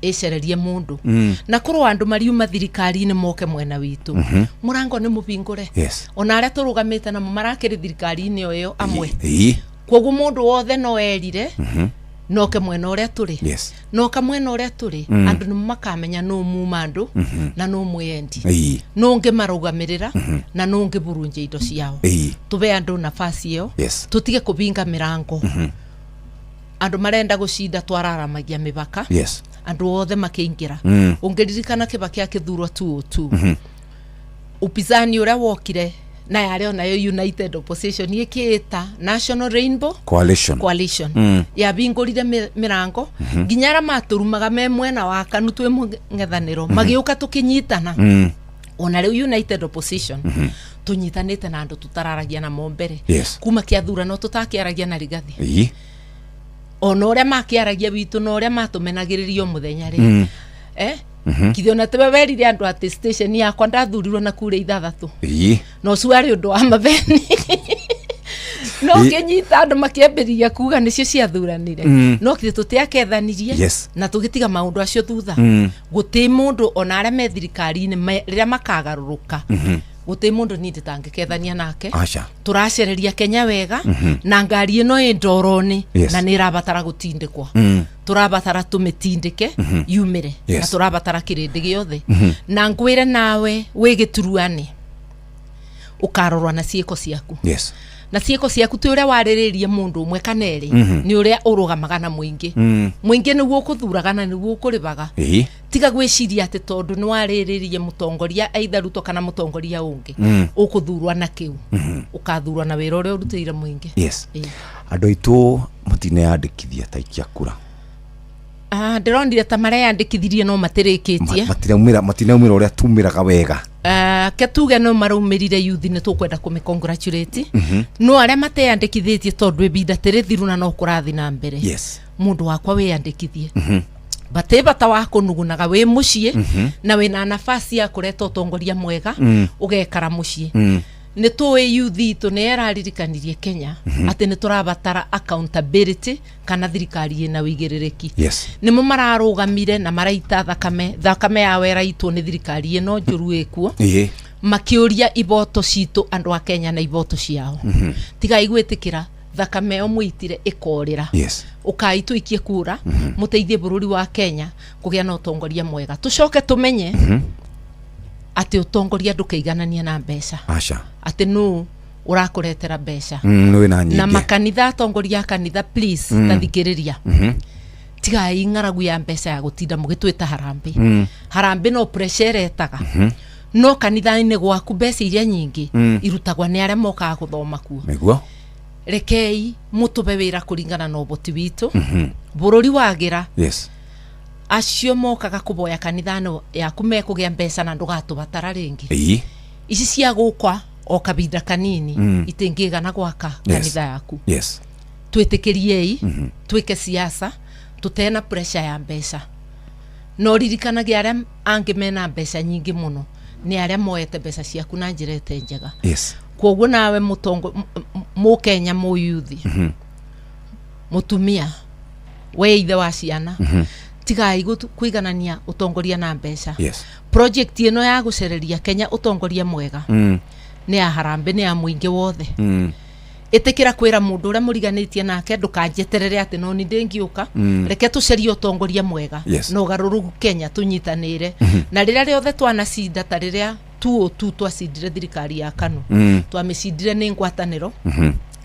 ĩcererie mũndũ, na korwo andũ mariuma thirikari-inĩ moke mwena witũ, mũrango nĩ mũbingũre. Ona arĩa tũrũgamĩte namo marakĩrĩ thirikari-inĩ o ĩyo amwe. Koguo mũndũ wothe no erire noke mwena ũrĩa tũrĩ. Noka mwena ũrĩa tũrĩ, andũ nĩ makamenya nũ muma andũ na nũ mwĩendi, nũ ũngĩmarũgamĩrĩra na nũ ũngĩburunja indo ciao. Tũbe andũ nafasi ĩyo. Tũtige kũbinga mĩrango. Andũ marenda gũcinda twararamagia mĩbaka. Yes. Andũ othe makĩingĩra. Ũngĩririkana Kibaki akĩthurwo 202, upinzani ũrĩa wokire na yarĩ onayo United Opposition ĩkĩĩta National Rainbow Coalition. Coalition yabingũrire mĩrango nginya arĩa matũrumaga me mwena wa KANU twĩ mũng'ethanĩro magĩũka tũkĩnyitana. Ona rĩu United Opposition tũnyitanĩte na andũ tũtararagia namo mbere. Kuma kĩathurano tũtakĩaragia na Rigathi, ona ũrĩa makĩaragia witũ na ũrĩa matũmenagĩrĩria o mũthenya rĩ, kithe ona tiwe werire andũ atĩ station yakwa ndathurirwo na kura 6, na ũcio warĩ ũndũ wa mabeni, no kĩnyita andũ makĩambĩrĩria kuga nĩcio ciathuranire. No kithe tũtiakethanirie na tũgĩtiga maũndũ acio thutha. Gũtĩ mũndũ ona arĩa me thirikari-inĩ rĩrĩa makagarũrũka, gũtĩ mũndũ niĩ ndĩtangĩkethania nake. Aca. Tũracereria Kenya wega na ngari ĩno ĩ ndoro-inĩ na nĩ ĩrabatara gũtindĩkwa. Tũrabatara tũmĩtindĩke yumĩre na tũrabatara kĩrĩndĩ gĩothe. Na ngwĩre nawe wĩ gĩturuanĩ ũkarorwa na ciĩko ciaku, na ciĩko ciaku ti ũrĩa warĩrĩrie mũndũ ũmwe kana erĩ, nĩ ũrĩa ũrũgamaga na mũingĩ. Mũingĩ nĩguo ũkũthuraga na nĩguo ũkũrĩbaga. Tiga gwĩciria atĩ tondũ nĩ warĩrĩrie mũtongoria either Ruto kana mũtongoria ũngĩ, ũkũthurwa na kĩu. Ũkathurwa na wĩra ũrĩa ũrutĩire mũingĩ. Andũ aitũ matineyandĩkithia ta ikia kura. Ah, ndĩronire ta mareyandĩkithirie no matĩrĩkĩtie. Matinaumĩra ũrĩa tumĩraga wega. Ke tuge no maraumĩrire youth, nĩ tũkwenda kũmĩ congratulate, no arĩa mateyandĩkithĩtie, tondũ ibinda tĩrĩthiru na no kũrathiĩ na mbere, mũndũ wakwa wĩyandĩkithie. Batĩ bata wa kũnugunaga wĩ mũciĩ na wĩna nafasi ya kũreta ũtongoria mwega, ũgekara mũciĩ. Nĩ tũĩ youth itũ nĩ ĩraririkanirie Kenya atĩ nĩ tũrabatara accountability kana thirikari ĩna wĩigĩrĩrĩki. Nĩmo mararũgamire na maraita thakame, thakame yao ĩraitwo nĩ thirikari ĩno njũru ĩkuo, makĩũria iboto citũ andũ a Kenya na iboto ciao. Tigai gwĩtĩkĩra thakame ĩyo mũitire ĩkorĩra. Ũkai tũikie kura, mũteithie bũrũri wa Kenya kũgĩa na ũtongoria mwega. Tũcoke tũmenye atĩ ũtongoria ndũkaiganania na mbeca, Aca. atĩ nũ ũrakũretera mbeca. Wĩna Na nyingĩ. Makanitha, atongoria a kanitha, please, tathikĩrĩria. Tigai ng'aragu ya mbeca ya gũtinda mũgĩtwĩta harambĩ. Harambĩ no pressure ĩretaga, no kanitha-inĩ gwaku mbeca iria nyingĩ irutagwa nĩ arĩa mokaga gũthoma kuo. Rekei mũtũbe wĩra kũringana na ũboti witũ. Bũrũri wagĩra, acio mokaga kũboya kanitha-inĩ yaku mekũgĩa mbeca na ndũgatũbatara rĩngĩ. Ici cia gũkwa o kabinda kanini itingĩigana gwaka kanitha yaku. Twĩtĩkĩriei twĩke siasa tũtena pressure ya mbeca, no ririkanage arĩa angĩ mena mbeca nyingĩ mũno nĩ arĩa moete mbeca ciaku na njĩra ĩte njega. Koguo nawe mũtongo mũkenya, mũyuthi, mũtumia, we ithe wa ciana, tigai kũiganania ũtongoria na mbeca. Project ĩno ya gũcereria Kenya ũtongoria mwega nĩ ya harambĩ, nĩ ya mũingĩ wothe. Ĩtĩkĩra kwĩra mũndũ ũrĩa mũriganĩtie nake, ndũkanjeterere atĩ no nĩ ndĩngiũka. Reke tũcerie ũtongoria mwega na ũgarũrũku Kenya tũnyitanĩre. Na rĩrĩa rĩothe twanacinda, ta rĩrĩa tuo tu twacindire thirikari ya KANU, twamĩcindire nĩ ngwatanĩro.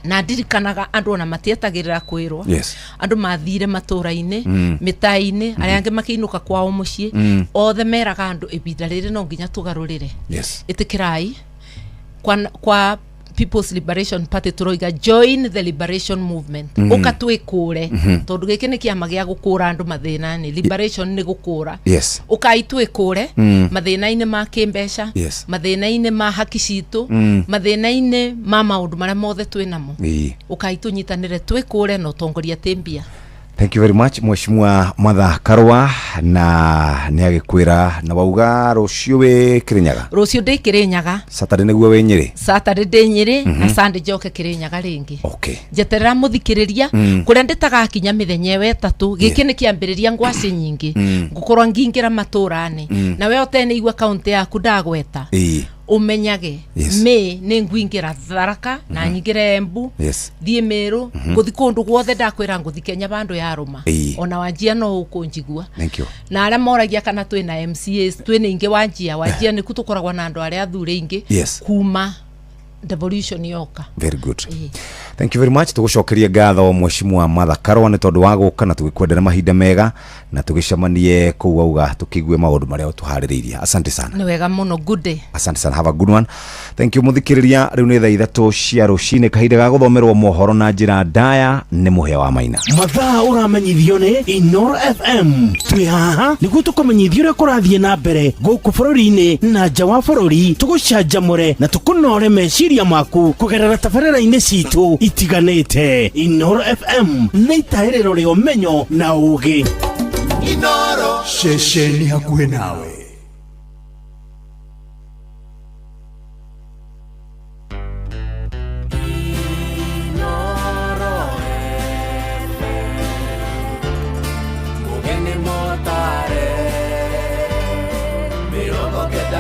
Na ndirikanaga andũ ona matietagĩrĩra kwĩrwo. Andũ mathire matũra-inĩ, mĩtaa-inĩ, arĩa angĩ makĩinũka kwao mũciĩ. Othe meraga andũ ibinda rĩrĩ no nginya tũgarũrĩre. Ĩtĩkĩrai kwa People's Liberation Party, tũroiga join the liberation movement. Ũka twĩkũre, tondũ gĩkĩ nĩ kĩama gĩa gũkũra andũ mathĩna-inĩ. Liberation nĩ gũkũra. Ũkai twĩkũre mathĩna-inĩ ma kĩmbeca, mathĩna-inĩ ma haki citũ, mathĩna-inĩ ma maũndũ marĩa mothe twĩ namo. Ũkai tũnyitanĩre twĩkũre na ũtongoria tĩ mbia. Thank you very much, Mheshimiwa Martha Karua, na nĩ agĩkwĩra na wauga rũciũ wĩ Kĩrĩnyaga. Rũciũ ndĩ Kĩrĩnyaga. Saturday nĩguo wĩ Nyĩrĩ. Saturday ndĩ Nyĩrĩ na Sunday njoke Kĩrĩnyaga rĩngĩ. Njeterera mũthikĩrĩria. Kũrĩa ndĩtagakinya mĩthenya ĩyo 3, gĩkĩ nĩ kĩambĩrĩria ngwacĩ nyingĩ. Ngũkorwo ngingĩra matũra-inĩ. Na we ũteneigua kaũntĩ yaku ndagweta, ũmenyage May nĩ ngũingĩra Tharaka na nyingĩre Embu, thiĩ Meru, ngũthi kũndũ guothe ndakwĩra ngũthi Kenya bandũ yarũma. Ona Wanjia no ũkũnjigua. Thank you. Na arĩa moragia kana twĩna MCAs, twĩna ingĩ Wanjia. Wanjia nĩku tũkoragwo na andũ arĩa athure ingĩ kuma devolution yoka. Very good. Thank you very much. Tugucokerie ngatho Mheshimiwa Martha Karua nĩ tondũ wa gũka na tũgĩkwendera mahinda mega na tũgĩcemanie kũu wauga tũkĩigue maũndũ marĩa ũtũharĩrĩirie. Asante sana. Nĩ wega mũno, good day. Asante sana, have a good one. Thank you muthikiriria. Riu ni thaa 3 cia rucini, kahinda ga guthomerwo mohoro na njira ndaya ni Muhia wa Maina. Mathaa ũramenyithio nĩ Inoro FM. Twĩ haha nĩguo tũkũmenyithia ũrĩa kũrathiĩ na mbere gũkũ bũrũri-inĩ na nja wa bũrũri, tũgũcanjamũre na tũkũnore meciria maku kũgerera tabarĩra-inĩ citũ itiganĩte. Inoro FM nĩ itahĩrĩro rĩa ũmenyo na ũũgĩ. Inoro ceceni hakuhĩ nawe. Mugeni motare 98.9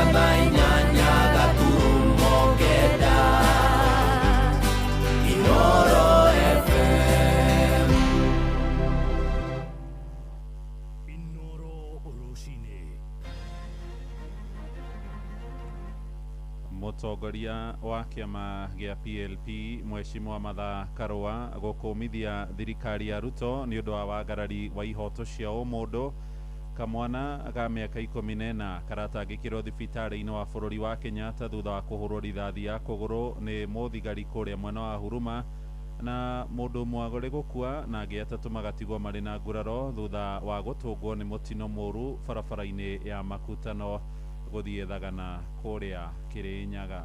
Inoro FM. Inoro Rũcinĩ. Mũtongoria wa kĩama gĩa PLP Mheshimiwa Martha Karua gũkũmithia thirikari ya Ruto nĩ ũndũ wa wagarari wa ihoto cia ũmũndũ. Kamwana ga mĩaka 14 karatangĩkĩrwo thibitarĩ-inĩ wa bũrũri wa Kenyatta thutha wa kũhũrwo rithathi ya kũgũrũ nĩ mũthigari kũrĩa mwena wa Huruma, na mũndũ ũmwe ũrĩ gũkua na angĩ 3 magatigwo marĩ na nguraro thutha wa gũtũngwo nĩ mũtino mũru barabara-inĩ ya Makutano gũthiĩ Thagana kũrĩa Kirinyaga.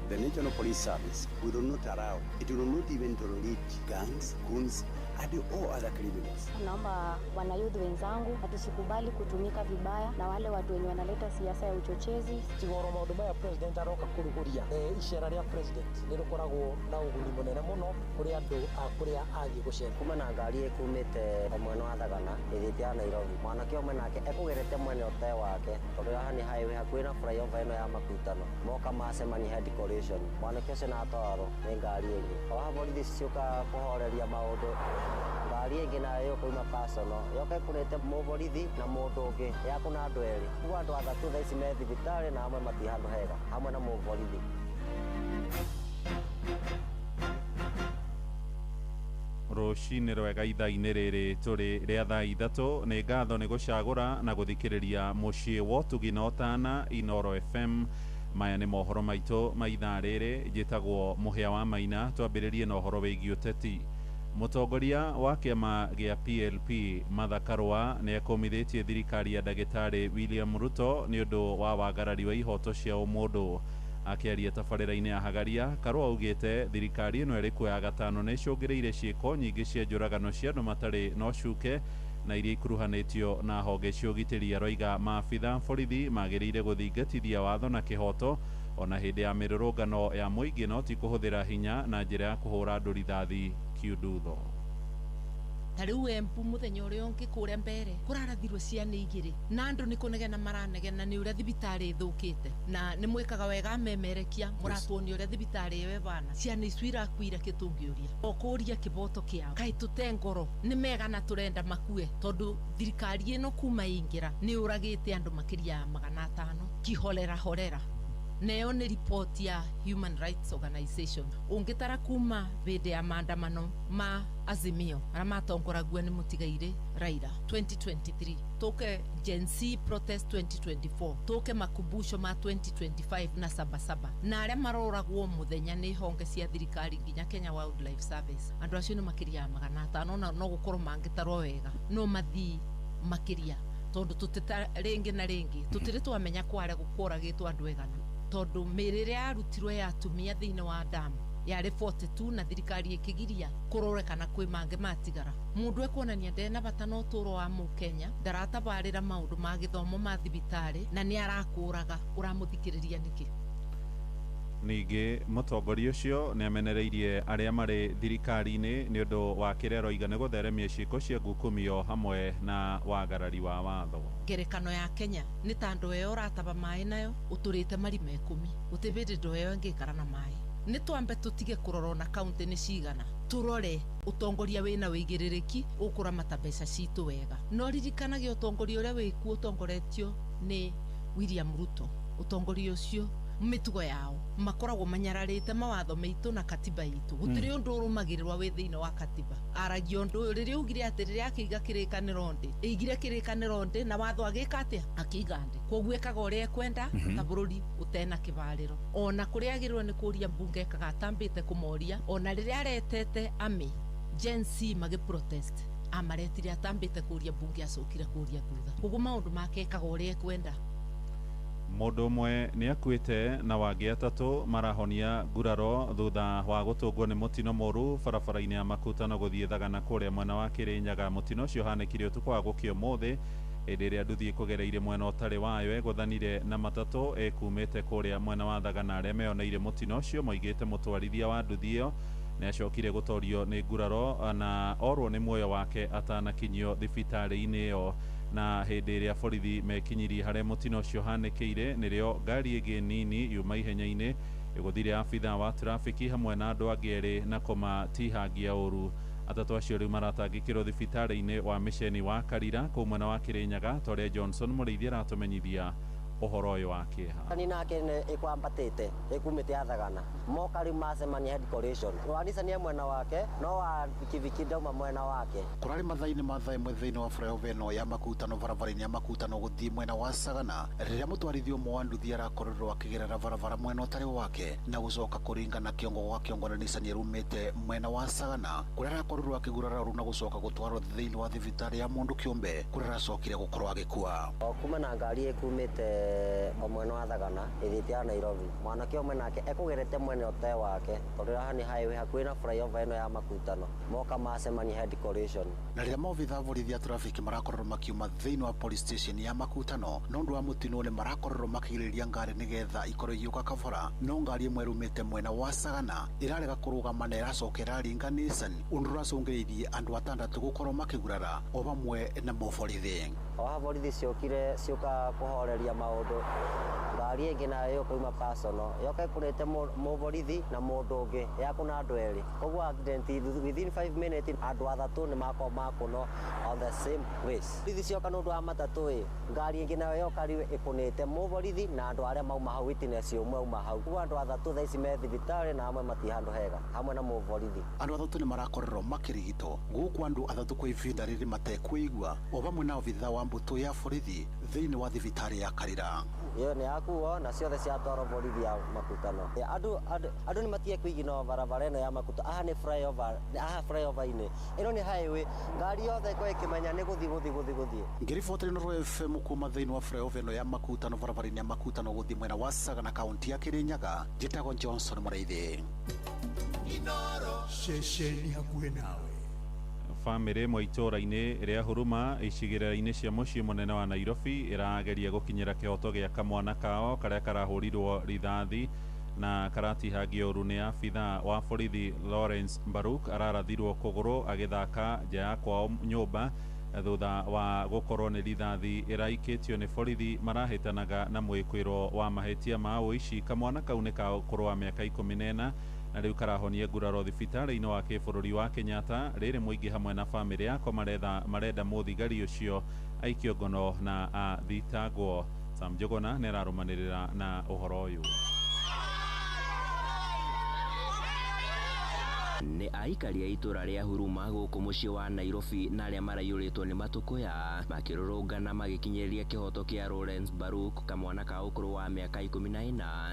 The National Police Service will not allow, it will not even tolerate gangs, goons, and all other criminals. Naomba wanayouth wenzangu na tusikubali kutumika vibaya na wale watu wenye wanaleta siasa ya uchochezi. Tigoro maundu maya president aroka kuruguria, icera ria president ni rikoragwo na uguni munene muno kuri andu a kuria athie gucera. Kuma na ngari ikumite mwena wa Thagana ithiite ya Nairobi, mwanake ũmwe nake ekũgerete mwena ũte wake tondũ haha nĩ highway hakuhĩ na flyover ĩno ya Makutano, moka macemania head collision, mwanake ũcio na atwarwo nĩ ngari ĩngĩ. O haha borithi ciũkaga kũhoreria maũndũ, ngari ĩngĩ nayo yũka uma personal yoka ĩkũrĩte mũborithi na mũndũ ũngĩ yakũna andũ erĩ, koguo andũ 3 thaa ici me thibitarĩ na amwe mati handũ hega hamwe na mũborithi. Rũcinĩ rwega ithaa-inĩ rĩrĩ tũrĩ rĩa thaa 3. Nĩ ngatho nĩ gũcagũra na gũthikĩrĩria mũciĩ wa ũtugi na ũtana Inoro FM. Maya nĩ mohoro maitũ ma ithaa rĩrĩ. Njĩtagwo Mũhĩa wa Maina. Twambĩrĩrie na ũhoro wĩgiĩ ũteti. Mũtongoria wa kĩama gĩa PLP Martha Karua nĩ ekũmithĩtie thirikari ya ndagĩtarĩ William Ruto nĩ ũndũ wa wagarari wa ihoto cia ũmũndũ. Akĩaria tabarĩra-inĩ ya Hagaria, Karua augĩte thirikari ĩno ĩrĩ kuo ya gatano nĩ ĩcũngĩrĩire ciĩko nyingĩ cia njũragano cia andũ matarĩ na ũcuke na iria ikuruhanĩtio na honge cia ũgitĩri. Aroiga maabitha borithi magĩrĩire gũthingatithia watho na kĩhoto ona hĩndĩ ya mĩrũrũngano ya mũingĩ, no ti kũhũthĩra hinya na njĩra ya kũhũra andũ rithathi kiundutho. Ta rĩu Embu mũthenya ũrĩa ũngĩ kũrĩa mbere kũrarathirwo ciana 2 na andũ nĩ kũnegena maranegena nĩ ũrĩa thibitarĩ ĩthũkĩte, na nĩ mwĩkaga wega memerekia mũratuonia ũrĩa thibitarĩ ĩyo ĩbana. Ciana icu irakuire kĩtũngĩũria o kũria kĩboto kĩao kaĩ tũte ngoro nĩ mega na tũrenda makue, tondũ thirikari ĩno kuma ĩingĩra nĩ ũragĩte andũ makĩria ya 500 kiholera horera. Nayo nĩ ripoti ya Human Rights Organization. Ũngĩtara kuma hĩndĩ ya maandamano ma Azimio arĩa matongoragio nĩ mũtigairĩ Raila 2023, tũke Gen Z protest 2024, tũke makumbusho ma 2025 na sabasaba, na arĩa maroragwo mũthenya nĩ honge cia thirikari nginya Kenya Wildlife Service, andũ acio nĩ makĩria ya 500, na no gũkorwo mangĩtarwo wega no mathii makĩria, tondũ tũtita rĩngĩ na rĩngĩ tũtirĩ twamenya kware gũkũragĩtwo andũ egana, tondũ mĩĩrĩ ĩrĩa yarutirwo ya atumia thĩinĩ wa damu yarĩ 42 na thirikari ĩkĩgiria kũrore kana kwĩ mangĩ matigara. Mũndũ ekuonania ndena bata na ũtũũro wa mũkenya, ndaratabarĩra maũndũ ma gĩthomo ma thibitarĩ na nĩ arakũraga, ũramũthikĩrĩria nĩkĩ? Ningĩ mũtongoria ũcio nĩ amenereirie arĩa marĩ thirikari-inĩ nĩ ũndũ wa kĩrĩa aroiga nĩ gũtheremia ciĩko cia ngukumio hamwe na wagarari wa watho. Ngerekano ya Kenya nĩ ta ndoo ĩyo ũrataba maĩ nayo ũtũrĩte marima 10, gũtirĩ hĩndĩ ndoo ĩyo ĩngĩikara na maĩ. Nĩ twambe tũtige kũrora ona kaunti nĩ cigana, tũrore ũtongoria wĩna wĩigĩrĩrĩki ũkũramata mbeca citũ wega. No ririkanage ũtongoria ũrĩa wĩkuo ũtongoretio nĩ William Ruto, ũtongoria ũcio Mĩtugo yao makoragwo manyararĩte mawatho maitũ na katiba itũ. Gũtirĩ ũndũ ũrũmagĩrĩrwo wĩ thĩinĩ wa katiba. Aragia ũndũ ũyũ rĩrĩa augire atĩ rĩrĩa akĩiga kĩrĩkanĩro ndĩ ĩigire kĩrĩkanĩro ndĩ na watho agĩka atĩa akĩiga ndĩ koguo ekaga ũrĩa ekwenda ta bũrũri ũtena kĩbarĩro. Ona kũrĩa agĩrĩirwo nĩ kũria mbunge ekaga atambĩte kũmoria. Ona rĩrĩa aretete army Gen Z magĩ protest amaretire atambĩte kũria mbunge acokire kũria thutha. Koguo maũndũ make ekaga ũrĩa ekwenda. Mũndũ ũmwe nĩ akuĩte na wangĩ atatũ marahonia nguraro thutha wa gũtũngwo nĩ mũtino mũru barabara-inĩ ya Makutano gũthiĩ Thagana kũrĩa mwena wa Kĩrĩnyaga. Mũtino ũcio ũhanĩkire ũtukũ wa gũkĩa ũmũthĩ hĩndĩ ĩrĩa nduthi ĩkũgereire mwena ũtarĩ wayo ĩgũthanire na matatũ ĩkumĩte kũrĩa mwena wa Thagana. Arĩa meyoneire mũtino ũcio moigĩte mũtwarithia wa nduthi ĩyo nĩ acokire gũtorio nĩ nguraro na orwo nĩ muoyo wake atanakinyio thibitarĩ-inĩ ĩyo. Na hĩndĩ ĩrĩa borithi mekinyirie harĩa mũtino ũcio ũhanĩkĩire nĩrĩo ngari ĩngĩ nini yuma ihenya-inĩ ĩgũthire abithaa wa trafiki hamwe na andũ angĩ erĩ na kũmatihangia ũru. Atatũ acio rĩu maratangĩkĩrwo thibitarĩ-inĩ wa mĩceni wa Karira kũu mwena wa Kĩrĩnyaga ta ũrĩa Johnson Mũrĩithi aratũmenyithia ũhoro ũyũ wa kĩeha. Ni nake ĩkwambatĩte ĩkumĩte ya Thagana moka rĩu macemania head collision wa Nissan ya mwena wake no wa bikibiki ndauma mwena wake. Kũrarĩ mathaa-inĩ ma thaa ĩmwe thĩinĩ wa flyover ĩno ya Makutano barabara-inĩ ya Makutano gũthiĩ mwena wa Sagana rĩrĩa mũtwarithia ũmwe wa nduthi arakorirwo akĩgerera barabara mwena ũtarĩ wake na gũcoka kũringana kĩongo gwa kĩongo na Nissan ĩrumĩte mwena wa Sagana kũrĩa arakorirwo akĩgurara ũru na gũcoka gũtwarwo thĩinĩ wa thibitarĩ ya mũndũ kĩũmbe kũrĩa aracokire gũkorwo agĩkua. O kuma na ngari ĩkumĩte o mwena wa Thagana ĩthiĩte ya Nairobi mwanake ũmwe nake ekũgerete mwena ũte wake tondũ haha nĩ highway hakuhĩ na flyover ĩno ya Makutano moka macemania head collision. Na rĩrĩa maobitha a borithi a traffic marakorirwo makiuma thĩinĩ wa police station ya Makutano no ũndũ wa mũtino nĩ marakorirwo makĩgirĩrĩria ngari nĩgetha ikorwo igĩũka kabora no ngari ĩmwe ĩrumĩte mwena wa Sagana ĩrarega kũrũgama na ĩracoka ĩraringa Nissan ũndũ ũracũngĩrĩirie andũ atandatũ gũkorwo makĩgurara o hamwe na maborithi. O haha borithi ciokire ciũka kũhoreria maũndũ ngari ĩngĩ nayo yũka uma personal yoka ĩkũrĩte mũborithi na mũndũ ũngĩ yakũna andũ erĩ koguo accident within 5 minutes andũ athatũ nĩ makorwo makũno on the same place. Borithi cioka nĩ ũndũ wa matatũ ĩ ngari ĩngĩ nayo yoka rĩu ĩkũnĩte mũborithi na andũ arĩa mauma hau witness ũmwe auma hau koguo andũ athatũ thaa ici me thibitarĩ na amwe mati handũ hega hamwe na mũborithi. Andũ athatũ nĩ marakorirwo makĩrigitwo gũkũ andũ athatũ kwa ihinda rĩrĩ matekwĩigua o hamwe na obitha wa mbũtũ ya borithi thĩinĩ wa thibitarĩ ya Karira. Ĩyo nĩ yakuo na ciothe ciatwarwo borithi ya Makutano. Andũ nĩ matige kwĩgina barabara ĩno ya Makutano. Aha nĩ flyover, aha flyover-inĩ ĩno nĩ highway ngari yothe ĩkorwo ĩkĩmenya nĩ gũthiĩ gũthiĩ gũthiĩ gũthiĩ. Ngĩribotera Inooro FM kuma thĩinĩ wa flyover ĩno ya Makutano barabara-inĩ ya Makutano gũthiĩ mwena wa Sagana kaunti ya Kĩrĩnyaga njĩtagwo Johnson Mũrĩithi. Inooro ceceni hakuhĩ nawe. Bamĩrĩ ĩmwe itũũra-inĩ rĩa Huruma icigĩrĩra-inĩ cia mũciĩ mũnene wa Nairobi ĩrageria gũkinyĩra kĩhoto gĩa kamwana kao karĩa karahũrirwo rithathi na karatihangio ũru nĩ abithaa wa borithi Lawrence Mbaruk ararathirwo kũgũrũ agĩthaka nja ya kwao nyũmba thutha wa gũkorwo nĩ rithathi ĩraikĩtio nĩ borithi marahĩtanaga na mwĩkwĩrwo wa mahĩtia ma ũici. Kamwana kau nĩ ka ũkũrũ wa mĩaka 14 na rĩu karahonia nguraro thibitarĩ-inĩ wa kĩbũrũri wa Kenyatta. Rĩrĩ mũingĩ hamwe na bamĩrĩ yako marenda mũthigari ũcio aikio ngono na athitangwo. Sam Njuguna nĩ ararũmanĩrĩra na ũhoro ũyũ. Nĩ aikari a itũra rĩa Huruma gũkũ mũciĩ wa Nairobi na arĩa maraiyũrĩtwo nĩ matũkũya makĩrũrũngana magĩkinyĩrĩria kĩhoto kĩa Lawrence Baruk kamwana ka ũkũrũ wa mĩaka 14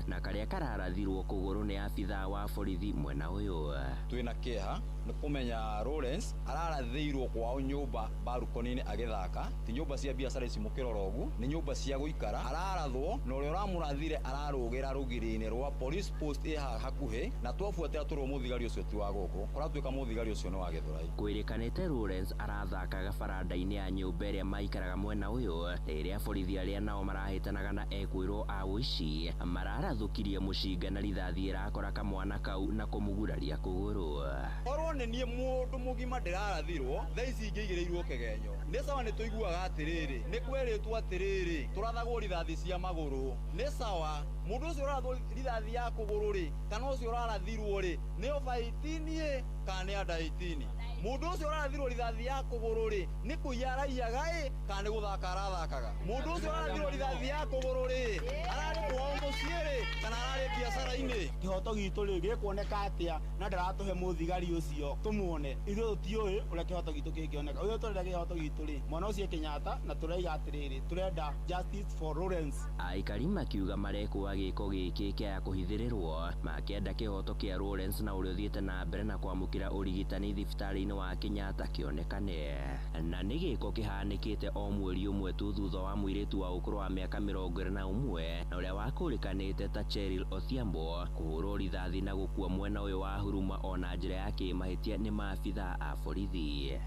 na karĩa kararathirwo kũgũrũ nĩ abithaa wa borithi mwena ũyũ. Twĩna kĩeha nĩ kũmenya Lawrence ararathĩirwo kwao nyũmba barukoni-inĩ agĩthaka ti nyũmba cia biacara ici mũkĩrora ũguo nĩ nyũmba cia gũikara ararathwo na ũrĩa ũramũrathire ararũgĩra rũgiri-inĩ rwa police post ĩ haha hakuhĩ na twabuatĩra tũrwo mũthigari ũcio ti wa gũkũ kũratuĩka mũthigari ũcio nĩ wa Gĩthũrai. Kwĩrĩkanĩte Lawrence arathakaga baranda-inĩ ya nyũmba ĩrĩa maikaraga mwena ũyũ rĩrĩa borithi arĩa nao marahĩtanaga na ekwĩrwo a ũici mararathũkirie mũcinga na rithathi ĩrakora kamwana kau na kũmũguraria kũgũrũ. Korwo nĩ niĩ mũndũ mũgima ndĩrarathirwo thaa ici ingĩigĩrĩirwo kĩgenyo nĩ sawa nĩ tũiguaga atĩrĩrĩ nĩ kwerĩtwo atĩrĩrĩ tũrathagwo rithathi cia magũrũ nĩ sawa mũndũ ũcio ũrathwo rithathi ya kũgũrũ rĩ kana ũcio ũrarathirwo rĩ nĩ over 18 kana nĩ under 18. Mũndũ ũcio ũrarathirwo rithathi ya kũgũrũ rĩ, nĩ kũiya araiyaga ĩ kana nĩ gũthaka arathakaga? Mũndũ ũcio ũrarathirwo rithathi ya kũgũrũ rĩ, ararĩ kwao mũciĩ rĩ kana ararĩ biacara-inĩ? Kĩhoto gitũ rĩ gĩkuoneka atĩa na ndaratũhe mũthigari ũcio tũmuone? Ithuĩ tũtiũĩ ũrĩa kĩhoto gitũ kĩngĩoneka. Ũyũ tũrenda kĩhoto gitũ rĩ, mwana ũcio e Kenyatta, na tũraiga atĩrĩrĩ, tũrenda justice for Lawrence. Aikari makiuga marekũa gĩko gĩkĩ kĩa kũhithĩrĩrwo, makĩenda kĩhoto kĩa Lawrence na ũrĩa ũthiĩte na mbere na kwamũkĩra ũrigitani thibitarĩ-inĩ wa Kenyatta kĩonekane. Na nĩ gĩko kĩhanĩkĩte o mweri ũmwe tu thutha wa mũirĩtu wa ũkũrũ wa mĩaka 21 na ũrĩa wakũrĩkanĩte ta Cheryl Odhiambo kũhũrwo rithathi na gũkua mwena ũyũ wa Huruma ona njĩra ya kĩmahĩtia nĩ maabithaa a borithi.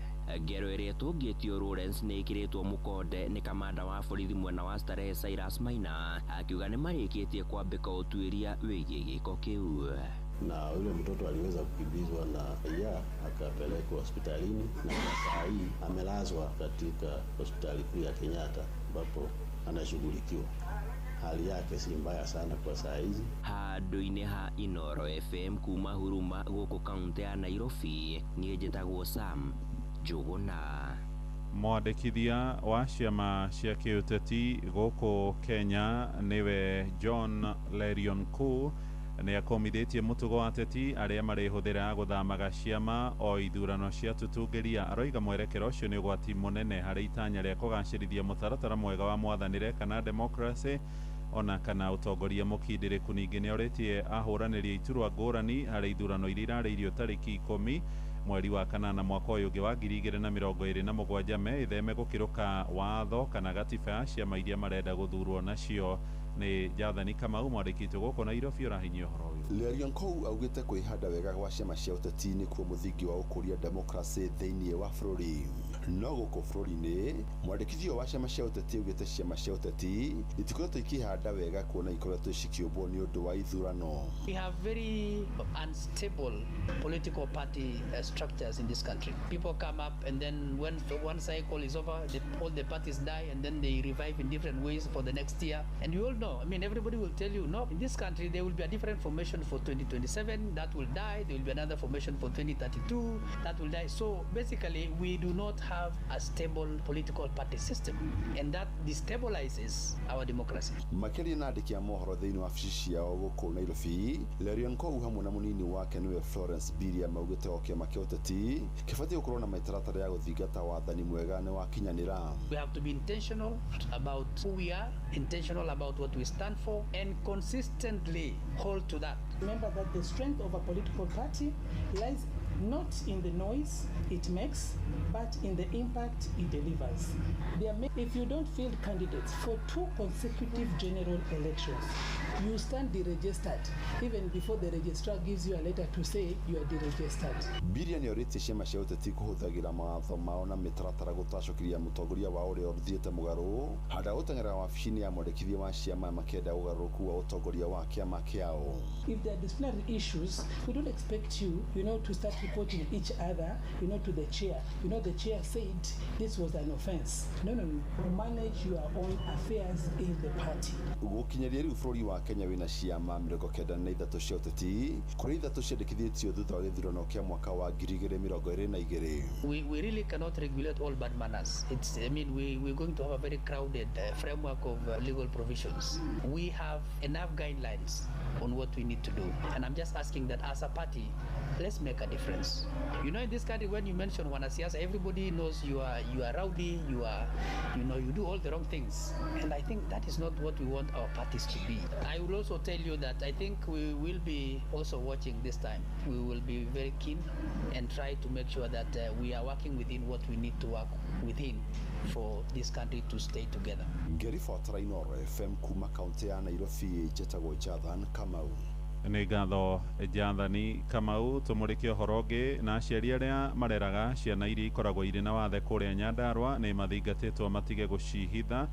Ngero ĩrĩa ĩtũngĩtio Lawrence nĩ ĩkĩrĩtwo mũkonde nĩ kamanda wa borithi mwena wa Starehe Cyrus Maina, akiuga nĩ marĩkĩtie kwambĩka ũtuĩria wĩgiĩ gĩko kĩu. Na yule mtoto aliweza kukimbizwa na raia akapelekwa hospitalini, na kwa saa hii amelazwa katika hospitali kuu ya Kenyatta ambapo anashughulikiwa. Hali yake si mbaya sana kwa saa hizi. Handũ-inĩ ha Inoro FM kuma Huruma gũkũ kaunti ya Nairobi, niĩ njĩtagwo Sam Njũgũna. Mwandĩkithia wa ciama cia kĩũteti gũkũ Kenya nĩwe John Lerion Koo nĩ akomithĩtie mũtugo wa ateti arĩa marĩhũthĩra gũthamaga ciama o ithurano cia tũtungĩria. Aroiga mwerekera ũcio nĩ ũgwati mũnene harĩ itanya rĩa kũgacĩrithia mũtaratara mwega wa mwathanĩre kana democracy ona kana ũtongoria mũkindĩrĩku. Ningĩ nĩ orĩtie ahũranĩri iturwa ngũrani harĩ ithurano iria irarĩirio tarĩki 10 mweri wa kanana mwaka ũyũ ũngĩ wa 2027 meĩtheme gũkĩrũka watho kana gatiba ya ciama iria marenda gũthurwo nacio. Nĩ Jathani Kamau mwandĩki witũ gũkũ Nairobi ũrahinyia ũhoro ũyũ. Lerion Kou augĩte kwĩhanda wega gwa ciama cia ũteti nĩkuo mũthingi wa gũkũria demokracĩ thĩinĩ wa bũrũri. No gũkũ bũrũri-inĩ, mwandĩkithia wa ciama cia ũteti augĩte ciama cia ũteti itikoretwo ikĩhanda wega kuona ikoretwo cikĩũmbwo nĩ ũndũ wa ithurano. We have very unstable political party structures in this country. People come up and then when the one cycle is over, all the parties die and then they revive in different ways for the next year. And you all know, I mean, everybody will tell you, no, in this country there will be a different formation for 2027, that will die, there will be another formation for 2032, that will die. So basically, we do not have a stable political party system, and that destabilizes our democracy. Makĩria na andĩki a mohoro thĩinĩ wa wabici ciao gũkũ Nairobi, Lerion Kou hamwe na mũnini wake nĩwe Florence Biria maugĩte o kĩama kĩa ũteti kĩbatiĩ gũkorwo na mĩtaratara ya gũthingata wathani mwega nĩ wakinyanĩra. We have to be intentional about who we are, intentional about what we stand for, and consistently hold to that. Remember that the strength of a political party lies not in the noise it makes, but in the impact it delivers. If you don't field candidates for 2 consecutive general elections, you stand deregistered even before the registrar gives you a letter to say you are deregistered. Biria nĩ orĩtie ciama cia ũteti kũhũthagĩra mawatho mao na mĩtaratara gũtacũkĩria mũtongoria wa ũrĩa ũthiĩte mũgarũ handũ ha gũteng'era wabici-inĩ ya mwandĩkithia wa ciama makĩenda ũgarũrũku wa ũtongoria wa kĩama kĩao. If there are disciplinary issues, we don't expect you, to start reporting each other, to the chair. The chair said this was an offense. No. Manage your own affairs in the party. Gũkinyĩria rĩu bũrũri wa Kenya wĩna ciama 93 cia ũteti kũrĩ 3 ciandĩkithĩtio thutha wa gĩthurano kĩa mwaka wa 2022. We really cannot regulate all bad manners. We're going to have a very crowded framework of legal provisions. We have enough guidelines on what we need to do, and I'm just asking that as a party, let's make a difference. In this country, when you mention wanasiasa, everybody knows you are rowdy, you do all the wrong things, and I think that is not what we want our parties to be. I will also tell you that I think we will be also watching this time. We will be very keen and try to make sure that we are working within what we need to work within for this country to stay together. Ngĩribotera Inoro FM kuma kaunti ya Nairobi, njĩtagwo Jathan Kamau. Nĩ ngatho Jathani Kamau. Tũmũrĩke ũhoro ũngĩ na aciari arĩa mareraga ciana iria ikoragwo irĩ na wathe kũrĩa Nyandarũa nĩ mathingatĩtwo matige gũcihitha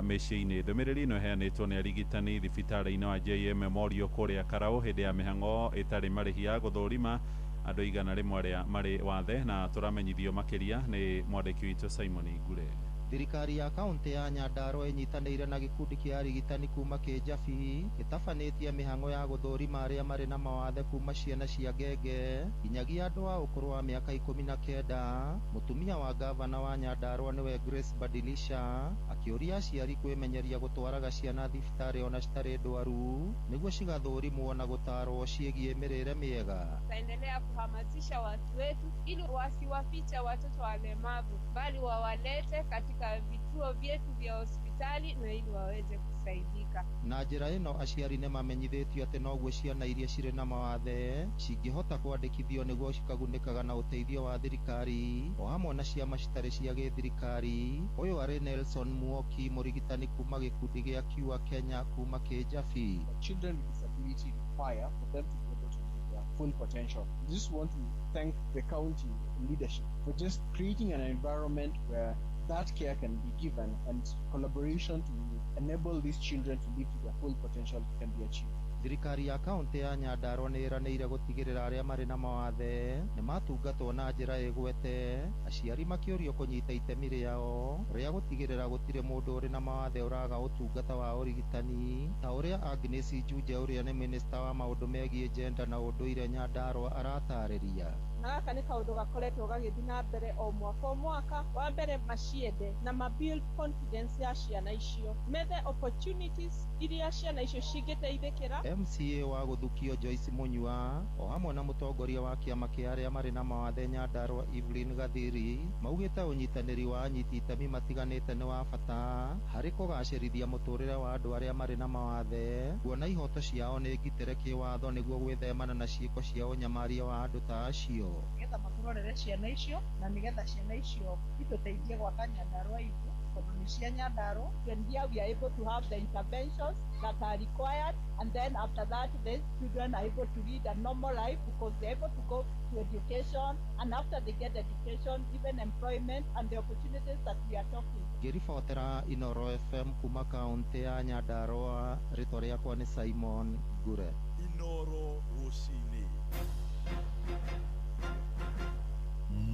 mĩciĩ-inĩ. Ndũmĩrĩri ĩno ĩheanĩtwo nĩ arigitani thibitarĩ-inĩ wa JM Memorial kũrĩa Karau hĩndĩ ya mĩhang'o ĩtarĩ marĩhi ya gũthũrima andũ 100 arĩa marĩ wathe, na tũramenyithio makĩria nĩ mwandĩki witũ Simon Ngure. Thirikari ya kaunti ya Nyandarua ĩnyitanĩire na gĩkundi kĩa arigitani kuma Kĩjabi gĩtabanĩtie mĩhang'o ya gũthũrima arĩa marĩ na mawathe kuma ciana cia ngenge nginyagia andũ a ũkũrũ wa mĩaka 19. Mũtumia wa ngavana wa Nyandarua nĩwe Grace Badilisha akĩũria aciari kwĩmenyeria gũtwaraga ciana thibitarĩ ona citarĩ ndwaru nĩguo cigathũrimwo na gũtarwo ciĩgiĩ mĩrĩre mĩega. Tutaendelea kuhamasisha watu wetu ili wasiwafiche watoto walemavu, bali wawalete katika vituo vyetu vya hospitali na ili waweze kusaidika. Na njĩra ĩno aciari nĩ mamenyithĩtio atĩ noguo ciana iria cirĩ na mawathe cingĩhota kwandĩkithio nĩguo cikagunĩkaga na ũteithio wa thirikari o hamwe na ciama citarĩ cia gĩthirikari. Ũyũ arĩ Nelson Muoki, mũrigitani kuma gĩkundi gĩa Cure Kenya kuma Kĩjabi. Children with disability require for them to be able to live their full potential. I just want to thank the county leadership for just creating an environment where that care can be given and collaboration to enable these children to live to their full potential can be achieved. Thirikari ya kaunti ya Nyandarua nĩ ĩranĩire gũtigĩrĩra arĩa marĩ na mawathe nĩ matungatwo na njĩra ĩgwete, aciari makĩũrio kũnyita itemi rĩao rĩa gũtigĩrĩra gũtirĩ mũndũ ũrĩ na mawathe ũraga ũtungata wa ũrigitani ta ũrĩa Agnes Njunje ũrĩa nĩ minista wa maũndũ megiĩ gender na ũndũire Nyandarua aratarĩria. Na gaka nĩ kaũndũ gakoretwo gagĩthiĩ na mbere o mwaka o mwaka. Wa mbere maciende na ma build confidence ya ciana icio, methe opportunities iria ciana icio cingĩteithĩkĩra. MCA wa gũthukio Joyce Munyua o hamwe na mũtongoria wa kĩama kĩa arĩa marĩ na mawathe Nyandarua Evelyn Gathiri maugĩte ũnyitanĩri wa anyiti itemi matiganĩte nĩ wa bata harĩ kũgacĩrithia mũtũrĩre wa andũ arĩa marĩ na mawathe, kuona ihoto ciao nĩ ngitĩre kĩwatho nĩguo gwĩthemana na ciĩko cia ũnyamaria wa andũ ta acio. Nĩgetha matũrorere ciana icio na nĩgetha ciana icio itũteithie gwaka Nyandarua itũ tondũ nĩ cia Nyandarua. And here we are able to have the interventions that are required, and then after that the children are able to lead a normal life because they're able to go to education, and after they get education, even employment and the opportunities that we are talking. Ngĩribotera Inoro FM kuma kaunti ya Nyandarua, rĩtwa rĩakwa nĩ Simon Ngure. Inoro rũcinĩ.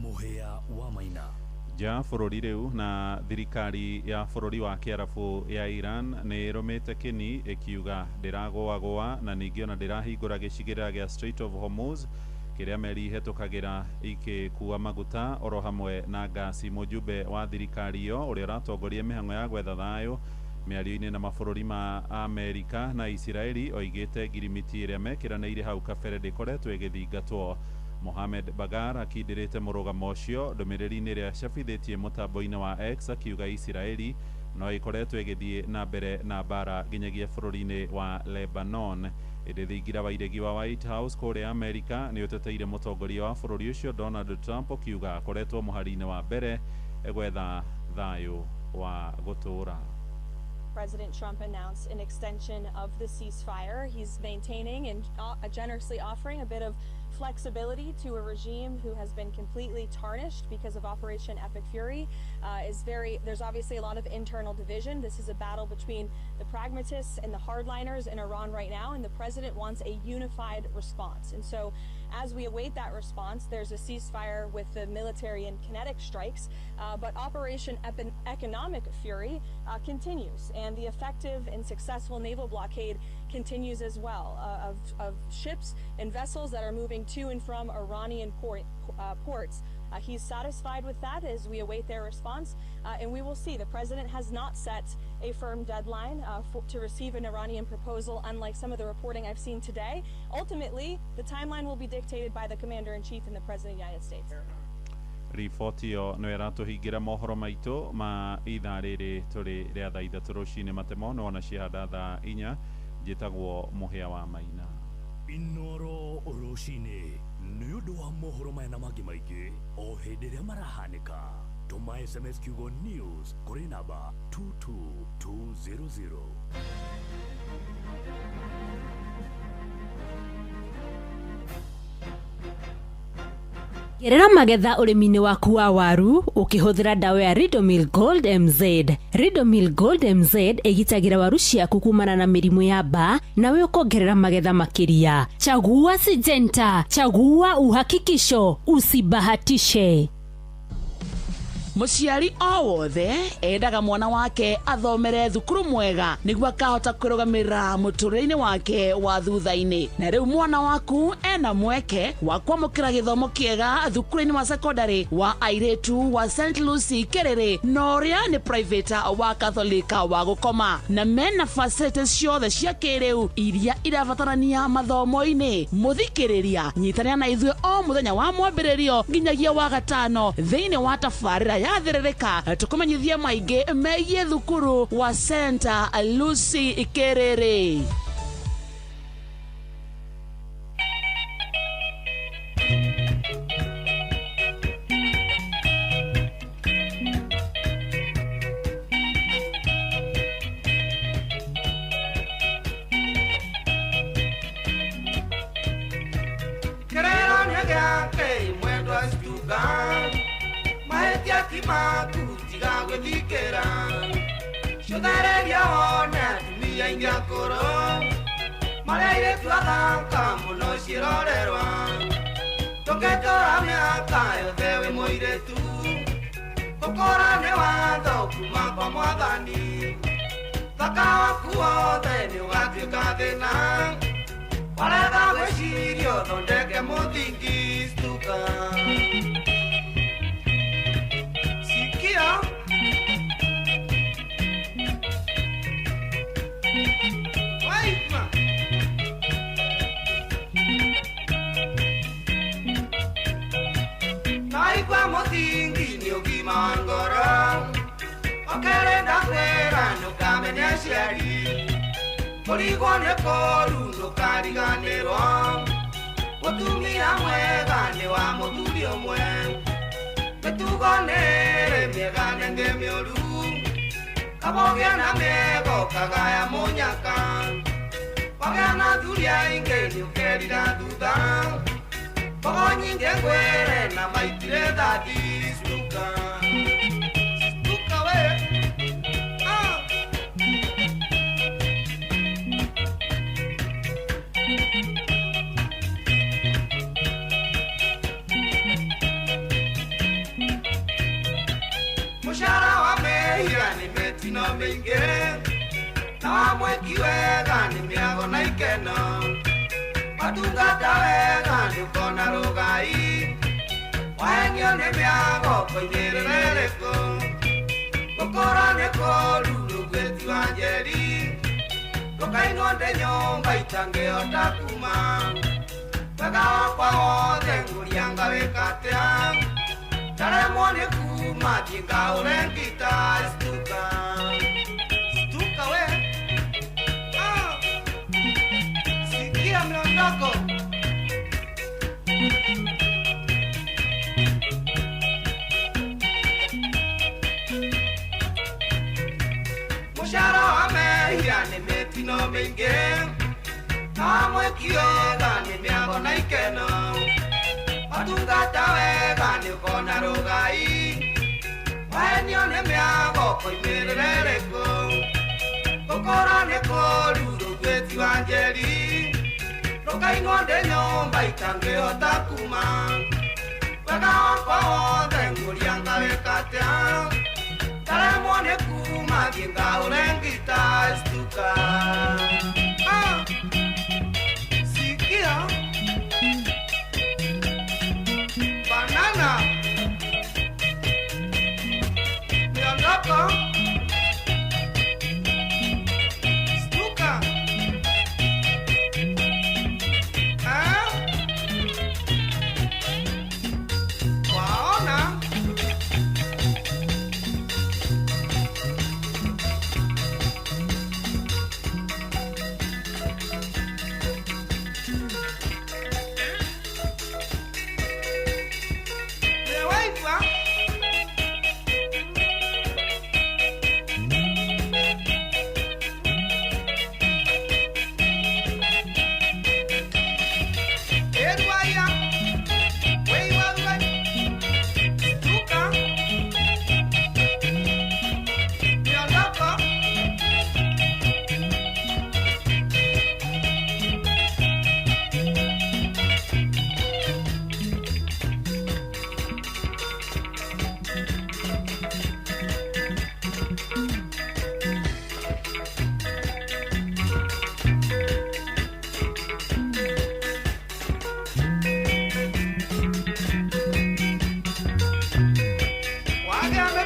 Mũhĩa wa Maina. Nja bũrũri rĩu na thirikari ya bũrũri wa Kĩarabu ya Iran nĩ ĩrũmĩte kĩni ĩkiuga ndĩragũagũa na ningĩ ona ndĩrahingũra gĩcigĩrĩra gĩa Strait of Hormuz kĩrĩa meri ihĩtũkagĩra ikĩkua maguta oro hamwe na ngasi. Mũjumbe wa thirikari ĩyo ũrĩa ũratongoria mĩhang'o ya gwetha thayũ mĩario-inĩ na mabũrũri ma Amerika na Isiraeli oigĩte ngirimiti ĩrĩa mekĩranĩire hau kabere ndĩkoretwo ĩgĩthingatwo. Mohamed Bagar akindĩrĩte mũrũgamo ũcio ndũmĩrĩri-inĩ ĩrĩa acabithĩtie mũtambo-inĩ wa X akiuga Isiraeli no ĩkoretwo ĩgĩthiĩ na mbere na mbara nginyagia bũrũri-inĩ wa Lebanon. Ĩndĩ thingira wa iregi wa White House kũrĩa Amerika nĩ ũteteire mũtongoria wa bũrũri ũcio Donald Trump ũkiuga akoretwo mũhari-inĩ wa mbere gwetha thayũ wa gũtũũra. President Trump announced an extension of the ceasefire. He's maintaining and generously offering a bit of flexibility to a regime who has been completely tarnished because of Operation Epic Fury. There's obviously a lot of internal division. This is a battle between the pragmatists and the hardliners in Iran right now, and the president wants a unified response. And so as we await that response, there's a ceasefire with the military and kinetic strikes, but Operation Economic Fury continues, and the effective and successful naval blockade continues as well, of ships and vessels that are moving to and from Iranian ports. He's satisfied with that as we await their response, and we will see. The president has not set a firm deadline to receive an Iranian proposal, unlike some of the reporting I've seen today. Ultimately, the timeline will be dictated by the commander-in-chief and the president of the United States. Riboti ĩyo nĩyo ĩratũhingĩra mohoro maitũ ma ithaa rĩrĩ tũrĩ rĩa thaa 3 rũcinĩ matemo nĩ wona ciahanda thaa 4. Njĩtagwo Mũhĩa wa Maina. Inoro rũcinĩ nĩ ũndũ wa mohoro maya na mangĩ maingĩ o hĩndĩ ĩrĩa marahanĩka. Tũma SMS kiugo news kũrĩ namba 22200. Gerera magetha ũrĩmi-inĩ waku wa waru ũkĩhũthĩra ndawa ya Ridomil Gold MZ. Ridomil Gold MZ ĩgitagĩra waru ciaku kumana na mĩrimũ ya mbaa nawe ũkongerera magetha makĩria. Chagua Syngenta, chagua uhakikisho, usibahatishe. Mũciari o wothe endaga mwana wake athomere thukuru mwega nĩguo akahota kwĩrũgamĩrĩra mũtũrĩre-inĩ wake wa thutha-inĩ. Na rĩu mwana waku ena mweke wa kwamũkĩra gĩthomo kĩega thukuru-inĩ wa secondary wa airĩtu wa St Lucy Kĩrĩrĩ, na ũrĩa nĩ private wa Catholic wa gũkoma, na mena facilities ciothe cia kĩrĩu iria irabatarania mathomo-inĩ. Mũthikĩrĩria, nyitanĩra na ithuĩ o mũthenya wa mwambĩrĩrio nginyagia wa gatano thĩinĩ wa tabarĩra ya Thĩrĩrĩka, tũkũmenyithie maingĩ megiĩ thukuru wa St Lucy Kĩrĩrĩ. Kerero nĩgĩake mwendwa cituga mahĩtia ti maku tiga gwĩthikĩra cũthereria wone atumia aingĩ akũrũ marĩa airĩtu athaka mũno ciĩrorerwa tũngĩtũra mĩaka yothe wĩ mũirĩtu gũkũra nĩ watho kuma kwa mwathani thaka waku wothe nĩ ũgatuĩka thĩna warega gwĩciria ũthondeke mũthingi stuka. Sikia waigua naigua mũthingi nĩ ũgima wa ngoro ũkĩrenda kwĩra ndũkamene aciari kũrigwo nĩ kũũru ndũkariganĩrwo mũtumia mwega nĩ wa mũthuri ũmwe mĩtugo nĩrĩ mĩega na ĩngĩ mĩũru kabũgĩa na mĩega ũkagaya mũnyaka wagĩa na athuri aingĩ nĩũkerira thutha mbogo nyingĩ ngwĩre na maitire thathi stuka stuka we. Ah. Mũcara wa mehia nĩ mĩtino mĩingĩ na wa mwĩki wega nĩ mĩago na ikeno watungata wega nĩũkona rũgai wahenio nĩ mĩago koimĩrĩra ĩrĩkũ gũkũra nĩ kũũru rũgwĩti wa njeri ndũkainwo ndĩ nyũmba itangĩhota kuma wega wakwa wothe ngũria ngawĩka atĩa ndaremwo nĩ kuma thiĩ ngaũre ngita stuka stuka we. Ah. Sikia mlondoko mũcara wa mehia nĩ mĩtino mĩingĩ na wa mwĩki wega nĩ mĩago na ikeno watungata wega nĩũkona rũgai wahenio nĩ mĩago koimĩrĩra ĩrĩkũ gũkũra nĩ kũũru rũgwĩti wa njeri ndũkainwo ndĩ nyũmba itangĩhota kuma wega wakwa wothe ngũria ngawĩka atĩa ndaremwo nĩ kuma thiĩ ngaũre ngita stuka. Ah. Sikia banana miondoko stuka. Ah? Waona waigua.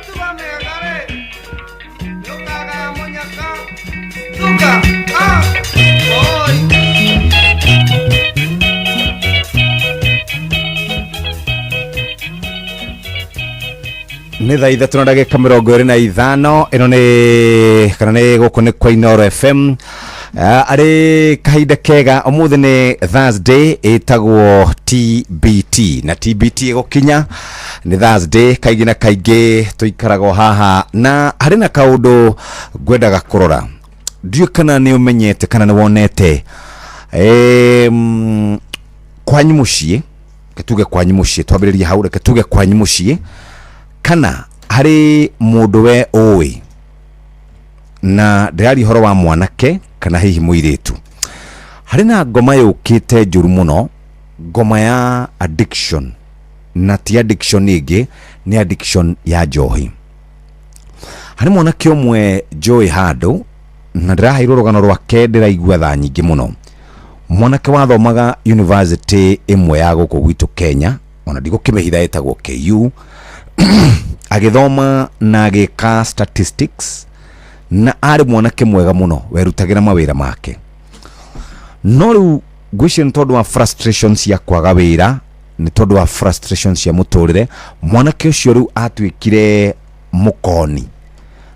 mĩtugo mĩega rĩ, nĩũkagaya mũnyaka. Tuka, ah, oi. Nä thaa 3 na ndagä 25. Ä no nä kana nä gå kå nä kwa Inoro FM. Arä kahinda kega å nä Thursday ĩtagwo TBT, na TBT ĩgũkinya nĩ Thursday. Kaingĩ na kaingĩ tũikaragwo haha na harĩ na kaũndũ ngwendaga kũrora. Ndiũĩ kana nĩ ũmenyete kana nĩ wonete kwanyu mũciĩ. Reke tuge kwanyu mũciĩ, twambĩrĩrie hau. Reke tuge kwanyu mũciĩ kana harĩ mũndũ we ũĩ, na ndĩraria ũhoro wa mwanake kana hihi mũirĩtu, harĩ na ngoma yũkĩte njũru mũno, ngoma ya addiction, na ti addiction ĩngĩ, nĩ addiction ya njohi. Harĩ mwanake ũmwe njũĩ handũ na ndĩraheirwo rũgano rwake, ndĩraigua thaa nyingĩ mũno. Mwanake wathomaga university ĩmwe ya gũkũ gwitũ Kenya, ona ndigũkĩmĩhitha, ĩtagwo KU. Agĩthoma na agĩka statistics, na arĩ mwanake mwega mũno werutagĩra mawĩra make. No rĩu ngwĩciria nĩ tondũ wa frustration cia kwaga wĩra, nĩ tondũ wa frustration cia mũtũrĩre, mwanake ũcio rĩu atuĩkire mũkoni,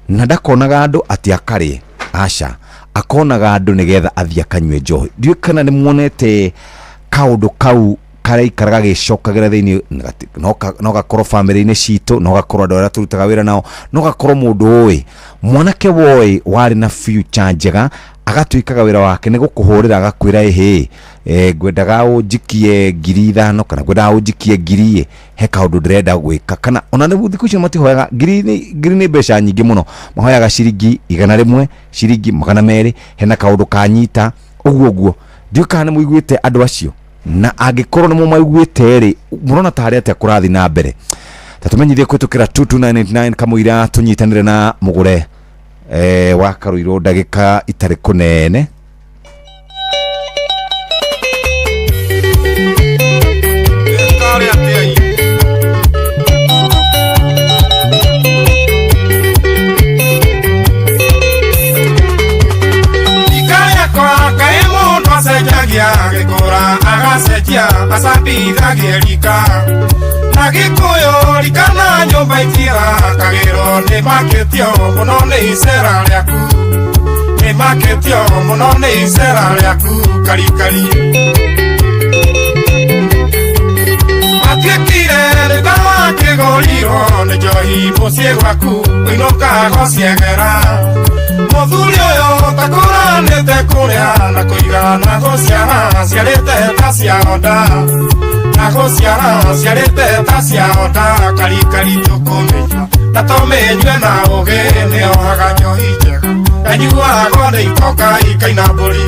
na ndakonaga andũ atĩ akarĩe, aca, akonaga andũ nĩgetha athiĩ akanyue njohi. Ndiũĩ kana nĩ muonete kaũndũ kau karaikara gagĩcokagĩra thĩinĩ. No gakorwo bamĩrĩ-inĩ citũ, no gakorwo andũ arĩa tũrutaga wĩra nao, no gakorwo mũndũ ũĩ mwanake woĩ warĩ na future njega, agatuĩkaga wĩra wake nĩ gũkũhũrĩra, agakwĩra, ĩhĩ, ngwendaga ũnjikie 5,000 kana ngwendaga ũnjikie 1,000, he kaũndũ ndĩrenda gwĩka. Kana ona nĩ thikũ icio matihoyaga ngiri, ngiri nĩ mbeca nyingĩ mũno, mahoyaga ciringi 100, ciringi 200, hena kaũndũ kanyita ũguo ũguo. Ndiũĩ kana nĩ mũiguĩte andũ acio, na angĩkorwo nĩ mũmaiguĩte rĩ, mũrona tarĩ atĩa kũrathiĩ na mbere? Ta tũmenyithie kũhĩtũkĩra 22989 kamũira tũnyitanĩre na mũgũre wa Karũirũ ndagĩka itarĩ kũnene. Tarĩ atĩa ĩ? Rika rĩakwa kaĩ mũndũ acenjagia, agĩkũra agacenjia, acambithagie rika na Gĩkũyũ. Rika na nyũmba itirakagĩrwo, nĩ makĩtio mũno nĩ icera rĩaku, nĩ makĩtio mũno nĩ icera rĩaku. Karikari matuĩkire nĩ ta wakĩgũrirwo nĩ njohi, mũciĩ gwaku ũinũkaga ciegera. Mũthuri ũyũ takũranĩte kũrĩa na kũiga na gũciara, ciarĩte ta cia honda, na gũciara ciarĩte ta cia honda. Karikari tũkũmĩnyua na tũmĩnyue na ũgĩ, nĩohaga njohi njega yanyuagwo nĩ itonga ikaina mbũri.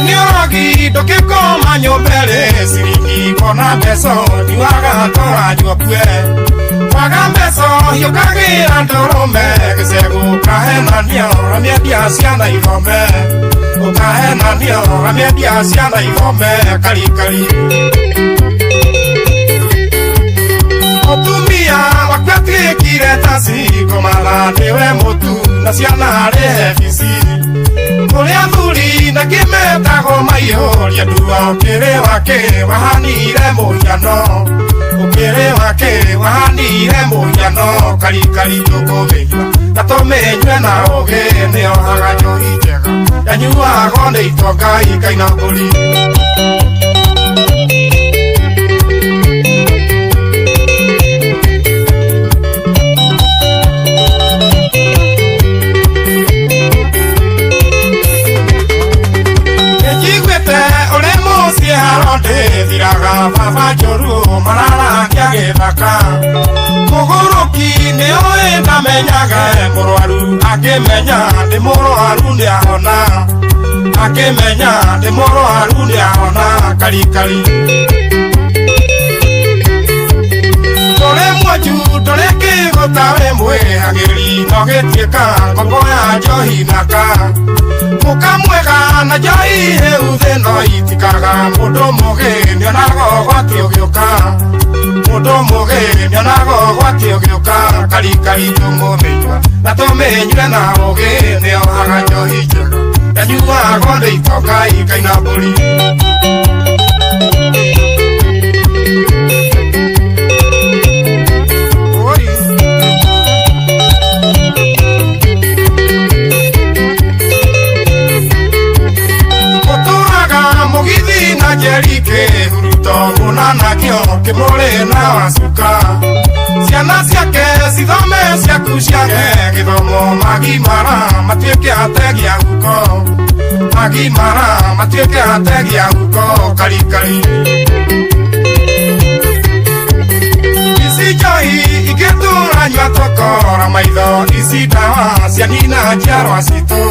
Nĩ ũrogi ndũkĩkoma nyũmba ĩrĩ ciringi, wona mbeca nyuaga tũranyua kue, waga mbeca hiũkagĩra ndũrũme gĩcegũ, ũkahenania ũramĩendia ciana ithome, ũkahenania ũramĩendia ciana ithome. Karikari mũtumia waku atuĩkire ta cingomara, nĩwe mũtu na ciana arĩhe bici. Kũrĩ athuri na kĩmetagwo maihũria ndua, ũkĩrĩ wake wahanire mũhiano, ũkĩrĩ wake wahanire mũhiano. Karikari tũkũmĩnyua na tũmĩnyue na ũgĩ, nĩohaga njohi njega yanyuagwo nĩ itonga ikaina mbũri. Nĩnjiguĩte ũrĩ mũciĩ haro ndĩthiraga, baba njũru mararakia gĩthaka. Mũgũrũki nĩũĩ ndamenyaga mũrwaru, akĩmenya ndĩ mũrwaru nĩahona, akĩmenya ndĩ mũrwaru nĩahona. Karikari ndũrĩ mwanju, ndũrĩ kĩgũta, wĩ mwĩhagĩri no Ũgĩtuĩka ngombo ya njohi naka Mũka mwega na njohi hĩu thĩ no itikaga Mũndũ mũgĩ nĩonaga ũgwati ũgĩũka Mũndũ mũgĩ nĩonaga ũgwati ũgĩũka Karikari tũmũmĩnyua na tũmĩnyue na ũgĩ Nĩohaga njohi njega yanyuagwo nĩ itonga ikaina mbũri. Ũtũraga mũgithi na njeri kĩhuruto mũna nakĩo kĩmũrĩ na wacuka ciana ciake cithome ciaku ciage gĩthomo magimara matuĩke ategi a huko magimara matuĩke ategi a huko karikari ici njohi ingĩtũra nyua tũkora maitho ici ndawa cianina njiarwa citũ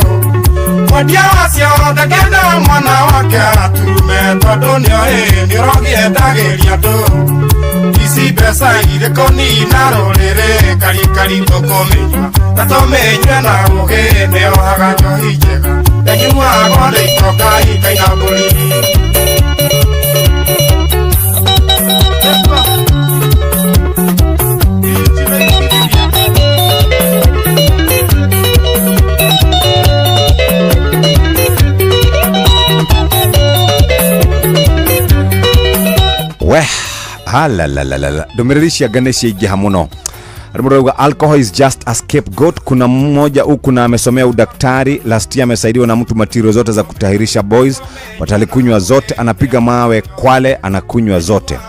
mwendia wacio ndangĩenda mwana wake aturume tondũ nĩoĩ nĩũrogiendagĩria andũ ici mbeca irĩkũnina rũrĩrĩ karikari tũkũmĩnyua na tũmĩnyue na ũgĩ nĩohaga njohi njega yanyuagwo nĩ itonga ikaina mbũri. We alalalalala ndũmĩrĩri cia nga nĩ ciaingĩha mũno. Arĩ mũrauga alcohol is just a scapegoat. Kuna mmoja huku na amesomea udaktari, last year amesaidiwa na mtu material zote za kutahirisha boys, watalikunywa zote, anapiga mawe Kwale, anakunywa zote.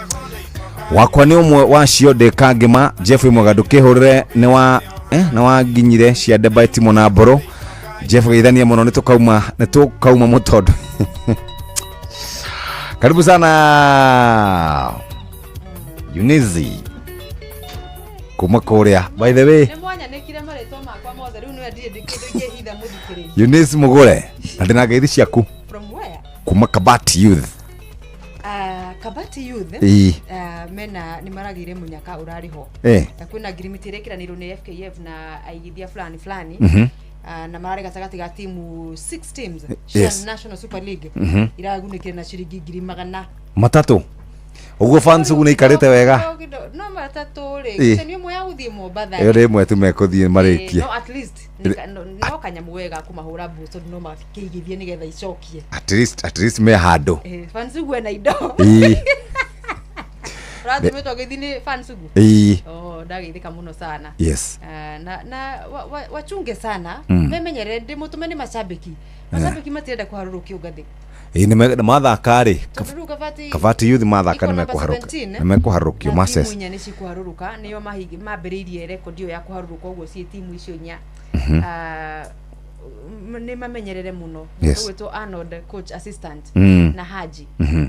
Wakwa nĩ ũmwe wa cio ndĩkangĩma Jeffrey Mwega ndũkĩhũrĩre nĩ wa nĩ wanginyire cia Debite na mbũrũ. Jeff geithania mũno nĩ tũkauma mũtondo. Karibu sana Eunice kuma kũrĩa. By the way, Nĩ mwanyanĩkire marĩtwa makwa mothe rĩu nĩwe ndirĩ kĩndũ ingĩhitha mũthikĩrĩria. Eunice Mũgũre na ndĩna ngeithi ciaku From where? kuma Kabati Youth. Kabati Youth Ĩĩ. Mena nĩ maragĩire mũnyaka ũrarĩ ho. Na kwĩna ngirimiti ĩrekĩranĩirwo nĩ FKF na aigithia fulani fulani. Na mararĩ gatagatĩ ga timu 6 teams cia National Super League. Iragunĩkire na ciringi 300,000. Ũguo fans ũguo nĩikarĩte wega. No matatũ rĩ, Ĩĩ. nĩ ũmwe ya gũthiĩ Mombatha. Ĩyo nĩ ĩmwe tu mekũthiĩ marĩkie. No at least no kanyamũ wega kũmahũra mbu tondũ no makĩigithie nĩgetha icokie. At least me handũ. Fans ugu ena indo. Ĩĩ. Ũratũmĩtwo ngeithi nĩ fans ugu? Ĩĩ. Oh, ndageithĩka mũno sana. Yes. Na wachunge sana. Memenyere ndĩmũtũme nĩ macambĩki. Macambĩki matirenda kũharũrũkio ngathĩ. Ĩĩ nĩ mathaka rĩ. Tondũ rĩu Kabati Kabati Youth mathaka iko nĩ namba mekũharũka. 17, Nĩ mekũharũrũkio na timu Masses. inya nĩ cikũharũrũka nĩo mambĩrĩirie rekondi ĩyo ya kũharũrũka ũguo ciĩ timu icio inya. Nĩ mamenyerere mũno. Yes. Ũgwĩtwo Arnold coach assistant na Haji.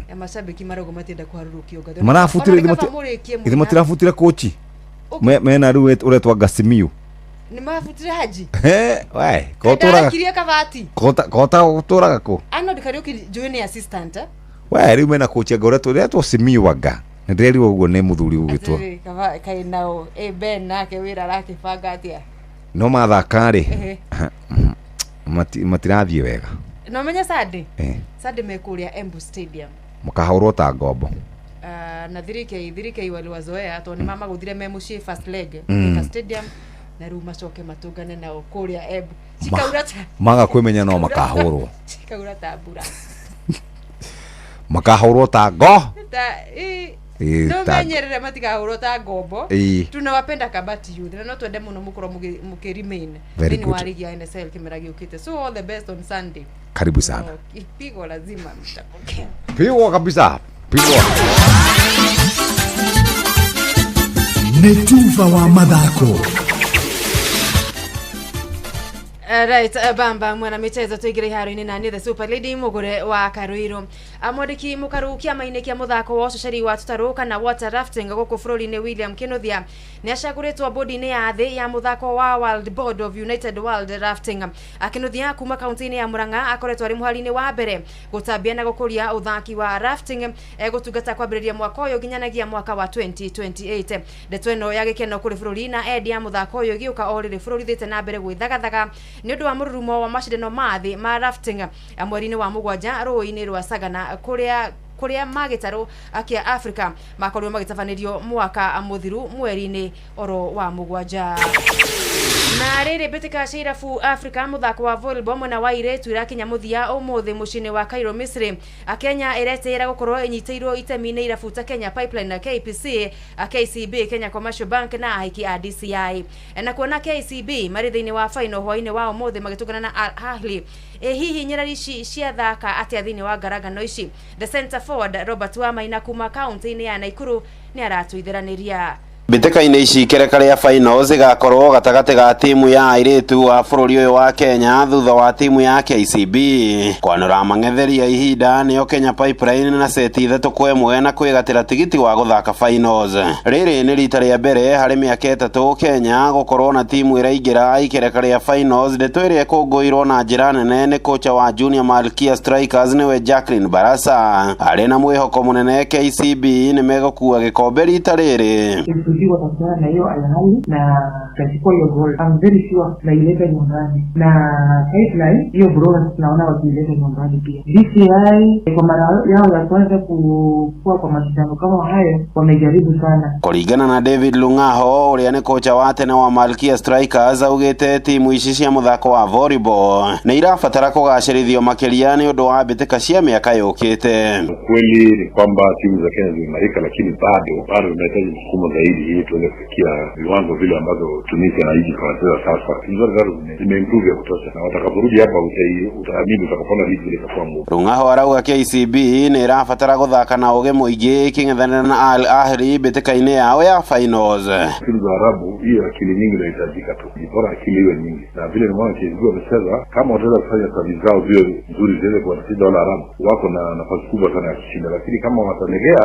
Na macambĩki marauga matienda kũharũrũkio ngathĩ. Marabutire Ona nĩ kaba mũrĩkie ithe mũnya. matirabutire kochi. Mena rĩu ũretwa Gasimiu. Nĩ mabutire Haji. He, we, ko tũraga Ndarekirie Kabati. kota tũraga kũ? Arnold Kariuki njũĩ nĩ assistant. We rĩu mena kochi anga ũretwo Simiu anga. Nĩ ndĩrerirwo ũguo nĩ mũthuri ũgwĩtwo. Atĩrĩrĩ, kaĩ nao Ben nake wĩra arakĩbanga atĩa? No mathaka rĩ. Ehe. Matirathiĩ wega. No menye Sunday. Sunday me kũrĩa Embu Stadium. Mũkahũrwo ta ngombo. Na 3K waliwazoea tondũ nĩ mamagũthire me mũciĩ first leg Thika Stadium na rĩu macoke matũngane nao kũrĩa Embu. Cikaura ta Maga kwĩmenya no makahũrwo. Cikaura ta mbura. Makahũrwo ta ngo. Ta Ĩĩ, no ta menyerere matikahũrwo ta ngombo. Ĩĩ. Tunawapenda Kabati Youth na no twende mũno mũkorwo mũkĩ remain Very thĩinĩ wa good. ligi ya NSL kĩmera gĩũkĩte. So all the best on Sunday. Karibu sana. No, kipigo lazima mtapokea. Pigwa kabisa. Pigwa. Nĩ tuba wa mathako. Right, bamba mwana michezo tuingire iharo-inĩ na niĩ the super lady Mũgũre wa Karuiru. Mwandĩki mũkaru kĩama-inĩ kĩa mũthako wa ũcoceri wa tũtarũ kana water rafting gũkũ bũrũri-inĩ William Kinuthia nĩ acagũrĩtwo bodi-inĩ ya thĩ ya mũthako wa World Board of United World Rafting. Kinuthia kuma kaunti-inĩ ya Murang'a akoretwo arĩ mũhari-inĩ wa mbere gũtambia na gũkũria ũthaki wa rafting, egũtungata kwambĩrĩria mwaka ũyũ nginyanagia mwaka wa 2028. Ndeto ĩno ya gĩkeno kũrĩ bũrũri na endi ya mũthako ũyũ ĩgĩũka o rĩrĩ bũrũri ũthiĩte na mbere gwĩthagathaga nĩ ũndũ wa mũrurumo wa macindano ma thĩ ma rafting mweri-inĩ wa 7 rũĩ-inĩ rwa Sagana kũrĩa magĩtarũ kĩa Africa makorirwo magĩtabanĩrio mwaka mũthiru mweri-inĩ oro wa 7. Na rĩrĩ mbĩtĩka cia irabu Africa mũthako wa volleyball mwena wa airĩtu irakinya mũthia ũmũthĩ mũciĩ-inĩ wa Cairo, Misri. Kenya ĩretĩĩra gũkorwo ĩnyitĩirwo itemi nĩ irabu ta Kenya Pipeline na KPC, KCB, Kenya Commercial Bank na ahiki a DCI. Na kuona KCB marĩ thĩinĩ wa final hwaĩ-inĩ wa ũmũthĩ magĩtũngana na Al Ahly. Hihi nyarari ici ciathaka atĩa thĩinĩ wa ngarangano ici? The center forward Robert Wamaina kuma kaunti-inĩ ya Naikuru nĩ aratũitheranĩria. Mbĩtĩka-inĩ ici ikereka rĩa finals igakorwo gatagatĩ ga timu ya airĩtu wa bũrũri ũyũ wa Kenya thutha wa timu ya KCB kwanũra mang'etheria ihinda nĩo Kenya Pipeline na seti 3-1 na kwĩgatĩra tigiti wa gũthaka finals. Rĩrĩ nĩ rita rĩa mbere harĩ mĩaka 3 Kenya gũkorwo na timu ĩraingĩra ikereka rĩa finals, ndeto ĩrĩa ĩkũngũĩirwo na njĩra nene nĩ kocha wa Junior Malkia Strikers nĩwe Jacqueline Barasa. Arĩ na mwĩhoko mũnene KCB nĩ megũkua gĩkombe rita rĩrĩ. Watakutana na hiyo Al Ahly na tutachukua hiyo gold. I'm very sure tunaileta nyumbani, na Pipeline hiyo bronze tunaona wakiileta nyumbani pia. DCI kwa mara yao ya kwanza kukua kwa mashindano kama hayo wamejaribu sana. Kũringana na David Lungaho ũrĩa nĩ kocha wa tene wa Malkia Strikers augĩte timu ici cia mũthako wa volleyball nĩ irabatara kũgacĩrithio makĩria nĩ ũndũ wa mbĩtĩka cia mĩaka yũkĩte. Ukweli ni kwamba timu za Kenya zimeimarika, lakini bado zinahitaji msukumo zaidi ili tuweze kufikia viwango vile ambavyo Tunisia na Egypt wanacheza sasa. Timu zote tatu zimeimprove ya kutosha, na watakaporudi hapa utaamini utakapona ligi ile itakuwa ngumu. Rung'aho arauga KCB nĩ ĩrabatara gũthaka na ũgĩ mũingĩ ikĩng'ethanĩra na Al Ahly mbĩtĩka-inĩ yao ya finals. Timu za Arabu hiyo akili nyingi inahitajika tu, bora akili iwe nyingi, na vile nimeona KCB wamecheza, kama wataweza kufanya service zao ziwe nzuri ziweze kuwashinda wale Arabu, wako na nafasi kubwa sana ya kushinda, lakini kama watalegea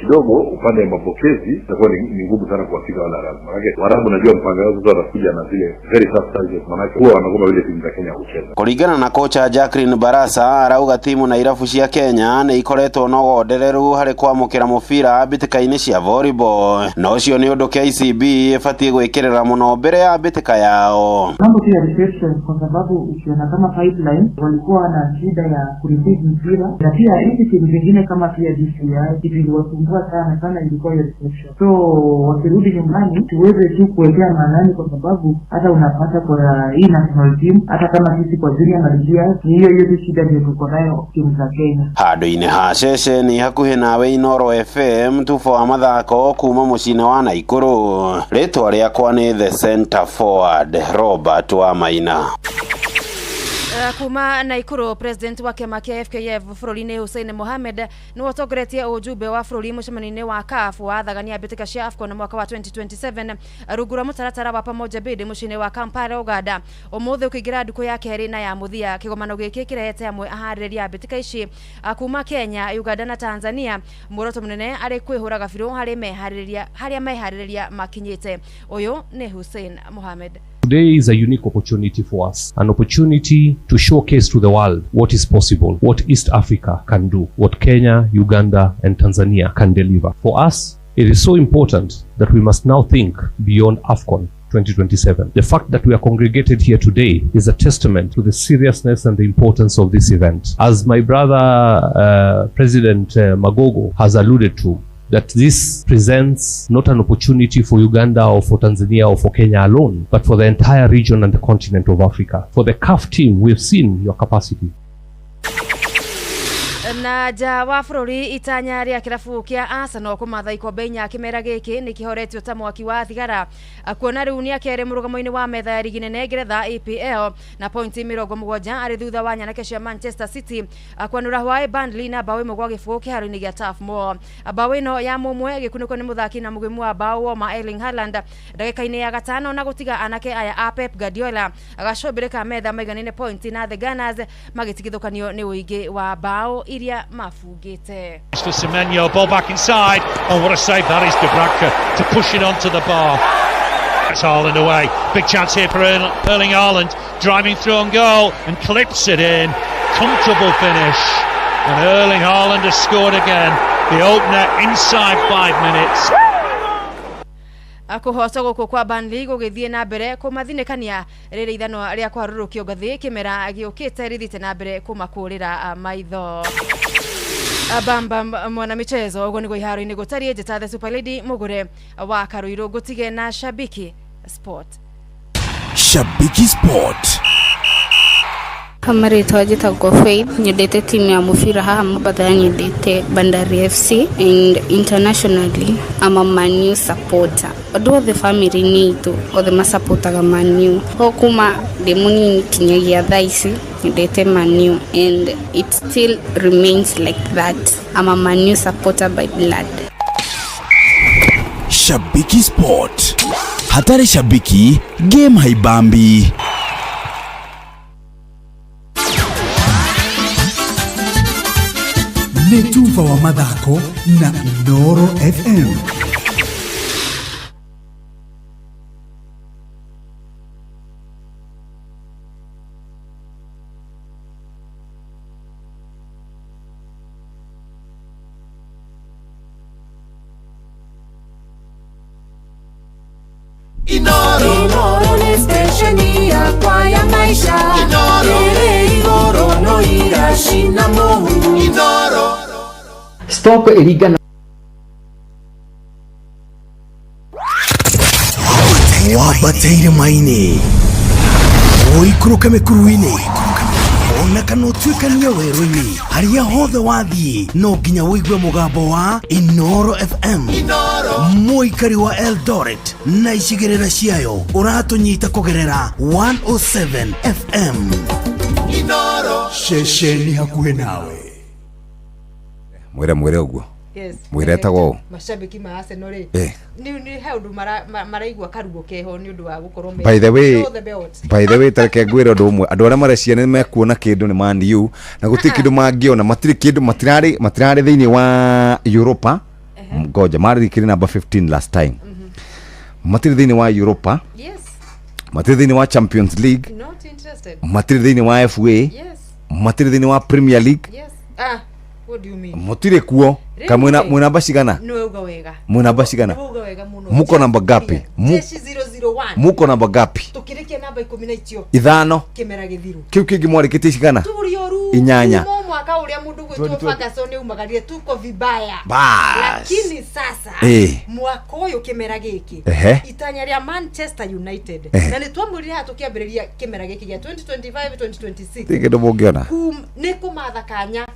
kidogo upande wa mapokezi itakuwa ni ngumu sana kuwafika wale Arabu. Maanake Waarabu najua mpango wao sasa watakuja na zile very tough targets, maanake huwa wanagoma vile timu za Kenya hucheza. Kũringana na kocha Jacqueline Barasa arauga timu na irabu cia Kenya nĩ ikoretwo na ũgondereru harĩ kwamũkĩra mũbira mbĩtĩka-inĩ cia volleyball, na ũcio nĩ ũndũ KCB ĩbatiĩ gwĩkĩrĩra mũno mbere ya mbĩtĩka yao. Mambo tu ya reception, kwa sababu ukiona kama Pipeline walikuwa na shida ya kureceive mpira, na pia hizi timu zingine kama pia DCI kitu iliwasumbua sana sana ilikuwa hiyo reception. So wakirudi nyumbani tuweze tu kuwekea maanani, kwa sababu hata unapata kwa hii national team, hata kama sisi kwa junior Malkia ni hiyo hiyo tu shida ndio tuko nayo timu za Kenya. Handũ-inĩ ha ceceni hakuhĩ nawe Inoro FM tufo wa mathako kuma mũciĩ-inĩ wa Naikuru, rĩtwa rĩakwa nĩ The Center Forward Robert Wamaina. Kuma Naikuru, president wa kĩama kĩa FKF bũrũri-inĩ Hussein Mohamed nĩwe ũtongoretie ũjumbe wa bũrũri mũcemanio-inĩ wa CAF wa athagania mbĩtĩka cia AFCON mwaka wa 2027 rungu rwa mũtaratara wa pamoja bid mũciĩ-inĩ wa Kampala, Uganda. Ũmũthĩ ũkĩingĩra ndukũ ya kerĩ na ya mũthia, kĩgomano gĩkĩ kĩrehete amwe aharĩrĩria a mbĩtĩka ici kuma Kenya, Uganda na Tanzania. Muoroto mũnene arĩ kwĩhũra gabirũ harĩ meharĩrĩria harĩa meharĩrĩria makinyĩte. Ũyũ nĩ Hussein Mohamed. Today is a unique opportunity for us, an opportunity to showcase to the world what is possible, what East Africa can do, what Kenya, Uganda, and Tanzania can deliver. For us, it is so important that we must now think beyond AFCON 2027. The fact that we are congregated here today is a testament to the seriousness and the importance of this event. As my brother, President Magogo has alluded to, that this presents not an opportunity for Uganda or for Tanzania or for Kenya alone, but for the entire region and the continent of Africa. For the CAF team, we've seen your capacity. Na nja wa bũrũri, itanya rĩa kĩrabu kĩa Arsenal kũmatha ikombe inya kĩmera gĩkĩ nĩ kĩhoretio ta mwaki wa thigara, kuona rĩu nĩ akerĩ mũrũgamo-inĩ wa metha ya rigi nene Ngeretha EPL na pointi 70 arĩ thutha wa nyanake cia Manchester City kwanũra hwaĩ Burnley na bao 1-0 kĩharo-inĩ gĩa Turf Moor. Bao ĩno ya mũmwe ĩgĩkunĩkwo nĩ mũthaki na mũgĩmu wa bao Woma Erling Haaland ndagĩka-inĩ ya 5 na gũtiga anake aya a Pep Guardiola agacũmbĩrĩ ka metha maiganĩne pointi na the Gunners magĩtigithũkanio nĩ ũingĩ wa bao iria iria mabungĩte. For Semenyo, ball back inside. Oh, what a save that is, Dubravka, to push it onto the bar. That's Haaland away. Big chance here for Erling Haaland, driving through on goal and clips it in. Comfortable finish. And Erling Haaland has scored again. The opener inside 5 minutes. Kũhotwo gũkũ kwa Burnley gũgĩthiĩ na mbere kũmathinĩkania rĩrĩ ithanwa rĩa kũharũrũkio ngathĩ kĩmera gĩũkĩte rĩthiĩte na mbere kũmakũrĩra maitho. Bambam mwana michezo ũguo nĩguo iharo-inĩ gũtariĩ. Njĩta the Super Lady Mũgũre wa Karũirũ, ngũtige na Shabiki Sport. Shabiki Sport. Marĩtwa njĩtagwo Faith, nyendete timu ya mũbira haha Mombatha, nyendete Bandari FC, and internationally I'm a Man U supporter. Andũ othe family-inĩ itũ othe masapotaga Man U. Ko kuma ndĩ mũnini kinyagia thaa ici nyendete Man U, and it still remains like that. I'm a Man U supporter by blood. Shabiki Sport. Hatari shabiki, game haibambi. Nĩ tuba wa mathako na Inooro FM. Inoro. Inoro nĩ station yakwa ya maisha. Inoro. Ĩrĩ igũrũ no iracina mũhu. Inoro. Stock ĩringana Wambateire maini ũikũrũke mĩkuru-inĩ ona kana ũtuĩkanie werũ-inĩ, harĩa hothe wathiĩ no nginya ũigue mũgambo wa Inooro FM. Mũikari wa Eldoret na icigĩrĩra ciayo ũratũnyita kũgerera 107 FM. Ceceni hakuhĩ nawe. Mwĩre mwĩre ũguo. Yes. Mwĩre etagwo ũũ. Mashabiki ma Arsenal rĩ, Eh. nĩ he ũndũ maraigua karuo keho nĩ ũndũ wa gũkorwo me By the way, below the belt. by the way, tareke ngwĩre ũndũ ũmwe, andũ arĩa marecia nĩ mekuona kĩndũ nĩ Man U na gũtirĩ kĩndũ mangĩona, matirĩ kĩndũ, matirarĩ thĩinĩ wa Europa. Ngoja, marĩ namba 15 last time. Matirĩ thĩinĩ wa Europa. Yes. Matirĩ thĩinĩ wa Champions League. Not interested. Matirĩ thĩinĩ wa FA. Yes. Matirĩ thĩinĩ wa Premier League. Yes. Ah, what do you mean? Mũtirĩ kuo. Ka mwĩna namba cigana? Nĩwe uga wega. Mwĩ namba cigana? Nĩwe uga wega mũno. Muko namba ngapi? Jeshi 001. Muko namba ngapi? Tukĩrĩkia namba 19. Ithano. Kĩmera gĩthiru. Kĩu kĩngĩ mwarĩkĩtie cigana? Tũrĩ oru. Inyanya. Kuma mwaka ũrĩa mũndũ gwĩtwo 2020. Ferguson nĩaumagarire tuko vibaya. Bas. Lakini sasa Eh. mwaka ũyũ kĩmera gĩkĩ Ehe. itanya rĩa Manchester United Ehe. na nĩ twamwĩrire haha tũkĩambĩrĩria kĩmera gĩkĩ gĩa 2025 2026 Ti kĩndũ mũngĩona. Nĩ kũmatha kanya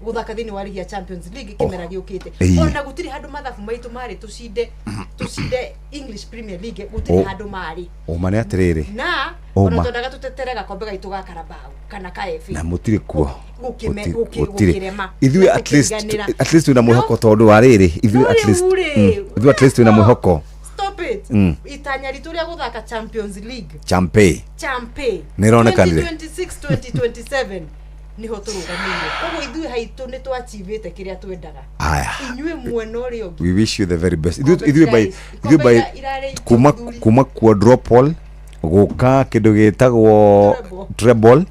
gũthaka thĩinĩ wa ligi ya Champions League kĩmera gĩũkĩte. Ĩĩ. Ona gũtirĩ handũ mathabu maitũ marĩ tũcinde English Premier League, gũtirĩ Oh. handũ marĩ. Ũma nĩ atĩrĩrĩ, Na Ũma. ona twendaga tũtetere gakombe gaitũ ga Carabao kana ka FA. Na mũtirĩ kuo. Gũtirĩ. Gũkĩrema. Ithuĩ Na at least tũkĩriganĩra. at least twĩna mwĩhoko tondũ wa rĩrĩ, ithuĩ No at least rĩu rĩ, ithuĩ at least twĩna mwĩhoko. Stop it. Itanya ritũ rĩa gũthaka Champions League, Champe Champe Nĩĩronekanire. 2026 2027 niho tũrũgamĩire, koguo ithuĩ haitũ nĩ twachivĩte kĩrĩa twendaga. Aya. Inyuĩ mwena ũrĩa ũngĩ. We wish you the very best. Ithuĩ Ikombe ithuĩ by ithuĩ by irarĩ kuma quadruple gũka kĩndũ gĩtagwo treble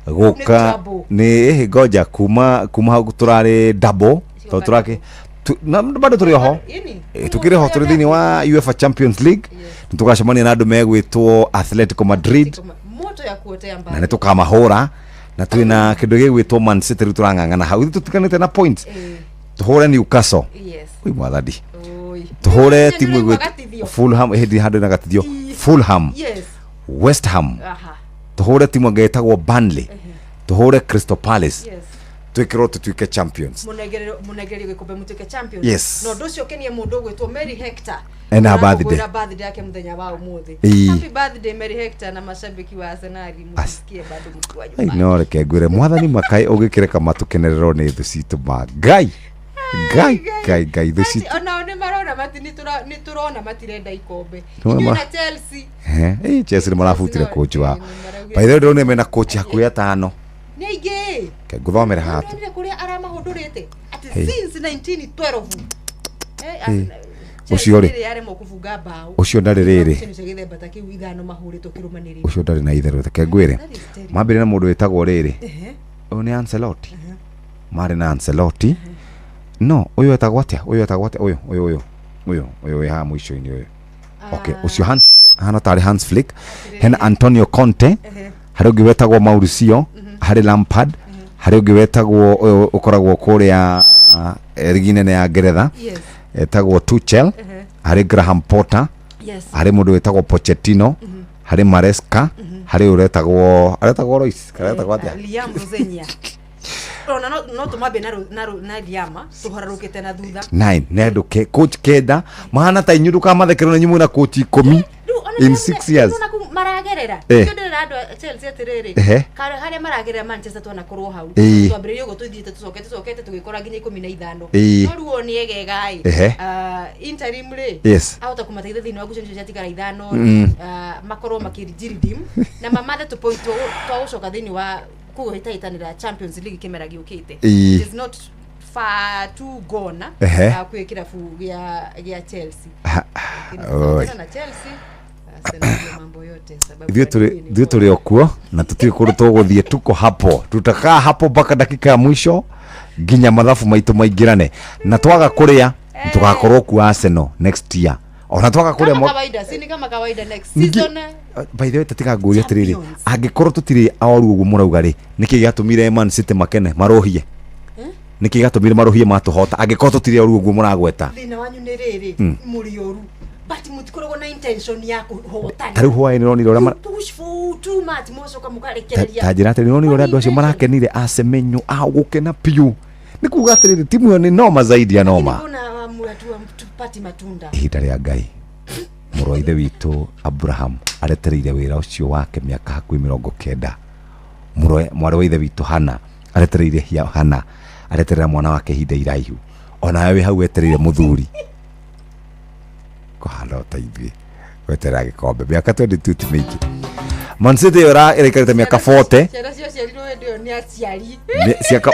gũka Nĩ treble. nĩ ĩhĩ, ngoja, kuma hau tũrarĩ double tondũ tũrakĩ na bado tũrĩ oho. Ĩni. Tukĩrĩ ho, tũrĩ thĩinĩ wa UEFA Champions League, nĩ tũgacemania na andũ megwĩtwo Atletico Madrid Moto ya kuotea na mbali. nĩ tũkamahũra, na twĩna kĩndũ gĩgwĩtwo Man City rĩu tũrang'ang'ana hau, ithuĩ tũtiganĩte na point. Tũhũre Newcastle. Yes. Ui mwathani. Oi. Tũhũre Nĩ timu ũraigua ĩgwĩtwo gatithio? Fulham, hĩndĩ handũ na gatithio, Fulham, Yes. West Ham, Aha. tũhũre timu ĩngĩ ĩtagwo Burnley, tũhũre Crystal Palace, Yes. twĩkĩrwo tũtuĩke champions. Mũnengererio gĩkombe mũtuĩke champions. Yes. Na ũndũ ũcio ũkenie mũndũ ũgwĩtwo Mary Hector. Ena birthday. Ũrakũngũĩra birthday yake mũthenya wa ũmũthĩ. Ĩĩ. Happy birthday Mary Hector, na mashabiki wa Arsenal mũtisikie bado mkiwa Ai, nyumbani. no reke ngwĩre mwathani makai ũgĩkĩreka matũkenererwo nĩ thũ citũ ma Ngai Ngai Ngai Ngai thũ citũ. Onao nĩ marona mati nĩ tũrona matirenda ikombe. Nĩwona Ithuĩ na Chelsea Ehe, ĩ Chelsea nĩ marabutire coach wao. By the way, ndĩronire mena coach hakuhĩ atano. Nĩ aingĩ. Ke ngũthomere haha. Ndonire kũrĩa aramahũndũrire. ndũrĩte atĩ Hey. since 1912 Hey. Ũcio rĩ. yaremwo kũbunga mbaũ. Ũcio ndarĩ rĩrĩ. Ngucanio cia gĩthemba ta kĩu ithano mahũrĩtwo kĩrũmanĩrĩrio. Ũcio ndarĩ na itherũ, reke ngwĩre. That is terrible. Mambĩrĩria na mũndũ wĩtagwo rĩrĩ. Ehe. Ũyũ nĩ Ancelotti. Marĩ na Ancelotti. No, ũyũ etagwo atĩa? Ũyũ etagwo atĩa? Ũyũ, ũyũ, ũyũ. Ũyũ, ũyũ wĩ haha mũico-inĩ ũyũ. Okay, ũcio Hans hana tarĩ Hans Flick. Hena Antonio Conte. Harĩ ũngĩ wetagwo Mauricio, harĩ Lampard, harĩ ũngĩ wetagwo ũyũ ũkoragwo kũrĩa rigi nene ya Ngeretha. Yes. Etagwo Tuchel. Harĩ Graham Potter. Yes. Harĩ mũndũ wĩtagwo Pochettino. Harĩ Maresca. Harĩ ũretagwo aretagwo Royce, kana aretagwo atĩa? Liam Rosenia. Ona no tũmambie na Liam tũharũrũkĩte na thutha. Nine nĩ andũ ke coach kenda mahana ta inyuĩ ndũkamathekerwo na inyuĩ mwĩna coach 10 in 6 years. Ona kũ maragerera. Eh. Kĩo ndĩrera andũ a Chelsea atĩrĩrĩ. Ehe. Harĩa maragerera Manchester twanakorwo hau. Ĩĩ. Twambĩrĩirie ũguo tũthiĩte tũcokete tũgĩkora nginya 15. Ĩĩ. No rĩu nĩ egega ĩ. Ehe. Interim rĩ. Yes. Ahota kũmateithia thĩinĩ wa ngucanio icio ciatigara ithano. Makorwo makĩjiridim na mamathe tũ point twa gũcoka thĩinĩ wa kũhĩtahĩtanĩra Champions League kĩmera gĩũkĩte. Ĩĩ. It is not far too gone Ehe. kwĩ kĩrabu gĩa Chelsea. Oi. Lakini na Chelsea Arsenal ndio mambo yote sababu Ithuĩ tũrĩ o kuo na tũtirĩ kũndũ tũgũthiĩ, tuko hapo, tutakaa hapo mpaka dakika ya mwisho nginya mathabu maitũ maingĩrane, na twaga kũrĩa tũgakorwo kuo Arsenal next year, ona twaga kũrĩa kama kawaida, si ni kama kawaida next Ningĩ- season. By the way, tatiga ngũria atĩrĩrĩ, angĩkorwo tũtirĩ oru ũguo mũrauga rĩ, nĩkĩ gĩatũmire Man City makene marũhie? Nĩkĩ gĩatũmire marũhie matũhota angĩkorwo tũtirĩ oru ũguo mũragweta? Thĩna wanyu nĩ rĩrĩ, mũrĩ oru but mũtikoragwo na intention ya kũhotana. Ta rĩu hwaĩ-inĩ ũronire ũrĩa Push for too much mũgacoka mũkarekereria. Ta njĩra atĩrĩ, nĩwonire ũrĩa andũ acio marakenire acemenyo a gũkena piũ? Nĩ kuga atĩrĩrĩ, timu ĩyo nĩ noma zaidi ya noma. Mbona tupati matunda? Ihinda rĩa Ngai, mũrũ wa ithe witũ Abraham aretereire wĩra ũcio wake mĩaka hakuhĩ 90. Mwarĩ wa ithe witũ Hana aretereire Hana areterera mwana wake ihinda iraihu, onawe wĩ hau wetereire mũthuri kũhana o ta ithuĩ weterera gĩkombe mĩaka 22 ti mĩingĩ. Man City ĩyo ĩraikarĩte mĩaka 40. Ciana ciaciarirwo hĩndĩ ĩyo nĩ aciari.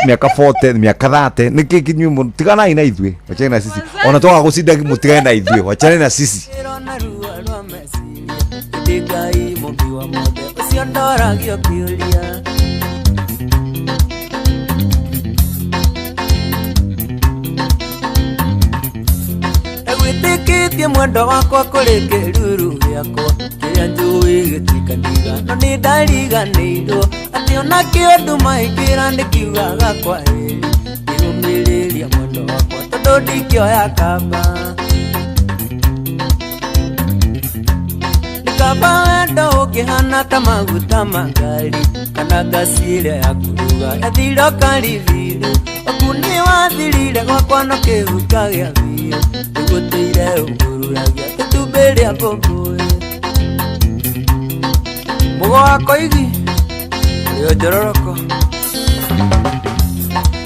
Mĩaka 40, mĩaka 30, nĩkĩ kĩnyuĩ tiganai na ithuĩ, wachane na sisi, ona twaga gũcinda mũtigane na ithuĩ, wachane na sisi. Ndĩrona ruo rwa meciria ĩndĩ Ngai mũmbi wa mothe ũcio ndoragio kĩũria. Ndagwĩtĩkĩtie mwendo wakwa kũrĩ kĩruru gĩakwa kĩrĩa njũĩ gĩtikaniga, no nĩ ndariganĩirwo atĩ ona kĩo nduma ĩkĩra nĩkiugaga kwa heri, ngĩrũmĩrĩria mwendo wakwa tondũ ndingĩoya kaba. Nĩ kaba wendo ũngĩhana ta maguta ma ngari kana ngasi ĩrĩa ya kũruga yathira ũkaribirũ, waku nĩ wathirire gwakwa no kĩhuka gĩa biũ, nĩgũtĩire ũngururagia tũtumbĩ rĩa mbũmbũĩ. Mũgo wa koigi ũrĩ o njororoko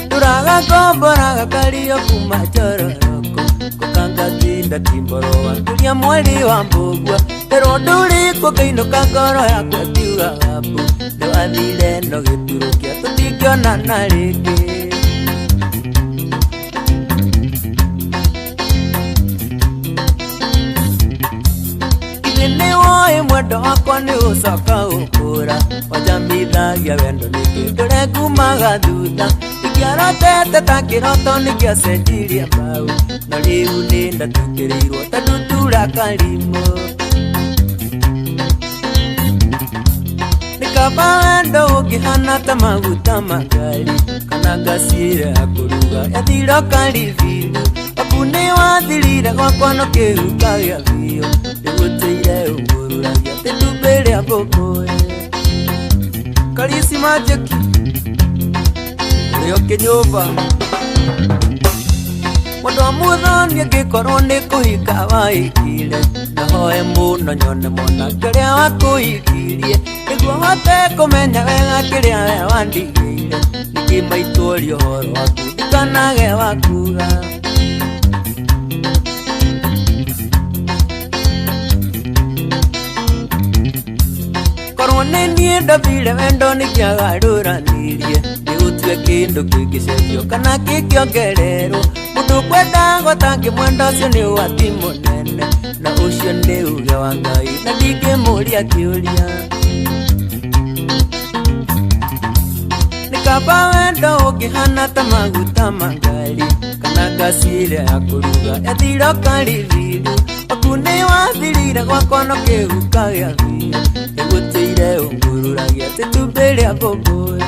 ndũraga ngomboraga kario kuma njororoko kũkanga tinda timboroa ngũria mweri wa mbũgua nderwo ndũrĩkwo ngĩinũka ngoro yakwa tiugaga mbu, nĩwathire no gĩturũkia tũtingĩonana rĩngĩ. Ithe nĩwoĩ mwendo wakwa nĩ ũcoka gũkũra, wanjamithagia wendo nĩkĩ ndũrengumaga thutha, ingĩarotete ta kĩroto nĩkĩacenjirie mbaũ, no rĩu nĩ ndatukĩrĩirwo ta ndutura karimũ. Nĩ kaba wendo ũngĩhana ta maguta ma ngari kana ngasi ĩrĩa ya kũruga yathira ũkaribirũ, waku nĩ wathirire gwakwa no kĩhuka gĩa biũ, nĩgũtĩire ũngururagia tĩtumbĩ rĩa mbũmbũĩ. Karisi Majeki ũrĩ o kĩnyũmba mũndũ wa mũthoni angĩkorwo nĩ kũhika wahikire, ndahoe mũno nyone mwanake ũrĩa wakũhikirie, nĩguo hote kũmenya wega kĩrĩa we wandigĩire, ningĩ maitũ ũrie ũhoro waku ndikanage wakuga. Korwo nĩ niĩ ndobire wendo nĩkĩagarũranirie, nĩgũtuĩka Ndũgatue kĩndũ kĩngĩcenjio kana kĩngĩongererwo. Mũndũ kwenda gwatangĩmwenda ũcio nĩ ũgwati mũnene, na ũcio nĩ uge wa Ngai na ndingĩmũria kĩũria. Nĩ kaba wendo ũngĩhana ta maguta ma ngari kana ngasi ĩrĩa ya kũruga yathira ũkarithiru. Waku nĩ wathirire gwakwa no kĩhuka gĩathira, ĩgũtĩire ũngururagia ta itumbĩ rĩa mbũmbũĩ.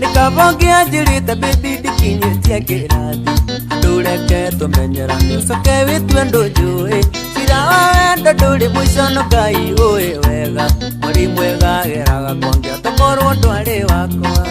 Nĩ kaba ũngĩanjĩrĩte baby ndikinyĩtie kĩrathi, handũ ũreke tũmenyerane ũcoke wĩtue ndũnjũĩ. Cira wa wendo ndũrĩ mũico no Ngai ũĩ wega, mweri mwega geraga kwongea tokorwo ndwarĩ wakwa.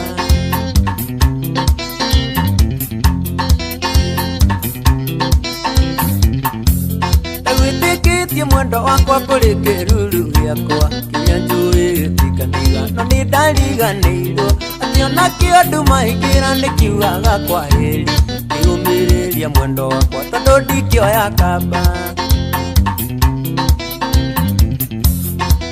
Ndagwĩtĩkĩtie mwendo wakwa kũrĩ kĩruru gĩakwa, kinya njũĩ gĩtikaniga no nĩ ndariganĩirwo. Atĩ ona kĩo nduma ĩngĩra nĩkiugaga kwaheri, nĩũmĩrĩria mwendo wakwa tondũ ndingĩoya kaba.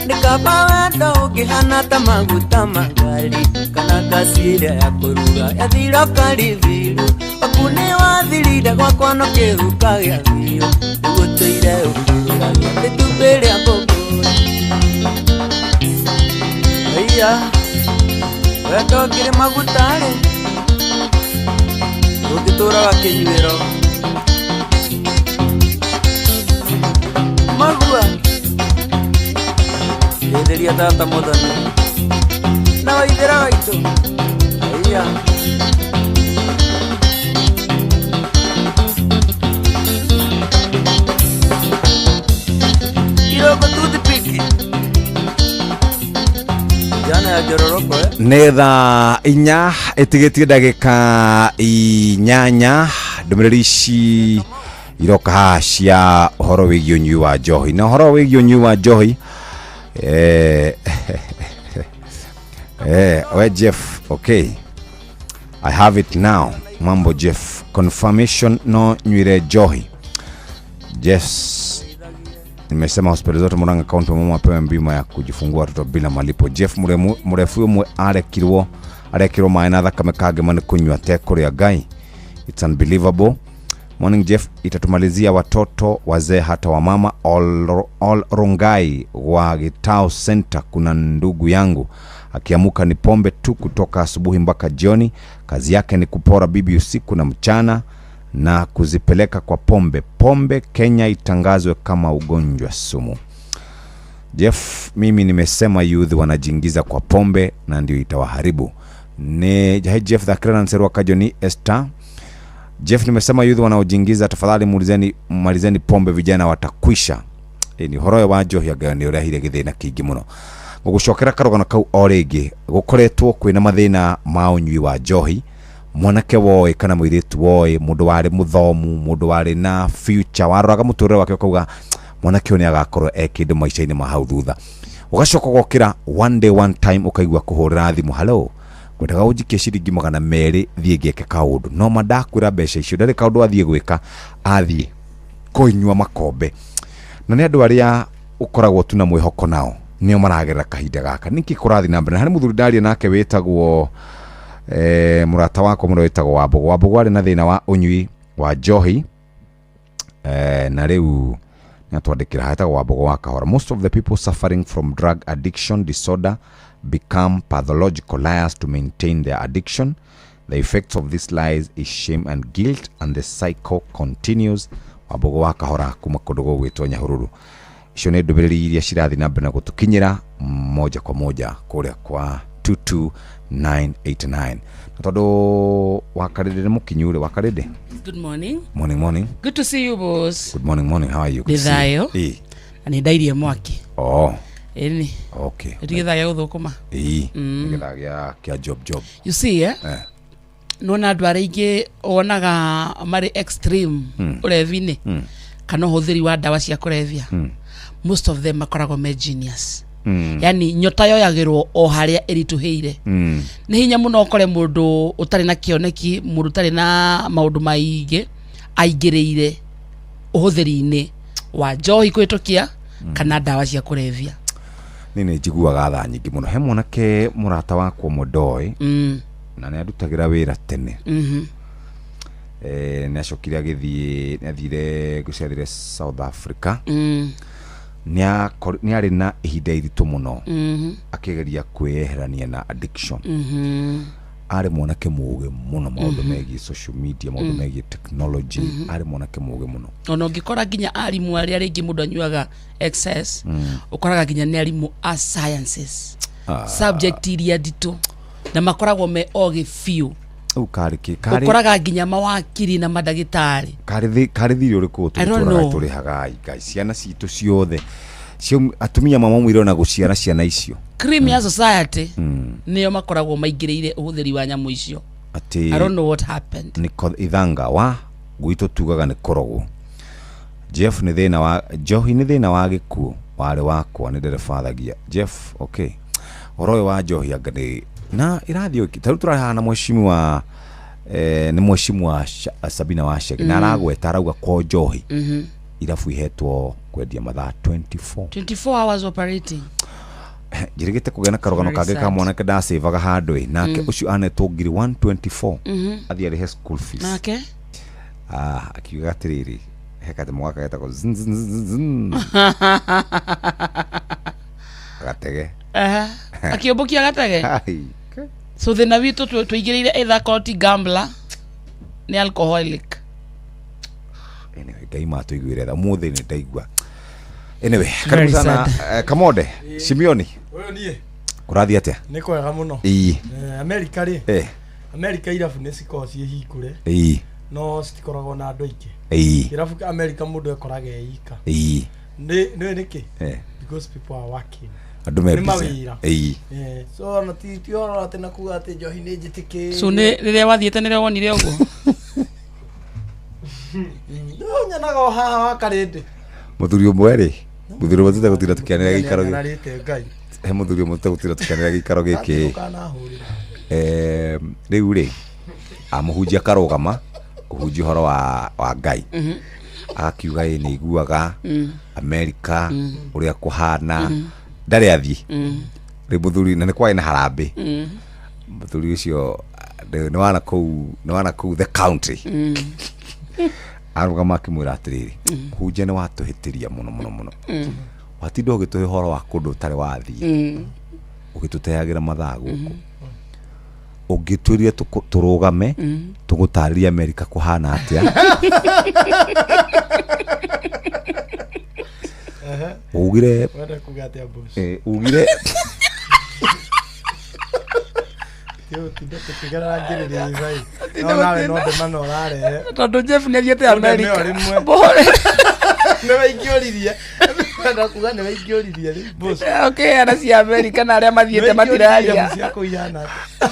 Nĩ kaba wendo ũngĩhana ta maguta ma ngari kana ngasi ĩrĩa ya kũruga yathira ũkarithiru. Waku nĩ wathirire gwakwa no kĩhuka gĩathira, ũgũtũire ũngururagia ta itumbĩ rĩa mbũmbũĩ. Ĩya wendo ũngĩrĩ maguta-rĩ, ndũngĩtũraga kĩnyuĩro. Magua ngetheria tata Muthoni na waithĩra waitũ. Ĩya Iroko toothpick jana ya njororoko Nĩ thaa 4 ĩtigĩtie ndagĩka 8. Ndũmĩrĩri ici iroka haha cia ũhoro wĩgiĩ ũnyui wa njohi, na ũhoro wĩgiĩ ũnyui wa njohi we Jeff, okay, I have it now. Mambo Jeff, confirmation no nywire njohi. Yes, nimesema hospitali zote Murang'a County mama apewe bima ya kujifungua watoto bila malipo. Jeff murefu ũmwe arekirwo maĩ na thakame kangema nĩ kũnyua atekũrĩa. Ngai, it's unbelievable. Morning Jeff, itatumalizia watoto, wazee, hata wamama. All Rongai wa Gitao Center, kuna ndugu yangu akiamuka ni pombe tu kutoka asubuhi mpaka jioni. Kazi yake ni kupora bibi usiku na mchana na kuzipeleka kwa pombe. Pombe Kenya itangazwe kama ugonjwa sumu. Jeff, mimi nimesema youth wanajiingiza kwa pombe na ndio itawaharibu. Ni Jeff Dhakira Nserwa Kajoni Esther. Jeff, nimesema youth wanaojiingiza, tafadhali malizeni pombe, vijana watakwisha. Ni horo wa njohi anga ni urehire githina kingi muno. Ngugucokera karugano kau o ringi, gukoretwo kwina mathina ma unyui wa njohi. Mwanake woe kana mũirĩtu woe, mũndũ warĩ mũthomu, mũndũ warĩ na future, waroraga mũtũrĩre wake ũkauga mwanake ũyũ nĩ agakorwo e kĩndũ maica-inĩ ma hau thutha. Ũgacoka ũgokĩra one day one time ũkaigua kũhũrĩra thimũ, hello, ngwendaga ũnjikie ciringi 200 thiĩ ngeke kaũndũ. No ma ndakwĩra mbeca icio ndarĩ kaũndũ athiĩ gwĩka, athiĩ kũnyua makombe. Na nĩ andũ arĩa ũkoragwo tu na mwĩhoko nao nĩo maragerera kahinda gaka. Nĩkĩ kũrathiĩ na mbere? Na harĩ mũthuri ndaria nake wĩtagwo mũrata wakwa mũno wĩtagwo Wambũgũ. Wambũgũ arĩ na thĩna wa ũnyui wa njohi, na rĩu nĩatwandĩkĩra hetagwo Wambũgũ wa Kahora. Most of the people suffering from drug addiction disorder become pathological liars to maintain their addiction. The effects of these lies is shame and guilt, and the cycle continues. Wambũgũ wa Kahora kuma kũndũ gũgwĩtwo Nyahururu. Icio nĩ ndũmĩrĩri iria cirathiĩ na mbere na gũtũkinyĩra moja kwa moja kũrĩa kwa 22989. Na tondũ Wakarĩndĩ nĩ mũkinyu rĩ, Wakarĩndĩ. Good morning. Morning, morning. Good to see you, boss. Good morning, morning. How are you? Ndĩ thayũ. Ĩĩ. Na nĩ ndairie mwaki. Oh. Ĩni. Okay. Nĩ gĩthaa gĩa gũthũkũma. Ĩĩ. Nĩ gĩthaa gĩa job job. You see, eh? Nĩwona andũ arĩa aingĩ wonaga marĩ extreme ũrevi-inĩ kana ũhũthĩri wa ndawa cia kũrebia. Most of them makoragwo me genius. Yani nyota yoyagĩrwo o harĩa ĩritũhĩire. Nĩ hinya mũno ũkore mũndũ ũtarĩ na kĩoneki, mũndũ ũtarĩ na maũndũ maingĩ aingĩrĩire ũhũthĩri-inĩ wa njohi kũhĩtũkia Kana ndawa cia kũrebia. Nĩ nĩ njiguaga tha nyingĩ mũno. He mwanake mũrata wakwa ũmwe ndoĩ, na nĩ andutagĩra wĩra tene. Nĩ acokire agĩthiĩ, nĩ athire, ngwĩciria athire South Africa. Nĩ arĩ na ihinda iritũ mũno akĩgeria kwĩyeherania na addiction. Arĩ mwanake mũgĩ mũno maũndũ megiĩ social media, maũndũ megiĩ technology. Arĩ mwanake mũgĩ mũno. Ona ũngĩkora nginya arimũ arĩa rĩngĩ mũndũ anyuaga excess, ũkoraga nginya nĩ arimũ a sciences, subject iria nditũ, na makoragwo me ogĩ biũ. Rĩu karĩ kĩ karĩ Ũkoraga nginya mawakiri na mandagĩtarĩ. Karĩ thirĩ ũrĩkũ? I don't tũtũraga know. Tũrĩhaga ngai ciana citũ ciothe. Atumia mamaumire ona gũciara ciana icio. Cream ya society nĩo makoragwo maingĩrĩire ũhũthĩri wa nyamũ icio. Atĩ I don't know what happened. Nĩ ithanga wa gwitũ tugaga nĩ korogwo. Jeff, nĩ thĩna wa njohi, nĩ thĩna wa gĩkuũ warĩ wakwa, nĩ nderebathagia Jeff. Okay, ũhoro ũyũ wa njohi anga nĩ na ĩrathiĩ ta rĩu tũrarĩ haha na mheshimiwa, nĩ mheshimiwa Sabina Wachege, na aragweta arauga kwa njohi irabu ihetwo kwendia mathaa 24. 24 hours operating. Njĩrĩgĩte kũgĩa na karũgano Very kangĩ ka sad. mwanake ndacĩvaga handũ ĩ nake ũcio anetwo ngiri 124 athiĩ arĩhe school fees. Nake Ah, akiuga atĩrĩrĩ, he kanyamũ gaka getagwo zn, zn, zn, zn. Gatege. Akĩũmbũkia gatege. Ai. So thĩna witũ tũigĩrĩire either korwo ti gambler nĩ alcoholic. Anyway, Ngai matũiguĩre tha. Ũmũthĩ nĩ ndaigua. Anyway, Very karibu sana. sad. Kamonde Simeoni. Ũyũ niĩ. Kũrathiĩ atĩa? Nĩ kwega mũno. America rĩ, America irabu nĩ cikoragwo ciĩ hingũre, no citikoragwo na andũ aingĩ. Kĩrabu kĩa America mũndũ ekoraga e ika. Nĩ nĩkĩ? Because people are working. Andũ me Nĩ busy. mawĩra. So ona ti ũhoro atĩ na kuga atĩ njohi nĩ njĩtĩkĩrie. So nĩ rĩrĩa wathiĩte nĩrĩo wonire ũguo? No nyonaga o haha wa karĩndĩ. Mũthuri ũmwe rĩ, mũthuri ũmwe tũtegũtinda tũkĩanĩra gĩikaro gĩkĩ. Nĩararĩte Ngai. He mũthuri ũmwe tũtegũtinda tũkĩanĩra gĩikaro gĩkĩ. Ndũkanahũrĩre. Rĩu rĩ, amũhunjia karũgama kũhunjia ũhoro wa Ngai, agakiuga ĩ nĩ iguaga Amerika ũrĩa kũhana, ndarĩ athiĩ. Rĩu mũthuri, na nĩ kwarĩ na harambĩ, mũthuri ũcio nĩ wana kũu, nĩ wana kũu the county, arũgama akĩmwĩra atĩrĩrĩ, hunjia nĩ watũhĩtĩria mũno mũno mũno, watinda ũgĩtũhe ũhoro wa kũndũ ũtarĩ wathiĩ, ũgĩtũteagĩra mathaa gũkũ, ũngĩtwĩrire tũrũgame tũgũtarĩrie Amerika kũhana atĩa. Ugire Wenda kuga atĩa, boss? Ugire Ti ũtinde tũkĩgerera ngĩrĩria ithai. No nawe no ndemano ũrarehe. Tondũ Jeff nĩ athiĩte Ũndeme America. o rĩmwe. Bore. Nĩ waingĩũririe. Wenda kuga nĩ waingĩũririe rĩ, boss. Ũkĩheana cia America na arĩa mathiĩte matiraria. Irabu ciaku ihana atĩa?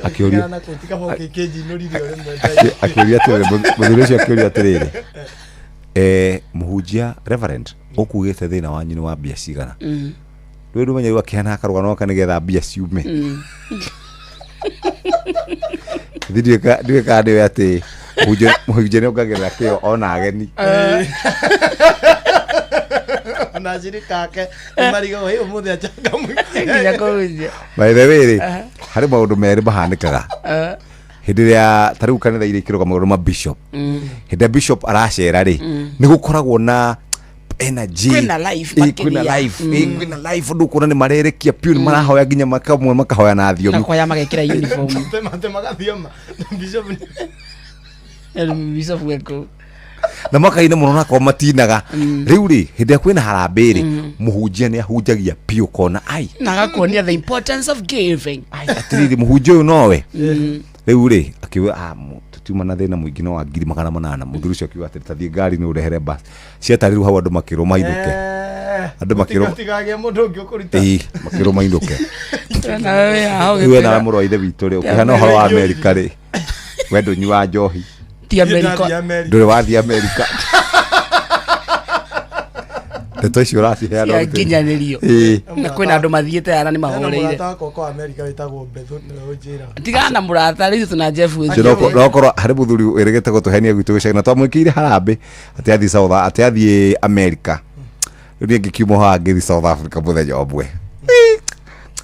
Akĩũria- Ũkĩgana kũu, tiga boke kĩnjinũririe o rĩmwe. Akĩũria atĩrĩrĩ, mũthuri ũcio akĩũria atĩrĩrĩ, mũhunjia reverend, ũkugĩte thĩna wanyu nĩ wa mbia cigana? Rĩu ndũmenye rĩu akĩhana karũgano gaka nĩgetha mbia ciume. Ndiũĩ kana nĩwe atĩ mũhunjia nĩ ongagĩrĩra kĩo ona ageni. Ona acirika ake nĩ marigagwo, "Hĩ, ũmũthĩ achangamũkire." Nginya kũhunjia. By the way rĩ, harĩ maũndũ merĩ mahanĩkaga hĩndĩ ĩrĩa ta rĩu kanitha iria ikĩrũgamagĩrwo ma bishop. Hĩndĩ ĩrĩa bishop aracera rĩ, nĩ gũkoragwo na energy. Kwĩna life Kwĩna makĩria. life. Kwĩna life, ũndũ ũkuona nĩ marerekia piũ, nĩ marahoya nginya makamwe makahoya na Na thiomi. kwaya magekĩra uniform. Mate magathioma. Bishop Bishop wekũ. Na makaina mũno nakorwo matinaga. Rĩu rĩ, hĩndĩ ĩrĩa kwĩna harambĩ rĩ, mũhunjia nĩ ahunjagia piũ kona ai Na agakuonia the importance of giving. Atĩrĩrĩ, mũhunjia ũyũ nowe rĩu rĩ akiuga, "Ah, tũtiuma na thĩna mũingĩ no wa ngiri 800." Mũthuri ũcio akiuga atĩrĩ, tathiĩ ngari nĩ ũrehere bus ciatarĩrwo hau, andũ makĩrwo mainũke, andũ makĩrwo Tigagĩa mũndũ ũngĩ ũkũruta. Ĩĩ, makĩrwo mainũke. Nawe wĩ haha Rĩu we nawe, ũgĩtwĩra mũrũ wa ithe witũ rĩ, ũkĩhana ũhoro wa Amerika rĩ, we ndũnyua njohi. Ti Amerika. Ndũrĩ wathiĩ Amerika. Ndeto icio ũraciheana Cia nginyanĩrio. Na kwĩna andũ mathiĩte ara nĩ mahoreire. Mũrata wakwa kwa America wĩtagwo Bethu nĩwe ũnjĩraga. Tigana na mũrata rĩu tuna Jeff wĩ. No korwo harĩ mũthuri wĩrĩgĩte gũtũhenia gwitũ gĩcagi na twamwĩkĩire harambĩ atĩ athiĩ South atĩ athiĩ America. Rĩu niĩ ngĩkiuma haha ngĩthiĩ South Africa mũthenya ũmwe.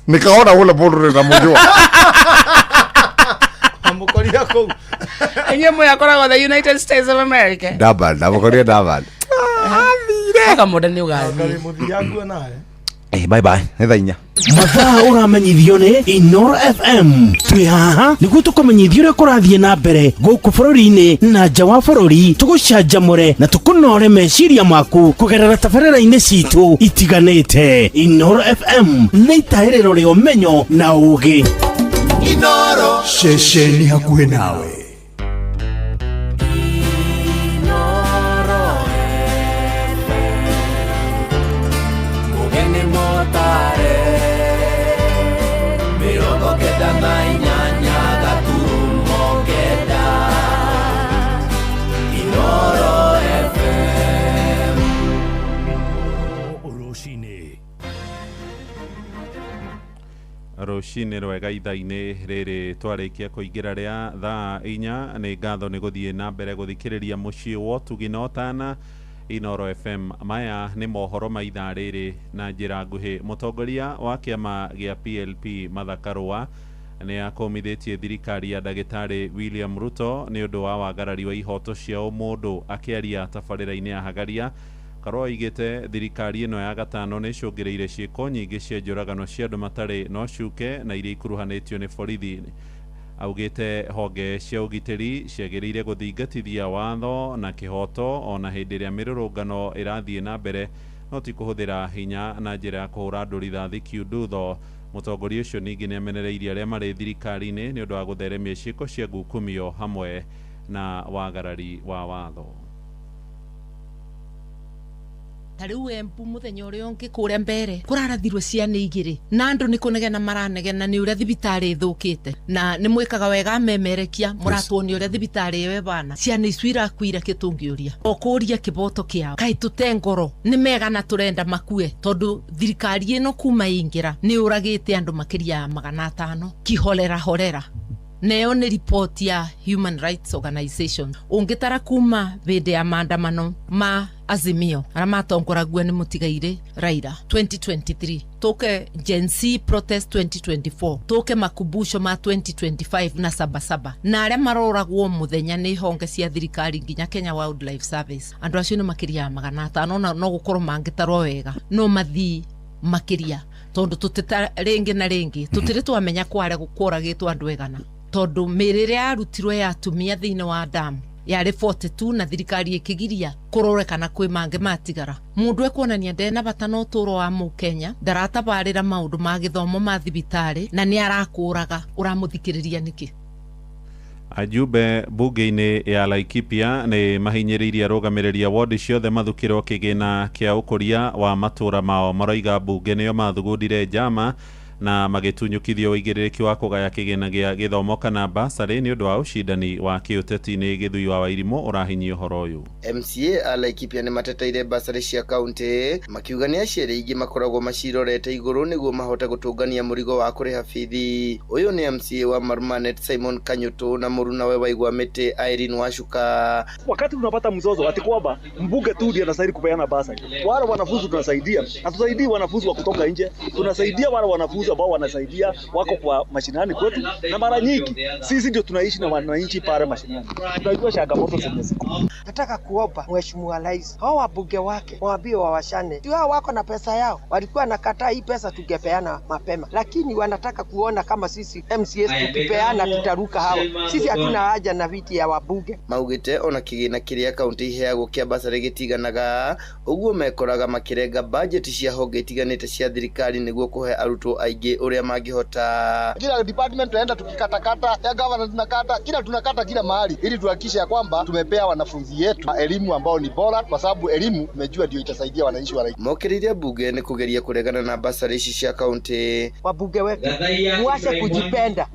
Nikaona ule mũndũ na mũjua. Amũkorire kũu. Inyuĩ mũyakoragwo the United States of America. Durban, ndamũkorire Durban. Akamũnda nĩ ũgathiĩ. Mũthuri akuo nawe. Bye bye. Nĩ thaa 4. Mathaa ũramenyithio nĩ Inoro FM. Twĩ haha nĩguo tũkũmenyithie ũrĩa kũrathiĩ na mbere gũkũ bũrũri-inĩ na nja wa bũrũri, tũgũcanjamũre na tũkũnore meciria maku kũgerera tabarĩra-inĩ citũ itiganĩte. Inoro FM nĩ itahĩrĩro rĩa ũmenyo na ũũgĩ. Inoro ceceni hakuhĩ nawe. Rũcinĩ rwega ithaa-inĩ rĩrĩ twarĩkia kũingĩra rĩa thaa 4 nĩ ngatho nĩ gũthiĩ na mbere gũthikĩrĩria mũciĩ wa ũtugi na ũtana Inoro FM. Maya nĩ mohoro ma ithaa rĩrĩ na njĩra nguhĩ. Mũtongoria wa kĩama gĩa PLP Martha Karua nĩ akũmithĩtie thirikari ya ndagĩtarĩ William Ruto nĩ ũndũ wa wagarari wa ihoto cia ũmũndũ. Akĩaria tabarĩra-inĩ ya Hagaria, Karua oigĩte thirikari ĩno ya gatano nĩ ĩcũngĩrĩire ciĩko nyingĩ cia njũragano cia andũ matarĩ na ũcuke na iria ikuruhanĩtio nĩ borithi. Augĩte honge cia ũgitĩri ciagĩrĩire gũthingatithia watho na kĩhoto ona hĩndĩ ĩrĩa mĩrũrũngano ĩrathiĩ na mbere, no ti kũhũthĩra hinya na njĩra ya kũhũra andũ rithathi kiundutho. Mũtongoria ũcio ningĩ nĩamenereirie arĩa marĩ thirikari-inĩ nĩ ũndũ wa gũtheremia ciĩko cia ngukumio hamwe na wagarari wa watho. Ta rĩu Embu mũthenya ũrĩa ũngĩ kũrĩa mbere kũrarathirwo ciana igĩrĩ na andũ nĩ kũnegena maranegena nĩ ũrĩa thibitarĩ ĩthũkĩte na nĩ mwĩkaga wega memerekia mũratuonia ũrĩa thibitarĩ ĩyo ĩbana. Ciana icio irakuire kĩtũngĩũria o kũria kĩboto kĩao kaĩ tũte ngoro nĩ mega na tũrenda makue tondũ thirikari ĩno kuma ĩingĩra nĩ ũragĩte andũ makĩria ya 500 kĩhorera horera. Neyo nĩ ripoti ya Human Rights Organization ũngĩtara kuma hĩndĩ ya maandamano ma Azimio arĩa matongoragio nĩ mũtigairĩ Raila 2023 tũke Gen Z protest 2024 tũke makumbusho ma 2025 na sabasaba na arĩa maroragwo mũthenya nĩ honge cia thirikari nginya Kenya Wildlife Service andũ acio nĩ makĩria ya 500 na no gũkorwo mangĩtarwo wega no mathii makĩria tondũ tũtita rĩngĩ na rĩngĩ tũtirĩ twamenya kware gũkũragĩtwo andũ egana tondũ mĩĩrĩ ĩrĩa yarutirwo ya atumia thĩinĩ wa damu yarĩ 42 na thirikari ĩkĩgiria kũrore kana kwĩ mangĩ matigara. Mũndũ ekuonania ndena bata na ũtũũro wa mũkenya, ndaratabarĩra maũndũ ma gĩthomo ma thibitarĩ na nĩ arakũraga, ũramũthikĩrĩria nĩkĩ? Ajumbe bunge-inĩ ya Laikipia nĩ mahinyĩrĩirie arũgamĩrĩri a wodi ciothe mathukĩrwo kĩgĩna kĩa ũkũria wa matũra mao. Maroiga bunge nĩo mathugundire njama na magĩtunyũkithio ũigĩrĩrĩki wa kũgaya kĩgĩna gĩa gĩthomo kana basarĩ nĩ ũndũ wa ũcindani wa kĩũteti. Nĩ Gĩthui wa Wairimũ ũrahinyia ũhoro ũyũ. MCA a Laikipia nĩ mateteire basarĩ cia kaunti makiuga nĩ aciari aingĩ makoragwo macirorete igũrũ nĩguo mahote gũtũngania mũrigo wa kũrĩha bithi. Ũyũ nĩ MCA wa Marumanet Simon Kanyutu na mũrunawe Waigwa Mĩtĩ Irene Wacuka. Wakati tunapata mzozo ati kwamba mbunge tu ndiye anastahili kupeana basari, wale wanafunzi tunasaidia, hatusaidii wanafunzi wa kutoka nje, tunasaidia wale wanafunzi ambao wanasaidia wako kwa mashinani kwetu, na mara nyingi sisi ndio tunaishi na wananchi pale mashinani, tunajua changamoto zenye ziko. Nataka kuomba Mheshimiwa Rais, hao wabunge wake waambie wawashane, sio hao wako na pesa yao, walikuwa nakataa hii pesa tungepeana mapema, lakini wanataka kuona kama sisi MCS tukipeana tutaruka hawa. Sisi hatuna haja na viti ya wabunge. Maugite ona kĩgĩna kĩrĩa kaunti iheagwo kĩa basarĩ gĩtiganaga, ũguo mekoraga makĩrenga bajeti cia honge itiganĩte cia thirikari nĩguo kũhe arutwo aingĩ ũrĩa mangĩhota. Kila department tunaenda tukikatakata, ya governor tunakata, kila tunakata kila mahali ili tuhakikishe ya kwamba tumepea wanafunzi yetu elimu ambao ni bora, kwa sababu elimu tumejua ndio itasaidia wananchi wa Laikipia. Mokĩrĩire bunge nĩ kũgeria kũregana na basarĩ ici cia kaunti. Wabunge wetu muache kujipenda.